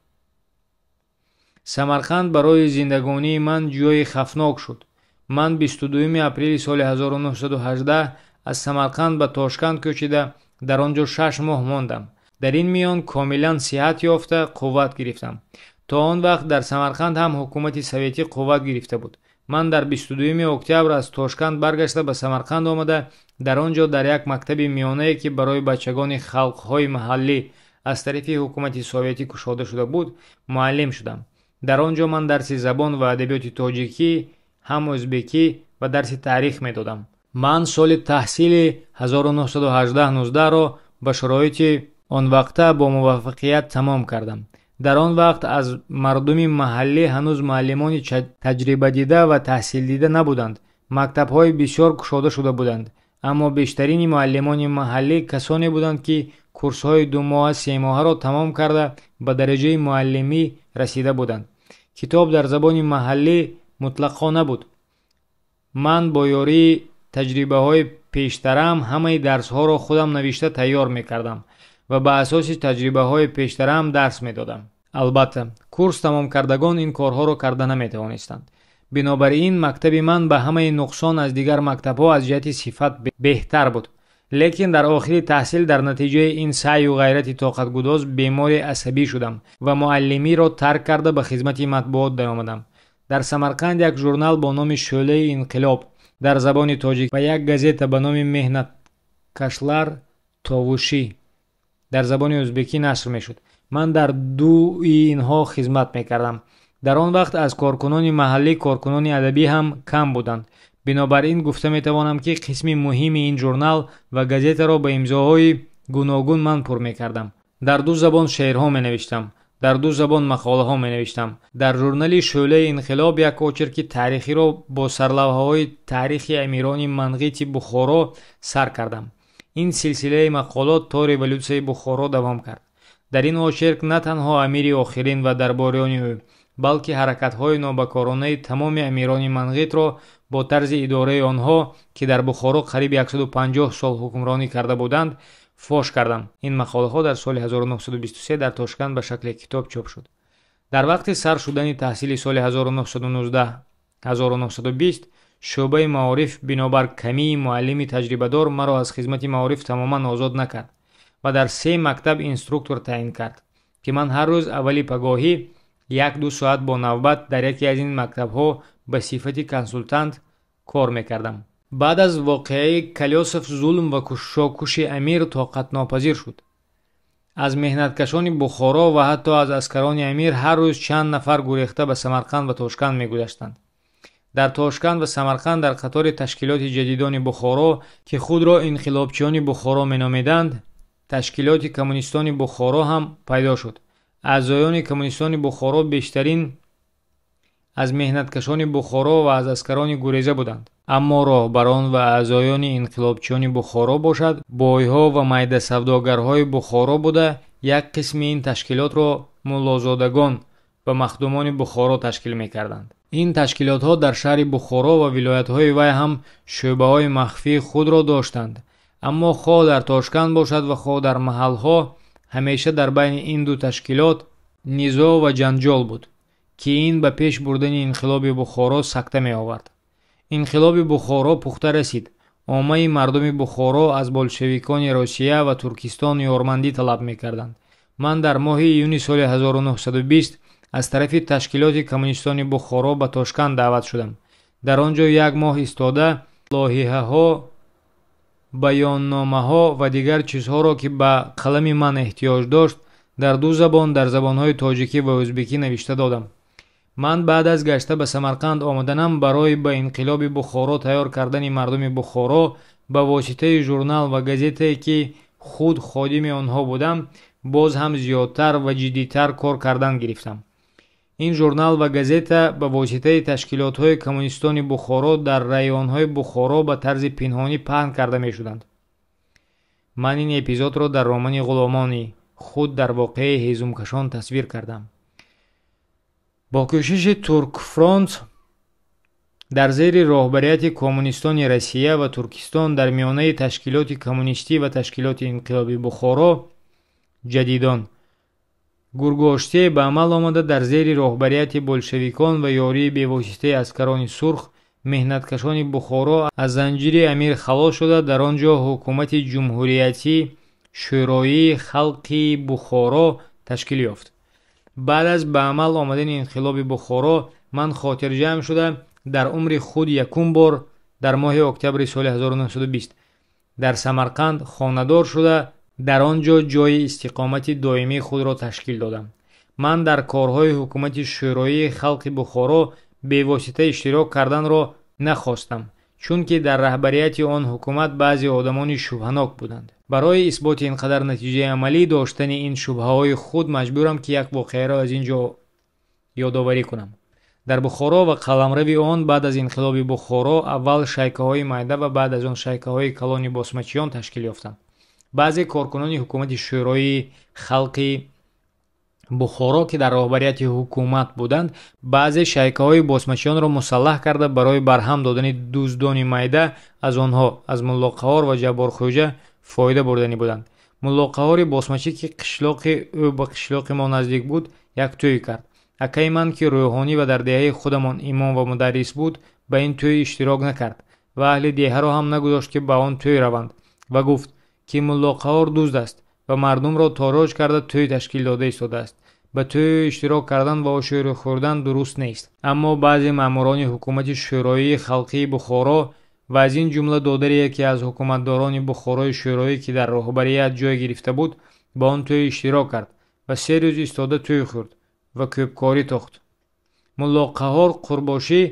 Самарқанд барои зиндагонии ман ҷойи хафнок шуд. Ман 22 апрели соли 1918 аз Самарқанд ба Тошканд кӯчида, дар он ҷо 6 моҳ мондам. Дар ин миён комилан сиҳат ёфта, қувват гирифтам. То он вақт дар Самарқанд ҳам ҳукумати советӣ қувват гирифта буд. Ман дар 22 октябр аз Тошканд баргашта ба Самарқанд омада, дар он ҷо дар як мактаби миёнае, ки барои бачагони халқҳои маҳаллӣ аз тарафи ҳукумати советӣ кушода шуда буд, муаллим шудам. Дар он ҷо ман дарси забон ва адабиёти тоҷикӣ, ҳам ӯзбекӣ ва дарси таърих медодам. Ман соли таҳсили 1918-19-ро ба шароити он вақта бо муваффақият тамом кардам. Дар он вақт аз мардуми маҳаллӣ ҳанӯз муаллимони таҷрибадида ва таҳсилдида набуданд. Мактабҳои бисёр кушода шуда буданд, аммо бештарини муаллимони маҳаллӣ касоне буданд, ки курсҳои думоҳа семоҳаро тамом карда ба дараҷаи муаллимӣ расида буданд. Китоб дар забони маҳаллӣ мутлақо набуд. Ман бо ёрии таҷрибаҳои пештараам ҳамаи дарсҳоро худам навишта тайёр мекардам ва ба асоси таҷрибаҳои пештараам дарс медодам. Албатта, курс тамомкардагон ин корҳоро карда наметавонистанд. Бинобар ин мактаби ман ба ҳамаи нуқсон аз дигар мактабҳо аз ҷиҳати сифат беҳтар буд. Лекин дар охири таҳсил дар натиҷаи ин саъю ғайрати тоқатгудоз бемори асабӣ шудам ва муаллимиро тарк карда ба хизмати матбуот даромадам. Дар Самарқанд як журнал бо номи Шӯълаи инқилоб дар забони тоҷик ва як газета ба номи Меҳнаткашлар товушӣ дар забони ӯзбекӣ нашр мешуд. Ман дар дуи инҳо хизмат мекардам. Дар он вақт аз коркунони маҳаллӣ коркунони адабӣ ҳам кам буданд. Бинобар ин гуфта метавонам, ки қисми муҳими ин журнал ва газетаро ба имзоҳои гуногун ман пур мекардам. Дар ду забон шеърҳо менавиштам, дар ду забон мақолаҳо менавиштам. Дар журнали Шӯълаи инқилоб як очерки таърихиро бо сарлавҳаҳои таърихи амирони Манғити Бухоро сар кардам. Ин силсилаи мақолот то революсияи Бухоро давом кард. Дар ин очерк на танҳо амири охирин ва дарбориёни ӯ, балки ҳаракатҳои нобакоронаи тамоми амирони Манғитро бо тарзи идораи онҳо, ки дар Бухоро қариб 150 сол ҳукмронӣ карда буданд, фош кардам. Ин мақолаҳо дар соли 1923 дар Тошканд ба шакли китоб чоп шуд. Дар вақти сар шудани таҳсили соли 1919-1920 шӯъбаи маориф бинобар камии муаллими таҷрибадор маро аз хизмати маориф тамоман озод накард ва дар 3 мактаб инструктор таъин кард, ки ман ҳар рӯз аввали пагоҳӣ 1-2 соат бо навбат дар яке аз ин мактабҳо ба сифати консултант кор мекардам. Баъд аз воқеаи Калёсов зулм ва кушокуши амир тоқатнопазир шуд. Аз меҳнаткашони Бухоро ва ҳатто аз аскарони амир ҳар рӯз чанд нафар гурехта ба Самарқанд ва Тошканд мегузаштанд. Дар Тошканд ва Самарқанд дар қатори ташкилоти ҷадидони Бухоро, ки худро инқилобчиёни Бухоро меномиданд, ташкилоти коммунистони Бухоро ҳам пайдо шуд. Аъзоёни коммунистони Бухоро бештарин аз меҳнаткашони Бухоро ва аз аскарони гуреза буданд. Аммо роҳбарон ва аъзоёни инқилобчиёни Бухоро бошад, бойҳо ва майдасавдогарҳои Бухоро буда, як қисми ин ташкилотро муллозодагон ва махдумони Бухоро ташкил мекарданд. Ин ташкилотҳо дар шаҳри Бухоро ва вилоятҳои вай ҳам шӯъбаҳои махфии худро доштанд. Аммо хоҳ дар Тошканд бошад ва хоҳ дар маҳалҳо ҳамеша дар байни ин ду ташкилот низоъ ва ҷанҷол буд, ки ин ба пеш бурдани инқилоби Бухоро сакта меовард. Инқилоби Бухоро пухта расид. Оммаи мардуми Бухоро аз болшевикони Русия ва Туркистон ёрмандӣ талаб мекарданд. Ман дар моҳи июни соли 1920 аз тарафи ташкилоти коммунистони Бухоро ба Тошканд даъват шудам. Дар он ҷо як моҳ истода лоиҳаҳо, баённомаҳо ва дигар чизҳоро, ки ба қалами ман эҳтиёҷ дошт, дар ду забон, дар забонҳои тоҷикӣ ва ӯзбекӣ навишта додам. Ман баъд аз гашта ба Самарқанд омаданам барои ба инқилоби Бухоро тайёр кардани мардуми Бухоро ба воситаи журнал ва газетае, ки худ ходими онҳо будам, боз ҳам зиёдтар ва ҷиддитар кор кардан гирифтам. Ин журнал ва газета ба воситаи ташкилотҳои коммунистони Бухоро дар районҳои Бухоро ба тарзи пинҳонӣ паҳн карда мешуданд. Ман ин эпизодро дар романи Ғуломони худ дар воқеаи ҳезумкашон тасвир кардам. Бо кӯшиши Туркфронт дар зери роҳбарияти коммунистони Россия ва Туркистон дар миёнаи ташкилоти коммунистӣ ва ташкилоти инқилоби Бухоро ҷадидон Гургоштие ба амал омада дар зери роҳбарияти болшевикон ва ёрии бевоситаи аскарони сурх меҳнаткашони Бухоро аз занҷири амир халос шуда, дар он ҷо ҳукумати ҷумҳуриятӣ Шӯроии халқи Бухоро ташкил ёфт. Баъд аз ба амал омадани инқилоби Бухоро ман хотирҷамъ шуда дар умри худ якум бор дар моҳи октябри соли 1920 дар Самарқанд хонадор шуда, дар он ҷо ҷойи истиқомати доимии худро ташкил додам. Ман дар корҳои ҳукумати Шӯроии халқи Бухоро бевосита иштирок карданро нахостам, чунки дар раҳбарияти он ҳукумат баъзе одамони шубҳанок буданд. Барои исботи ин қадар натиҷаи амалӣ доштани ин шубҳаҳои худ маҷбурам, ки як воқеаро аз ин ҷо ёдоварӣ кунам. Дар Бухоро ва қаламрави он баъд аз инқилоби Бухоро аввал шайкаҳои майда ва баъд аз он шайкаҳои калони босмачиён ташкил ёфтанд. Баъзе коркунони ҳукумати Шӯрои халқи Бухоро, ки дар роҳбарияти ҳукумат буданд, баъзе шайкаҳои босмачиёнро мусаллаҳ карда барои барҳам додани дуздони майда аз онҳо, аз Муллоқаҳор ва Ҷабборхӯҷа фоида бурданӣ буданд. Муллоқаҳори босмачӣ, ки қишлоқи ӯ ба қишлоқи мо наздик буд, як тӯй кард. Акаи ман, ки рӯҳонӣ ва дар деҳаи худамон имом ва мударрис буд, ба ин тӯй иштирок накард ва аҳли деҳаро ҳам нагузошт, ки ба он тӯй раванд ва гуфт, ки Муллоқаҳор дузд аст ва мардумро тороҷ карда тӯй ташкил дода истодааст. Ба тӯй иштирок кардан ва ошӯро хӯрдан дуруст нест. Аммо баъзе маъмурони ҳукумати Шӯроии халқии Бухоро ва аз ин ҷумла додари яке аз ҳукуматдорони Бухорои Шӯроӣ, ки дар роҳбарият ҷой гирифта буд, ба он тӯй иштирок кард ва 3 рӯз истода тӯй хӯрд ва кӯбкорӣ тохт. Муллоқаҳор Қурбошӣ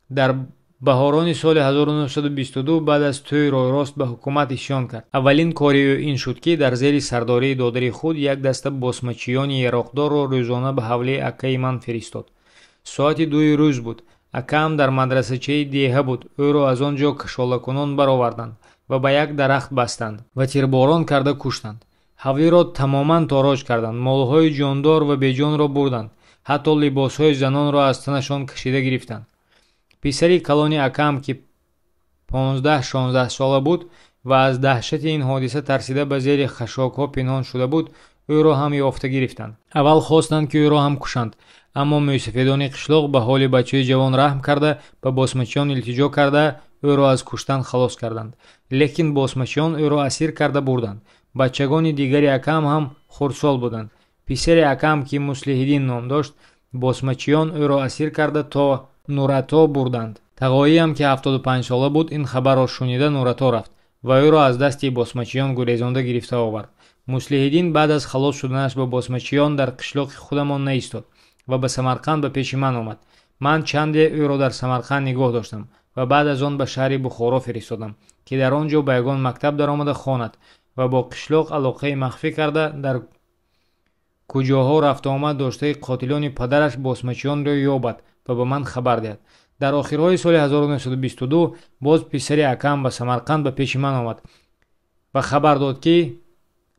дар баҳорони соли 1922 баъд аз тӯй ройрост ба ҳукумат исён кард. Аввалин кори ӯ ин шуд, ки дар зери сардории додари худ як даста босмачиёни яроқдорро рӯзона ба ҳавлии акаи ман фиристод. Соати 2 рӯз буд. Акаам дар мадрасачаи деҳа буд. Ӯро аз он ҷо кашолакунон бароварданд ва ба як дарахт бастанд ва тирборон карда куштанд. Ҳавлиро тамоман тороҷ карданд, молҳои ҷондор ва беҷонро бурданд, ҳатто либосҳои занонро аз танашон кашида гирифтанд. Писари калони акаам, ки 15-16 сола буд ва аз даҳшати ин ҳодиса тарсида ба зери хашокҳо пинҳон шуда буд, ӯро ҳам ёфта гирифтанд. Аввал хостанд, ки ӯро ҳам кушанд, аммо мӯйсафедони қишлоқ ба ҳоли бачаи ҷавон раҳм карда, ба босмачиён илтиҷо карда, ӯро аз куштан халос карданд. Лекин босмачиён ӯро асир карда бурданд. Бачагони дигари акаам ҳам хурдсол буданд. Писари акаам, ки Муслиҳиддин ном дошт, босмачиён ӯро асир карда то Нурато бурданд. Тағоиам, ки 75 сола буд, ин хабарро шунида Нурато рафт ва ӯро аз дасти босмачиён гурезонда гирифта овард. Муслиҳиддин баъд аз халос шуданаш ба босмачиён дар қишлоқи худамон наистод ва ба Самарқанд ба пеши ман омад. Ман чанде ӯро дар Самарқанд нигоҳ доштам ва баъд аз он ба шаҳри Бухоро фиристодам, ки дар он ҷо ба ягон мактаб даромада хонад ва бо қишлоқ алоқаи махфӣ карда дар куҷоҳо рафтуомад доштаи қотилони падараш босмачиёнро ёбад ва ба ман хабар диҳад. Дар охирҳои соли 1922 боз писари акаам ба Самарқанд ба пеши ман омад ва хабар дод, ки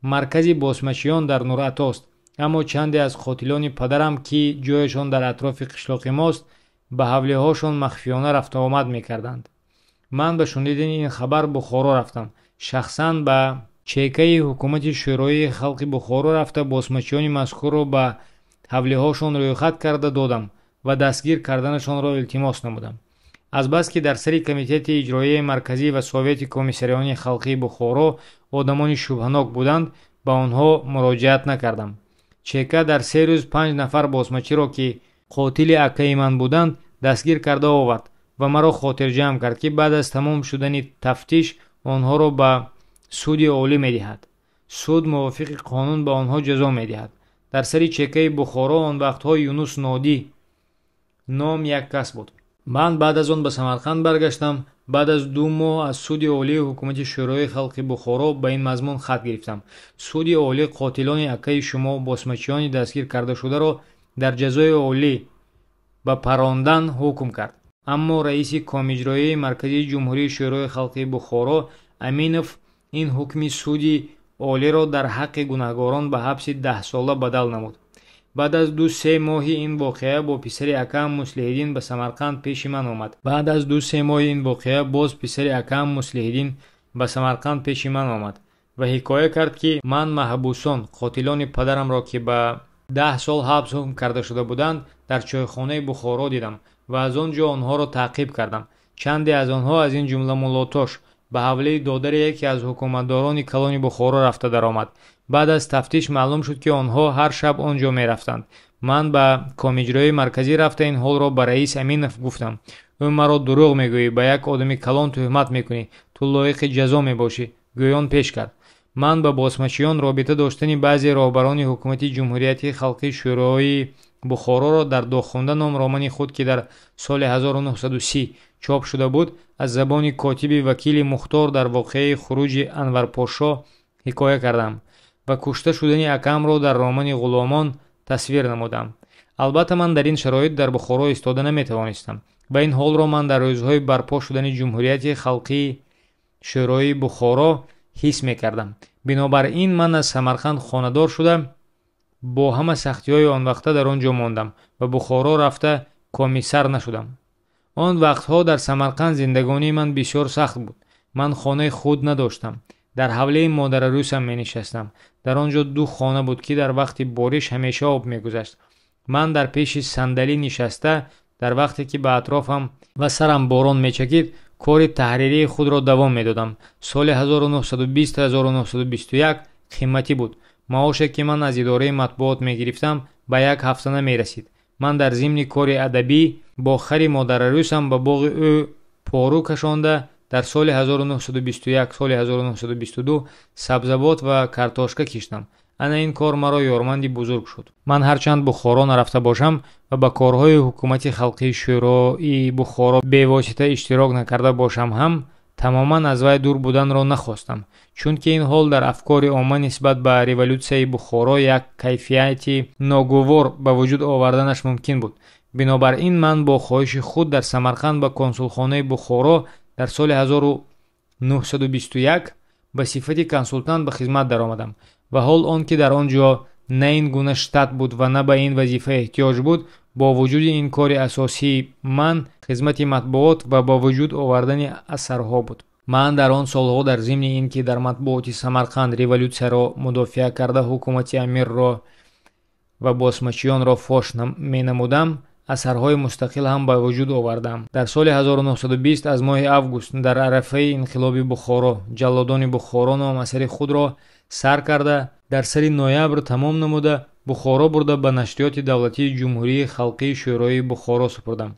маркази босмачиён дар Нуратост, аммо чанде аз қотилони падарам, ки ҷояшон дар атрофи қишлоқи мост, ба ҳавлиҳошон махфиёна рафтуомад мекарданд. Ман ба шунидани ин хабар Бухоро рафтам. Шахсан ба чекаи ҳукумати Шӯроии халқи Бухоро рафта босмачиёни мазкурро ба ҳавлиҳошон рӯйхат карда додам ва дастгир карданашонро илтимос намудам. Азбаски дар сари комитети иҷроияи марказӣ ва Совети комиссариёни халқии Бухоро одамони шубҳанок буданд, ба онҳо муроҷиат накардам. Чека дар 3 рӯз 5 нафар босмачиро, ки қотили акаи ман буданд, дастгир карда овард ва маро хотирҷамъ кард, ки баъд аз тамом шудани тафтиш онҳоро ба суди олӣ медиҳад. Суд мувофиқи қонун ба онҳо ҷазо медиҳад. Дар сари чекаи Бухоро он вақтҳо Юнус Нодӣ ном як кас буд. Ман баъд аз он ба Самарқанд баргаштам. Баъд аз 2 моҳ аз суди олии ҳукумати Шӯрои халқи Бухоро ба ин мазмун хат гирифтам. Суди олӣ қотилони акаи шумо босмачиёни дастгир карда шударо дар ҷазои олӣ ба парондан ҳукм кард. Аммо раиси комиҷроияи марказии ҷумҳурии Шӯрои халқи Бухоро Аминов ин ҳукми суди олиро дар ҳаққи гунаҳгорон ба ҳабси 10 сола бадал намуд. Баъд аз 2-3 моҳи ин воқеа бо писари акаам Муслиҳиддин ба Самарқанд пеши ман омад. Баъд аз 2-3 моҳи ин воқеа боз писари акаам Муслиҳиддин ба Самарқанд пеши ман омад Ва ҳикоя кард, ки ман маҳбусон, қотилони падарамро, ки ба 10 сол ҳабс ҳукм карда шуда буданд, дар чойхонаи Бухоро дидам ва аз он ҷо онҳоро таъқиб кардам. Чанде аз онҳо, аз ин ҷумла Муллотош, ба ҳавлии додари яке аз ҳукуматдорони калони Бухоро рафта даромад. Баъд аз тафтиш маълум шуд, ки онҳо ҳар шаб он ҷо мерафтанд. Ман ба комиҷрои марказӣ рафта ин ҳолро ба раис Аминов гуфтам. Ӯ маро дурӯғ мегӯӣ, ба як одами калон тӯҳмат мекунӣ, ту лоиқи ҷазо мебошӣ, гӯён пеш кард. Ман ба босмачиён робита доштани баъзе роҳбарони ҳукумати Ҷумҳурияти Халқии Шӯрои Бухороро дар Дохунда ном романи худ, ки дар соли 1930 чоп шуда буд, аз забони котиби вакили мухтор дар воқеаи хуруҷи Анварпошо ҳикоя кардам ва кушта шудани акамро дар романи Ғуломон тасвир намудам. Албатта, ман дар ин шароит дар Бухоро истода наметавонистам ва ин ҳолро ман дар рӯзҳои барпо шудани Ҷумҳурияти Халқии Шӯрои Бухоро ҳис мекардам. Бинобар ин ман аз Самарқанд хонадор шуда, бо ҳама сахтиҳои он вақта дар он ҷо мондам ва Бухоро рафта комиссар нашудам. Он вақтҳо дар Самарқанд зиндагонии ман бисёр сахт буд. Ман хонаи худ надоштам. Дар ҳавлии модарарӯсам менишастам. Дар он ҷо ду хона буд, ки дар вақти бориш ҳамеша об мегузашт. Ман дар пеши сандалӣ нишаста, дар вақте ки ба атрофам ва сарам борон мечакид, кори таҳририи худро давом медодам. Соли 1920-1921 қиматӣ буд. Маоше, ки ман аз идораи матбуот мегирифтам, ба як ҳафта намерасид. Ман дар зимни кори адабӣ бо хари модарарӯсам ба боғи ӯ пору кашонда, дар соли 1921, соли 1922 сабзавот ва картошка киштам. Ана ин кор маро ёрманди бузург шуд. Ман ҳарчанд Бухоро нарафта бошам ва ба корҳои ҳукумати Халқии Шӯрои Бухоро бевосита иштирок накарда бошам ҳам, тамоман аз вай дур буданро нахостам, чунки ин ҳол дар афкори омма нисбат ба революсияи Бухоро як кайфияти ногувор ба вуҷуд оварданаш мумкин буд. Бинобар ин ман бо хоҳиши худ дар Самарқанд ба консулхонаи Бухоро дар соли 1921 ба сифати консултант ба хизмат даромадам ва ҳол он ки дар он ҷо на ин гуна штат буд ва на ба ин вазифа эҳтиёҷ буд, бо вуҷуди ин кори асосии ман хизмати матбуот ва ба вуҷуд овардани асарҳо буд. Ман дар он солҳо дар зимни ин ки дар матбуоти Самарқанд революсияро мудофиа карда, ҳукумати амирро ва босмачиёнро фош менамудам, асарҳои мустақил ҳам ба вуҷуд овардам. Дар соли 1920 аз моҳи август дар арафаи инқилоби Бухоро «Ҷаллодони Бухоро» ном асари худро сар карда, дар сари ноябр тамом намуда, Бухоро бурда ба нашриёти давлатии Ҷумҳурии Халқии Шӯрои Бухоро супурдам.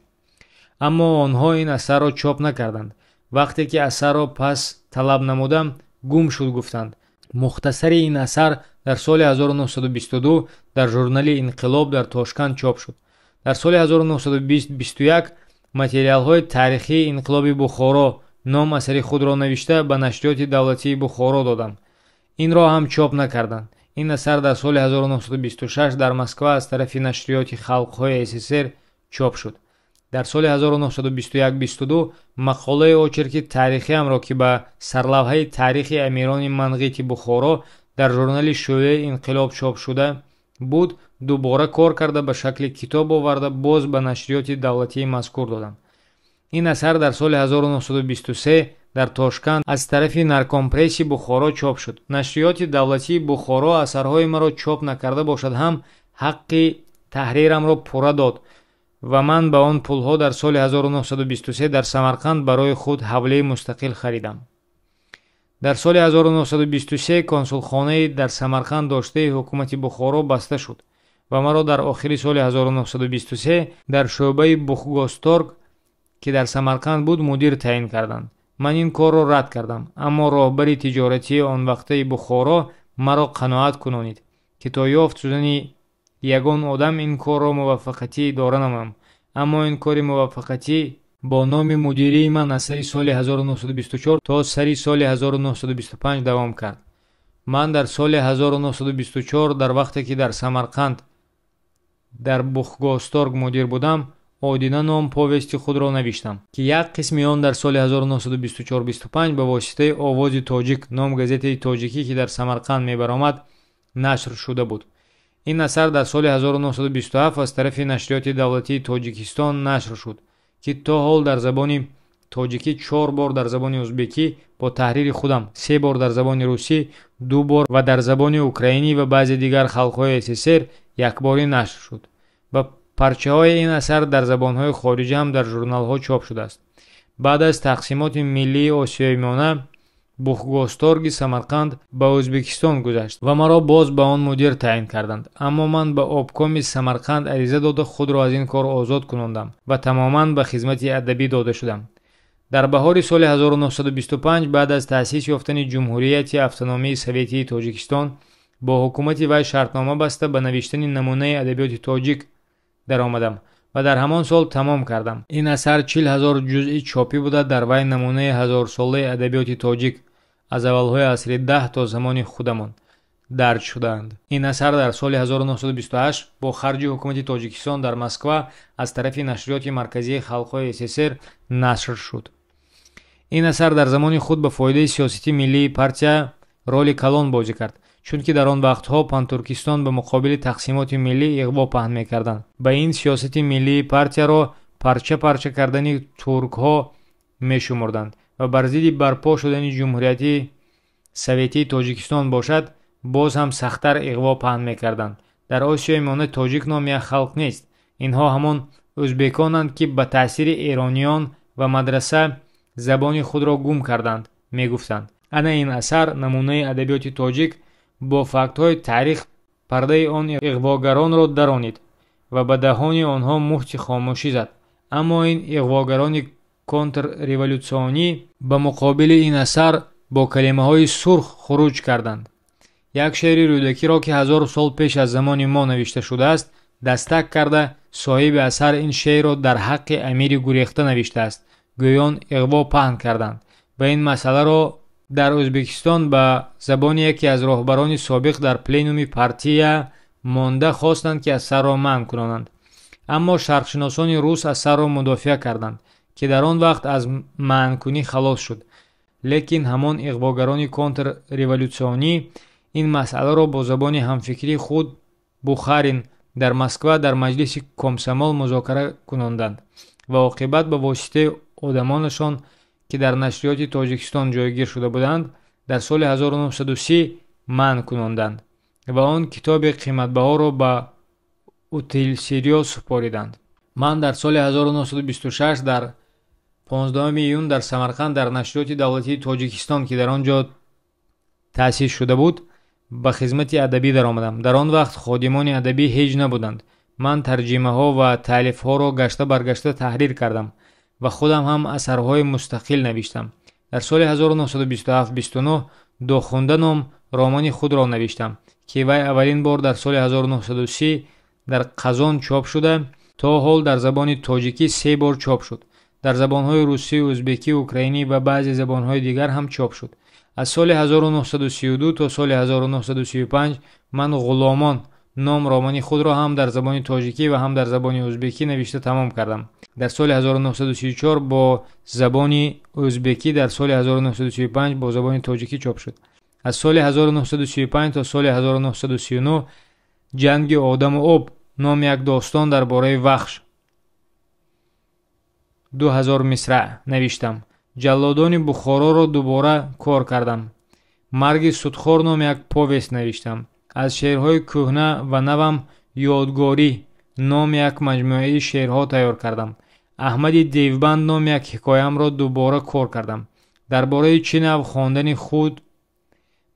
Аммо онҳо ин асарро чоп накарданд. Вақте ки асарро пас талаб намудам, гум шуд гуфтанд. Мухтасари ин асар дар соли 1922 дар журнали «Инқилоб» дар Тошканд чоп шуд. Дар соли 1920-21 «Материалҳои таърихии инқилоби Бухоро» ном асари худро навишта, ба нашриёти давлатии Бухоро додам. Инро ҳам чоп накарданд. Ин асар дар соли 1926 дар Москва аз тарафи нашриёти халқҳои СССР чоп шуд. Дар соли 1921-22 мақолаи очерки таърихиамро, ки ба сарлавҳаи «Таърихи амирони Манғити Бухоро» дар журнали «Шӯълаи инқилоб» чоп шуда буд, дубора кор карда, ба шакли китоб оварда, боз ба нашриёти давлатии мазкур додам. Ин асар дар соли 1923 дар Тошканд аз тарафи Наркомпресси Бухоро чоп шуд. Нашриёти давлатии Бухоро асарҳои маро чоп накарда бошад ҳам, ҳаққи таҳрирамро пурра дод ва ман ба он пулҳо дар соли 1923 дар Самарқанд барои худ ҳавлии мустақил харидам. Дар соли 1923 консулхонаи дар Самарқанд доштаи ҳукумати Бухоро баста шуд ва маро дар охири соли 1923 дар шӯъбаи Бухгосторг, ки дар Самарқанд буд, мудир таъин карданд. Ман ин корро рад кардам, аммо роҳбари тиҷоратии он вақтаи Бухоро маро қаноат кунонид, ки то ёфт шудани ягон одам ин корро муваффақатӣ идора намоям. Аммо ин кори муваффақатӣ бо номи мудирии ман аз сари соли 1924 то сари соли 1925 давом кард. Ман дар соли 1924, дар вақте ки дар Самарқанд дар Бухгосторг мудир будам, «Одина» ном повести худро навиштам, ки як қисми он дар соли 1924-25 ба воситаи «Овози тоҷик» ном газетаи тоҷикӣ, ки дар Самарқанд мебаромад, нашр шуда буд. Ин асар дар соли 1927 аз тарафи нашриёти давлатии Тоҷикистон нашр шуд, ки то ҳол дар забони тоҷикӣ, 4 бор дар забони узбекӣ бо таҳрири худам, 3 бор дар забони русӣ, 2 бор ва дар забони украинӣ ва баъзе дигар халқҳои СССР якборӣ нашр шуд. Ва парчаҳои ин асар дар забонҳои хориҷа ҳам дар журналҳо чоп шудааст. Баъд аз тақсимоти миллии Осиёи Миёна Бухгосторги Самарқанд ба Ӯзбекистон гузашт ва маро боз ба он мудир таъин карданд. Аммо ман ба обкоми Самарқанд ариза дода худро аз ин кор озод кунондам ва тамоман ба хизмати адабӣ дода шудам. Дар баҳори соли 1925 баъд аз таъсис ёфтани Ҷумҳурияти Автономии Советии Тоҷикистон бо ҳукумати вай шартнома баста ба навиштани намунаи адабиёти тоҷик даромадам ва дар ҳамон сол тамом кардам. Ин асар 40 000 ҷузъи чопӣ буда, дар вай намунаи ҳазорсолаи адабиёти тоҷик аз аввалҳои асри 10 то замони худамон дарҷ шудаанд. Ин асар дар соли 1928 бо харҷи ҳукумати Тоҷикистон дар Москва аз тарафи нашриёти марказии халқҳои СССР нашр шуд. Ин асар дар замони худ ба фоидаи сиёсати миллии партия роли калон бозӣ кард, чунки дар он вақтҳо Пантуркистон ба муқобили тақсимоти миллӣ иғво паҳн мекарданд. Ба ин сиёсати миллии партияро парча-парча кардани туркҳо мешумурданд ва бар зидди барпо шудани Ҷумҳурияти Советии Тоҷикистон бошад, боз ҳам сахттар иғво паҳн мекарданд. Дар Осиёи Миёна тоҷик ном як халқ нест. Инҳо ҳамон ӯзбеконанд, ки ба таъсири эрониён ва мадраса забони худро гум карданд, мегуфтанд. Ана ин асар намунаи адабиёти тоҷик бо фактҳои таърих пардаи он иғвогаронро даронид ва ба даҳони онҳо муҳти хомӯшӣ зад. Аммо ин иғвогарони контрреволюционӣ ба муқобили ин асар бо калимаҳои сурх хуруҷ карданд. Як шеъри Рӯдакиро, ки 1000 сол пеш аз замони мо навишта шудааст, дастак карда соҳиби асар ин шеърро дар ҳаққи амири гурехта навиштааст, гӯён иғво паҳн карданд ва ин масъаларо дар Ӯзбекистон ба забони яке аз роҳбарони собиқ дар пленуми партия монда хостанд, ки асарро манъ кунонанд. Аммо шарқшиносони рус асарро мудофиа карданд, ки дар он вақт аз манъкунӣ халос шуд. Лекин ҳамон иғвогарони контрреволюционӣ ин масъаларо бо забони ҳамфикрии худ Бухарин дар Москва дар маҷлиси комсомол музокара кунонданд ва оқибат ба воситаи одамонашон, ки дар нашриёти Тоҷикистон ҷойгир шуда буданд, дар соли 1930 манъ кунонданд ва он китоби қиматбаҳоро ба Утилсирё супориданд. Ман дар соли 1926 дар 15 июн дар Самарқанд дар нашриёти давлатии Тоҷикистон, ки дар он ҷо таъсис шуда буд, ба хизмати адабӣ даромадам. Дар он вақт ходимони адабӣ ҳеҷ набуданд. Ман тарҷимаҳо ва таълифҳоро гашта баргашта таҳрир кардам ва худам ҳам асарҳои мустақил навиштам. Дар соли 1927-29 Дохунда ном романи худро навиштам, ки вай аввалин бор дар соли 1930 дар Қазон чоп шуда, то ҳол дар забони тоҷикӣ 3 бор чоп шуд. Дар забонҳои русӣ, ӯзбекӣ, украинӣ ва баъзе забонҳои дигар ҳам чоп шуд. Аз соли 1932 то соли 1935 ман Ғуломон ном романи худро ҳам дар забони тоҷикӣ ва ҳам дар забони ӯзбекӣ навишта тамом кардам. Дар соли 1934 бо забони ӯзбекӣ, дар соли 1935 бо забони тоҷикӣ чоп шуд. Аз соли 1935 то соли 1939 Ҷанги одаму об ном як достон дар бораи Вахш 2000 мисраъ навиштам. Ҷаллодони Бухороро дубора кор кардам. Марги судхор ном як повест навиштам. Аз шеърҳои кӯҳна ва навам Ёдгорӣ ном як маҷмӯаи шеърҳо тайёр кардам. Аҳмади Девбанд ном як ҳикоямро дубора кор кардам. Дар бораи чӣ нав хондани худ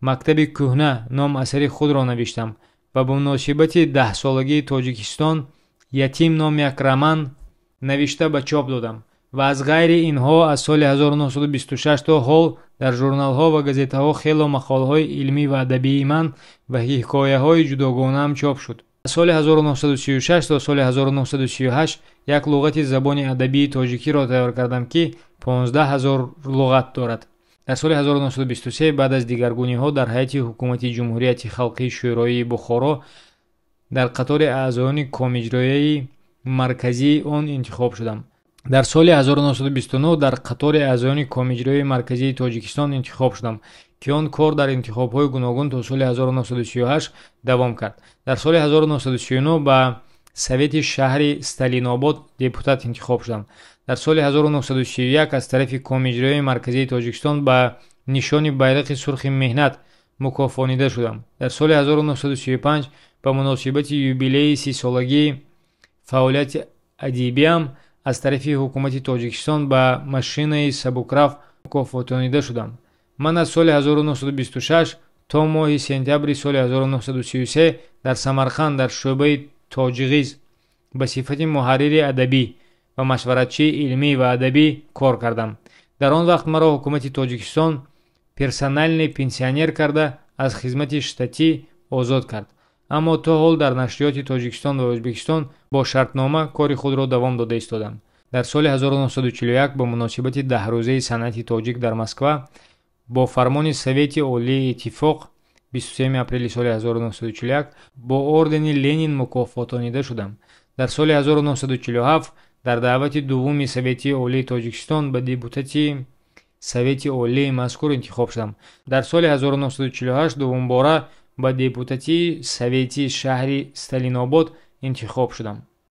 Мактаби кӯҳна ном асари худро навиштам ва ба муносибати 10-солагии Тоҷикистон Ятим ном як роман навишта ба чоп додам. Ва аз ғайри инҳо аз соли 1926 то ҳол дар журналҳо ва газетаҳо хело мақолаҳои илмӣ ва адабии ман ва ҳикояҳои ҷудогонаам чоп шуд. Аз соли 1936 то соли 1938 як луғати забони адабии тоҷикиро тайёр кардам, ки 15 000 луғат дорад. Дар соли 1923 баъд аз дигаргуниҳо дар ҳайати ҳукумати Ҷумҳурияти Халқии Шӯроии Бухоро дар қатори аъзоёни комиҷрояи марказии он интихоб шудам. Дар соли 1929 дар қатори аъзоёни комиҷрояи марказии Тоҷикистон интихоб шудам, ки он кор дар интихобҳои гуногун то соли 1938 давом кард. Дар соли 1939 ба Совети шаҳри Сталинобод депутат интихоб шудам. Дар соли 1931 аз тарафи Комиҷроии Марказии Тоҷикистон ба нишони байрақи сурхи меҳнат мукофонида шудам. Дар соли 1935 ба муносибати юбилеи 30-солагии фаъолияти адибиам аз тарафи ҳукумати Тоҷикистон ба машинаи сабукраф мукофотонида шудам. Ман аз соли 1926 то моҳи сентябри соли 1933 дар Самарқанд дар шӯъбаи Тоҷиғиз ба сифати муҳаррири адабӣ ва машваратчии илмӣ ва адабӣ кор кардам. Дар он вақт маро ҳукумати Тоҷикистон персональный пенсионер карда аз хизмати штатӣ озод кард. Аммо то ҳол дар нашриёти Тоҷикистон ва Ӯзбекистон бо шартнома кори худро давом дода истодам. Дар соли 1941 бо муносибати 10-рӯзаи санъати тоҷик дар Москва бо фармони Совети Олии Иттифоқ 23 апрели соли 1941 бо ордени Ленин мукофотонида шудам. Дар соли 1947 дар даъвати дуввуми Совети Олии Тоҷикистон ба депутати Совети Олии мазкур интихоб шудам. Дар соли 1948 дуввумбора ба депутатии Совети шаҳри Сталинобод интихоб шудам.